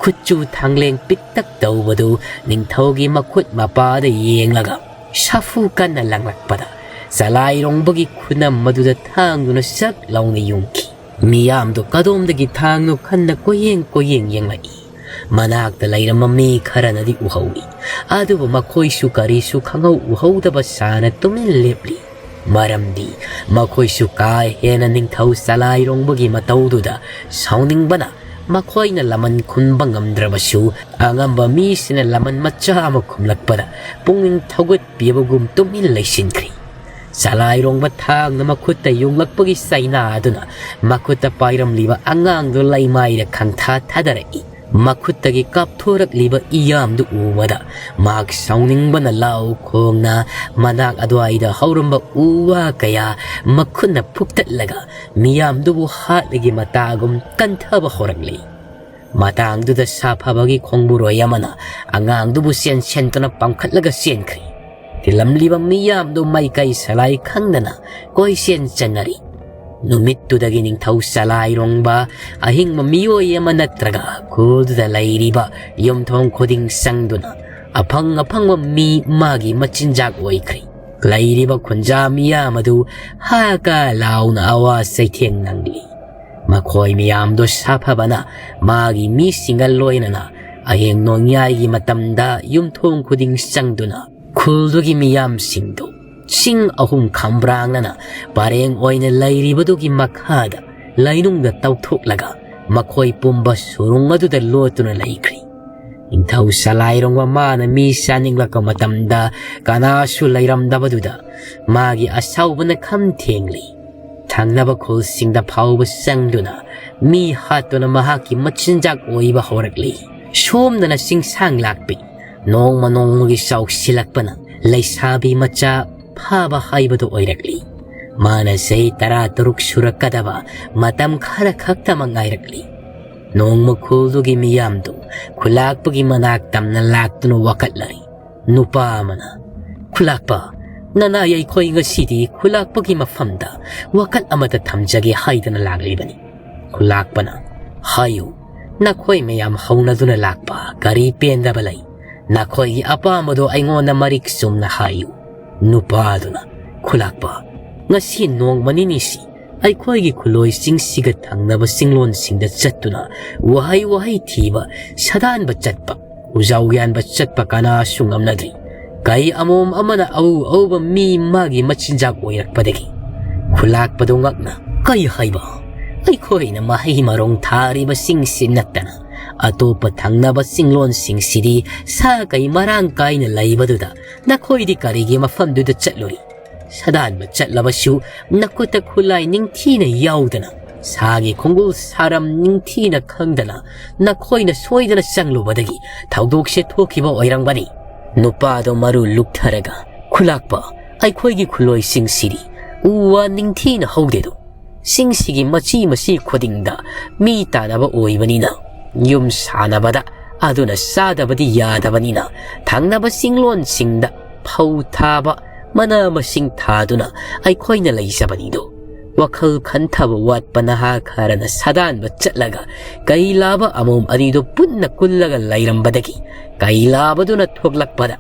ꯈꯨꯠꯆꯨ ꯊꯥꯡꯂꯦꯡ ꯄꯤꯛꯇꯛ ꯇꯧꯕꯗꯨ ꯅꯤꯡꯊꯧꯒꯤ ꯃꯈꯨꯠ ꯃꯄꯥꯗ ꯌꯦꯡꯂꯒ ꯁꯥꯐꯨ ꯀꯟꯅ ꯂꯪꯂꯛꯄꯗ ꯆꯂꯥꯏꯔꯣꯡꯕꯒꯤ ꯈꯨꯅꯝ ꯑꯗꯨꯗ ꯊꯥꯡꯗꯨꯅ ꯁꯛ ꯂꯥꯎꯅ ꯌꯨꯡꯈꯤ꯫ ꯃꯤꯌꯥꯝꯗꯨ ꯀꯗꯣꯝꯗꯒꯤ ꯊꯥꯡꯅꯣ ꯈꯟꯅ ꯀꯣꯏꯌꯦꯡ ꯀꯣꯏꯌꯦꯡ ꯌꯦꯡꯂꯛꯏ꯫ ꯃꯅꯥꯛꯇ ꯂꯩꯔꯝꯕ ꯃꯤ ꯈꯔꯅꯗꯤ ꯎꯍꯧꯏ, ꯑꯗꯨꯕꯨ ꯃꯈꯣꯏꯁꯨ ꯀꯔꯤꯁꯨ ꯈꯪꯍꯧ ꯎꯍꯧꯗꯕ ꯁꯥꯅ ꯇꯨꯃꯤꯟ ꯂꯦꯞꯂꯤ꯫ ꯃꯔꯝꯗꯤ ꯃꯈꯣꯏꯁꯨ ꯀꯥ ꯍꯦꯟꯅ ꯅꯤꯡꯊꯧ ꯆꯂꯥꯏꯔꯣꯡꯕꯒꯤ ꯃꯇꯧꯗꯨꯗ ꯁꯥꯎꯅꯤꯡꯕꯅ ꯃꯈꯣꯏꯅ ꯂꯃꯟ ꯈꯨꯝꯕ ꯉꯝꯗ꯭ꯔꯕꯁꯨ, ꯑꯉꯝꯕ ꯃꯤꯁꯤꯡꯅ ꯂꯃꯟ ꯃꯆꯥ ꯑꯃ ꯈꯨꯝꯂꯛꯄꯗ ꯄꯨꯛꯅꯤꯡ ꯊꯧꯒꯠꯄꯤꯕꯒꯨꯝ ꯇꯨꯃꯤꯟ ꯂꯩꯁꯤꯟꯈ꯭ꯔꯤ꯫ ꯆꯂꯥꯏꯔꯣꯡꯕ ꯊꯥꯡꯅ ꯃꯈꯨꯠꯇ ꯌꯨꯡꯂꯛꯄꯒꯤ ꯆꯩꯅꯥ ꯑꯗꯨꯅ ꯃꯈꯨꯠꯇ ꯄꯥꯏꯔꯝꯂꯤꯕ ꯑꯉꯥꯡꯗꯨ ꯂꯩꯃꯥꯏꯗ ꯈꯪꯊꯥ ꯊꯥꯗꯔꯛꯏ꯫ ꯃꯈꯨꯠꯇꯒꯤ ꯀꯥꯞꯊꯣꯔꯛꯂꯤꯕ ꯏꯌꯥꯝꯗꯨ ꯎꯕꯗ ꯃꯍꯥꯛ ꯁꯥꯎꯅꯤꯡꯕꯅ ꯂꯥꯎ ꯈꯣꯡꯅ ꯃꯅꯥꯛ ꯑꯗꯨꯋꯥꯏꯗ ꯍꯧꯔꯝꯕ ꯎ ꯋꯥ ꯀꯌꯥ ꯃꯈꯨꯠꯅ ꯐꯨꯛꯇꯠꯂꯒ ꯃꯤꯌꯥꯝꯗꯨꯕꯨ ꯍꯥꯠꯂꯒꯤ ꯃꯇꯥꯒꯨꯝ ꯀꯟꯊꯕ ꯍꯧꯔꯛꯂꯤ꯫ ꯃꯇꯥꯡꯗꯨꯗ ꯁꯥꯐꯕꯒꯤ ꯈꯣꯡꯕꯨꯔꯣꯏ ꯑꯃꯅ ꯑꯉꯥꯡꯗꯨꯕꯨ ꯆꯦꯟꯁꯤꯟꯗꯨꯅ ꯄꯥꯡꯈꯠꯂꯒ ꯆꯦꯟꯈ꯭ꯔꯤ꯫ ꯇꯤꯜꯂꯝꯂꯤꯕ ꯃꯤꯌꯥꯝꯗꯨ ꯃꯥꯏꯀꯩ ꯁꯂꯥꯏ ꯈꯪꯗꯅ ꯀꯣꯏꯆꯦꯟ ꯆꯦꯟꯅꯔꯤ꯫ ꯅꯨꯃꯤꯠꯇꯨꯗꯒꯤ ꯅꯤꯡꯊꯧ ꯆꯂꯥꯏꯔꯣꯡꯕ ꯑꯍꯤꯡꯕ ꯃꯤꯑꯣꯏ ꯑꯃ ꯅꯠꯇ꯭ꯔꯒ ꯈꯨꯜꯗꯨꯗ ꯂꯩꯔꯤꯕ ꯌꯨꯝꯊꯣꯡ ꯈꯨꯗꯤꯡ ꯆꯪꯗꯨꯅ ꯑꯐꯪ ꯑꯐꯪꯕ ꯃꯤ ꯃꯥꯒꯤ ꯃꯆꯤꯟꯖꯥꯛ ꯑꯣꯏꯈ꯭ꯔꯤ꯫ ꯂꯩꯔꯤꯕ ꯈꯨꯟꯖꯥ ꯃꯤꯌꯥꯝ ꯑꯗꯨ ꯍꯥ ꯀꯥ ꯂꯥꯎꯅ ꯑꯋꯥ ꯆꯩꯊꯦꯡ ꯅꯪꯂꯤ꯫ ꯃꯈꯣꯏ ꯃꯤꯌꯥꯝꯗꯣ ꯁꯥꯐꯕꯅ ꯃꯥꯒꯤ ꯃꯤꯁꯤꯡꯒ ꯂꯣꯏꯅꯅ ꯑꯍꯤꯡ ꯅꯣꯡꯌꯥꯏꯒꯤ ꯃꯇꯝꯗ ꯌꯨꯝꯊꯣꯡ ꯈꯨꯗꯤꯡ ꯆꯪꯗꯨꯅ ꯈꯨꯜꯗꯨꯒꯤ ꯃꯤꯌꯥꯝꯁꯤꯡꯗꯨ ꯆꯤꯡ ꯑꯍꯨꯝ ꯈꯝꯕ꯭ꯔꯥꯡꯅꯅ ꯄꯔꯦꯡ ꯑꯣꯏꯅ ꯂꯩꯔꯤꯕꯗꯨꯒꯤ ꯃꯈꯥꯗ ꯂꯩꯅꯨꯡꯗ ꯇꯧꯊꯣꯛꯂꯒ ꯃꯈꯣꯏ ꯄꯨꯝꯕ ꯁꯨꯔꯨꯡ ꯑꯗꯨꯗ ꯂꯣꯠꯇꯨꯅ ꯂꯩꯈ꯭ꯔꯤ꯫ ꯅꯤꯡꯊꯧ ꯁꯂꯥꯏꯔꯣꯡꯕ ꯃꯥꯅ ꯃꯤ ꯆꯥꯅꯤꯡꯂꯛꯄ ꯃꯇꯝꯗ ꯀꯅꯥꯁꯨ ꯂꯩꯔꯝꯗꯕꯗꯨꯗ ꯃꯥꯒꯤ ꯑꯁꯥꯎꯕꯅ ꯈꯝ ꯊꯦꯡꯂꯤ꯫ ꯊꯪꯅꯕ ꯈꯨꯜꯁꯤꯡꯗ ꯐꯥꯎꯕ ꯆꯪꯗꯨꯅ ꯃꯤ ꯍꯥꯠꯇꯨꯅ ꯃꯍꯥꯛꯀꯤ ꯃꯆꯤꯟꯖꯥꯛ ꯑꯣꯏꯕ ꯍꯧꯔꯛꯂꯤ꯫ ꯁꯣꯝꯗꯅ ꯆꯤꯡꯁꯥꯡ ꯂꯥꯛꯄꯤ ꯅꯣꯡꯃ ꯅꯣꯡꯃꯒꯤ ꯆꯥꯎꯁꯤꯜꯂꯛꯄꯅ ꯂꯩꯁꯥꯕꯤ ꯃꯆꯥ ꯐꯥꯕ ꯍꯥꯏꯕꯗꯨ ꯑꯣꯏꯔꯛꯂꯤ꯫ ꯃꯥꯅ ꯆꯍꯤ ꯇꯔꯥ ꯇꯔꯨꯛ ꯁꯨꯔꯛꯀꯗꯕ ꯃꯇꯝ ꯈꯔ ꯈꯛꯇꯃꯛ ꯉꯥꯏꯔꯛꯂꯤ꯫ ꯅꯣꯡꯃ ꯈꯨꯜꯗꯨꯒꯤ ꯃꯤꯌꯥꯝꯗꯨ ꯈꯨꯂꯥꯛꯄꯒꯤ ꯃꯅꯥꯛ ꯇꯝꯅ ꯂꯥꯛꯇꯨꯅ ꯋꯥꯀꯠꯂꯔꯤ꯫ ꯅꯨꯄꯥ ꯑꯃꯅ, "ꯈꯨꯂꯥꯛꯄ, ꯅꯅꯥꯏ ꯑꯩꯈꯣꯏ ꯉꯁꯤꯗꯤ ꯈꯨꯂꯥꯛꯄꯒꯤ ꯃꯐꯝꯗ ꯋꯥꯀꯠ ꯑꯃꯠꯇ ꯊꯝꯖꯒꯦ ꯍꯥꯏꯗꯅ ꯂꯥꯛꯂꯤꯕꯅꯤ꯫" ꯈꯨꯂꯥꯛꯄꯅ, "ꯍꯥꯏꯌꯨ, ꯅꯈꯣꯏ ꯃꯌꯥꯝ ꯍꯧꯅꯗꯨꯅ ꯂꯥꯛꯄ ꯀꯔꯤ ꯄꯦꯟꯗꯕ ꯂꯩ? ꯅꯈꯣꯏꯒꯤ ꯑꯄꯥꯝꯕꯗꯣ ꯑꯩꯉꯣꯟꯗ ꯃꯔꯤꯛ ꯆꯨꯝꯅ ꯍꯥꯏꯌꯨ꯫" ꯅꯨꯄꯥꯗꯨꯅ, "ꯈꯨꯂꯥꯛꯄ, ꯉꯁꯤ ꯅꯣꯡꯃ ꯅꯤꯅꯤꯁꯤ ꯑꯩꯈꯣꯏꯒꯤ ꯈꯨꯂꯣꯏꯁꯤꯡꯁꯤꯒ ꯊꯪꯅꯕ ꯆꯤꯡꯂꯣꯟꯁꯤꯡꯗ ꯆꯠꯇꯨꯅ ꯋꯥꯍꯩ ꯋꯥꯍꯩ ꯊꯤꯕ, ꯁꯥꯗꯥꯟꯕ ꯆꯠꯄ, ꯎꯖꯥꯎ ꯌꯥꯟꯕ ꯆꯠꯄ ꯀꯅꯥꯁꯨ ꯉꯝꯅꯗ꯭ꯔꯤ꯫ ꯀꯩ ꯑꯃꯣꯝ ꯑꯃꯅ ꯑꯎ ꯑꯎꯕ ꯃꯤ ꯃꯥꯒꯤ ꯃꯆꯤꯟꯖꯥꯛ ꯑꯣꯏꯔꯛꯄꯗꯒꯤ ꯈꯨꯂꯥꯛꯄꯗꯨ ꯉꯛꯅ, 'ꯀꯩ ꯍꯥꯏꯕ? ꯑꯩꯈꯣꯏꯅ ꯃꯍꯩ ꯃꯔꯣꯡ ꯊꯥꯔꯤꯕꯁꯤꯡꯁꯤ ꯅꯠꯇꯅ ꯑꯇꯣꯞꯄ ꯊꯪꯅꯕ ꯆꯤꯡꯂꯣꯟꯁꯤꯡꯁꯤꯗꯤ ꯁꯥ ꯀꯩ ꯃꯔꯥꯡ ꯀꯥꯏꯅ ꯂꯩꯕꯗꯨꯗ ꯅꯈꯣꯏꯗꯤ ꯀꯔꯤꯒꯤ ꯃꯐꯝꯗꯨꯗ ꯆꯠꯂꯨꯔꯤ? ꯁꯥꯗꯥꯟꯕ ꯆꯠꯂꯕꯁꯨ ꯅꯈꯨꯠꯇ ꯈꯨꯠꯂꯥꯏ ꯅꯤꯡꯊꯤꯅ ꯌꯥꯎꯗꯅ, ꯁꯥꯒꯤ ꯈꯣꯡꯒꯨꯜ ꯁꯥꯔꯝ ꯅꯤꯡꯊꯤꯅ ꯈꯪꯗꯅ ꯅꯈꯣꯏꯅ ꯁꯣꯏꯗꯅ ꯆꯪꯂꯨꯕꯗꯒꯤ ꯊꯧꯗꯣꯛꯁꯦ ꯊꯣꯛꯈꯤꯕ ꯑꯣꯏꯔꯝꯒꯅꯤ꯫' ꯅꯨꯄꯥꯗꯣ ꯃꯔꯨ ꯂꯨꯛꯊꯔꯒ, "ꯈꯨꯂꯥꯛꯄ, ꯑꯩꯈꯣꯏꯒꯤ ꯈꯨꯂꯣꯏꯁꯤꯡꯁꯤꯗꯤ ꯎ ꯋꯥ ꯅꯤꯡꯊꯤꯅ ꯍꯧꯗꯦꯗꯣ꯫ ꯆꯤꯡꯁꯤꯒꯤ ꯃꯆꯤ ꯃꯆꯤ ꯈꯨꯗꯤꯡꯗ ꯃꯤ ꯇꯥꯅꯕ ꯑꯣꯏꯕꯅꯤꯅ, ꯌꯨꯝ ꯁꯥꯅꯕꯗ ꯑꯗꯨꯅ ꯆꯥꯗꯕꯗꯤ ꯌꯥꯗꯕꯅꯤꯅ, ꯊꯪꯅꯕ ꯆꯤꯡꯂꯣꯟꯁꯤꯡꯗ ꯐꯧ ꯊꯥꯕ, ꯃꯅꯥ ꯃꯁꯤꯡ ꯊꯥꯗꯨꯅ ꯑꯩꯈꯣꯏꯅ ꯂꯩꯖꯕꯅꯤꯗꯣ꯫ ꯋꯥꯈꯜ ꯈꯟꯊꯕ ꯋꯥꯠꯄ ꯅꯍꯥ ꯈꯔꯅ ꯁꯥꯗꯥꯟꯕ ꯆꯠꯂꯒ ꯀꯩ ꯂꯥꯕ ꯑꯃꯣꯝ ꯑꯅꯤꯗꯨ ꯄꯨꯟꯅ ꯀꯨꯜꯂꯒ ꯂꯩꯔꯝꯕꯗꯒꯤ ꯀꯩ ꯂꯥꯕꯗꯨꯅ ꯊꯣꯛꯂꯛꯄꯗ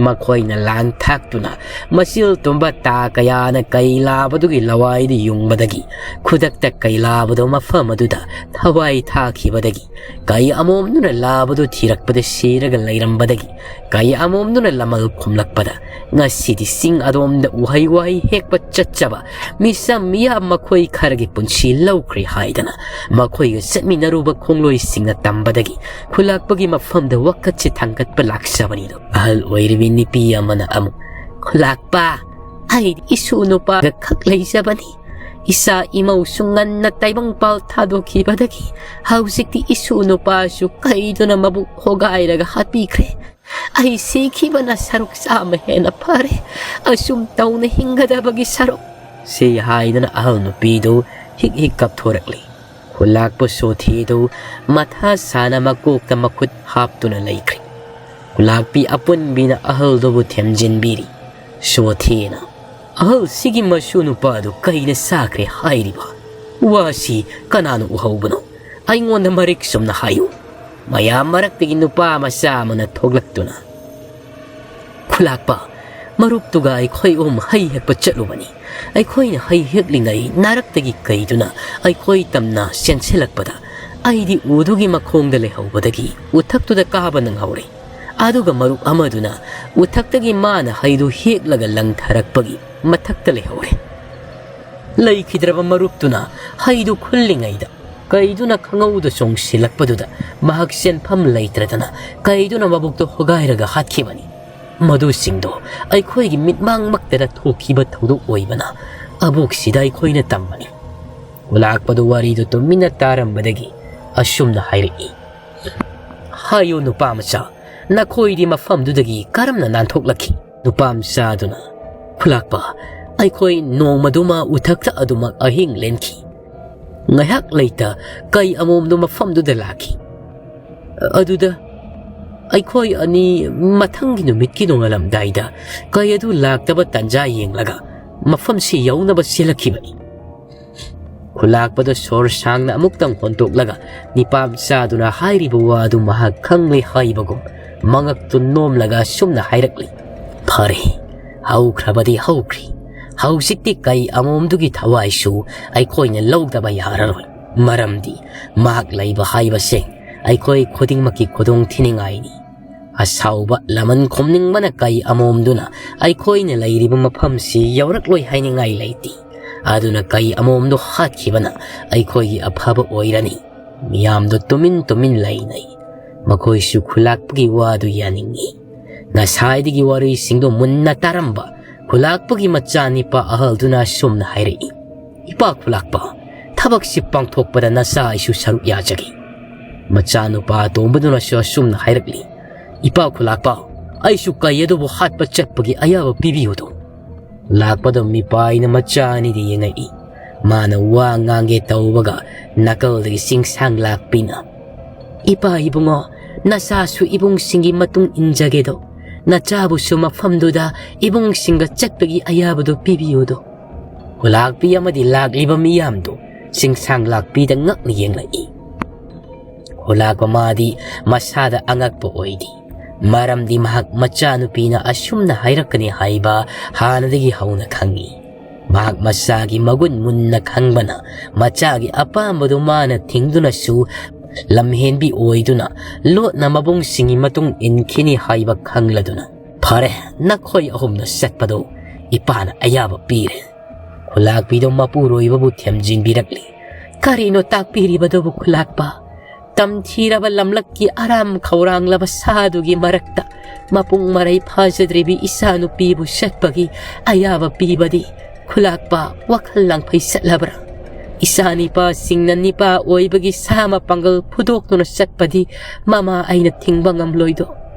ꯃꯈꯣꯏꯅ ꯂꯥꯡ ꯊꯥꯛꯇꯨꯅ ꯃꯆꯤꯜ ꯇꯨꯝꯕ ꯇꯥ ꯀꯌꯥꯅ ꯀꯩ ꯂꯥꯕꯗꯨꯒꯤ ꯂꯋꯥꯏꯗ ꯌꯨꯡꯕꯗꯒꯤ, ꯈꯨꯗꯛꯇ ꯀꯩ ꯂꯥꯕꯗꯨ ꯃꯐꯝ ꯑꯗꯨꯗ ꯊꯋꯥꯏ ꯊꯥꯈꯤꯕꯗꯒꯤ, ꯀꯩ ꯑꯃꯣꯝꯗꯨꯅ ꯂꯥꯕꯗꯨ ꯊꯤꯔꯛꯄꯗ ꯁꯤꯔꯒ ꯂꯩꯔꯝꯕꯗꯒꯤ, ꯀꯩ ꯑꯃꯣꯝꯗꯨꯅ ꯂꯃꯜ ꯈꯨꯝꯂꯛꯄꯗ, "ꯉꯁꯤꯗꯤ ꯆꯤꯡ ꯑꯗꯣꯝꯗ ꯎꯍꯩ ꯋꯥꯍꯩ ꯍꯦꯛꯄ ꯆꯠꯆꯕ ꯃꯤꯆꯝ ꯃꯤꯌꯥꯝ ꯃꯈꯣꯏ ꯈꯔꯒꯤ ꯄꯨꯟꯁꯤ ꯂꯧꯈ꯭ꯔꯦ" ꯍꯥꯏꯗꯅ ꯃꯈꯣꯏꯒ ꯆꯠꯃꯤꯟꯅꯔꯨꯕ ꯈꯣꯡꯂꯣꯏꯁꯤꯡꯅ ꯇꯝꯕꯗꯒꯤ ꯈꯨꯂꯥꯛꯄꯒꯤ ꯃꯐꯝꯗ ꯋꯥꯀꯠꯁꯦ ꯊꯥꯡꯒꯠꯄ ꯂꯥꯛꯆꯕꯅꯤꯗꯣ꯫ ꯑꯍꯜ ꯑꯣꯏꯔꯤꯕꯤ ꯅꯨꯄꯤ ꯑꯃꯅ ꯑꯃꯨꯛ, "ꯈꯨꯂꯥꯛꯄ, ꯑꯩꯗꯤ ꯏꯁꯨ ꯅꯨꯄꯥꯒ ꯈꯛ ꯂꯩꯖꯕꯅꯤ꯫ ꯏꯆꯥ ꯏꯃꯧꯁꯨ ꯉꯟꯅ ꯇꯥꯏꯕꯪꯄꯥꯜ ꯊꯥꯗꯣꯛꯈꯤꯕꯗꯒꯤ ꯍꯧꯖꯤꯛꯇꯤ ꯏꯁꯨ ꯅꯨꯄꯥꯁꯨ ꯀꯩꯗꯨꯅ ꯃꯕꯨꯛ ꯍꯣꯒꯥꯏꯔꯒ ꯍꯥꯠꯄꯤꯈ꯭ꯔꯦ꯫ ꯑꯩ ꯁꯤꯈꯤꯕꯅ ꯁꯔꯨꯛ ꯆꯥꯝꯃ ꯍꯦꯟꯅ ꯐꯔꯦ꯫ ꯑꯁꯨꯝ ꯇꯧꯅ ꯍꯤꯡꯒꯗꯕꯒꯤ ꯁꯔꯨꯛ" ꯁꯤ ꯍꯥꯏꯗꯨꯅ ꯑꯍꯜ ꯅꯨꯄꯤꯗꯨ ꯍꯤꯛ ꯍꯤꯛ ꯀꯞꯊꯣꯔꯛꯂꯤ꯫ ꯈꯨꯂꯥꯛꯄ ꯁꯣꯊꯤꯗꯨ ꯃꯊꯥ ꯁꯥꯅ ꯃꯀꯣꯛꯇ ꯃꯈꯨꯠ ꯍꯥꯞꯇꯨꯅ ꯂꯩꯈ꯭ꯔꯦ꯫ ꯈꯨꯂꯥꯛꯄꯤ ꯑꯄꯨꯟꯕꯤꯅ ꯑꯍꯜꯗꯨꯕꯨ ꯊꯦꯝꯖꯤꯟꯕꯤꯔꯤ꯫ ꯁꯣꯊꯤꯅ, "ꯑꯍꯜꯁꯤꯒꯤ ꯃꯁꯨ ꯅꯨꯄꯥꯗꯨ ꯀꯩꯅ ꯆꯥꯈ꯭ꯔꯦ ꯍꯥꯏꯔꯤꯕ? ꯋꯥꯁꯤ ꯀꯅꯥꯅ ꯎꯍꯧꯕꯅꯣ? ꯑꯩꯉꯣꯟꯗ ꯃꯔꯤꯛ ꯆꯨꯝꯅ ꯍꯥꯏꯌꯨ"꯫ ꯃꯌꯥꯝ ꯃꯔꯛꯇꯒꯤ ꯅꯨꯄꯥ ꯃꯆꯥ ꯑꯃꯅ ꯊꯣꯛꯂꯛꯇꯨꯅ, "ꯈꯨꯂꯥꯛꯄ, ꯃꯔꯨꯞꯇꯨꯒ ꯑꯩꯈꯣꯏ ꯑꯍꯨꯝ ꯍꯩ ꯍꯦꯛꯄ ꯆꯠꯂꯨꯕꯅꯤ꯫ ꯑꯩꯈꯣꯏꯅ ꯍꯩ ꯍꯦꯛꯂꯤꯉꯩ ꯅꯥꯔꯛꯇꯒꯤ ꯀꯩꯗꯨꯅ ꯑꯩꯈꯣꯏ ꯇꯝꯅ ꯆꯦꯟꯁꯤꯜꯂꯛꯄꯗ ꯑꯩꯗꯤ ꯎꯗꯨꯒꯤ ꯃꯈꯣꯡꯗ ꯂꯩꯍꯧꯕꯗꯒꯤ ꯎꯊꯛꯇꯨꯗ ꯀꯥꯕ ꯅꯪꯍꯧꯔꯦ꯫ ꯑꯗꯨꯒ ꯃꯔꯨꯞ ꯑꯃꯗꯨꯅ ꯎꯊꯛꯇꯒꯤ ꯃꯥꯅ ꯍꯩꯗꯨ ꯍꯦꯛꯂꯒ ꯂꯪꯊꯔꯛꯄꯒꯤ ꯃꯊꯛꯇ ꯂꯩꯍꯧꯔꯦ꯫ ꯂꯩꯈꯤꯗ꯭ꯔꯕ ꯃꯔꯨꯞꯇꯨꯅ ꯍꯩꯗꯨ ꯈꯨꯜꯂꯤꯉꯩꯗ ꯀꯩꯗꯨꯅ ꯈꯪꯍꯧꯗ ꯆꯣꯡꯁꯤꯜꯂꯛꯄꯗꯨꯗ ꯃꯍꯥꯛ ꯆꯦꯟꯐꯝ ꯂꯩꯇ꯭ꯔꯗꯅ ꯀꯩꯗꯨꯅ ꯃꯕꯨꯛꯇꯣ ꯍꯣꯒꯥꯏꯔꯒ ꯍꯥꯠꯈꯤꯕꯅꯤ꯫ ꯃꯗꯨꯁꯤꯡꯗꯣ ꯑꯩꯈꯣꯏꯒꯤ ꯃꯤꯠꯃꯥꯡꯃꯛꯇꯗ ꯊꯣꯛꯈꯤꯕ ꯊꯧꯗꯣꯛ ꯑꯣꯏꯕꯅ ꯑꯕꯣꯛꯁꯤꯗ ꯑꯩꯈꯣꯏꯅ ꯇꯝꯕꯅꯤ"꯫ ꯈꯨꯂꯥꯛꯄꯗꯨ ꯋꯥꯔꯤꯗꯨ ꯇꯨꯃꯤꯟꯅ ꯇꯥꯔꯝꯕꯗꯒꯤ ꯑꯁꯨꯝꯅ ꯍꯥꯏꯔꯛꯏ, "ꯍꯥꯏꯌꯨ ꯅꯨꯄꯥ ꯃꯆꯥ, ꯅꯈꯣꯏꯗꯤ ꯃꯐꯝꯗꯨꯗꯒꯤ ꯀꯔꯝꯅ ꯅꯥꯟꯊꯣꯛꯂꯛꯈꯤ?" ꯅꯨꯄꯥ ꯃꯆꯥꯗꯨꯅ, "ꯈꯨꯂꯥꯛꯄ, ꯑꯩꯈꯣꯏ ꯅꯣꯡꯃꯗꯨꯃ ꯎꯊꯛꯇ ꯑꯗꯨꯃꯛ ꯑꯍꯤꯡ ꯂꯦꯟꯈꯤ꯫ ꯉꯥꯏꯍꯥꯛ ꯂꯩꯇ ꯀꯩ ꯑꯃꯣꯝꯗꯨ ꯃꯐꯝꯗꯨꯗ ꯂꯥꯛꯈꯤ꯫ ꯑꯗꯨꯗ ꯑꯩꯈꯣꯏ ꯑꯅꯤ ꯃꯊꯪꯒꯤ ꯅꯨꯃꯤꯠꯀꯤ ꯅꯣꯡꯉꯥꯜꯂꯝꯗꯥꯏꯗ ꯀꯩ ꯑꯗꯨ ꯂꯥꯛꯇꯕ ꯇꯥꯟꯖꯥ ꯌꯦꯡꯂꯒ ꯃꯐꯝꯁꯤ ꯌꯧꯅꯕ ꯆꯦꯜꯂꯛꯈꯤꯕꯅꯤ"꯫ ꯈꯨꯂꯥꯛꯄꯗ ꯁꯣꯔ ꯁꯥꯡꯅ ꯑꯃꯨꯛꯇꯪ ꯍꯣꯟꯗꯣꯛꯂꯒ ꯅꯤꯄꯥꯝ ꯆꯥꯗꯨꯅ ꯍꯥꯏꯔꯤꯕ ꯋꯥ ꯑꯗꯨ ꯃꯍꯥꯛ ꯈꯪꯂꯦ ꯍꯥꯏꯕꯒꯨꯝ ꯃꯉꯛꯇꯨ ꯅꯣꯝꯂꯒ ꯑꯁꯨꯝꯅ ꯍꯥꯏꯔꯛꯂꯤ, "ꯐꯔꯦ, ꯍꯧꯈ꯭ꯔꯕꯗꯤ ꯍꯧꯈ꯭ꯔꯦ꯫ ꯍꯧꯖꯤꯛꯇꯤ ꯀꯩ ꯑꯃꯣꯝꯗꯨꯒꯤ ꯊꯋꯥꯏꯁꯨ ꯑꯩꯈꯣꯏꯅ ꯂꯧꯗꯕ ꯌꯥꯔꯔꯣꯏ꯫ ꯃꯔꯝꯗꯤ ꯃꯍꯥꯛ ꯂꯩꯕ ꯍꯥꯏꯕꯁꯦ ꯑꯩꯈꯣꯏ ꯈꯨꯗꯤꯡꯃꯛꯀꯤ ꯈꯨꯗꯣꯡ ꯊꯤꯅꯤꯡꯉꯥꯏꯅꯤ꯫ ꯑꯁꯥꯎꯕ ꯂꯃꯟ ꯈꯣꯝꯅꯤꯡꯕꯅ ꯀꯩ ꯑꯃꯣꯝꯗꯨꯅ ꯑꯩꯈꯣꯏꯅ ꯂꯩꯔꯤꯕ ꯃꯐꯝꯁꯤ ꯌꯧꯔꯛꯂꯣꯏ ꯍꯥꯏꯅꯤꯡꯉꯥꯏ ꯂꯩꯇꯦ꯫ ꯑꯗꯨꯅ ꯀꯩ ꯑꯃꯣꯝꯗꯨ ꯍꯥꯠꯈꯤꯕꯅ ꯑꯩꯈꯣꯏꯒꯤ ꯑꯐꯕ ꯑꯣꯏꯔꯅꯤ꯫" ꯃꯤꯌꯥꯝꯗꯣ ꯇꯨꯃꯤꯟ ꯇꯨꯃꯤꯟ ꯂꯩꯅꯩ꯫ ꯃꯈꯣꯏꯁꯨ ꯈꯨꯂꯥꯛꯄꯒꯤ ꯋꯥꯗꯨ ꯌꯥꯅꯤꯡꯏ꯫ ꯉꯁꯥꯏꯗꯒꯤ ꯋꯥꯔꯤꯁꯤꯡꯗꯨ ꯃꯨꯟꯅ ꯇꯥꯔꯝꯕ ꯈꯨꯂꯥꯛꯄꯒꯤ ꯃꯆꯥꯅꯤꯄꯥ ꯑꯍꯜꯗꯨꯅ ꯑꯁꯨꯝꯅ ꯍꯥꯏꯔꯛꯏ, "ꯏꯄꯥ ꯈꯨꯂꯥꯛꯄ, ꯊꯕꯛꯁꯤ ꯄꯥꯡꯊꯣꯛꯄꯗ ꯅꯆꯥ ꯑꯩꯁꯨ ꯁꯔꯨꯛ ꯌꯥꯖꯒꯦ꯫" ꯃꯆꯥꯅꯨꯄꯥ ꯑꯇꯣꯝꯕꯗꯨꯅꯁꯨ ꯑꯁꯨꯝꯅ ꯍꯥꯏꯔꯛꯂꯤ, "ꯏꯄꯥ ꯈꯨꯂꯥꯛꯄ, ꯑꯩꯁꯨ ꯀꯩ ꯑꯗꯨꯕꯨ ꯍꯥꯠꯄ ꯆꯠꯄꯒꯤ ꯑꯌꯥꯕ ꯄꯤꯕꯤꯌꯨꯗꯣ꯫" ꯂꯥꯛꯄꯗꯣ ꯃꯤꯄꯥꯏꯅ ꯃꯆꯥ ꯑꯅꯤꯗ ꯌꯦꯡꯉꯛꯏ꯫ ꯃꯥꯅ ꯋꯥ ꯉꯥꯡꯒꯦ ꯇꯧꯕꯒ ꯅꯥꯀꯜꯗꯒꯤ ꯆꯤꯡꯁꯥꯡ ꯂꯥꯛꯄꯤꯅ, "ꯏꯄꯥ ꯏꯕꯨꯡꯉꯣ, ꯅꯆꯥꯁꯨ ꯏꯕꯨꯡꯁꯤꯡꯒꯤ ꯃꯇꯨꯡ ꯏꯟꯖꯒꯦꯗꯣ, ꯅꯆꯥꯕꯨꯁꯨ ꯃꯐꯝꯗꯨꯗ ꯏꯕꯨꯡꯁꯤꯡꯒ ꯆꯠꯄꯒꯤ ꯑꯌꯥꯕꯗꯨ ꯄꯤꯕꯤꯌꯨꯗꯣ꯫" ꯈꯨꯂꯥꯛꯄꯤ ꯑꯃꯗꯤ ꯂꯥꯛꯂꯤꯕ ꯃꯤꯌꯥꯝꯗꯨ ꯆꯤꯡꯁꯥꯡ ꯂꯥꯛꯄꯤꯗ ꯉꯛꯅ ꯌꯦꯡꯂꯛꯏ꯫ ꯈꯨꯂꯥꯛꯄ ꯃꯥꯗꯤ ꯃꯁꯥꯗ ꯑꯉꯛꯄ ꯑꯣꯏꯗꯦ꯫ ꯃꯔꯝꯗꯤ ꯃꯍꯥꯛ ꯃꯆꯥꯅꯨꯄꯤꯅ ꯑꯁꯨꯝꯅ ꯍꯥꯏꯔꯛꯀꯅꯤ ꯍꯥꯏꯕ ꯍꯥꯟꯅꯗꯒꯤ ꯍꯧꯅ ꯈꯪꯏ꯫ ꯃꯍꯥꯛ ꯃꯆꯥꯒꯤ ꯃꯒꯨꯟ ꯃꯨꯟꯅ ꯈꯪꯕꯅ ꯃꯆꯥꯒꯤ ꯑꯄꯥꯝꯕꯗꯨ ꯃꯥꯅ ꯊꯤꯡꯗꯨꯅꯁꯨ ꯂꯝꯍꯦꯟꯕꯤ ꯑꯣꯏꯗꯨꯅ ꯂꯣꯠꯅ ꯃꯕꯨꯡꯁꯤꯡꯒꯤ ꯃꯇꯨꯡ ꯏꯟꯈꯤꯅꯤ ꯍꯥꯏꯕ ꯈꯪꯂꯗꯨꯅ, "ꯐꯔꯦ, ꯅꯈꯣꯏ ꯑꯍꯨꯝꯅ ꯆꯠꯄꯗꯨ ꯏꯄꯥꯅ ꯑꯌꯥꯕ ꯄꯤꯔꯦ꯫" ꯈꯨꯂꯥꯛꯄꯤꯗꯨ ꯃꯄꯨꯔꯣꯏꯕꯕꯨ ꯊꯦꯝꯖꯤꯟꯕꯤꯔꯛꯂꯤ꯫ "ꯀꯔꯤꯅꯣ ꯇꯥꯛꯄꯤꯔꯤꯕꯗꯨꯕꯨ ꯈꯨꯂꯥꯛꯄ? ꯇꯝꯊꯤꯔꯕ ꯂꯝꯂꯛꯀꯤ ꯑꯔꯥꯝ ꯈꯧꯔꯥꯡꯂꯕ ꯁꯥꯗꯨꯒꯤ ꯃꯔꯛꯇ ꯃꯄꯨꯡ ꯃꯔꯩ ꯐꯥꯖꯗ꯭ꯔꯤꯕꯤ ꯏꯆꯥꯅꯨꯄꯤꯕꯨ ꯆꯠꯄꯒꯤ ꯑꯌꯥꯕ ꯄꯤꯕꯗꯤ ꯈꯨꯂꯥꯛꯄ ꯋꯥꯈꯜ ꯂꯥꯡꯐꯩ ꯆꯠꯂꯕ꯭ꯔꯥ? ꯏꯆꯥ ꯅꯤꯄꯥꯁꯤꯡꯅ ꯅꯤꯄꯥ ꯑꯣꯏꯕꯒꯤ ꯁꯥ ꯃꯄꯥꯡꯒꯜ ꯐꯨꯗꯣꯛꯇꯨꯅ ꯆꯠꯄꯗꯤ ꯃꯃꯥ ꯑꯩꯅ ꯊꯤꯡꯕ ꯉꯝꯂꯣꯏꯗꯣ꯫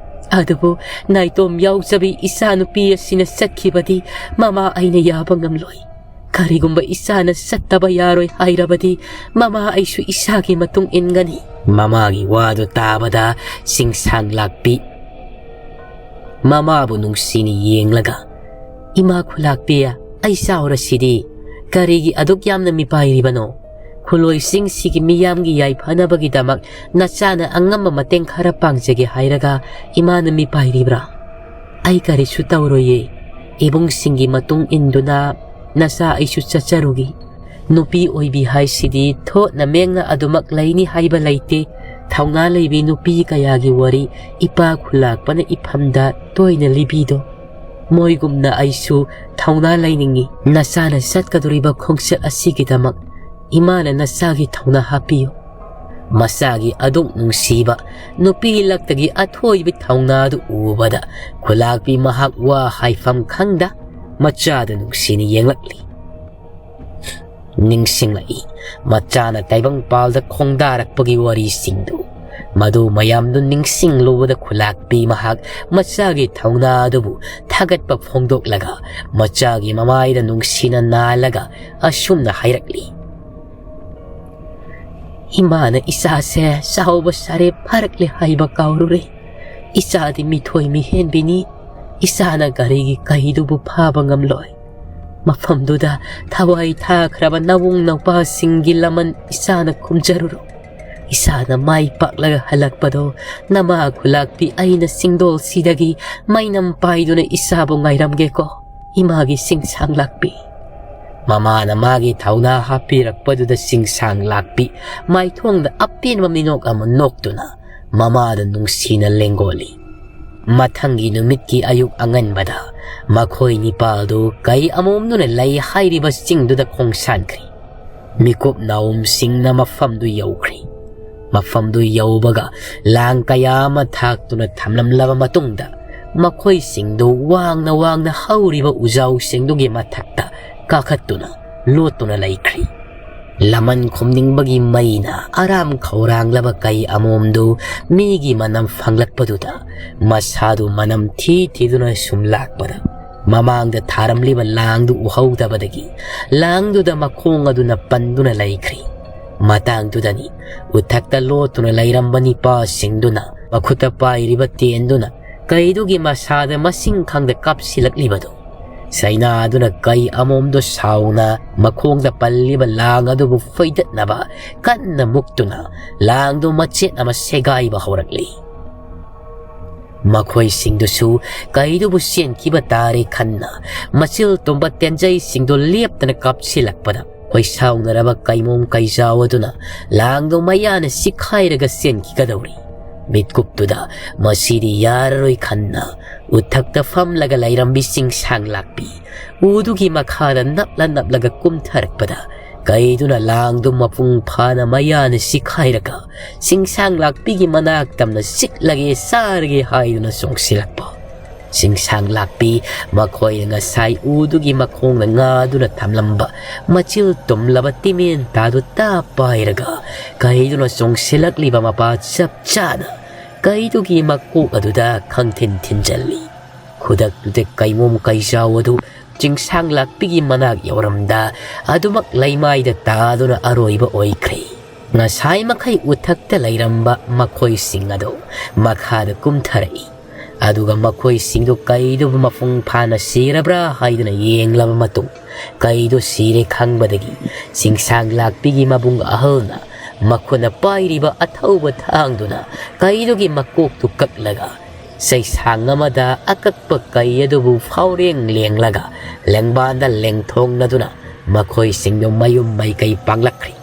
ꯑꯗꯨꯕꯨ ꯅꯥꯏꯇꯣꯝ ꯌꯥꯎꯖꯕꯤ ꯏꯆꯥꯅꯨꯄꯤ ꯑꯁꯤꯅ ꯆꯠꯈꯤꯕꯗꯤ ꯃꯃꯥ ꯑꯩꯅ ꯌꯥꯕ ꯉꯝꯂꯣꯏ꯫ ꯀꯔꯤꯒꯨꯝꯕ ꯏꯆꯥꯅ ꯆꯠꯇꯕ ꯌꯥꯔꯣꯏ ꯍꯥꯏꯔꯕꯗꯤ ꯃꯃꯥ ꯑꯩꯁꯨ ꯏꯆꯥꯒꯤ ꯃꯇꯨꯡ ꯏꯟꯒꯅꯤ꯫" ꯃꯃꯥꯒꯤ ꯋꯥꯗꯨ ꯇꯥꯕꯗ ꯆꯤꯡꯁꯥꯡ ꯂꯥꯛꯄꯤ ꯃꯃꯥꯕꯨ ꯅꯨꯡꯁꯤꯅ ꯌꯦꯡꯂꯒ, "ꯏꯃꯥ ꯈꯨꯂꯥꯛꯄꯤ, ꯑꯩ ꯆꯥꯎꯔꯁꯤꯗꯤ ꯀꯔꯤꯒꯤ ꯑꯗꯨꯛ ꯌꯥꯝꯅ ꯃꯤꯄꯥꯏꯔꯤꯕꯅꯣ? ꯈꯨꯂꯣꯏꯁꯤꯡꯁꯤꯒꯤ ꯃꯤꯌꯥꯝꯒꯤ ꯌꯥꯏꯐꯅꯕꯒꯤꯗꯃꯛ ꯅꯆꯥꯅ ꯑꯉꯝꯕ ꯃꯇꯦꯡ ꯈꯔ ꯄꯥꯡꯖꯒꯦ ꯍꯥꯏꯔꯒ ꯏꯃꯥꯅ ꯃꯤꯄꯥꯏꯔꯤꯕ꯭ꯔꯥ? ꯑꯩ ꯀꯔꯤꯁꯨ ꯇꯧꯔꯣꯏꯌꯦ꯫ ꯏꯕꯨꯡꯁꯤꯡꯒꯤ ꯃꯇꯨꯡ ꯏꯟꯗꯨꯅ ꯅꯆꯥ ꯑꯩꯁꯨ ꯆꯠꯆꯔꯨꯒꯦ꯫ ꯅꯨꯄꯤ ꯑꯣꯏꯕꯤ ꯍꯥꯏꯁꯤꯗꯤ ꯊꯣꯠꯅ ꯃꯦꯡꯅ ꯑꯗꯨꯃꯛ ꯂꯩꯅꯤ ꯍꯥꯏꯕ ꯂꯩꯇꯦ꯫ ꯊꯧꯅꯥ ꯂꯩꯕꯤ ꯅꯨꯄꯤ ꯀꯌꯥꯒꯤ ꯋꯥꯔꯤ ꯏꯄꯥ ꯈꯨꯂꯥꯛꯄꯅ ꯏꯐꯝꯗ ꯇꯣꯏꯅ ꯂꯤꯕꯤꯗꯣ꯫ ꯃꯣꯏꯒꯨꯝꯅ ꯑꯩꯁꯨ ꯊꯧꯅꯥ ꯂꯩꯅꯤꯡꯏ꯫ ꯅꯆꯥꯅ ꯆꯠꯀꯗꯧꯔꯤꯕ ꯈꯣꯡꯆꯠ ꯑꯁꯤꯒꯤꯗꯃꯛ ꯏꯃꯥꯅ ꯅꯆꯥꯒꯤ ꯊꯧꯅꯥ ꯍꯥꯞꯄꯤꯌꯨ꯫ ꯃꯆꯥꯒꯤ ꯑꯗꯨꯛ ꯅꯨꯡꯁꯤꯕ ꯅꯨꯄꯤ ꯂꯛꯇꯒꯤ ꯑꯊꯣꯏꯕ ꯊꯧꯅꯥꯗꯨ ꯎꯕꯗ ꯈꯨꯂꯥꯛꯄꯤ ꯃꯍꯥꯛ ꯋꯥ ꯍꯥꯏꯐꯝ ꯈꯪꯗ ꯃꯆꯥꯗ ꯅꯨꯡꯁꯤꯅ ꯌꯦꯡꯂꯛꯂꯤ꯫ ꯅꯤꯡꯁꯤꯡꯂꯛꯏ ꯃꯆꯥꯅ ꯇꯥꯏꯕꯪꯄꯥꯜꯗ ꯈꯣꯡꯗꯥꯔꯛꯄꯒꯤ ꯋꯥꯔꯤꯁꯤꯡꯗꯨ꯫ ꯃꯗꯨ ꯃꯌꯥꯝꯗꯨ ꯅꯤꯡꯁꯤꯡꯂꯨꯕꯗ ꯈꯨꯂꯥꯛꯄꯤ ꯃꯍꯥꯛ ꯃꯆꯥꯒꯤ ꯊꯧꯅꯥ ꯑꯗꯨꯕꯨ ꯊꯥꯒꯠꯄ ꯐꯣꯡꯗꯣꯛꯂꯒ ꯃꯆꯥꯒꯤ ꯃꯃꯥꯏꯗ ꯅꯨꯡꯁꯤꯅ ꯅꯥꯜꯂꯒ ꯑꯁꯨꯝꯅ ꯍꯥꯏꯔꯛꯂꯤ꯫ ꯏꯃꯥꯅ ꯏꯆꯥꯁꯦ ꯆꯥꯎꯕ ꯁꯥꯔꯦ ꯐꯥꯔꯛꯂꯦ ꯍꯥꯏꯕ ꯀꯥꯎꯔꯨꯔꯦ꯫ ꯏꯆꯥꯗꯤ ꯃꯤꯊꯣꯏ ꯃꯤꯍꯦꯟꯕꯤꯅꯤ꯫ ꯏꯆꯥꯅ ꯒꯥꯔꯤꯒꯤ ꯀꯩꯗꯨꯕꯨ ꯐꯥꯕ ꯉꯝꯂꯣꯏ꯫ ꯃꯐꯝꯗꯨꯗ ꯊꯋꯥꯏ ꯊꯥꯈ꯭ꯔꯕ ꯅꯕꯨꯡ ꯅꯧꯄꯥꯁꯤꯡꯒꯤ ꯂꯃꯟ ꯏꯆꯥꯅ ꯈꯨꯝꯖꯔꯨꯔꯣ꯫ ꯏꯆꯥꯅ ꯃꯥꯏ ꯄꯥꯛꯂꯒ ꯍꯜꯂꯛꯄꯗꯣ ꯅꯃꯥ ꯈꯨꯂꯥꯛꯄꯤ ꯑꯩꯅ ꯆꯤꯡꯗꯣꯜꯁꯤꯗꯒꯤ ꯃꯩꯅꯝ ꯄꯥꯏꯗꯨꯅ ꯏꯆꯥꯕꯨ ꯉꯥꯏꯔꯝꯒꯦꯀꯣ꯫ ꯏꯃꯥꯒꯤ ꯆꯤꯡꯁꯥꯡ ꯂꯥꯛꯄꯤ꯫ ꯃꯃꯥꯅ ꯃꯥꯒꯤ ꯊꯧꯅꯥ ꯍꯥꯞꯄꯤꯔꯛꯄꯗꯨꯗ ꯆꯤꯡꯁꯥꯡ ꯂꯥꯛꯄꯤ ꯃꯥꯏꯊꯣꯡꯗ ꯑꯄꯦꯟꯕ ꯃꯤꯅꯣꯛ ꯑꯃ ꯅꯣꯛꯇꯨꯅ ꯃꯃꯥꯗ ꯅꯨꯡꯁꯤꯅ ꯂꯦꯡꯒꯣꯜꯂꯤ꯫ ꯃꯊꯪꯒꯤ ꯅꯨꯃꯤꯠꯀꯤ ꯑꯌꯨꯛ ꯑꯉꯟꯕꯗ ꯃꯈꯣꯏ ꯅꯤꯄꯥꯜꯗꯨ ꯀꯩ ꯑꯃꯣꯝꯗꯨꯅ ꯂꯩ ꯍꯥꯏꯔꯤꯕ ꯆꯤꯡꯗꯨꯗ ꯈꯣꯡꯁꯥꯟꯈ꯭ꯔꯤ꯫ ꯃꯤꯀꯨꯞ ꯅꯥꯎꯝꯁꯤꯡꯅ ꯃꯐꯝꯗꯨ ꯌꯧꯈ꯭ꯔꯤ꯫ ꯃꯐꯝꯗꯨ ꯌꯧꯕꯒ ꯂꯥꯡ ꯀꯌꯥ ꯑꯃ ꯊꯥꯛꯇꯨꯅ ꯊꯝꯂꯝꯂꯕ ꯃꯇꯨꯡꯗ ꯃꯈꯣꯏꯁꯤꯡꯗꯨ ꯋꯥꯡꯅ ꯋꯥꯡꯅ ꯍꯧꯔꯤꯕ ꯎꯖꯥꯎꯁꯤꯡꯗꯨꯒꯤ ꯃꯊꯛꯇ ꯀꯥꯈꯠꯇꯨꯅ ꯂꯣꯠꯇꯨꯅ ꯂꯩꯈ꯭ꯔꯤ꯫ ꯂꯃꯟ ꯈꯨꯝꯅꯤꯡꯕꯒꯤ ꯃꯩꯅ ꯑꯔꯥꯝ ꯈꯧꯔꯥꯡꯂꯕ ꯀꯩ ꯑꯃꯣꯝꯗꯨ ꯃꯤꯒꯤ ꯃꯅꯝ ꯐꯪꯂꯛꯄꯗꯨꯗ ꯃꯁꯥꯗꯨ ꯃꯅꯝ ꯊꯤ ꯊꯤꯗꯨꯅ ꯁꯨꯝ ꯂꯥꯛꯄꯗ ꯃꯃꯥꯡꯗ ꯊꯥꯔꯝꯂꯤꯕ ꯂꯥꯡꯗꯨ ꯎꯍꯧꯗꯕꯗꯒꯤ ꯂꯥꯡꯗꯨꯗ ꯃꯈꯣꯡ ꯑꯗꯨꯅ ꯄꯟꯗꯨꯅ ꯂꯩꯈ꯭ꯔꯤ꯫ ꯃꯇꯥꯡꯗꯨꯗꯅꯤ ꯎꯊꯛꯇ ꯂꯣꯠꯇꯨꯅ ꯂꯩꯔꯝꯕ ꯅꯤꯄꯥꯁꯤꯡꯗꯨꯅ ꯃꯈꯨꯠꯇ ꯄꯥꯏꯔꯤꯕ ꯇꯦꯟꯗꯨꯅ ꯀꯩꯗꯨꯒꯤ ꯃꯁꯥꯗ ꯃꯁꯤꯡ ꯈꯪꯗ ꯀꯥꯞꯁꯤꯜꯂꯛꯂꯤꯕꯗꯨ꯫ ꯁꯩꯅꯥꯗꯨꯅ ꯀꯩ ꯑꯃꯣꯝꯗꯣ ꯁꯥꯎꯅ ꯃꯈꯣꯡꯗ ꯄꯜꯂꯤꯕ ꯂꯥꯡ ꯑꯗꯨꯕꯨ ꯐꯣꯏꯗꯠꯅꯕ ꯀꯟꯅ ꯃꯨꯛꯇꯨꯅ ꯂꯥꯡꯗꯣ ꯃꯆꯦꯠ ꯑꯃ ꯁꯦꯒꯥꯏꯕ ꯍꯧꯔꯛꯂꯤ꯫ ꯃꯈꯣꯏꯁꯤꯡꯗꯨꯁꯨ ꯀꯩꯗꯨꯕꯨ ꯆꯦꯟꯈꯤꯕ ꯇꯥꯔꯦ ꯈꯟꯅ ꯃꯆꯤꯜ ꯇꯨꯝꯕ ꯇꯦꯟꯖꯩꯁꯤꯡꯗꯨ ꯂꯦꯞꯇꯅ ꯀꯥꯞꯁꯤꯜꯂꯛꯄꯗ, ꯈꯣꯏꯁꯥꯎꯅꯔꯕ ꯀꯩꯃꯣꯝ ꯀꯩꯖꯥꯎ ꯑꯗꯨꯅ ꯂꯥꯡꯗꯣ ꯃꯌꯥꯅ ꯁꯤꯈꯥꯏꯔꯒ ꯆꯦꯟꯈꯤꯒꯗꯧꯔꯤ꯫ ꯃꯤꯠꯀꯨꯞꯇꯨꯗ ꯃꯁꯤꯗꯤ ꯌꯥꯔꯔꯣꯏ ꯈꯟꯅ ꯎꯊꯛꯇ ꯐꯝꯂꯒ ꯂꯩꯔꯝꯕꯤ ꯆꯤꯡꯁꯥꯡ ꯂꯥꯛꯄꯤ ꯎꯗꯨꯒꯤ ꯃꯈꯥꯗ ꯅꯞꯂ ꯅꯞꯂꯒ ꯀꯨꯝꯊꯔꯛꯄꯗ, ꯀꯩꯗꯨꯅ ꯂꯥꯡꯗꯨ ꯃꯄꯨꯡ ꯐꯥꯅ ꯃꯌꯥꯅ ꯁꯤꯈꯥꯏꯔꯒ ꯆꯤꯡꯁꯥꯡ ꯂꯥꯛꯄꯤꯒꯤ ꯃꯅꯥꯛ ꯇꯝꯅ ꯆꯤꯛꯂꯒꯦ ꯆꯥꯔꯒꯦ ꯍꯥꯏꯗꯨꯅ ꯆꯣꯡꯁꯤꯜꯂꯛꯄ꯫ ꯆꯤꯡꯁꯥꯡ ꯂꯥꯛꯄꯤ ꯃꯈꯣꯏꯅ ꯉꯁꯥꯏ ꯎꯗꯨꯒꯤ ꯃꯈꯣꯡꯗ ꯉꯥꯗꯨꯅ ꯊꯝꯂꯝꯕ ꯃꯆꯤꯜ ꯇꯨꯝꯂꯕ ꯇꯤꯃꯦꯟ ꯇꯥꯗꯨ ꯇꯥ ꯄꯥꯏꯔꯒ ꯀꯩꯗꯨꯅ ꯆꯣꯡꯁꯤꯜꯂꯛꯂꯤꯕ ꯃꯄꯥ ꯆꯞ ꯆꯥꯅ ꯀꯩꯗꯨꯒꯤ ꯃꯀꯣꯛ ꯑꯗꯨꯗ ꯈꯪꯊꯤꯟ ꯊꯤꯟꯖꯜꯂꯤ꯫ ꯈꯨꯗꯛꯇꯨꯗ ꯀꯩꯃꯣꯝ ꯀꯩꯖꯥꯎ ꯑꯗꯨ ꯆꯤꯡꯁꯥꯡ ꯂꯥꯛꯄꯤꯒꯤ ꯃꯅꯥꯛ ꯌꯧꯔꯝꯗ ꯑꯗꯨꯃꯛ ꯂꯩꯃꯥꯏꯗ ꯇꯥꯗꯨꯅ ꯑꯔꯣꯏꯕ ꯑꯣꯏꯈ꯭ꯔꯦ꯫ ꯉꯁꯥꯏ ꯃꯈꯩ ꯎꯊꯛꯇ ꯂꯩꯔꯝꯕ ꯃꯈꯣꯏꯁꯤꯡ ꯑꯗꯨ ꯃꯈꯥꯗ ꯀꯨꯝꯊꯔꯛꯏ꯫ ꯑꯗꯨꯒ ꯃꯈꯣꯏꯁꯤꯡꯗꯨ ꯀꯩꯗꯨꯕꯨ ꯃꯄꯨꯡ ꯐꯥꯅ ꯁꯤꯔꯕ꯭ꯔꯥ ꯍꯥꯏꯗꯨꯅ ꯌꯦꯡꯂꯕ ꯃꯇꯨꯡ, ꯀꯩꯗꯨ ꯁꯤꯔꯦ ꯈꯪꯕꯗꯒꯤ ꯆꯤꯡꯁꯥꯡ ꯂꯥꯛꯄꯤꯒꯤ ꯃꯕꯨꯡ ꯑꯍꯜꯅ ꯃꯈꯨꯠꯅ ꯄꯥꯏꯔꯤꯕ ꯑꯊꯧꯕ ꯊꯥꯡꯗꯨꯅ ꯀꯩꯗꯨꯒꯤ ꯃꯀꯣꯛꯇꯨ ꯀꯛꯂꯒ, ꯆꯩꯁꯥꯡ ꯑꯃꯗ ꯑꯀꯛꯄ ꯀꯩ ꯑꯗꯨꯕꯨ ꯐꯥꯎꯔꯦꯡ ꯂꯦꯡꯂꯒ ꯂꯦꯡꯕꯥꯟꯗ ꯂꯦꯡꯊꯣꯡꯅꯗꯨꯅ ꯃꯈꯣꯏꯁꯤꯡꯗꯨ ꯃꯌꯨꯝ ꯃꯥꯏꯀꯩ ꯄꯥꯡꯂꯛꯈ꯭ꯔꯤ꯫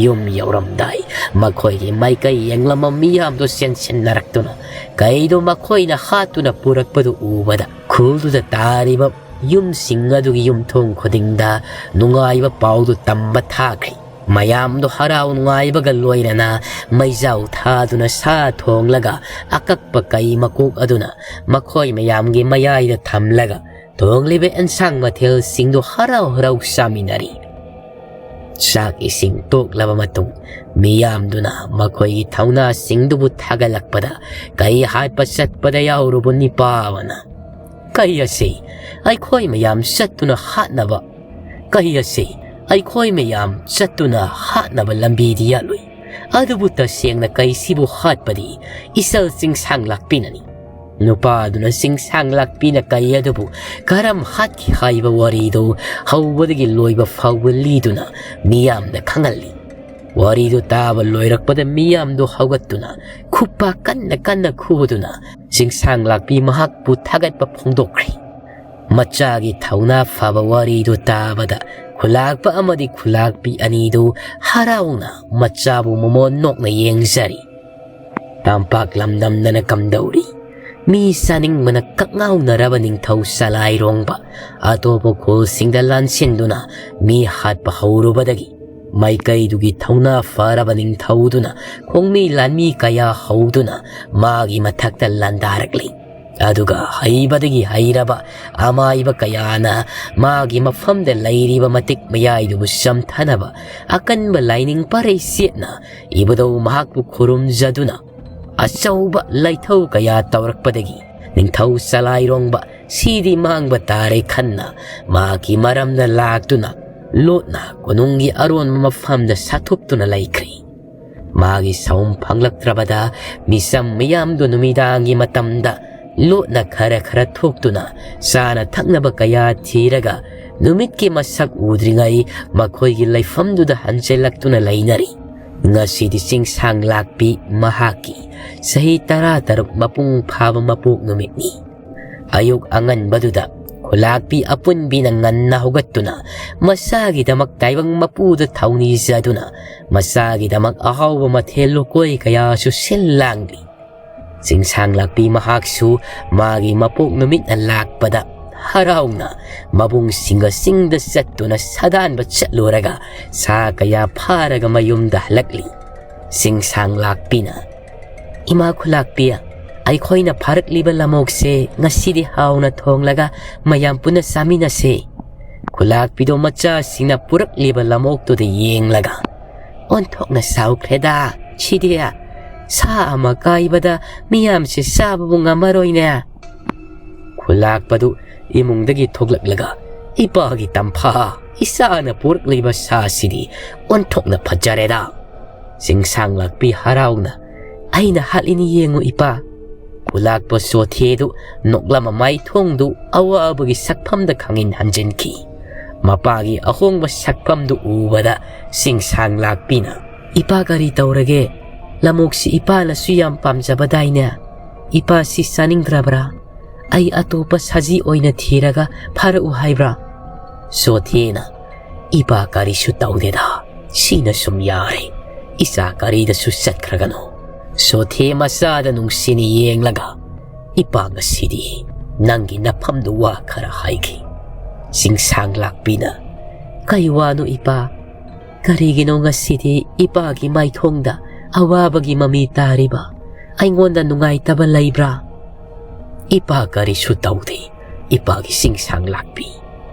ꯌꯨꯝ ꯌꯧꯔꯝꯗꯥꯏ ꯃꯈꯣꯏꯒꯤ ꯃꯥꯏꯀꯩ ꯌꯦꯡꯂꯝꯕ ꯃꯤꯌꯥꯝꯗꯨ ꯆꯦꯟꯁꯤꯟꯅꯔꯛꯇꯨꯅ ꯀꯩꯗꯣ ꯃꯈꯣꯏꯅ ꯍꯥꯠꯇꯨꯅ ꯄꯨꯔꯛꯄꯗꯨ ꯎꯕꯗ, ꯈꯨꯜꯗꯨꯗ ꯇꯥꯔꯤꯕ ꯌꯨꯝꯁꯤꯡ ꯑꯗꯨꯒꯤ ꯌꯨꯝꯊꯣꯡ ꯈꯨꯗꯤꯡꯗ ꯅꯨꯡꯉꯥꯏꯕ ꯄꯥꯎꯗꯨ ꯇꯝꯕ ꯊꯥꯈ꯭ꯔꯤ꯫ ꯃꯌꯥꯝꯗꯨ ꯍꯔꯥꯎ ꯅꯨꯡꯉꯥꯏꯕꯒ ꯂꯣꯏꯅꯅ ꯃꯩꯖꯥꯎ ꯊꯥꯗꯨꯅ ꯁꯥ ꯊꯣꯡꯂꯒ ꯑꯀꯛꯄ ꯀꯩ ꯃꯀꯣꯛ ꯑꯗꯨꯅ ꯃꯈꯣꯏ ꯃꯌꯥꯝꯒꯤ ꯃꯌꯥꯏꯗ ꯊꯝꯂꯒ ꯊꯣꯡꯂꯤꯕ ꯑꯦꯟꯁꯥꯡ ꯃꯊꯦꯜꯁꯤꯡꯗꯨ ꯍꯔꯥꯎ ꯍꯔꯥꯎ ꯆꯥꯃꯤꯟꯅꯔꯤ꯫ ꯆꯥꯛ ꯏꯁꯤꯡ ꯇꯣꯛꯂꯕ ꯃꯇꯨꯡ ꯃꯤꯌꯥꯝꯗꯨꯅ ꯃꯈꯣꯏꯒꯤ ꯊꯧꯅꯥꯁꯤꯡꯗꯨꯕꯨ ꯊꯥꯒꯠꯂꯛꯄꯗ ꯀꯩ ꯍꯥꯠꯄ ꯆꯠꯄꯗ ꯌꯥꯎꯔꯨꯕ ꯅꯤꯄꯥ ꯑꯃꯅ, "ꯀꯩ ꯑꯁꯤ ꯑꯩꯈꯣꯏ ꯃꯌꯥꯝ ꯆꯠꯇꯨꯅ ꯍꯥꯠꯅꯕ, ꯀꯩ ꯑꯁꯤ ꯑꯩꯈꯣꯏ ꯃꯌꯥꯝ ꯆꯠꯇꯨꯅ ꯍꯥꯠꯅꯕ ꯂꯝꯕꯤꯗꯤ ꯌꯥꯠꯂꯨꯏ꯫ ꯑꯗꯨꯕꯨ ꯇꯁꯦꯡꯅ ꯀꯩꯁꯤꯕꯨ ꯍꯥꯠꯄꯗꯤ ꯏꯆꯜ ꯆꯤꯡꯁꯥꯡ ꯂꯥꯛꯄꯤꯅꯅꯤ꯫ ꯅꯨꯄꯥꯗꯨꯅ ꯆꯤꯡꯁꯥꯡ ꯂꯥꯛꯄꯤꯅ ꯀꯔꯤ ꯑꯗꯨꯕꯨ ꯀꯔꯝ ꯍꯥꯠꯈꯤ ꯍꯥꯏꯕ ꯋꯥꯔꯤꯗꯨ ꯍꯧꯕꯗꯒꯤ ꯂꯣꯏꯕ ꯐꯥꯎꯕ ꯂꯤꯗꯨꯅ ꯃꯤꯌꯥꯝꯗ ꯈꯪꯍꯜꯂꯤ꯫ ꯋꯥꯔꯤꯗꯨ ꯇꯥꯕ ꯂꯣꯏꯔꯛꯄꯗ ꯃꯤꯌꯥꯝꯗꯨ ꯍꯧꯒꯠꯇꯨꯅ ꯈꯨꯄꯥꯛ ꯀꯟꯅ ꯀꯟꯅ ꯈꯨꯗꯨꯅ ꯆꯤꯡꯁꯥꯡ ꯂꯥꯛꯄꯤ ꯃꯍꯥꯛꯄꯨ ꯊꯥꯒꯠꯄ ꯐꯣꯡꯗꯣꯛꯈ꯭ꯔꯤ꯫ ꯃꯆꯥꯒꯤ ꯊꯧꯅꯥ ꯐꯕ ꯋꯥꯔꯤꯗꯨ ꯇꯥꯕꯗ ꯈꯨꯂꯥꯛꯄ ꯑꯃꯗꯤ ꯈꯨꯂꯥꯛꯄꯤ ꯑꯅꯤꯗꯨ ꯍꯔꯥꯎꯅ ꯃꯆꯥꯕꯨ ꯃꯃꯣꯟ ꯅꯣꯛꯅ ꯌꯦꯡꯖꯔꯤ꯫ ꯇꯝꯄꯥꯛ ꯂꯝꯗꯝꯗꯅ ꯀꯝꯗꯧꯔꯤ? ꯃꯤ ꯆꯥꯅꯤꯡꯕꯅ ꯀꯛꯉꯥꯎꯅꯔꯕ ꯅꯤꯡꯊꯧ ꯆꯂꯥꯏꯔꯣꯡꯕ ꯑꯇꯣꯞꯄ ꯈꯨꯜꯁꯤꯡꯗ ꯂꯥꯟꯁꯤꯟꯗꯨꯅ ꯃꯤ ꯍꯥꯠꯄ ꯍꯧꯔꯨꯕꯗꯒꯤ ꯃꯥꯏꯀꯩꯗꯨꯒꯤ ꯊꯧꯅꯥ ꯐꯔꯕ ꯅꯤꯡꯊꯧꯗꯨꯅ ꯈꯣꯡꯃꯤ ꯂꯥꯟꯃꯤ ꯀꯌꯥ ꯍꯧꯗꯨꯅ ꯃꯥꯒꯤ ꯃꯊꯛꯇ ꯂꯥꯟꯗꯥꯔꯛꯂꯤ꯫ ꯑꯗꯨꯒ ꯍꯩꯕꯗꯒꯤ ꯍꯩꯔꯕ ꯑꯃꯥꯏꯕ ꯀꯌꯥꯅ ꯃꯥꯒꯤ ꯃꯐꯝꯗ ꯂꯩꯔꯤꯕ ꯃꯇꯤꯛ ꯃꯌꯥꯏꯗꯨꯕꯨ ꯆꯝꯊꯅꯕ ꯑꯀꯟꯕ ꯂꯥꯏꯅꯤꯡ ꯄꯔꯩ ꯆꯦꯠꯅ ꯏꯕꯨꯙꯧ ꯃꯍꯥꯛꯄꯨ ꯈꯨꯔꯨꯝꯖꯗꯨꯅ ꯑꯆꯧꯕ ꯂꯥꯏꯊꯧ ꯀꯌꯥ ꯇꯧꯔꯛꯄꯗꯒꯤ ꯅꯤꯡꯊꯧ ꯆꯂꯥꯏꯔꯣꯡꯕ ꯁꯤꯗꯤ ꯃꯥꯡꯕ ꯇꯥꯔꯦ ꯈꯟꯅ ꯃꯍꯥꯛꯀꯤ ꯃꯔꯝꯗ ꯂꯥꯛꯇꯨꯅ ꯂꯣꯠꯅ ꯀꯣꯅꯨꯡꯒꯤ ꯑꯔꯣꯟꯕ ꯃꯐꯝꯗ ꯁꯥꯊꯣꯛꯇꯨꯅ ꯂꯩꯈ꯭ꯔꯦ꯫ ꯃꯥꯒꯤ ꯁꯥꯎꯝ ꯐꯪꯂꯛꯇ꯭ꯔꯕꯗ ꯃꯤꯆꯝ ꯃꯤꯌꯥꯝꯗꯨ ꯅꯨꯃꯤꯗꯥꯡꯒꯤ ꯃꯇꯝꯗ ꯂꯣꯠꯅ ꯈꯔ ꯈꯔ ꯊꯣꯛꯇꯨꯅ ꯆꯥꯅ ꯊꯛꯅꯕ ꯀꯌꯥ ꯊꯤꯔꯒ ꯅꯨꯃꯤꯠꯀꯤ ꯃꯁꯛ ꯎꯗ꯭ꯔꯤꯉꯩ ꯃꯈꯣꯏꯒꯤ ꯂꯩꯐꯝꯗꯨꯗ ꯍꯟꯖꯤꯜꯂꯛꯇꯨꯅ ꯂꯩꯅꯔꯤ꯫ ꯉꯁꯤꯗꯤ ꯆꯤꯡꯁꯥꯡ ꯂꯥꯛꯄꯤ ꯃꯍꯥꯛꯀꯤ ꯆꯍꯤ ꯇꯔꯥ ꯇꯔꯨꯛ ꯃꯄꯨꯡ ꯐꯥꯕ ꯃꯄꯣꯛ ꯅꯨꯃꯤꯠꯅꯤ꯫ ꯑꯌꯨꯛ ꯑꯉꯟꯕꯗꯨꯗ ꯈꯨꯂꯥꯛꯄꯤ ꯑꯄꯨꯟꯕꯤꯅ ꯉꯟꯅ ꯍꯧꯒꯠꯇꯨꯅ ꯃꯆꯥꯒꯤꯗꯃꯛ ꯇꯥꯏꯕꯪ ꯃꯄꯨꯗ ꯊꯧꯅꯤꯖꯗꯨꯅ ꯃꯆꯥꯒꯤꯗꯃꯛ ꯑꯍꯥꯎꯕ ꯃꯊꯦꯜ ꯂꯨꯀꯣꯏ ꯀꯌꯥꯁꯨ ꯁꯤꯜ ꯂꯥꯡꯂꯤ꯫ ꯆꯤꯡꯁꯥꯡ ꯂꯥꯛꯄꯤ ꯃꯍꯥꯛꯁꯨ ꯃꯥꯒꯤ ꯃꯄꯣꯛ ꯅꯨꯃꯤꯠꯅ ꯂꯥꯛꯄꯗ ꯍꯔꯥꯎꯅ ꯃꯕꯨꯡꯁꯤꯡꯒ ꯆꯤꯡꯗ ꯆꯠꯇꯨꯅ ꯁꯥꯗꯥꯟꯕ ꯆꯠꯂꯨꯔꯒ ꯁꯥ ꯀꯌꯥ ꯐꯥꯔꯒ ꯃꯌꯨꯝꯗ ꯍꯜꯂꯛꯂꯤ꯫ ꯆꯤꯡꯁꯥꯡ ꯂꯥꯛꯄꯤꯅ, "ꯏꯃꯥ ꯈꯨꯂꯥꯛꯄꯤ, ꯑꯩꯈꯣꯏꯅ ꯐꯥꯔꯛꯂꯤꯕ ꯂꯃꯣꯛꯁꯦ ꯉꯁꯤꯗꯤ ꯍꯥꯎꯅ ꯊꯣꯡꯂꯒ ꯃꯌꯥꯝ ꯄꯨꯟꯅ ꯆꯥꯃꯤꯟꯅꯁꯦ꯫" ꯈꯨꯂꯥꯛꯄꯤꯗꯣ ꯃꯆꯥꯁꯤꯡꯅ ꯄꯨꯔꯛꯂꯤꯕ ꯂꯃꯣꯛꯇꯨꯗ ꯌꯦꯡꯂꯒ, "ꯑꯣꯟꯊꯣꯛꯅ ꯆꯥꯎꯈ꯭ꯔꯦꯗ ꯁꯤꯗꯤ꯫ ꯁꯥ ꯑꯃ ꯀꯥꯏꯕꯗ ꯃꯤꯌꯥꯝꯁꯦ ꯆꯥꯕꯕꯨ ꯉꯝꯃꯔꯣꯏꯅꯦ꯫" ꯈꯨꯂꯥꯛꯄꯗꯨ ꯏꯃꯨꯡꯗꯒꯤ ꯊꯣꯛꯂꯛꯂꯒ, "ꯏꯄꯥꯒꯤ ꯇꯝꯐꯥ, ꯏꯆꯥꯅ ꯄꯨꯔꯛꯂꯤꯕ ꯁꯥꯁꯤꯗꯤ ꯑꯣꯟꯊꯣꯛꯅ ꯐꯖꯔꯦꯗ!" ꯆꯤꯡꯁꯥꯡ ꯂꯥꯛꯄꯤ ꯍꯔꯥꯎꯅ, "ꯑꯩꯅ ꯍꯥꯠꯂꯤꯅꯤ ꯌꯦꯡꯉꯨ ꯏꯄꯥ꯫" ꯈꯨꯂꯥꯛꯄ ꯆꯣꯊꯦꯗꯨ ꯅꯣꯛꯂꯝꯕ ꯃꯥꯏꯊꯣꯡꯗꯨ ꯑꯋꯥꯕꯒꯤ ꯁꯛꯐꯝꯗ ꯈꯪꯍꯤꯟ ꯍꯟꯖꯤꯟꯈꯤ꯫ ꯃꯄꯥꯒꯤ ꯑꯍꯣꯡꯕ ꯁꯛꯐꯝꯗꯨ ꯎꯕꯗ ꯆꯤꯡꯁꯥꯡ ꯂꯥꯛꯄꯤꯅ, "ꯏꯄꯥ, ꯀꯔꯤ ꯇꯧꯔꯒꯦ? ꯂꯃꯣꯛꯁꯤ ꯏꯄꯥꯅꯁꯨ ꯌꯥꯝ ꯄꯥꯝꯖꯕꯗꯥꯏꯅꯦ? ꯏꯄꯥꯁꯤ ꯆꯥꯅꯤꯡꯗ꯭ꯔꯕ꯭ꯔꯥ? ꯑꯩ ꯑꯇꯣꯞꯄ ꯁꯖꯤ ꯑꯣꯏꯅ ꯊꯤꯔꯒ ꯐꯥꯔꯛꯎ ꯍꯥꯏꯕ꯭ꯔꯥ?" ꯆꯣꯊꯦꯅ, "ꯏꯄꯥ ꯀꯔꯤꯁꯨ ꯇꯧꯗꯦꯗ, ꯁꯤꯅ ꯁꯨꯝ ꯌꯥꯔꯦ꯫ ꯏꯆꯥ ꯀꯔꯤꯗꯁꯨ ꯆꯠꯈ꯭ꯔꯒꯅꯨ꯫" ꯆꯣꯊꯦ ꯃꯆꯥꯗ ꯅꯨꯡꯁꯤꯅ ꯌꯦꯡꯂꯒ, "ꯏꯄꯥ, ꯉꯁꯤꯗꯤ ꯅꯪꯒꯤ ꯅꯐꯝꯗꯨ ꯋꯥ ꯈꯔ ꯍꯥꯏꯒꯦ꯫" ꯆꯤꯡꯁꯥꯡ ꯂꯥꯛꯄꯤꯅ, "ꯀꯩ ꯋꯥꯅꯣ ꯏꯄꯥ? ꯀꯔꯤꯒꯤꯅꯣ ꯉꯁꯤꯗꯤ ꯏꯄꯥꯒꯤ ꯃꯥꯏꯊꯣꯡꯗ ꯑꯋꯥꯕꯒꯤ ꯃꯃꯤ ꯇꯥꯔꯤꯕ? ꯑꯩꯉꯣꯟꯗ ꯅꯨꯡꯉꯥꯏꯇꯕ ꯂꯩꯕ꯭ꯔꯥ?" "ꯏꯄꯥ ꯀꯔꯤꯁꯨ ꯇꯧꯗꯦ, ꯏꯄꯥꯒꯤ ꯆꯤꯡꯁꯥꯡ ꯂꯥꯛꯄꯤ꯫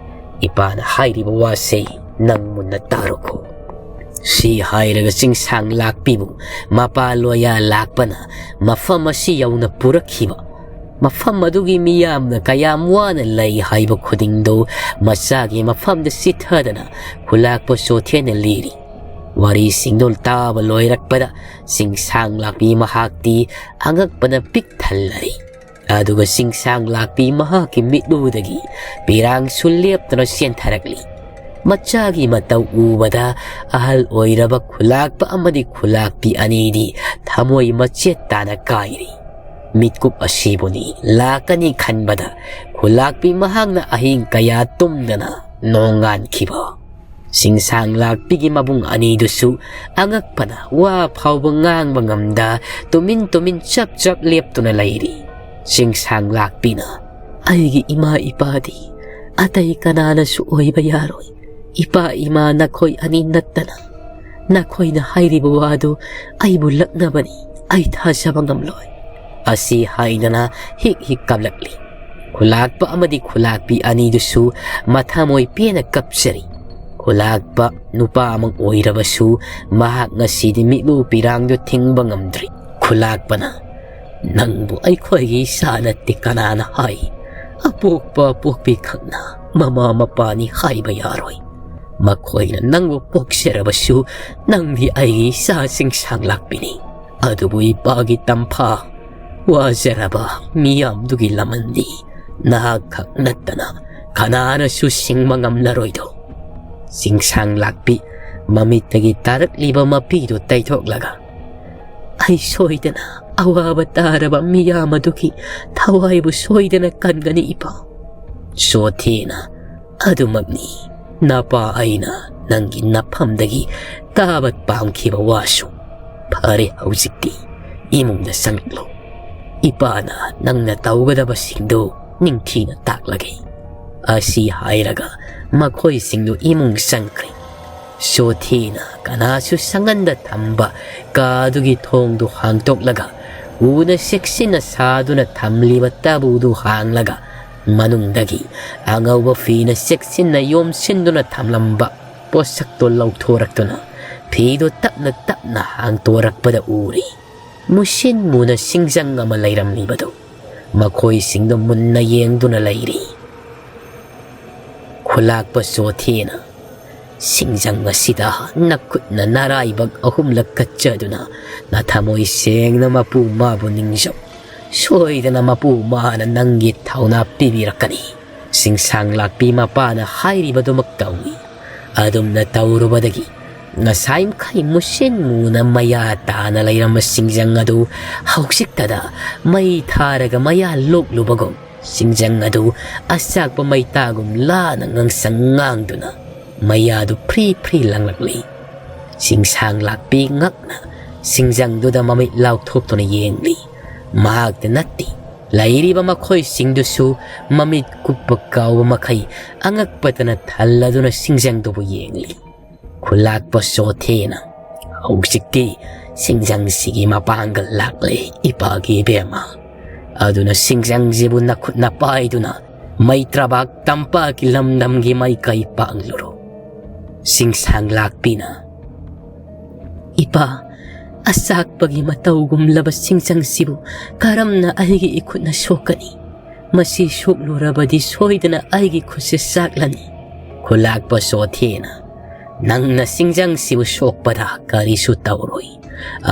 ꯏꯄꯥꯅ ꯍꯥꯏꯔꯤꯕ ꯋꯥꯁꯦ ꯅꯪ ꯃꯨꯟꯅ ꯇꯥꯔꯣꯀꯣ꯫" ꯁꯤ ꯍꯥꯏꯔꯒ ꯆꯤꯡꯁꯥꯡ ꯂꯥꯛꯄꯤꯕꯨ ꯃꯄꯥ ꯂꯣꯌꯥ ꯂꯥꯛꯄꯅ ꯃꯐꯝ ꯑꯁꯤ ꯌꯧꯅ ꯄꯨꯔꯛꯈꯤꯕ, ꯃꯐꯝ ꯑꯗꯨꯒꯤ ꯃꯤꯌꯥꯝꯅ ꯀꯌꯥꯝ ꯋꯥꯅ ꯂꯩ ꯍꯥꯏꯕ ꯈꯨꯗꯤꯡꯗꯨ ꯃꯆꯥꯒꯤ ꯃꯐꯝꯗ ꯆꯤꯊꯗꯅ ꯈꯨꯂꯥꯛꯄ ꯆꯣꯊꯦꯅ ꯂꯤꯔꯤ꯫ ꯋꯥꯔꯤꯁꯤꯡꯗꯨ ꯇꯥꯕ ꯂꯣꯏꯔꯛꯄꯗ ꯆꯤꯡꯁꯥꯡ ꯂꯥꯛꯄꯤ ꯃꯍꯥꯛꯇꯤ ꯑꯉꯛꯄꯅ ꯄꯤꯛ ꯊꯜꯂꯔꯤ꯫ ꯑꯗꯨꯒ ꯆꯤꯡꯁꯥꯡ ꯂꯥꯛꯄꯤ ꯃꯍꯥꯛꯀꯤ ꯃꯤꯠꯂꯨꯗꯒꯤ ꯄꯤꯔꯥꯡꯁꯨ ꯂꯦꯞꯇꯅ ꯆꯦꯟꯊꯔꯛꯂꯤ꯫ ꯃꯆꯥꯒꯤ ꯃꯇꯧ ꯎꯕꯗ ꯑꯍꯜ ꯑꯣꯏꯔꯕ ꯈꯨꯂꯥꯛꯄ ꯑꯃꯗꯤ ꯈꯨꯂꯥꯛꯄꯤ ꯑꯅꯤꯗꯤ ꯊꯃꯣꯏ ꯃꯆꯦꯠ ꯇꯥꯅ ꯀꯥꯏꯔꯤ꯫ ꯃꯤꯠꯀꯨꯞ ꯑꯁꯤꯕꯨꯅꯤ ꯂꯥꯛꯀꯅꯤ ꯈꯟꯕꯗ ꯈꯨꯂꯥꯛꯄꯤ ꯃꯍꯥꯛꯅ ꯑꯍꯤꯡ ꯀꯌꯥ ꯇꯨꯝꯗꯅ ꯅꯣꯡꯉꯥꯟꯈꯤꯕ꯫ ꯆꯤꯡꯁꯥꯡ ꯂꯥꯛꯄꯤꯒꯤ ꯃꯕꯨꯡ ꯑꯅꯤꯗꯨꯁꯨ ꯑꯉꯛꯄꯅ ꯋꯥ ꯐꯥꯎꯕ ꯉꯥꯡꯕ ꯉꯝꯗ ꯇꯨꯃꯤꯟ ꯇꯨꯃꯤꯟ ꯆꯞ ꯆꯞ ꯂꯦꯞꯇꯨꯅ ꯂꯩꯔꯤ꯫ ꯆꯤꯡꯁꯥꯡ ꯂꯥꯛꯄꯤꯅ, "ꯑꯩꯒꯤ ꯏꯃꯥ ꯏꯄꯥꯗꯤ ꯑꯇꯩ ꯀꯅꯥꯅꯁꯨ ꯑꯣꯏꯕ ꯌꯥꯔꯣꯏ꯫ ꯏꯄꯥ ꯏꯃꯥ ꯅꯈꯣꯏ ꯑꯅꯤ ꯅꯠꯇꯅ꯫ ꯅꯈꯣꯏꯅ ꯍꯥꯏꯔꯤꯕ ꯋꯥꯗꯨ ꯑꯩꯕꯨ ꯂꯛꯅꯕꯅꯤ꯫ ꯑꯩ ꯊꯥꯖꯕ ꯉꯝꯂꯣꯏ꯫" ꯑꯁꯤ ꯍꯥꯏꯗꯅ ꯍꯤꯛ ꯍꯤꯛ ꯀꯞꯂꯛꯂꯤ꯫ ꯈꯨꯂꯥꯛꯄ ꯑꯃꯗꯤ ꯈꯨꯂꯥꯛꯄꯤ ꯑꯅꯤꯗꯨꯁꯨ ꯃꯊꯃꯣꯏ ꯄꯦꯟꯅ ꯀꯞꯆꯔꯤ꯫ ꯈꯨꯂꯥꯛꯄ ꯅꯨꯄꯥ ꯑꯃ ꯑꯣꯏꯔꯕꯁꯨ ꯃꯍꯥꯛ ꯉꯁꯤꯗꯤ ꯃꯤꯠꯂꯨ ꯄꯤꯔꯥꯡꯗꯨ ꯊꯤꯡꯕ ꯉꯝꯗ꯭ꯔꯤ꯫ ꯈꯨꯂꯥꯛꯄꯅ, "ꯅꯪꯕꯨ ꯑꯩꯈꯣꯏꯒꯤ ꯏꯆꯥ ꯅꯠꯇꯦ ꯀꯅꯥꯅ ꯍꯥꯏ? ꯑꯄꯣꯛꯄ ꯑꯄꯣꯛꯄꯤ ꯈꯛꯅ ꯃꯃꯥ ꯃꯄꯥꯅꯤ ꯍꯥꯏꯕ ꯌꯥꯔꯣꯏ꯫ ꯃꯈꯣꯏꯅ ꯅꯪꯕꯨ ꯄꯣꯛꯆꯔꯕꯁꯨ ꯅꯪꯗꯤ ꯑꯩꯒꯤ ꯏꯆꯥ ꯆꯤꯡꯁꯥꯡ ꯂꯥꯛꯄꯤꯅꯤ꯫ ꯑꯗꯨꯕꯨ ꯏꯄꯥꯒꯤ ꯇꯝꯐꯥ, ꯋꯥꯖꯔꯕ ꯃꯤꯌꯥꯝꯗꯨꯒꯤ ꯂꯃꯟꯗꯤ ꯅꯍꯥꯛꯈꯛ ꯅꯠꯇꯅ ꯀꯅꯥꯅꯁꯨ ꯁꯤꯡꯕ ꯉꯝꯂꯔꯣꯏꯗꯣ꯫ ꯆꯤꯡꯁꯥꯡ ꯂꯥꯛꯄꯤ ꯃꯃꯤꯠꯇꯒꯤ ꯇꯥꯔꯛꯂꯤꯕ ꯃꯄꯤꯗꯨ ꯇꯩꯊꯣꯛꯂꯒ, "ꯑꯩ ꯁꯣꯏꯗꯅ ꯑꯋꯥꯕ ꯇꯥꯔꯕ ꯃꯤꯌꯥꯝ ꯑꯗꯨꯒꯤ ꯊꯋꯥꯏꯕꯨ ꯁꯣꯏꯗꯅ ꯀꯟꯒꯅꯤ, ꯏꯄꯥ꯫" ꯁꯣꯊꯦꯅ, "ꯑꯗꯨꯃꯛꯅꯤ, ꯅꯄꯥ ꯑꯩꯅ ꯅꯪꯒꯤ ꯅꯐꯝꯗꯒꯤ ꯇꯥꯕ ꯄꯥꯝꯈꯤꯕ ꯋꯥꯁꯨ꯫ ꯐꯔꯦ, ꯍꯧꯖꯤꯛꯇꯤ ꯏꯃꯨꯡꯗ ꯆꯪꯂꯛꯂꯣ꯫ ꯏꯄꯥꯅ ꯅꯪꯅ ꯇꯧꯒꯗꯕꯁꯤꯡꯗꯨ ꯅꯤꯡꯊꯤꯅ ꯇꯥꯛꯂꯒꯦ꯫" ꯑꯁꯤ ꯍꯥꯏꯔꯒ ꯃꯈꯣꯏꯁꯤꯡꯗꯨ ꯏꯃꯨꯡ ꯆꯪꯈ꯭ꯔꯦ꯫ ꯁꯣꯊꯦꯅ ꯀꯅꯥꯁꯨ ꯁꯪꯍꯟꯗ ꯊꯝꯕ ꯀꯥꯗꯨꯒꯤ ꯊꯣꯡꯗꯨ ꯍꯥꯡꯗꯣꯛꯂꯒ, ꯎꯅ ꯆꯦꯛꯁꯤꯟꯅ ꯁꯥꯗꯨꯅ ꯊꯝꯂꯤꯕ ꯇꯥꯕꯨꯗꯨ ꯍꯥꯡꯂꯒ, ꯃꯅꯨꯡꯗꯒꯤ ꯑꯉꯧꯕ ꯐꯤꯅ ꯆꯦꯛꯁꯤꯟꯅ ꯌꯣꯝꯁꯤꯟꯗꯨꯅ ꯊꯝꯂꯝꯕ ꯄꯣꯠꯁꯛꯇꯨ ꯂꯧꯊꯣꯔꯛꯇꯨꯅ, ꯐꯤꯗꯨ ꯇꯞꯅ ꯇꯞꯅ ꯍꯥꯡꯇꯣꯔꯛꯄꯗ ꯎꯔꯦ꯫ ꯃꯨꯁꯤꯟ ꯃꯨꯅ ꯁꯤꯡꯖꯪ ꯑꯃ ꯂꯩꯔꯝꯂꯤꯕꯗꯨ ꯃꯈꯣꯏꯁꯤꯡꯗꯨ ꯃꯨꯟꯅ ꯌꯦꯡꯗꯨꯅ ꯂꯩꯔꯤ꯫ ꯈꯨꯂꯥꯛꯄ ꯁꯣꯊꯦꯅ, "ꯁꯤꯡꯖꯪ ꯑꯁꯤꯗ ꯅꯈꯨꯠꯅ ꯅꯔꯥꯏꯕꯛ ꯑꯍꯨꯝꯂꯛ ꯀꯠꯆꯗꯨꯅ ꯅꯊꯃꯣꯏ ꯁꯦꯡꯅ ꯃꯄꯨ ꯃꯥꯕꯨ ꯅꯤꯡꯖꯧ꯫ ꯁꯣꯏꯗꯅ ꯃꯄꯨ ꯃꯥꯅ ꯅꯪꯒꯤ ꯊꯧꯅꯥ ꯄꯤꯕꯤꯔꯛꯀꯅꯤ꯫" ꯁꯤꯡꯁꯥꯡ ꯂꯥꯛꯄꯤ ꯃꯄꯥꯅ ꯍꯥꯏꯔꯤꯕꯗꯨꯃꯛ ꯇꯧꯏ꯫ ꯑꯗꯨꯝꯅ ꯇꯧꯔꯨꯕꯗꯒꯤ ꯉꯁꯥꯏ ꯃꯈꯩ ꯃꯨꯁꯤꯟ ꯃꯨꯅ ꯃꯌꯥ ꯇꯥꯅ ꯂꯩꯔꯝꯕ ꯁꯤꯡꯖꯪ ꯑꯗꯨ ꯍꯧꯖꯤꯛꯇꯗ ꯃꯩ ꯊꯥꯔꯒ ꯃꯌꯥ ꯂꯣꯛꯂꯨꯕꯒꯨꯝ, ꯁꯤꯡꯖꯪ ꯑꯗꯨ ꯑꯆꯥꯛꯄ ꯃꯩꯇꯥꯒꯨꯝ ꯂꯥꯅ ꯉꯥꯡꯁꯪ ꯉꯥꯡꯗꯨꯅ ꯃꯌꯥꯗꯨ ꯐ꯭ꯔꯤ ꯐ꯭ꯔꯤ ꯂꯥꯡꯂꯛꯂꯤ꯫ ꯁꯤꯡꯁꯥꯡ ꯂꯥꯛꯄꯤ ꯉꯛꯅ ꯁꯤꯡꯖꯪꯗꯨꯗ ꯃꯃꯤꯠ ꯂꯥꯎꯊꯣꯛꯇꯨꯅ ꯌꯦꯡꯂꯤ꯫ ꯃꯍꯥꯛꯇ ꯅꯠꯇꯦ, ꯂꯩꯔꯤꯕ ꯃꯈꯣꯏꯁꯤꯡꯗꯨꯁꯨ ꯃꯃꯤꯠ ꯀꯨꯞꯄ ꯀꯥꯎꯕ ꯃꯈꯩ ꯑꯉꯛꯄꯇꯅ ꯊꯜꯂꯗꯨꯅ ꯁꯤꯡꯖꯪꯗꯨꯕꯨ ꯌꯦꯡꯂꯤ꯫ ꯈꯨꯂꯥꯛꯄ ꯁꯣꯊꯦꯅ, "ꯍꯧꯖꯤꯛꯇꯤ ꯁꯤꯡꯖꯪꯁꯤꯒꯤ ꯃꯄꯥꯡꯒꯜ ꯂꯥꯛꯂꯦ, ꯏꯄꯥꯒꯤ ꯏꯕꯦꯝꯃ꯫ ꯑꯗꯨꯅ ꯁꯤꯡꯖꯪꯁꯤꯕꯨ ꯅꯈꯨꯠꯅ ꯄꯥꯏꯗꯨꯅ ꯃꯩꯇ꯭ꯔꯕꯥꯛ ꯇꯝꯄꯥꯛꯀꯤ ꯂꯝꯗꯝꯒꯤ ꯃꯥꯏꯀꯩ ꯄꯥꯡꯂꯨꯔꯣ꯫" ꯁꯤꯡꯁꯥꯡ ꯂꯥꯛꯄꯤꯅ, "ꯏꯄꯥ, ꯑꯆꯥꯛꯄꯒꯤ ꯃꯇꯧꯒꯨꯝꯂꯕ ꯁꯤꯡꯖꯪꯁꯤꯕꯨ ꯀꯔꯝꯅ ꯑꯩꯒꯤ ꯏꯈꯨꯠꯅ ꯁꯣꯛꯀꯅꯤ? ꯃꯁꯤ ꯁꯣꯛꯂꯨꯔꯕꯗꯤ ꯁꯣꯏꯗꯅ ꯑꯩꯒꯤ ꯈꯨꯠꯁꯦ ꯆꯥꯛꯂꯅꯤ꯫" ꯈꯨꯂꯥꯛꯄ ꯁꯣꯊꯦꯅ, "ꯅꯪꯅ ꯁꯤꯡꯖꯪꯁꯤꯕꯨ ꯁꯣꯛꯄꯗ ꯀꯔꯤꯁꯨ ꯇꯧꯔꯣꯏ꯫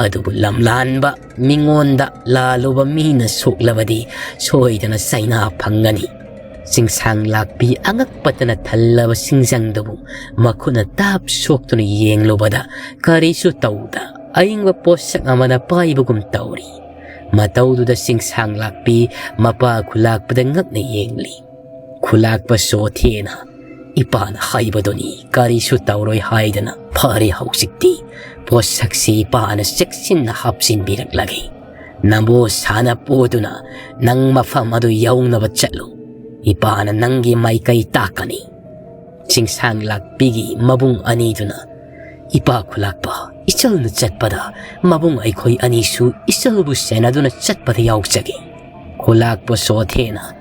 ꯑꯗꯨꯕꯨ ꯂꯝꯂꯥꯟꯕ ꯃꯤꯉꯣꯟꯗ ꯂꯥꯜꯂꯨꯕ ꯃꯤꯅ ꯁꯣꯛꯂꯕꯗꯤ ꯁꯣꯏꯗꯅ ꯆꯩꯅꯥ ꯐꯪꯒꯅꯤ꯫ ꯆꯤꯡꯁꯥꯡ ꯂꯥꯛꯄꯤ ꯑꯉꯛꯄꯇꯅ ꯊꯜꯂꯕ ꯁꯤꯡꯖꯪꯗꯨꯕꯨ ꯃꯈꯨꯠꯅ ꯇꯥꯞ ꯁꯣꯛꯇꯨꯅ ꯌꯦꯡꯂꯨꯕꯗ ꯀꯔꯤꯁꯨ ꯇꯧꯗ ꯑꯏꯪꯕ ꯄꯣꯠꯁꯛ ꯑꯃꯅ ꯄꯥꯏꯕꯒꯨꯝ ꯇꯧꯔꯤ꯫ ꯃꯇꯧꯗꯨꯗ ꯆꯤꯡꯁꯥꯡ ꯂꯥꯛꯄꯤ ꯃꯄꯥ ꯈꯨꯂꯥꯛꯄꯗ ꯉꯛꯅ ꯌꯦꯡꯂꯤ꯫ ꯈꯨꯂꯥꯛꯄ ꯆꯣꯊꯦꯅ ꯏꯄꯥꯅ ꯍꯥꯏꯕꯗꯨꯅꯤ, ꯀꯔꯤꯁꯨ ꯇꯧꯔꯣꯏ ꯍꯥꯏꯗꯅ ꯐꯔꯦ꯫ ꯍꯧꯖꯤꯛꯇꯤ ꯄꯣꯠꯁꯛꯁꯤ ꯏꯄꯥꯅ ꯆꯦꯛꯁꯤꯟꯅ ꯍꯥꯞꯆꯤꯟꯕꯤꯔꯛꯂꯒꯦ꯫ ꯅꯃꯣ ꯁꯥꯟꯅ ꯄꯣꯗꯨꯅ ꯅꯪ ꯃꯐꯝ ꯑꯗꯨ ꯌꯧꯅꯕ ꯆꯠꯂꯨ꯫ ꯏꯄꯥꯅ ꯅꯪꯒꯤ ꯃꯥꯏꯀꯩ ꯇꯥꯛꯀꯅꯤ꯫ ꯆꯤꯡꯁꯥꯡ ꯂꯥꯛꯄꯤꯒꯤ ꯃꯕꯨꯡ ꯑꯅꯤꯗꯨꯅ, "ꯏꯄꯥ ꯈꯨꯂꯥꯛꯄ, ꯏꯆꯜꯅ ꯆꯠꯄꯗ ꯃꯕꯨꯡ ꯑꯩꯈꯣꯏ ꯑꯅꯤꯁꯨ ꯏꯆꯜꯕꯨ ꯁꯦꯟꯅꯗꯨꯅ ꯆꯠꯄꯗ ꯌꯥꯎꯖꯒꯦ꯫" ꯈꯨꯂꯥꯛꯄ ꯆꯣꯊꯦꯅ,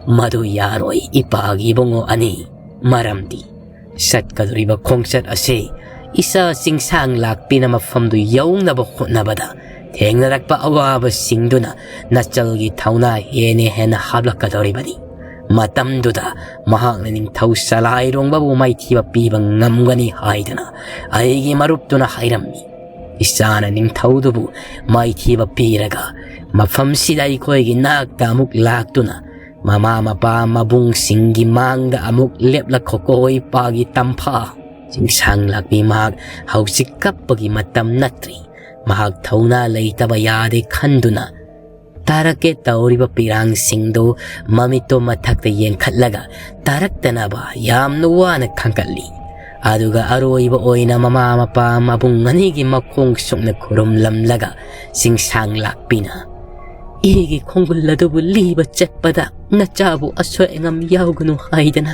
"ꯃꯗꯨ ꯌꯥꯔꯣꯏ ꯏꯄꯥꯒꯤ ꯏꯕꯨꯡꯉꯣ ꯑꯅꯤ, ꯃꯔꯝꯗꯤ ꯆꯠꯀꯗꯧꯔꯤꯕ ꯈꯣꯡꯆꯠ ꯑꯁꯤ ꯏꯆꯥ ꯆꯤꯡꯁꯥꯡ ꯂꯥꯛꯄꯤꯅ ꯃꯐꯝꯗꯨ ꯌꯧꯅꯕ ꯍꯣꯠꯅꯕꯗ ꯊꯦꯡꯅꯔꯛꯄ ꯑꯋꯥꯕꯁꯤꯡꯗꯨꯅ ꯅꯆꯜꯒꯤ ꯊꯧꯅꯥ ꯍꯦꯟꯅ ꯍꯦꯟꯅ ꯍꯥꯞꯂꯛꯀꯗꯧꯔꯤꯕꯅꯤ꯫ ꯃꯇꯝꯗꯨꯗ ꯃꯍꯥꯛꯅ ꯅꯤꯡꯊꯧ ꯆꯂꯥꯏꯔꯣꯡꯕꯕꯨ ꯃꯥꯏꯊꯤꯕ ꯄꯤꯕ ꯉꯝꯒꯅꯤ ꯍꯥꯏꯗꯅ ꯑꯩꯒꯤ ꯃꯔꯨꯞꯇꯨꯅ ꯍꯥꯏꯔꯝꯃꯤ꯫ ꯏꯆꯥꯅ ꯅꯤꯡꯊꯧꯗꯨꯕꯨ ꯃꯥꯏꯊꯤꯕ ꯄꯤꯔꯒ ꯃꯐꯝꯁꯤꯗ ꯑꯩꯈꯣꯏꯒꯤ ꯅꯥꯛꯇ ꯑꯃꯨꯛ ꯂꯥꯛꯇꯨꯅ ꯃꯃꯥ ꯃꯄꯥ ꯃꯕꯨꯡꯁꯤꯡꯒꯤ ꯃꯥꯡꯗ ꯑꯃꯨꯛ ꯂꯦꯞꯂꯛꯈꯣꯀꯣ ꯏꯄꯥꯒꯤ ꯇꯝꯐꯥ꯫ ꯆꯤꯡꯁꯥꯡ ꯂꯥꯛꯄꯤ ꯃꯍꯥꯛ ꯍꯧꯖꯤꯛ ꯀꯞꯄꯒꯤ ꯃꯇꯝ ꯅꯠꯇ꯭ꯔꯤ꯫ ꯃꯍꯥꯛ ꯊꯧꯅꯥ ꯂꯩꯇꯕ ꯌꯥꯗꯦ ꯈꯟꯗꯨꯅ ꯇꯥꯔꯛꯀꯦ ꯇꯧꯔꯤꯕ ꯄꯤꯔꯥꯡꯁꯤꯡꯗꯨ ꯃꯃꯤꯠꯇꯣ ꯃꯊꯛꯇ ꯌꯦꯡꯈꯠꯂꯒ ꯇꯥꯔꯛꯇꯅꯕ ꯌꯥꯝꯅ ꯋꯥꯅ ꯈꯟꯒꯠꯂꯤ꯫ ꯑꯗꯨꯒ ꯑꯔꯣꯏꯕ ꯑꯣꯏꯅ ꯃꯃꯥ ꯃꯄꯥ ꯃꯕꯨꯡ ꯑꯅꯤꯒꯤ ꯃꯈꯣꯡ ꯁꯨꯛꯅ ꯈꯨꯔꯨꯝꯂꯝꯂꯒ ꯆꯤꯡꯁꯥꯡ ꯂꯥꯛꯄꯤꯅ, "ꯏꯒꯤ ꯈꯣꯡꯒꯨꯜ ꯑꯗꯨꯕꯨ ꯂꯤꯕ ꯆꯠꯄꯗ ꯅꯆꯥꯕꯨ ꯑꯁꯣꯏ ꯑꯉꯥꯝ ꯌꯥꯎꯒꯅꯨ ꯍꯥꯏꯗꯅ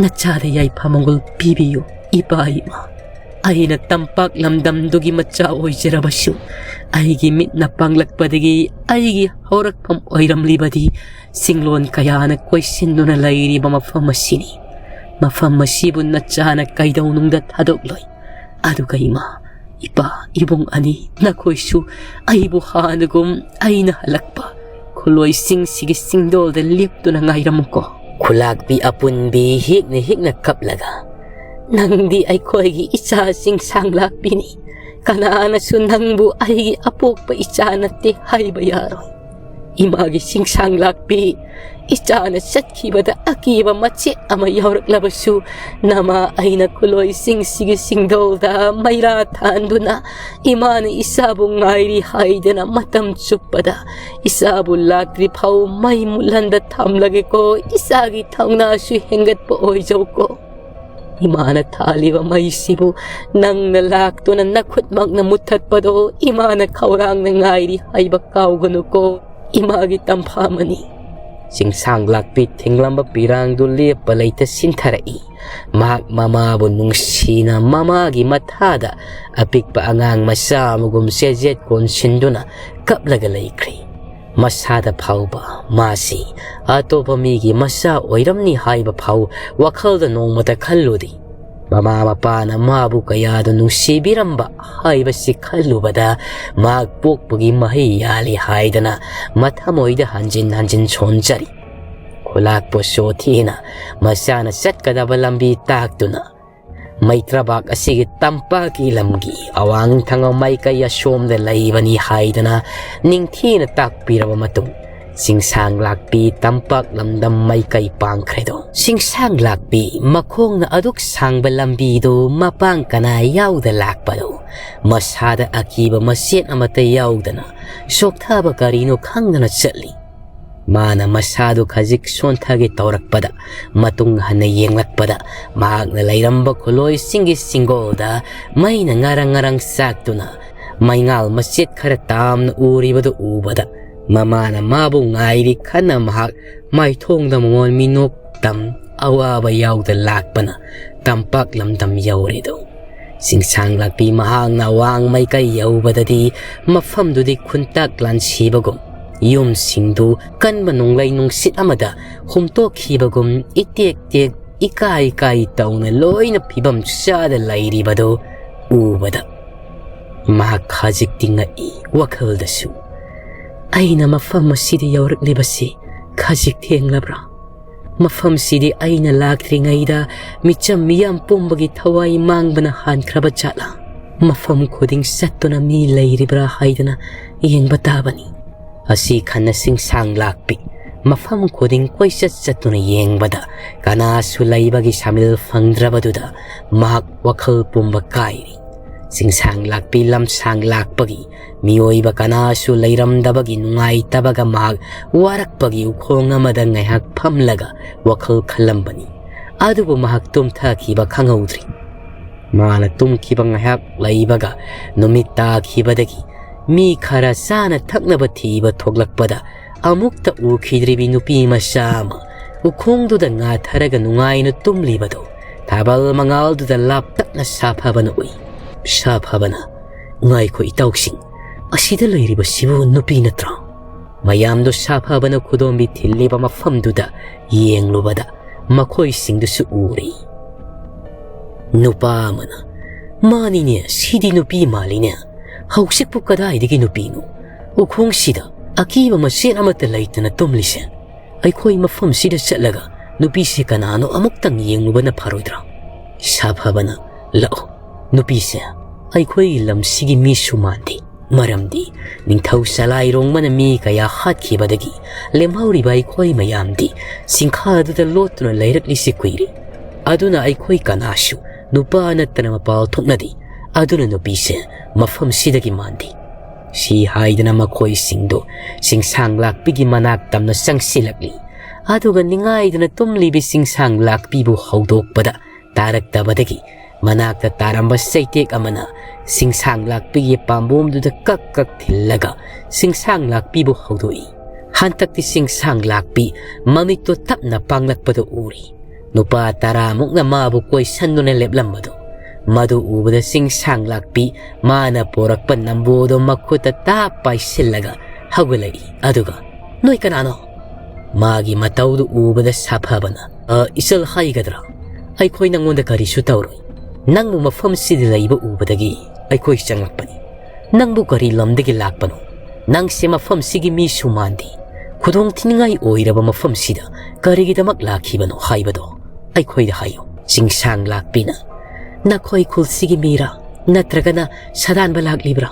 ꯅꯆꯥꯗ ꯌꯥꯏꯐ ꯃꯪꯒꯣꯜ ꯄꯤꯕꯤꯌꯨ ꯏꯄꯥ ꯏꯃꯥ꯫ ꯑꯩꯅ ꯇꯝꯄꯥꯛ ꯂꯝꯗꯝꯗꯨꯒꯤ ꯃꯆꯥ ꯑꯣꯏꯖꯔꯕꯁꯨ ꯑꯩꯒꯤ ꯃꯤꯠꯅ ꯄꯥꯡꯂꯛꯄꯗꯒꯤ ꯑꯩꯒꯤ ꯍꯧꯔꯛꯐꯝ ꯑꯣꯏꯔꯝꯂꯤꯕꯗꯤ ꯆꯤꯡꯂꯣꯟ ꯀꯌꯥꯅ ꯀꯣꯏꯁꯤꯟꯗꯨꯅ ꯂꯩꯔꯤꯕ ꯃꯐꯝ ꯑꯁꯤꯅꯤ꯫ ꯃꯐꯝ ꯑꯁꯤꯕꯨ ꯅꯆꯥꯅ ꯀꯩꯗꯧꯅꯨꯡꯗ ꯊꯥꯗꯣꯛꯂꯣꯏ꯫ ꯑꯗꯨꯒ ꯏꯃꯥ, ꯏꯄꯥ, ꯏꯕꯨꯡ ꯑꯅꯤ, ꯅꯈꯣꯏꯁꯨ ꯑꯩꯕꯨ ꯍꯥꯟꯅꯒꯨꯝ ꯑꯩꯅ ꯍꯜꯂꯛꯄ ꯈꯨꯠꯂꯣꯏꯁꯤꯡꯁꯤꯒꯤ ꯆꯤꯡꯗꯣꯜꯗ ꯂꯦꯞꯇꯨꯅ ꯉꯥꯏꯔꯝꯃꯨꯀꯣ꯫" ꯈꯨꯂꯥꯛꯄꯤ ꯑꯄꯨꯟꯕꯤ ꯍꯤꯛꯅ ꯍꯤꯛꯅ ꯀꯞꯂꯒ, "ꯅꯪꯗꯤ ꯑꯩꯈꯣꯏꯒꯤ ꯏꯆꯥꯁꯤꯡ ꯁꯥꯡꯂꯥꯛꯄꯤꯅꯤ, ꯀꯅꯥꯅꯁꯨ ꯅꯪꯕꯨ ꯑꯩꯒꯤ ꯑꯄꯣꯛꯄ ꯏꯆꯥ ꯅꯠꯇꯦ ꯍꯥꯏꯕ ꯌꯥꯔꯣꯏ꯫ ꯏꯃꯥꯒꯤ ꯆꯤꯡꯁꯥꯡ ꯂꯥꯛꯄꯤ, ꯏꯆꯥꯅ ꯆꯠꯈꯤꯕꯗ ꯑꯀꯤꯕ ꯃꯆꯦꯠ ꯑꯃ ꯌꯥꯎꯔꯛꯂꯕꯁꯨ, ꯅꯃꯥ ꯑꯩꯅ ꯈꯨꯂꯣꯏꯁꯤꯡꯁꯤꯒꯤ ꯆꯤꯡꯗꯣꯜꯗ ꯃꯩꯔꯥ ꯊꯥꯟꯗꯨꯅ ꯏꯃꯥꯅ ꯏꯆꯥꯕꯨ ꯉꯥꯏꯔꯤ ꯍꯥꯏꯗꯅ ꯃꯇꯝ ꯆꯨꯞꯄꯗ ꯏꯆꯥꯕꯨ ꯂꯥꯛꯇ꯭ꯔꯤ ꯐꯥꯎ ꯃꯩ ꯃꯨꯠꯍꯟꯗ ꯊꯝꯂꯒꯦꯀꯣ꯫ ꯏꯆꯥꯒꯤ ꯊꯧꯅꯥꯁꯨ ꯍꯦꯟꯒꯠꯄ ꯑꯣꯏꯖꯧꯀꯣ꯫ ꯏꯃꯥꯅ ꯊꯥꯜꯂꯤꯕ ꯃꯩꯁꯤꯕꯨ ꯅꯪꯅ ꯂꯥꯛꯇꯨꯅ ꯅꯈꯨꯠꯃꯛꯅ ꯃꯨꯠꯊꯠꯄꯗꯣ ꯏꯃꯥꯅ ꯈꯧꯔꯥꯡꯅ ꯉꯥꯏꯔꯤ ꯍꯥꯏꯕ ꯀꯥꯎꯒꯅꯨꯀꯣ꯫ ꯏꯃꯥꯒꯤ ꯇꯝꯐꯥ ꯑꯃꯅꯤ꯫ ꯆꯤꯡꯁꯥꯡ ꯂꯥꯛꯄꯤ ꯊꯦꯡꯂꯝꯕ ꯄꯤꯔꯥꯡꯗꯨ ꯂꯦꯞꯄ ꯂꯩꯇ ꯁꯤꯟꯊꯔꯛꯏ꯫ ꯃꯍꯥꯛ ꯃꯃꯥꯕꯨ ꯅꯨꯡꯁꯤꯅ ꯃꯃꯥꯒꯤ ꯃꯊꯥꯗ ꯑꯄꯤꯛꯄ ꯑꯉꯥꯡ ꯃꯆꯥ ꯑꯃꯒꯨꯝ ꯆꯦꯖꯦꯠ ꯀꯣꯟꯁꯤꯟꯗꯨꯅ ꯀꯞꯂꯒ ꯂꯩꯈ꯭ꯔꯦ꯫ ꯃꯁꯥꯗ ꯐꯥꯎꯕ ꯃꯥꯁꯤ ꯑꯇꯣꯞꯄ ꯃꯤꯒꯤ ꯃꯆꯥ ꯑꯣꯏꯔꯝꯅꯤ ꯍꯥꯏꯕ ꯐꯥꯎ ꯋꯥꯈꯜꯗ ꯅꯣꯡꯃꯇ ꯈꯜꯂꯨꯗꯦ꯫ ꯃꯃꯥ ꯃꯄꯥꯅ ꯃꯥꯕꯨ ꯀꯌꯥꯗ ꯅꯨꯡꯁꯤꯕꯤꯔꯝꯕ ꯍꯥꯏꯕꯁꯤ ꯈꯜꯂꯨꯕꯗ ꯃꯍꯥꯛ ꯄꯣꯛꯄꯒꯤ ꯃꯍꯩ ꯌꯥꯜꯂꯤ ꯍꯥꯏꯗꯅ ꯃꯊꯃꯣꯏꯗ ꯍꯟꯖꯤꯟ ꯍꯟꯖꯤꯟ ꯁꯣꯟꯖꯔꯤ꯫ ꯈꯨꯂꯥꯛꯄꯨ ꯁꯣꯊꯤꯅ ꯃꯆꯥꯅ ꯆꯠꯀꯗꯕ ꯂꯝꯕꯤ ꯇꯥꯛꯇꯨꯅ ꯃꯩꯇ꯭ꯔꯕꯥꯛ ꯑꯁꯤꯒꯤ ꯇꯝꯄꯥꯛꯀꯤ ꯂꯝꯒꯤ ꯑꯋꯥꯡ ꯊꯪꯕ ꯃꯥꯏꯀꯩ ꯑꯁꯣꯝꯗ ꯂꯩꯕꯅꯤ ꯍꯥꯏꯗꯅ ꯅꯤꯡꯊꯤꯅ ꯇꯥꯛꯄꯤꯔꯕ ꯃꯇꯨꯡ ꯆꯤꯡꯁꯥꯡ ꯂꯥꯛꯄꯤ ꯇꯝꯄꯥꯛ ꯂꯝꯗꯝ ꯃꯥꯏꯀꯩ ꯄꯥꯡꯈ꯭ꯔꯦꯗꯣ꯫ ꯆꯤꯡꯁꯥꯡ ꯂꯥꯛꯄꯤ ꯃꯈꯣꯡꯅ ꯑꯗꯨꯛ ꯁꯥꯡꯕ ꯂꯝꯕꯤꯗꯨ ꯃꯄꯥꯡ ꯀꯅꯥ ꯌꯥꯎꯗ ꯂꯥꯛꯄꯗꯨ ꯃꯁꯥꯗ ꯑꯀꯤꯕ ꯃꯆꯦꯠ ꯑꯃꯠꯇ ꯌꯥꯎꯗꯅ ꯁꯣꯛꯊꯕ ꯀꯔꯤꯅꯣ ꯈꯪꯗꯅ ꯆꯠꯂꯤ꯫ ꯃꯥꯅ ꯃꯁꯥꯗꯨ ꯈꯖꯤꯛ ꯁꯣꯟꯊꯒꯦ ꯇꯧꯔꯛꯄꯗ, ꯃꯇꯨꯡ ꯍꯟꯅ ꯌꯦꯡꯂꯛꯄꯗ, ꯃꯍꯥꯛꯅ ꯂꯩꯔꯝꯕ ꯈꯨꯂꯣꯏꯁꯤꯡꯒꯤ ꯁꯤꯡꯒꯣꯜꯗ ꯃꯩꯅ ꯉꯔꯪ ꯉꯔꯪ ꯆꯥꯛꯇꯨꯅ ꯃꯩꯉꯥꯜ ꯃꯆꯦꯠ ꯈꯔ ꯇꯥꯝꯅ ꯎꯔꯤꯕꯗꯨ ꯎꯕꯗ, ꯃꯃꯥꯅ ꯃꯥꯕꯨ ꯉꯥꯏꯔꯤ ꯈꯟꯅ ꯃꯍꯥꯛ ꯃꯥꯏꯊꯣꯡꯗ ꯃꯃꯣꯟ ꯃꯤꯅꯣꯛ ꯇꯝ ꯑꯋꯥꯕ ꯌꯥꯎꯗ ꯂꯥꯛꯄꯅ ꯇꯝꯄꯥꯛ ꯂꯝꯗꯝ ꯌꯧꯔꯦꯗꯣ꯫ ꯆꯤꯡꯁꯥꯡ ꯂꯥꯛꯄꯤ ꯃꯍꯥꯛꯅ ꯑꯋꯥꯡ ꯃꯥꯏꯀꯩ ꯌꯧꯕꯗꯗꯤ ꯃꯐꯝꯗꯨꯗꯤ ꯈꯨꯟꯇꯥꯛ ꯂꯥꯟꯁꯤꯕꯒꯨꯝ, ꯌꯨꯝꯁꯤꯡꯗꯨ ꯀꯟꯕ ꯅꯣꯡꯂꯩ ꯅꯨꯡꯁꯤꯠ ꯑꯃꯗ ꯍꯨꯝꯇꯣꯛꯈꯤꯕꯒꯨꯝ ꯏꯇꯦꯛ ꯇꯦꯛ ꯏꯀꯥꯏ ꯀꯥꯏ ꯇꯧꯅ ꯂꯣꯏꯅ ꯐꯤꯕꯝ ꯆꯥꯗ ꯂꯩꯔꯤꯕꯗꯨ ꯎꯕꯗ ꯃꯍꯥꯛ ꯈꯖꯤꯛꯇꯤ ꯉꯛꯏ꯫ ꯋꯥꯈꯜꯗꯁꯨ, "ꯑꯩꯅ ꯃꯐꯝ ꯑꯁꯤꯗ ꯌꯧꯔꯛꯂꯤꯕꯁꯤ ꯈꯖꯤꯛ ꯊꯦꯡꯂꯕ꯭ꯔꯥ? ꯃꯐꯝꯁꯤꯗꯤ ꯑꯩꯅ ꯂꯥꯛꯇ꯭ꯔꯤꯉꯩꯗ ꯃꯤꯆꯝ ꯃꯤꯌꯥꯝ ꯄꯨꯝꯕꯒꯤ ꯊꯋꯥꯏ ꯃꯥꯡꯕꯅ ꯍꯥꯟꯈ꯭ꯔꯕ ꯖꯥꯠꯂꯥ?" ꯃꯐꯝ ꯈꯨꯗꯤꯡ ꯆꯠꯇꯨꯅ ꯃꯤ ꯂꯩꯔꯤꯕ꯭ꯔꯥ ꯍꯥꯏꯗꯅ ꯌꯦꯡꯕ ꯇꯥꯕꯅꯤ꯫ ꯑꯁꯤ ꯈꯟꯅ ꯁꯤꯡꯁꯥꯡ ꯂꯥꯛꯄꯤ ꯃꯐꯝ ꯈꯨꯗꯤꯡ ꯀꯣꯏꯆꯠ ꯆꯠꯇꯨꯅ ꯌꯦꯡꯕꯗ ꯀꯅꯥꯁꯨ ꯂꯩꯕꯒꯤ ꯁꯥꯃꯤꯜ ꯐꯪꯗ꯭ꯔꯕꯗꯨꯗ ꯃꯍꯥꯛ ꯋꯥꯈꯜ ꯄꯨꯝꯕ ꯀꯥꯏꯔꯤ꯫ ꯁꯤꯡꯁꯥꯡ ꯂꯥꯛꯄꯤ ꯂꯝꯁꯥꯡ ꯂꯥꯛꯄꯒꯤ ꯃꯤꯑꯣꯏꯕ ꯀꯅꯥꯁꯨ ꯂꯩꯔꯝꯗꯕꯒꯤ ꯅꯨꯡꯉꯥꯏꯇꯕꯒ ꯃꯍꯥꯛ ꯋꯥꯔꯛꯄꯒꯤ ꯎꯈꯣꯡ ꯑꯃꯗ ꯉꯥꯏꯍꯥꯛ ꯐꯝꯂꯒ ꯋꯥꯈꯜ ꯈꯜꯂꯝꯕꯅꯤ꯫ ꯑꯗꯨꯕꯨ ꯃꯍꯥꯛ ꯇꯨꯝꯊꯈꯤꯕ ꯈꯪꯍꯧꯗ꯭ꯔꯤ꯫ ꯃꯥꯅ ꯇꯨꯝꯈꯤꯕ ꯉꯥꯏꯍꯥꯛ ꯂꯩꯕꯒ ꯅꯨꯃꯤꯠ ꯇꯥꯈꯤꯕꯗꯒꯤ ꯃꯤ ꯈꯔ ꯆꯥꯅ ꯊꯛꯅꯕ ꯊꯤꯕ ꯊꯣꯛꯂꯛꯄꯗ ꯑꯃꯨꯛꯇ ꯎꯈꯤꯗ꯭ꯔꯤꯕꯤ ꯅꯨꯄꯤ ꯃꯆꯥ ꯑꯃ ꯎꯈꯣꯡꯗꯨꯗ ꯉꯥꯊꯔꯒ ꯅꯨꯡꯉꯥꯏꯅ ꯇꯨꯝꯂꯤꯕꯗꯨ ꯊꯥꯕꯜ ꯃꯉꯥꯜꯗꯨꯗ ꯂꯥꯞꯇꯛꯅ ꯁꯥꯐꯕꯅ ꯎꯏ꯫ ꯁꯥꯐꯕꯅ, "ꯉꯥꯏꯈꯣ ꯏꯇꯥꯎꯁꯤꯡ, ꯑꯁꯤꯗ ꯂꯩꯔꯤꯕꯁꯤꯕꯨ ꯅꯨꯄꯤ ꯅꯠꯇ꯭ꯔꯥ?" ꯃꯌꯥꯝꯗꯨ ꯁꯥꯐꯕꯅ ꯈꯨꯗꯣꯝꯕꯤ ꯊꯤꯜꯂꯤꯕ ꯃꯐꯝꯗꯨꯗ ꯌꯦꯡꯂꯨꯕꯗ ꯃꯈꯣꯏꯁꯤꯡꯗꯨꯁꯨ ꯎꯔꯤ꯫ ꯅꯨꯄꯥ ꯑꯃꯅ, "ꯃꯥꯅꯤꯅꯦ, ꯁꯤꯗꯤ ꯅꯨꯄꯤ ꯃꯥꯜꯂꯤꯅꯦ꯫ ꯍꯧꯖꯤꯛꯄꯨ ꯀꯗꯥꯏꯗꯒꯤ ꯅꯨꯄꯤꯅꯣ? ꯎꯈꯣꯡꯁꯤꯗ ꯑꯀꯤꯕ ꯃꯆꯦꯠ ꯑꯃꯠꯇ ꯂꯩꯇꯅ ꯇꯨꯝꯂꯤꯁꯦ꯫ ꯑꯩꯈꯣꯏ ꯃꯐꯝꯁꯤꯗ ꯆꯠꯂꯒ ꯅꯨꯄꯤꯁꯦ ꯀꯅꯥꯅꯣ ꯑꯃꯨꯛꯇꯪ ꯌꯦꯡꯂꯨꯕꯅ ꯐꯔꯣꯏꯗ꯭ꯔꯥ?" ꯁꯥꯐꯕꯅ, "ꯂꯥꯛꯑꯣ, ꯅꯨꯄꯤꯁꯦ ꯑꯩꯈꯣꯏꯒꯤ ꯂꯝꯁꯤꯒꯤ ꯃꯤꯁꯨ ꯃꯥꯟꯗꯦ꯫ ꯃꯔꯝꯗꯤ ꯅꯤꯡꯊꯧ ꯁꯂꯥꯏꯔꯣꯡꯕꯅ ꯃꯤ ꯀꯌꯥ ꯍꯥꯠꯈꯤꯕꯗꯒꯤ ꯂꯦꯝꯍꯧꯔꯤꯕ ꯑꯩꯈꯣꯏ ꯃꯌꯥꯝꯗꯤ ꯆꯤꯡꯈꯥꯗꯨꯗ ꯂꯣꯠꯇꯨꯅ ꯂꯩꯔꯛꯂꯤꯁꯤ ꯀꯨꯏꯔꯦ꯫ ꯑꯗꯨꯅ ꯑꯩꯈꯣꯏ ꯀꯅꯥꯁꯨ ꯅꯨꯄꯥ ꯅꯠꯇꯅ ꯃꯄꯥꯜ ꯊꯣꯛꯅꯗꯦ꯫ ꯑꯗꯨꯅ ꯅꯨꯄꯤꯁꯦ ꯃꯐꯝꯁꯤꯗꯒꯤ ꯃꯥꯟꯗꯦ꯫" ꯁꯤ ꯍꯥꯏꯗꯅ ꯃꯈꯣꯏꯁꯤꯡꯗꯨ ꯁꯤꯡꯁꯥꯡ ꯂꯥꯛꯄꯤꯒꯤ ꯃꯅꯥꯛ ꯇꯝꯅ ꯆꯪꯁꯤꯜꯂꯛꯂꯤ꯫ ꯑꯗꯨꯒ ꯅꯤꯡꯉꯥꯏꯗꯅ ꯇꯨꯝꯂꯤꯕꯤ ꯁꯤꯡꯁꯥꯡ ꯂꯥꯛꯄꯤꯕꯨ ꯍꯧꯗꯣꯛꯄꯗ ꯇꯥꯔꯛꯇꯕꯗꯒꯤ ꯃꯅꯥꯛꯇ ꯇꯥꯔꯝꯕ ꯆꯩꯇꯦꯛ ꯑꯃꯅ ꯁꯤꯡꯁꯥꯡ ꯂꯥꯛꯄꯤꯒꯤ ꯄꯥꯝꯕꯣꯝꯗꯨꯗ ꯀꯛ ꯀꯛ ꯊꯤꯜꯂꯒ ꯁꯤꯡꯁꯥꯡ ꯂꯥꯛꯄꯤꯕꯨ ꯍꯧꯗꯣꯛꯏ꯫ ꯍꯟꯗꯛꯇꯤ ꯁꯤꯡꯁꯥꯡ ꯂꯥꯛꯄꯤ ꯃꯃꯤꯠꯇꯨ ꯇꯞꯅ ꯄꯥꯡꯂꯛꯄꯗꯨ ꯎꯔꯤ꯫ ꯅꯨꯄꯥ ꯇꯔꯥꯃꯨꯛꯅ ꯃꯥꯕꯨ ꯀꯣꯏꯁꯟꯗꯨꯅ ꯂꯦꯞꯂꯝꯕꯗꯨ, ꯃꯗꯨ ꯎꯕꯗ ꯁꯤꯡꯁꯥꯡ ꯂꯥꯛꯄꯤ ꯃꯥꯅ ꯄꯣꯔꯛꯄ ꯅꯝꯕꯣꯗꯨ ꯃꯈꯨꯠꯇ ꯇꯥꯞ ꯄꯥꯏꯁꯤꯜꯂꯒ ꯍꯧꯒꯠꯂꯛꯏ꯫ ꯑꯗꯨꯒ, "ꯅꯣꯏ ꯀꯅꯥꯅꯣ?" ꯃꯥꯒꯤ ꯃꯇꯧꯗꯨ ꯎꯕꯗ ꯁꯥꯐꯕꯅ, "ꯑ, ꯏꯆꯜ ꯍꯥꯏꯒꯗ꯭ꯔꯥ? ꯑꯩꯈꯣꯏ ꯅꯪꯉꯣꯟꯗ ꯀꯔꯤꯁꯨ ꯇꯧꯔꯣꯏ꯫ ꯅꯪꯕꯨ ꯃꯐꯝꯁꯤꯗ ꯂꯩꯕ ꯎꯕꯗꯒꯤ ꯑꯩꯈꯣꯏ ꯆꯪꯂꯛꯄꯅꯤ꯫ ꯅꯪꯕꯨ ꯀꯔꯤ ꯂꯝꯗꯒꯤ ꯂꯥꯛꯄꯅꯣ? ꯅꯪꯁꯦ ꯃꯐꯝꯁꯤꯒꯤ ꯃꯤꯁꯨ ꯃꯥꯟꯗꯦ꯫ ꯈꯨꯗꯣꯡ ꯊꯤꯅꯤꯡꯉꯥꯏ ꯑꯣꯏꯔꯕ ꯃꯐꯝꯁꯤꯗ ꯀꯔꯤꯒꯤꯗꯃꯛ ꯂꯥꯛꯈꯤꯕꯅꯣ ꯍꯥꯏꯕꯗꯣ ꯑꯩꯈꯣꯏꯗ ꯍꯥꯏꯌꯨ꯫" ꯁꯤꯡꯁꯥꯡ ꯂꯥꯛꯄꯤꯅ, "ꯅꯈꯣꯏ ꯈꯨꯜꯁꯤꯒꯤ ꯃꯤꯔꯥ? ꯅꯠꯇ꯭ꯔꯒꯅ ꯁꯥꯗꯥꯟꯕ ꯂꯥꯛꯂꯤꯕ꯭ꯔꯥ?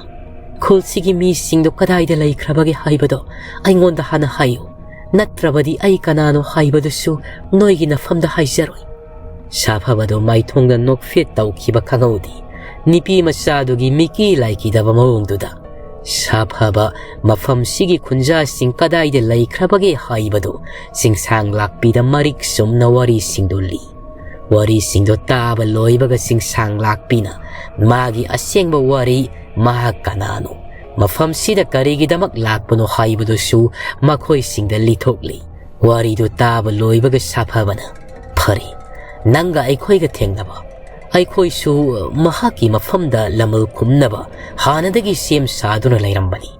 ꯈꯨꯜꯁꯤꯒꯤ ꯃꯤꯁꯤꯡꯗꯣ ꯀꯗꯥꯏꯗ ꯂꯩꯈ꯭ꯔꯕꯒꯦ ꯍꯥꯏꯕꯗꯣ ꯑꯩꯉꯣꯟꯗ ꯍꯥꯟꯅ ꯍꯥꯏꯌꯨ꯫ ꯅꯠꯇ꯭ꯔꯕꯗꯤ ꯑꯩ ꯀꯅꯥꯅꯣ ꯍꯥꯏꯕꯗꯨꯁꯨ ꯅꯣꯏꯒꯤ ꯅꯐꯝꯗ ꯍꯥꯏꯖꯔꯣꯏ꯫ ꯁꯥꯐꯕꯗꯣ ꯃꯥꯏꯊꯣꯡꯗ ꯅꯣꯛꯐꯦꯠ ꯇꯧꯈꯤꯕ ꯈꯪꯍꯧꯗꯦ꯫ ꯅꯨꯄꯤ ꯃꯆꯥꯗꯨꯒꯤ ꯃꯤꯀꯤ ꯂꯥꯏꯀꯤꯗꯕ ꯃꯑꯣꯡꯗꯨꯗ ꯁꯥꯐꯕ ꯃꯐꯝꯁꯤꯒꯤ ꯈꯨꯟꯖꯥꯁꯤꯡ ꯀꯗꯥꯏꯗ ꯂꯩꯈ꯭ꯔꯕꯒꯦ ꯍꯥꯏꯕꯗꯨ ꯆꯤꯡꯁꯥꯡ ꯂꯥꯛꯄꯤꯗ ꯃꯔꯤꯛ ꯆꯨꯝꯅ ꯋꯥꯔꯤꯁꯤꯡꯗꯨ ꯂꯤ꯫ ꯋꯥꯔꯤꯁꯤꯡꯗꯣ ꯇꯥꯕ ꯂꯣꯏꯕꯒ ꯆꯤꯡꯁꯥꯡ ꯂꯥꯛꯄꯤꯅ ꯃꯥꯒꯤ ꯑꯁꯦꯡꯕ ꯋꯥꯔꯤ, ꯃꯍꯥꯛ ꯀꯅꯥꯅꯣ, ꯃꯐꯝꯁꯤꯗ ꯀꯔꯤꯒꯤꯗꯃꯛ ꯂꯥꯛꯄꯅꯣ ꯍꯥꯏꯕꯗꯨꯁꯨ ꯃꯈꯣꯏꯁꯤꯡꯗ ꯂꯤꯊꯣꯛꯂꯤ꯫ ꯋꯥꯔꯤꯗꯨ ꯇꯥꯕ ꯂꯣꯏꯕꯒ ꯁꯥꯐꯕꯅ, "ꯐꯔꯦ, ꯅꯪꯒ ꯑꯩꯈꯣꯏꯒ ꯊꯦꯡꯅꯕ꯫ ꯑꯩꯈꯣꯏꯁꯨ ꯃꯍꯥꯛꯀꯤ ꯃꯐꯝꯗ ꯂꯃꯜ ꯈꯨꯝꯅꯕ ꯍꯥꯟꯅꯗꯒꯤ ꯁꯦꯝ ꯁꯥꯗꯨꯅ ꯂꯩꯔꯝꯕꯅꯤ꯫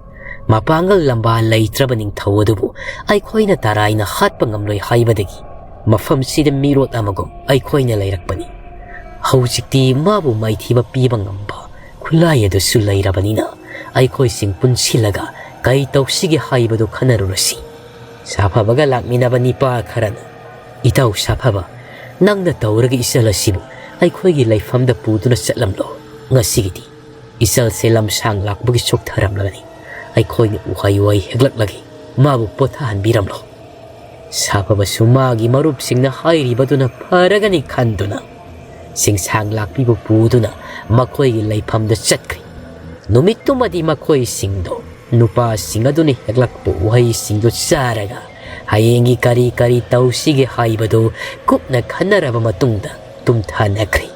ꯃꯄꯥꯡꯒꯜ ꯂꯝꯕꯥ ꯂꯩꯇ꯭ꯔꯕ ꯅꯤꯡꯊꯧ ꯑꯗꯨꯕꯨ ꯑꯩꯈꯣꯏꯅ ꯇꯔꯥꯏꯅ ꯍꯥꯠꯄ ꯉꯝꯂꯣꯏ ꯍꯥꯏꯕꯗꯒꯤ ꯃꯐꯝꯁꯤꯗ ꯃꯤꯔꯣꯠ ꯑꯃꯒꯨꯝ ꯑꯩꯈꯣꯏꯅ ꯂꯩꯔꯛꯄꯅꯤ꯫ ꯍꯧꯖꯤꯛꯇꯤ ꯃꯥꯕꯨ ꯃꯥꯏꯊꯤꯕ ꯄꯤꯕ ꯉꯝꯕ ꯈꯨꯠꯂꯥꯏ ꯑꯗꯨꯁꯨ ꯂꯩꯔꯕꯅꯤꯅ ꯑꯩꯈꯣꯏꯁꯤꯡ ꯄꯨꯟꯁꯤꯜꯂꯒ ꯀꯔꯤ ꯇꯧꯁꯤꯒꯦ ꯍꯥꯏꯕꯗꯨ ꯈꯟꯅꯔꯨꯔꯁꯤ꯫" ꯁꯥꯐꯕꯒ ꯂꯥꯛꯃꯤꯟꯅꯕ ꯅꯤꯄꯥ ꯈꯔꯅ, "ꯏꯇꯥꯎ ꯁꯥꯐꯕ, ꯅꯪꯅ ꯇꯧꯔꯒ ꯏꯆꯜ ꯑꯁꯤꯕꯨ ꯑꯩꯈꯣꯏꯒꯤ ꯂꯩꯐꯝꯗ ꯄꯨꯗꯨꯅ ꯆꯠꯂꯝꯂꯣ꯫ ꯉꯁꯤꯒꯤꯗꯤ ꯏꯆꯜꯁꯦ ꯂꯝꯁꯥꯡ ꯂꯥꯛꯄꯒꯤ ꯆꯣꯛꯊꯔꯝꯂꯒꯅꯤ꯫ ꯑꯩꯈꯣꯏꯅ ꯎꯍꯩ ꯋꯥꯍꯩ ꯍꯦꯛꯂꯛꯂꯒꯦ, ꯃꯥꯕꯨ ꯄꯣꯊꯥꯍꯟꯕꯤꯔꯝꯂꯣ꯫" ꯁꯥꯐꯕꯁꯨ ꯃꯥꯒꯤ ꯃꯔꯨꯞꯁꯤꯡꯅ ꯍꯥꯏꯔꯤꯕꯗꯨꯅ ꯐꯔꯒꯅꯤ ꯈꯟꯗꯨꯅ ꯆꯤꯡꯁꯥꯡ ꯂꯥꯛꯄꯤꯕꯨ ꯄꯨꯗꯨꯅ ꯃꯈꯣꯏꯒꯤ ꯂꯩꯐꯝꯗ ꯆꯠꯈ꯭ꯔꯤ꯫ ꯅꯨꯃꯤꯠꯇꯨꯃꯗꯤ ꯃꯈꯣꯏꯁꯤꯡꯗꯣ ꯅꯨꯄꯥꯁꯤꯡ ꯑꯗꯨꯅ ꯍꯦꯛꯂꯛꯄ ꯎꯍꯩꯁꯤꯡꯗꯨ ꯆꯥꯔꯒ ꯍꯌꯦꯡꯒꯤ ꯀꯔꯤ ꯀꯔꯤ ꯇꯧꯁꯤꯒꯦ ꯍꯥꯏꯕꯗꯨ ꯀꯨꯞꯅ ꯈꯟꯅꯔꯕ ꯃꯇꯨꯡꯗ ꯇꯨꯝꯊꯅꯈ꯭ꯔꯤ꯫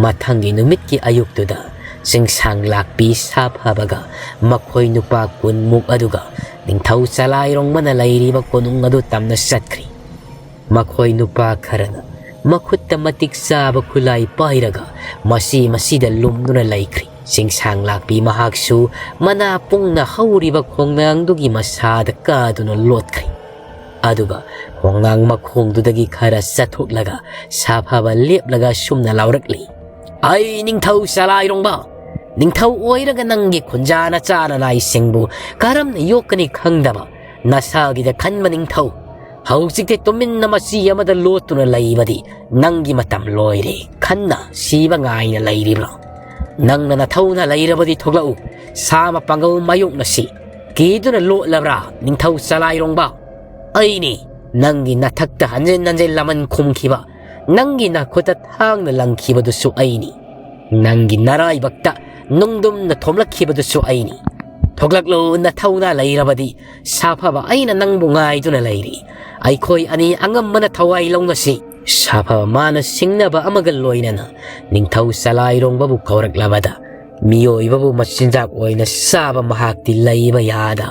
ꯃꯊꯪꯒꯤ ꯅꯨꯃꯤꯠꯀꯤ ꯑꯌꯨꯛꯇꯨꯗ ꯆꯤꯡꯁꯥꯡ ꯂꯥꯛꯄꯤ ꯁꯥꯐꯕꯒ ꯃꯈꯣꯏ ꯅꯨꯄꯥ ꯀꯨꯟꯃꯨꯛ ꯑꯗꯨꯒ ꯅꯤꯡꯊꯧ ꯆꯂꯥꯏꯔꯣꯡꯕꯅ ꯂꯩꯔꯤꯕ ꯀꯣꯅꯨꯡ ꯑꯗꯨ ꯇꯝꯅ ꯆꯠꯈ꯭ꯔꯤ꯫ ꯃꯈꯣꯏ ꯅꯨꯄꯥ ꯈꯔꯅ ꯃꯈꯨꯠꯇ ꯃꯇꯤꯛ ꯆꯥꯕ ꯈꯨꯠꯂꯥꯏ ꯄꯥꯏꯔꯒ ꯃꯁꯤ ꯃꯁꯤꯗ ꯂꯨꯝꯗꯨꯅ ꯂꯩꯈ꯭ꯔꯤ꯫ ꯆꯤꯡꯁꯥꯡ ꯂꯥꯛꯄꯤ ꯃꯍꯥꯛꯁꯨ ꯃꯅꯥ ꯄꯨꯡꯅ ꯍꯧꯔꯤꯕ ꯈꯣꯡꯅꯥꯡꯗꯨꯒꯤ ꯃꯁꯥꯗ ꯀꯥꯗꯨꯅ ꯂꯣꯠꯈ꯭ꯔꯤ꯫ ꯑꯗꯨꯒ ꯈꯣꯡꯅꯥꯡ ꯃꯈꯣꯡꯗꯨꯗꯒꯤ ꯈꯔ ꯆꯠꯊꯣꯛꯂꯒ ꯁꯥꯐꯕ ꯂꯦꯞꯂꯒ ꯁꯨꯝꯅ ꯂꯥꯎꯔꯛꯂꯤ, "ꯑꯩ ꯅꯤꯡꯊꯧ ꯆꯂꯥꯏꯔꯣꯡꯕ! ꯅꯤꯡꯊꯧ ꯑꯣꯏꯔꯒ ꯅꯪꯒꯤ ꯈꯨꯟꯖꯥ ꯅꯆꯥ ꯅꯅꯥꯏꯁꯤꯡꯕꯨ ꯀꯔꯝꯅ ꯌꯣꯛꯀꯅꯤ ꯈꯪꯗꯕ ꯅꯁꯥꯒꯤꯗ ꯈꯟꯕ ꯅꯤꯡꯊꯧ! ꯍꯧꯖꯤꯛꯇꯤ ꯇꯨꯃꯤꯟꯅ ꯃꯆꯤ ꯑꯃꯗ ꯂꯣꯠꯇꯨꯅ ꯂꯩꯕꯗꯤ ꯅꯪꯒꯤ ꯃꯇꯝ ꯂꯣꯏꯔꯦ꯫ ꯈꯟꯅ ꯁꯤꯕ ꯉꯥꯏꯅ ꯂꯩꯔꯤꯕ꯭ꯔꯣ? ꯅꯪꯅ ꯅꯊꯧꯅ ꯂꯩꯔꯕꯗꯤ ꯊꯣꯛꯂꯛꯎ꯫ ꯁꯥ ꯃꯄꯥꯡꯒꯜ ꯃꯥꯌꯣꯛꯅꯁꯤ꯫ ꯀꯤꯗꯨꯅ ꯂꯣꯠꯂꯕ꯭ꯔꯥ, ꯅꯤꯡꯊꯧ ꯆꯂꯥꯏꯔꯣꯡꯕ? ꯑꯩꯅꯤ, ꯅꯪꯒꯤ ꯅꯊꯛꯇ ꯍꯟꯖꯤꯟ ꯍꯟꯖꯤꯟ ꯂꯃꯟ ꯈꯨꯝꯈꯤꯕ, ꯅꯪꯒꯤ ꯅꯈꯨꯠꯇ ꯊꯥꯡꯅ ꯂꯪꯈꯤꯕꯗꯨꯁꯨ ꯑꯩꯅꯤ꯫ ꯅꯪꯒꯤ ꯅꯔꯥꯏꯕꯛꯇ ꯅꯨꯡꯗꯨꯝꯅ ꯊꯣꯝꯂꯛꯈꯤꯕꯗꯨꯁꯨ ꯑꯩꯅꯤ꯫ ꯊꯣꯛꯂꯛꯂꯨ, ꯅꯊꯧꯅ ꯂꯩꯔꯕꯗꯤ꯫ ꯁꯥꯐꯕ, ꯑꯩꯅ ꯅꯪꯕꯨ ꯉꯥꯏꯗꯨꯅ ꯂꯩꯔꯤ꯫ ꯑꯩꯈꯣꯏ ꯑꯅꯤ ꯑꯉꯝꯕꯅ ꯊꯋꯥꯏ ꯂꯧꯅꯁꯤ꯫ ꯁꯥꯐꯕ ꯃꯥꯅ ꯁꯤꯡꯅꯕ ꯑꯃꯒ ꯂꯣꯏꯅꯅ ꯅꯤꯡꯊꯧ ꯆꯂꯥꯏꯔꯣꯡꯕꯕꯨ ꯀꯧꯔꯛꯂꯕꯗ, ꯃꯤꯑꯣꯏꯕꯕꯨ ꯃꯆꯤꯟꯖꯥꯛ ꯑꯣꯏꯅ ꯆꯥꯕ ꯃꯍꯥꯛꯇꯤ ꯂꯩꯕ ꯌꯥꯗ,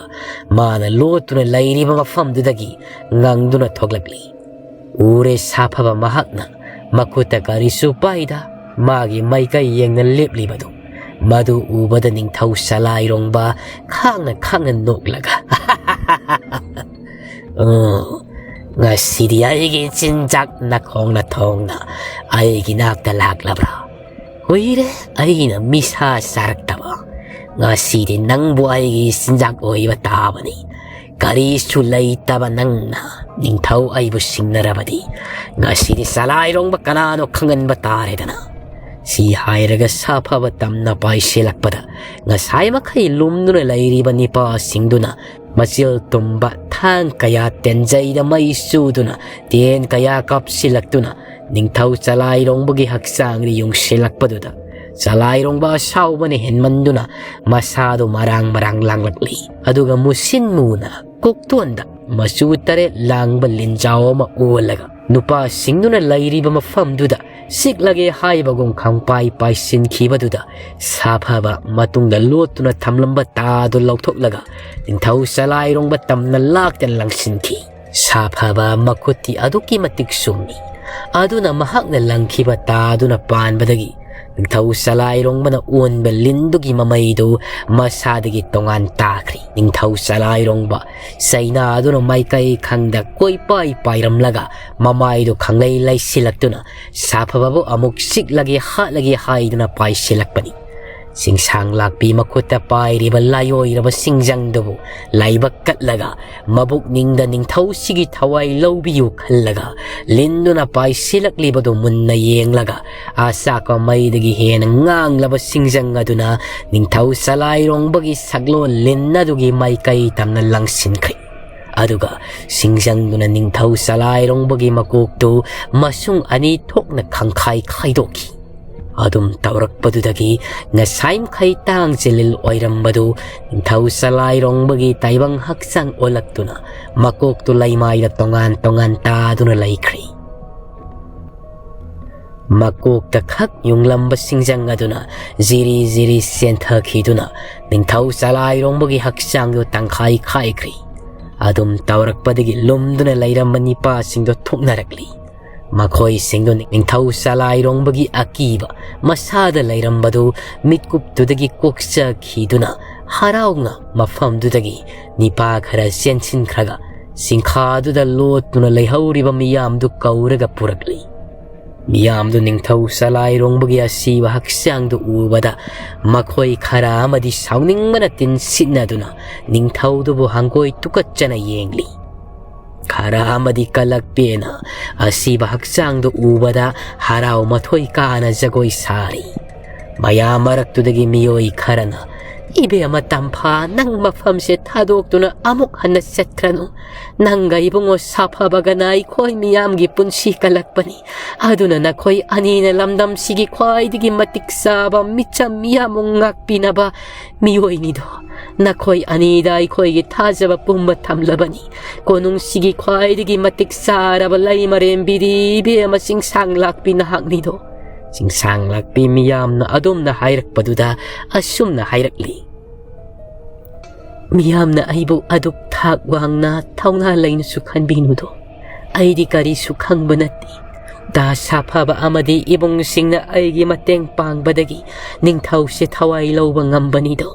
ꯃꯥꯅ ꯂꯣꯠꯇꯨꯅ ꯂꯩꯔꯤꯕ ꯃꯐꯝꯗꯨꯗꯒꯤ ꯉꯪꯗꯨꯅ ꯊꯣꯛꯂꯛꯂꯤ꯫ ꯎꯔꯦ ꯁꯥꯐꯕ ꯃꯍꯥꯛꯅ ꯃꯈꯨꯠꯇ ꯀꯔꯤꯁꯨ ꯄꯥꯏꯗ ꯃꯥꯒꯤ ꯃꯥꯏꯀꯩ ꯌꯦꯡꯅ ꯂꯦꯞꯂꯤꯕꯗꯨ꯫ ꯃꯗꯨ ꯎꯕꯗ ꯅꯤꯡꯊꯧ ꯆꯂꯥꯏꯔꯣꯡꯕ ꯈꯥꯡꯅ ꯈꯥꯡꯅ ꯅꯣꯛꯂꯒ, "ꯑꯣ, ꯉꯁꯤꯗꯤ ꯑꯩꯒꯤ ꯆꯤꯟꯖꯥꯛ ꯅꯈꯣꯡꯅ ꯊꯣꯡꯅ ꯑꯩꯒꯤ ꯅꯥꯛꯇ ꯂꯥꯛꯂꯕ꯭ꯔꯥ? ꯀꯨꯏꯔꯦ ꯑꯩꯅ ꯃꯤꯁꯥ ꯆꯥꯔꯛꯇꯕ꯫ ꯉꯁꯤꯗꯤ ꯅꯪꯕꯨ ꯑꯩꯒꯤ ꯆꯤꯟꯖꯥꯛ ꯑꯣꯏꯕ ꯇꯥꯕꯅꯤ꯫ ꯀꯔꯤꯁꯨ ꯂꯩꯇꯕ ꯅꯪꯅ ꯅꯤꯡꯊꯧ ꯑꯩꯕꯨ ꯁꯤꯡꯅꯔꯕꯗꯤ, ꯉꯁꯤꯗꯤ ꯆꯂꯥꯏꯔꯣꯡꯕ ꯀꯅꯥꯅꯣ ꯈꯪꯍꯟꯕ ꯇꯥꯔꯦꯗꯅ"꯫ ꯁꯤ ꯍꯥꯏꯔꯒ ꯁꯥꯐꯕ ꯇꯝꯅ ꯄꯥꯏꯁꯤꯜꯂꯛꯄꯗ, ꯉꯁꯥꯏ ꯃꯈꯩ ꯂꯨꯝꯗꯨꯅ ꯂꯩꯔꯤꯕ ꯅꯤꯄꯥꯁꯤꯡꯗꯨꯅ ꯃꯆꯤꯜ ꯇꯨꯝꯕ ꯊꯥꯡ ꯀꯌꯥ ꯇꯦꯟꯖꯩꯗ ꯃꯩ ꯆꯨꯗꯨꯅ, ꯇꯦꯟ ꯀꯌꯥ ꯀꯥꯞꯁꯤꯜꯂꯛꯇꯨꯅ, ꯅꯤꯡꯊꯧ ꯆꯂꯥꯏꯔꯣꯡꯕꯒꯤ ꯍꯛꯆꯥꯡꯗ ꯌꯨꯡꯁꯤꯜꯂꯛꯄꯗꯨꯗ, ꯆꯂꯥꯏꯔꯣꯡꯕ ꯑꯁꯥꯎꯕꯅ ꯍꯦꯟꯃꯟꯗꯨꯅ ꯃꯁꯥꯗꯨ ꯃꯔꯥꯡ ꯃꯔꯥꯡ ꯂꯥꯡꯂꯛꯂꯤ꯫ ꯑꯗꯨꯒ ꯃꯨꯁꯤꯟ ꯃꯨꯅ ꯀꯣꯛꯇꯣꯟꯗ ꯃꯆꯨ ꯇꯔꯦꯠ ꯂꯥꯡꯕ ꯂꯤꯟꯖꯥꯎ ꯑꯃ ꯑꯣꯜꯂꯒ, ꯅꯨꯄꯥꯁꯤꯡꯗꯨꯅ ꯂꯩꯔꯤꯕ ꯃꯐꯝꯗꯨꯗ ꯆꯤꯛꯂꯒꯦ ꯍꯥꯏꯕꯒꯨꯝ ꯈꯪꯄꯥꯏ ꯄꯥꯏꯁꯤꯟꯈꯤꯕꯗꯨꯗ, ꯁꯥꯐꯕ ꯃꯇꯨꯡꯗ ꯂꯣꯠꯇꯨꯅ ꯊꯝꯂꯝꯕ ꯇꯥꯗꯨ ꯂꯧꯊꯣꯛꯂꯒ, ꯅꯤꯡꯊꯧ ꯆꯂꯥꯏꯔꯣꯡꯕ ꯇꯝꯅ ꯂꯥꯛꯇꯅ ꯂꯪꯁꯤꯟꯈꯤ꯫ ꯁꯥꯐꯕ ꯃꯈꯨꯠꯇꯤ ꯑꯗꯨꯛꯀꯤ ꯃꯇꯤꯛ ꯆꯨꯝꯃꯤ꯫ ꯑꯗꯨꯅ ꯃꯍꯥꯛꯅ ꯂꯪꯈꯤꯕ ꯇꯥꯗꯨꯅ ꯄꯥꯟꯕꯗꯒꯤ ꯅꯤꯡꯊꯧ ꯆꯂꯥꯏꯔꯣꯡꯕꯅ ꯑꯣꯟꯕ ꯂꯤꯟꯗꯨꯒꯤ ꯃꯃꯩꯗꯨ ꯃꯁꯥꯗꯒꯤ ꯇꯣꯉꯥꯟ ꯇꯥꯈ꯭ꯔꯤ꯫ ꯅꯤꯡꯊꯧ ꯆꯂꯥꯏꯔꯣꯡꯕ ꯆꯩꯅꯥꯗꯨꯅ ꯃꯥꯏꯀꯩ ꯈꯪꯗ ꯀꯣꯏꯄꯥꯏ ꯄꯥꯏꯔꯝꯂꯒ, ꯃꯃꯥꯏꯗꯨ ꯈꯪꯂꯩ ꯂꯩꯁꯤꯜꯂꯛꯇꯨꯅ, ꯁꯥꯐꯕꯕꯨ ꯑꯃꯨꯛ ꯆꯤꯛꯂꯒꯦ ꯍꯥꯠꯂꯒꯦ ꯍꯥꯏꯗꯨꯅ ꯄꯥꯏꯁꯤꯜꯂꯛꯄꯅꯤ꯫ ꯆꯤꯡꯁꯥꯡ ꯂꯥꯛꯄꯤ ꯃꯈꯨꯠꯇ ꯄꯥꯏꯔꯤꯕ ꯂꯥꯏꯑꯣꯏꯔꯕ ꯁꯤꯡꯖꯪꯗꯨꯕꯨ ꯂꯥꯏꯕꯛ ꯀꯠꯂꯒ, ꯃꯕꯨꯛꯅꯤꯡꯗ ꯅꯤꯡꯊꯧꯁꯤꯒꯤ ꯊꯋꯥꯏ ꯂꯧꯕꯤꯌꯨ ꯈꯜꯂꯒ, ꯂꯤꯟꯗꯨꯅ ꯄꯥꯏꯁꯤꯜꯂꯛꯂꯤꯕꯗꯨ ꯃꯨꯟꯅ ꯌꯦꯡꯂꯒ, ꯑꯆꯥꯛꯄ ꯃꯩꯗꯒꯤ ꯍꯦꯟꯅ ꯉꯥꯡꯂꯕ ꯁꯤꯡꯖꯪ ꯑꯗꯨꯅ ꯅꯤꯡꯊꯧ ꯆꯂꯥꯏꯔꯣꯡꯕꯒꯤ ꯁꯛꯂꯣꯟ ꯂꯤꯟ ꯑꯗꯨꯒꯤ ꯃꯥꯏꯀꯩ ꯇꯝꯅ ꯂꯪꯁꯤꯟꯈ꯭ꯔꯦ꯫ ꯑꯗꯨꯒ ꯁꯤꯡꯖꯪꯗꯨꯅ ꯅꯤꯡꯊꯧ ꯆꯂꯥꯏꯔꯣꯡꯕꯒꯤ ꯃꯀꯣꯛꯇꯨ ꯃꯁꯨꯡ ꯑꯅꯤ ꯊꯣꯛꯅ ꯈꯪꯈꯥꯏ ꯈꯥꯏꯗꯣꯛꯈꯤ꯫ ꯑꯗꯨꯝ ꯇꯧꯔꯛꯄꯗꯨꯗꯒꯤ ꯉꯁꯥꯏ ꯃꯈꯩ ꯇꯥꯡ ꯆꯤꯂꯤꯜ ꯑꯣꯏꯔꯝꯕꯗꯨ ꯅꯤꯡꯊꯧ ꯆꯂꯥꯏꯔꯣꯡꯕꯒꯤ ꯇꯥꯏꯕꯪ ꯍꯛꯆꯥꯡ ꯑꯣꯜꯂꯛꯇꯨꯅ ꯃꯀꯣꯛꯇꯨ ꯂꯩꯃꯥꯏꯗ ꯇꯣꯉꯥꯟ ꯇꯣꯉꯥꯟ ꯇꯥꯗꯨꯅ ꯂꯩꯈ꯭ꯔꯦ꯫ ꯃꯀꯣꯛꯇ ꯈꯛ ꯌꯨꯡꯂꯝꯕ ꯁꯤꯡꯖꯪ ꯑꯗꯨꯅ ꯖꯤꯔꯤ ꯖꯤꯔꯤ ꯆꯦꯟꯊꯈꯤꯗꯨꯅ ꯅꯤꯡꯊꯧ ꯆꯂꯥꯏꯔꯣꯡꯕꯒꯤ ꯍꯛꯆꯥꯡꯗꯨ ꯇꯪꯈꯥꯏ ꯈꯥꯏꯈ꯭ꯔꯤ꯫ ꯑꯗꯨꯝ ꯇꯧꯔꯛꯄꯗꯒꯤ ꯂꯨꯝꯗꯨꯅ ꯂꯩꯔꯝꯕ ꯅꯤꯄꯥꯁꯤꯡꯗꯨ ꯊꯣꯛꯅꯔꯛꯂꯤ꯫ ꯃꯈꯣꯏꯁꯤꯡꯗꯨ ꯅꯤꯡꯊꯧ ꯆꯂꯥꯏꯔꯣꯡꯕꯒꯤ ꯑꯀꯤꯕ ꯃꯁꯥꯗ ꯂꯩꯔꯝꯕꯗꯨ ꯃꯤꯠꯀꯨꯞꯇꯨꯗꯒꯤ ꯀꯣꯛꯆꯈꯤꯗꯨꯅ ꯍꯔꯥꯎꯅ ꯃꯐꯝꯗꯨꯗꯒꯤ ꯅꯤꯄꯥ ꯈꯔ ꯆꯦꯟꯁꯤꯟꯈ꯭ꯔꯒ ꯆꯤꯡꯈꯥꯗꯨꯗ ꯂꯣꯠꯇꯨꯅ ꯂꯩꯍꯧꯔꯤꯕ ꯃꯤꯌꯥꯝꯗꯨ ꯀꯧꯔꯒ ꯄꯨꯔꯛꯂꯤ꯫ ꯃꯤꯌꯥꯝꯗꯨ ꯅꯤꯡꯊꯧ ꯆꯂꯥꯏꯔꯣꯡꯕꯒꯤ ꯑꯁꯤꯕ ꯍꯛꯆꯥꯡꯗꯨ ꯎꯕꯗ ꯃꯈꯣꯏ ꯈꯔ ꯑꯃꯗꯤ ꯁꯥꯎꯅꯤꯡꯕꯅ ꯇꯤꯟ ꯁꯤꯠꯅꯗꯨꯅ ꯅꯤꯡꯊꯧꯗꯨꯕꯨ ꯍꯪꯒꯣꯏ ꯇꯨꯀꯠꯆꯅ ꯌꯦꯡꯂꯤ꯫ ꯈꯔ ꯑꯃꯗꯤ ꯀꯂꯛ ꯄꯦꯟꯅ ꯑꯁꯤꯕ ꯍꯛꯆꯥꯡꯗꯨ ꯎꯕꯗ ꯍꯔꯥꯎ ꯃꯊꯣꯏ ꯀꯥꯅ ꯖꯒꯣꯏ ꯁꯥꯔꯤ꯫ ꯃꯌꯥꯝ ꯃꯔꯛꯇꯨꯗꯒꯤ ꯃꯤꯑꯣꯏ ꯈꯔꯅ, "ꯏꯕꯦꯝꯃ ꯇꯝꯐꯥ, ꯅꯪ ꯃꯐꯝꯁꯦ ꯊꯥꯗꯣꯛꯇꯨꯅ ꯑꯃꯨꯛ ꯍꯟꯅ ꯆꯠꯈ꯭ꯔꯅꯨ꯫ ꯅꯪꯒ ꯏꯕꯨꯡꯉꯣ ꯁꯥꯐꯕꯒꯅ ꯑꯩꯈꯣꯏ ꯃꯤꯌꯥꯝꯒꯤ ꯄꯨꯟꯁꯤ ꯀꯜꯂꯛꯄꯅꯤ꯫ ꯑꯗꯨꯅ ꯅꯈꯣꯏ ꯑꯅꯤꯅ ꯂꯝꯗꯝꯁꯤꯒꯤ ꯈ꯭ꯋꯥꯏꯗꯒꯤ ꯃꯇꯤꯛ ꯆꯥꯕ ꯃꯤꯆꯝ ꯃꯤꯌꯥꯝꯕꯨ ꯉꯥꯛꯄꯤꯅꯕ ꯃꯤꯑꯣꯏꯅꯤꯗꯣ꯫ ꯅꯈꯣꯏ ꯑꯅꯤꯗ ꯑꯩꯈꯣꯏꯒꯤ ꯊꯥꯖꯕ ꯄꯨꯝꯕ ꯊꯝꯂꯕꯅꯤ꯫ ꯀꯣꯅꯨꯡꯁꯤꯒꯤ ꯈ꯭ꯋꯥꯏꯗꯒꯤ ꯃꯇꯤꯛ ꯆꯥꯔꯕ ꯂꯩꯃꯔꯦꯝꯕꯤꯗꯤ ꯏꯕꯦꯝꯃ ꯆꯤꯡꯁꯥꯡ ꯂꯥꯛꯄꯤ ꯅꯍꯥꯛꯅꯤꯗꯣ꯫" ꯆꯤꯡꯁꯥꯡ ꯂꯥꯛꯄꯤ ꯃꯤꯌꯥꯝꯅ ꯑꯗꯨꯝꯅ ꯍꯥꯏꯔꯛꯄꯗꯨꯗ ꯑꯁꯨꯝꯅ ꯍꯥꯏꯔꯛꯂꯤ꯫ "ꯃꯤꯌꯥꯝꯅ ꯑꯩꯕꯨ ꯑꯗꯨꯛ ꯊꯥꯛ ꯋꯥꯡꯅ ꯊꯧꯅꯥ ꯂꯩꯅꯁꯨ ꯈꯟꯕꯤꯅꯨꯗꯣ꯫ ꯑꯩꯗꯤ ꯀꯔꯤꯁꯨ ꯈꯪꯕ ꯅꯠꯇꯦ꯫ ꯗꯥ ꯁꯥꯐꯕ ꯑꯃꯗꯤ ꯏꯕꯨꯡꯁꯤꯡꯅ ꯑꯩꯒꯤ ꯃꯇꯦꯡ ꯄꯥꯡꯕꯗꯒꯤ ꯅꯤꯡꯊꯧꯁꯦ ꯊꯋꯥꯏ ꯂꯧꯕ ꯉꯝꯕꯅꯤꯗꯣ꯫"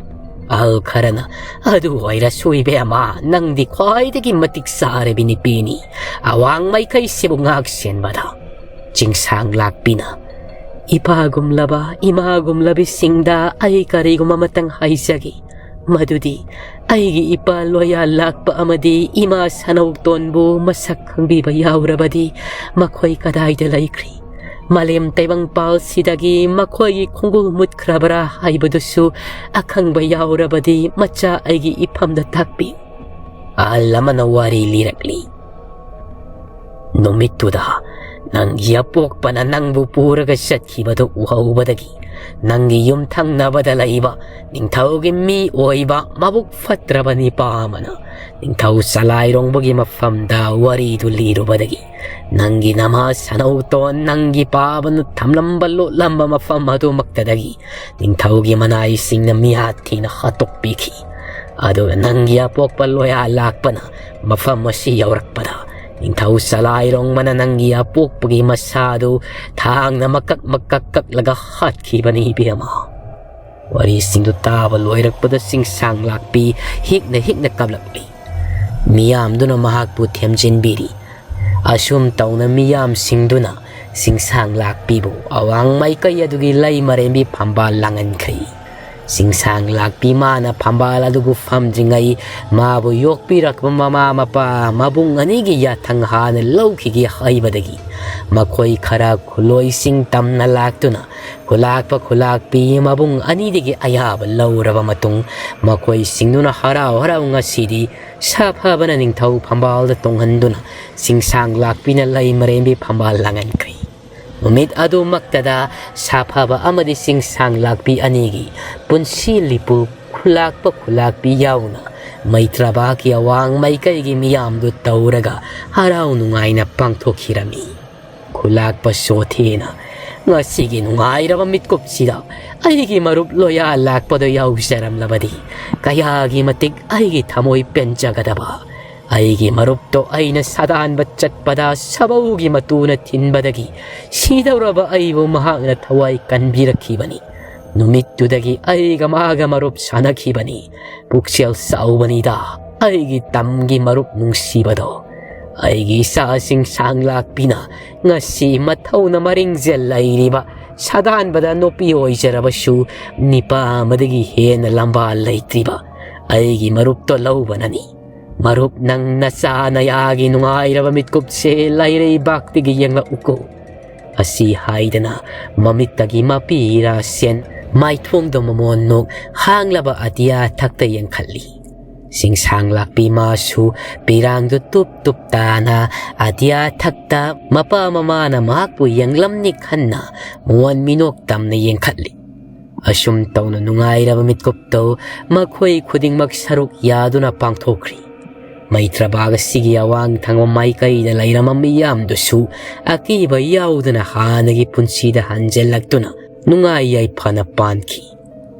ꯑꯍꯜ ꯈꯔꯅ, "ꯑꯗꯨ ꯑꯣꯏꯔꯁꯨ ꯏꯕꯦꯝꯃ, ꯅꯪꯗꯤ ꯈ꯭ꯋꯥꯏꯗꯒꯤ ꯃꯇꯤꯛ ꯆꯥꯔꯕꯤ ꯅꯨꯄꯤꯅꯤ ꯑꯋꯥꯡ ꯃꯥꯏꯀꯩꯁꯤꯕꯨ ꯉꯥꯛ ꯁꯦꯟꯕꯗ꯫" ꯆꯤꯡꯁꯥꯡ ꯂꯥꯛꯄꯤꯅ, ꯏꯄꯥꯒꯨꯝꯂꯕ, ꯏꯃꯥꯒꯨꯝꯂꯕꯤꯁꯤꯡꯗ ꯑꯩ ꯀꯔꯤꯒꯨꯝꯕ ꯑꯃꯇꯪ ꯍꯥꯏꯖꯒꯦ꯫ ꯃꯗꯨꯗꯤ ꯑꯩꯒꯤ ꯏꯄꯥ ꯂꯣꯌꯥ ꯂꯥꯛꯄ ꯑꯃꯗꯤ ꯏꯃꯥ ꯁꯅꯧꯇꯣꯟꯕꯨ ꯃꯁꯛ ꯈꯪꯕꯤꯕ ꯌꯥꯎꯔꯕꯗꯤ ꯃꯈꯣꯏ ꯀꯗꯥꯏꯗ ꯂꯩꯈ꯭ꯔꯤ? ꯃꯥꯂꯦꯝ ꯇꯥꯏꯕꯪꯄꯥꯜꯁꯤꯗꯒꯤ ꯃꯈꯣꯏꯒꯤ ꯈꯣꯡꯒꯨꯜ ꯃꯨꯠꯈ꯭ꯔꯕ꯭ꯔꯥ ꯍꯥꯏꯕꯗꯨꯁꯨ ꯑꯈꯪꯕ ꯌꯥꯎꯔꯕꯗꯤ ꯃꯆꯥ ꯑꯩꯒꯤ ꯏꯐꯝꯗ ꯇꯥꯛꯄꯤꯌꯨ꯫ ꯑꯍꯜ ꯑꯃꯅ ꯋꯥꯔꯤ ꯂꯤꯔꯛꯂꯤ꯫ ꯅꯨꯃꯤꯠꯇꯨꯗ ꯅꯪꯒꯤ ꯑꯄꯣꯛꯄꯅ ꯅꯪꯕꯨ ꯄꯨꯔꯒ ꯆꯠꯈꯤꯕꯗꯨ ꯎꯍꯧꯕꯗꯒꯤ ꯅꯪꯒꯤ ꯌꯨꯝꯊꯪꯅꯕꯗ ꯂꯩꯕ ꯅꯤꯡꯊꯧꯒꯤ ꯃꯤ ꯑꯣꯏꯕ ꯃꯕꯨꯛ ꯐꯠꯇ꯭ꯔꯕ ꯅꯤꯄꯥ ꯑꯃꯅ ꯅꯤꯡꯊꯧ ꯆꯂꯥꯏꯔꯣꯡꯕꯒꯤ ꯃꯐꯝꯗ ꯋꯥꯔꯤꯗꯨ ꯂꯤꯔꯨꯕꯗꯒꯤ ꯅꯪꯒꯤ ꯅꯃꯥ ꯁꯅꯧꯇꯣꯟ ꯅꯪꯒꯤ ꯄꯥꯕꯅ ꯊꯝꯂꯝꯕ ꯂꯣꯠꯂꯝꯕ ꯃꯐꯝ ꯑꯗꯨꯃꯛꯇꯗꯒꯤ ꯅꯤꯡꯊꯧꯒꯤ ꯃꯅꯥꯏꯁꯤꯡꯅ ꯃꯤꯍꯥꯠ ꯊꯤꯅ ꯍꯥꯠꯇꯣꯛꯄꯤꯈꯤ꯫ ꯑꯗꯨꯒ ꯅꯪꯒꯤ ꯑꯄꯣꯛꯄ ꯂꯣꯌꯥ ꯂꯥꯛꯄꯅ ꯃꯐꯝ ꯑꯁꯤ ꯌꯧꯔꯛꯄꯗ ꯅꯤꯡꯊꯧ ꯆꯂꯥꯏꯔꯣꯡꯕꯅ ꯅꯪꯒꯤ ꯑꯄꯣꯛꯄꯒꯤ ꯃꯁꯥꯗꯨ ꯊꯥꯡꯅ ꯃꯀꯛ ꯃꯀꯛ ꯀꯛꯂꯒ ꯍꯥꯠꯈꯤꯕꯅꯤ ꯏꯕꯦꯝꯃ꯫ ꯋꯥꯔꯤꯁꯤꯡꯗꯨ ꯇꯥꯕ ꯂꯣꯏꯔꯛꯄꯗ ꯆꯤꯡꯁꯥꯡ ꯂꯥꯛꯄꯤ ꯍꯤꯛꯅ ꯍꯤꯛꯅ ꯀꯞꯂꯛꯂꯤ꯫ ꯃꯤꯌꯥꯝꯗꯨꯅ ꯃꯍꯥꯛꯄꯨ ꯊꯦꯝꯖꯤꯟꯕꯤꯔꯤ꯫ ꯑꯁꯨꯝ ꯇꯧꯅ ꯃꯤꯌꯥꯝꯁꯤꯡꯗꯨꯅ ꯆꯤꯡꯁꯥꯡ ꯂꯥꯛꯄꯤꯕꯨ ꯑꯋꯥꯡ ꯃꯥꯏꯀꯩ ꯑꯗꯨꯒꯤ ꯂꯩ ꯃꯔꯦꯝꯕꯤ ꯐꯝꯕꯥꯜ ꯂꯥꯡꯍꯟꯈ꯭ꯔꯤ꯫ ꯆꯤꯡꯁꯥꯡ ꯂꯥꯛꯄꯤ ꯃꯥꯅ ꯐꯝꯕꯥꯜ ꯑꯗꯨꯕꯨ ꯐꯝꯗ꯭ꯔꯤꯉꯩ ꯃꯥꯕꯨ ꯌꯣꯛꯄꯤꯔꯛꯄ ꯃꯃꯥ ꯃꯄꯥ ꯃꯕꯨꯡ ꯑꯅꯤꯒꯤ ꯌꯥꯊꯪ ꯍꯥꯟꯅ ꯂꯧꯈꯤꯒꯦ ꯍꯥꯏꯕꯗꯒꯤ ꯃꯈꯣꯏ ꯈꯔ ꯈꯨꯂꯣꯏꯁꯤꯡ ꯇꯝꯅ ꯂꯥꯛꯇꯨꯅ ꯈꯨꯂꯥꯛꯄ ꯈꯨꯂꯥꯛꯄꯤ ꯃꯕꯨꯡ ꯑꯅꯤꯗꯒꯤ ꯑꯌꯥꯕ ꯂꯧꯔꯕ ꯃꯇꯨꯡ ꯃꯈꯣꯏꯁꯤꯡꯗꯨꯅ ꯍꯔꯥꯎ ꯍꯔꯥꯎ ꯉꯁꯤꯗꯤ ꯁꯥꯐꯕꯅ ꯅꯤꯡꯊꯧ ꯐꯝꯕꯥꯜꯗ ꯇꯣꯡꯍꯟꯗꯨꯅ ꯆꯤꯡꯁꯥꯡ ꯂꯥꯛꯄꯤꯅ ꯂꯩ ꯃꯔꯦꯝꯕꯤ ꯐꯝꯕꯥꯜ ꯂꯥꯡꯍꯟꯈ꯭ꯔꯤ꯫ ꯅꯨꯃꯤꯠ ꯑꯗꯨꯃꯛꯇꯗ ꯁꯥꯐꯕ ꯑꯃꯗꯤ ꯆꯤꯡꯁꯥꯡ ꯂꯥꯛꯄꯤ ꯑꯅꯤꯒꯤ ꯄꯨꯟꯁꯤ ꯂꯤꯄꯨ ꯈꯨꯂꯥꯛꯄ ꯈꯨꯂꯥꯛꯄꯤ ꯌꯥꯎꯅ ꯃꯩꯇ꯭ꯔꯕꯥꯛꯀꯤ ꯑꯋꯥꯡ ꯃꯥꯏꯀꯩꯒꯤ ꯃꯤꯌꯥꯝꯗꯨ ꯇꯧꯔꯒ ꯍꯔꯥꯎ ꯅꯨꯡꯉꯥꯏꯅ ꯄꯥꯡꯊꯣꯛꯈꯤꯔꯝꯃꯤ꯫ ꯈꯨꯂꯥꯛꯄ ꯁꯣꯊꯦꯅ ꯉꯁꯤꯒꯤ ꯅꯨꯡꯉꯥꯏꯔꯕ ꯃꯤꯠꯀꯨꯞꯁꯤꯗ ꯑꯩꯒꯤ ꯃꯔꯨꯞ ꯂꯣꯌꯥ ꯂꯥꯛꯄꯗ ꯌꯥꯎꯖꯔꯝꯂꯕꯗꯤ ꯀꯌꯥꯒꯤ ꯃꯇꯤꯛ ꯑꯩꯒꯤ ꯊꯃꯣꯏ ꯄꯦꯟꯖꯒꯗꯕ꯫ ꯑꯩꯒꯤ ꯃꯔꯨꯞꯇꯣ ꯑꯩꯅ ꯁꯥꯗꯥꯟꯕ ꯆꯠꯄꯗ ꯁꯥꯕꯧꯒꯤ ꯃꯇꯨꯅ ꯊꯤꯟꯕꯗꯒꯤ ꯁꯤꯗꯧꯔꯕ ꯑꯩꯕꯨ ꯃꯍꯥꯛꯅ ꯊꯋꯥꯏ ꯀꯟꯕꯤꯔꯛꯈꯤꯕꯅꯤ꯫ ꯅꯨꯃꯤꯠꯇꯨꯗꯒꯤ ꯑꯩꯒ ꯃꯥꯒ ꯃꯔꯨꯞ ꯁꯥꯟꯅꯈꯤꯕꯅꯤ꯫ ꯄꯨꯛꯆꯦꯜ ꯆꯥꯎꯕꯅꯤꯗ ꯑꯩꯒꯤ ꯇꯝꯒꯤ ꯃꯔꯨꯞ ꯅꯨꯡꯁꯤꯕꯗꯣ꯫ ꯑꯩꯒꯤ ꯏꯆꯥꯁꯤꯡ ꯁꯥꯡ ꯂꯥꯛꯄꯤꯅ ꯉꯁꯤ ꯃꯊꯧꯅ ꯃꯔꯤꯡꯖꯦꯜ ꯂꯩꯔꯤꯕ ꯁꯥꯗꯥꯟꯕꯗ ꯅꯨꯄꯤ ꯑꯣꯏꯖꯔꯕꯁꯨ ꯅꯤꯄꯥ ꯑꯃꯗꯒꯤ ꯍꯦꯟꯅ ꯂꯝꯕꯥ ꯂꯩꯇ꯭ꯔꯤꯕ ꯑꯩꯒꯤ ꯃꯔꯨꯞꯇꯣ ꯂꯧꯕꯅꯅꯤ꯫ ꯃꯔꯨꯞ, ꯅꯪ ꯅꯆꯥ ꯅꯌꯥꯒꯤ ꯅꯨꯡꯉꯥꯏꯔꯕ ꯃꯤꯠꯀꯨꯞꯁꯦ ꯂꯩꯔꯩꯕꯥꯛꯇꯒꯤ ꯌꯦꯡꯂꯛꯎꯀꯣ꯫ ꯑꯁꯤ ꯍꯥꯏꯗꯅ ꯃꯃꯤꯠꯇꯒꯤ ꯃꯄꯤ ꯏꯔꯥ ꯁꯦꯟ ꯃꯥꯏꯊꯣꯡꯗ ꯃꯃꯣꯟ ꯅꯣꯛ ꯍꯥꯡꯂꯕ ꯑꯇꯤꯌꯥ ꯊꯛꯇ ꯌꯦꯡꯈꯠꯂꯤ꯫ ꯁꯤꯡꯁꯥꯡ ꯂꯥꯛꯄꯤ ꯃꯥꯁꯨ ꯄꯤꯔꯥꯡꯗꯨ ꯇꯨꯞ ꯇꯨꯞ ꯇꯥꯅ ꯑꯇꯤꯌꯥ ꯊꯛꯇ ꯃꯄꯥ ꯃꯃꯥꯅ ꯃꯍꯥꯛꯄꯨ ꯌꯦꯡꯂꯝꯅꯤ ꯈꯟꯅ ꯃꯣꯟ ꯃꯤꯅꯣꯛ ꯇꯝꯅ ꯌꯦꯡꯈꯠꯂꯤ꯫ ꯑꯁꯨꯝ ꯇꯧꯅ ꯅꯨꯡꯉꯥꯏꯔꯕ ꯃꯤꯠꯀꯨꯞꯇꯧ ꯃꯈꯣꯏ ꯈꯨꯗꯤꯡꯃꯛ ꯁꯔꯨꯛ ꯌꯥꯗꯨꯅ ꯄꯥꯡꯊꯣꯛꯈ꯭ꯔꯤ꯫ ꯃꯩꯇ꯭ꯔꯕꯥꯒ ꯑꯁꯤꯒꯤ ꯑꯋꯥꯡ ꯊꯪꯕ ꯃꯥꯏꯀꯩꯗ ꯂꯩꯔꯝꯕ ꯃꯤꯌꯥꯝꯗꯨꯁꯨ ꯑꯀꯤꯕ ꯌꯥꯎꯗꯅ ꯍꯥꯟꯅꯒꯤ ꯄꯨꯟꯁꯤꯗ ꯍꯟꯖꯤꯜꯂꯛꯇꯨꯅ ꯅꯨꯡꯉꯥꯏ ꯌꯥꯏꯐꯅ ꯄꯥꯟꯈꯤ꯫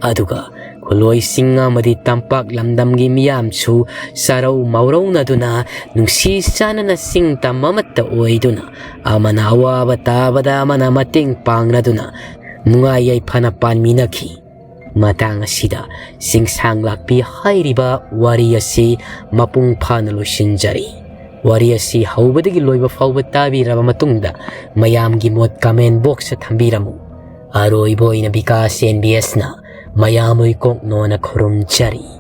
ꯑꯗꯨꯒ ꯈꯨꯂꯣꯏꯁꯤꯡ ꯑꯃꯗꯤ ꯇꯝꯄꯥꯛ ꯂꯝꯗꯝꯒꯤ ꯃꯤꯌꯥꯝꯁꯨ ꯆꯥꯔꯧ ꯃꯧꯔꯧꯅꯗꯨꯅ ꯅꯨꯡꯁꯤ ꯆꯥꯟꯅꯅ ꯆꯤꯡ ꯇꯝ ꯑꯃꯠꯇ ꯑꯣꯏꯗꯨꯅ ꯑꯃꯅ ꯑꯋꯥꯕ ꯇꯥꯕꯗ ꯑꯃꯅ ꯃꯇꯦꯡ ꯄꯥꯡꯅꯗꯨꯅ ꯅꯨꯡꯉꯥꯏ ꯌꯥꯏꯐꯅ ꯄꯥꯟꯃꯤꯟꯅꯈꯤ꯫ ꯃꯇꯥꯡ ꯑꯁꯤꯗ ꯆꯤꯡꯁꯥꯡ ꯂꯥꯛꯄꯤ ꯍꯥꯏꯔꯤꯕ ꯋꯥꯔꯤ ꯑꯁꯤ ꯃꯄꯨꯡ ꯐꯥꯅ ꯂꯣꯏꯁꯤꯟꯖꯔꯤ꯫ ꯋꯥꯔꯤ ꯑꯁꯤ ꯍꯧꯕꯗꯒꯤ ꯂꯣꯏꯕ ꯐꯥꯎꯕ ꯇꯥꯕꯤꯔꯕ ꯃꯇꯨꯡꯗ ꯃꯌꯥꯝꯒꯤ ꯃꯣꯠ comment boxꯇ ꯊꯝꯕꯤꯔꯝꯃꯨ꯫ ꯑꯔꯣꯏꯕ ꯑꯣꯏꯅ ꯕꯤꯀꯥꯁ ꯑꯦꯟ ꯕꯤ ꯑꯦꯁꯅ ꯃꯌꯥꯝ ꯑꯣꯏ ꯀꯣꯛꯅꯣꯅ ꯈꯨꯔꯨꯝꯖꯔꯤ꯫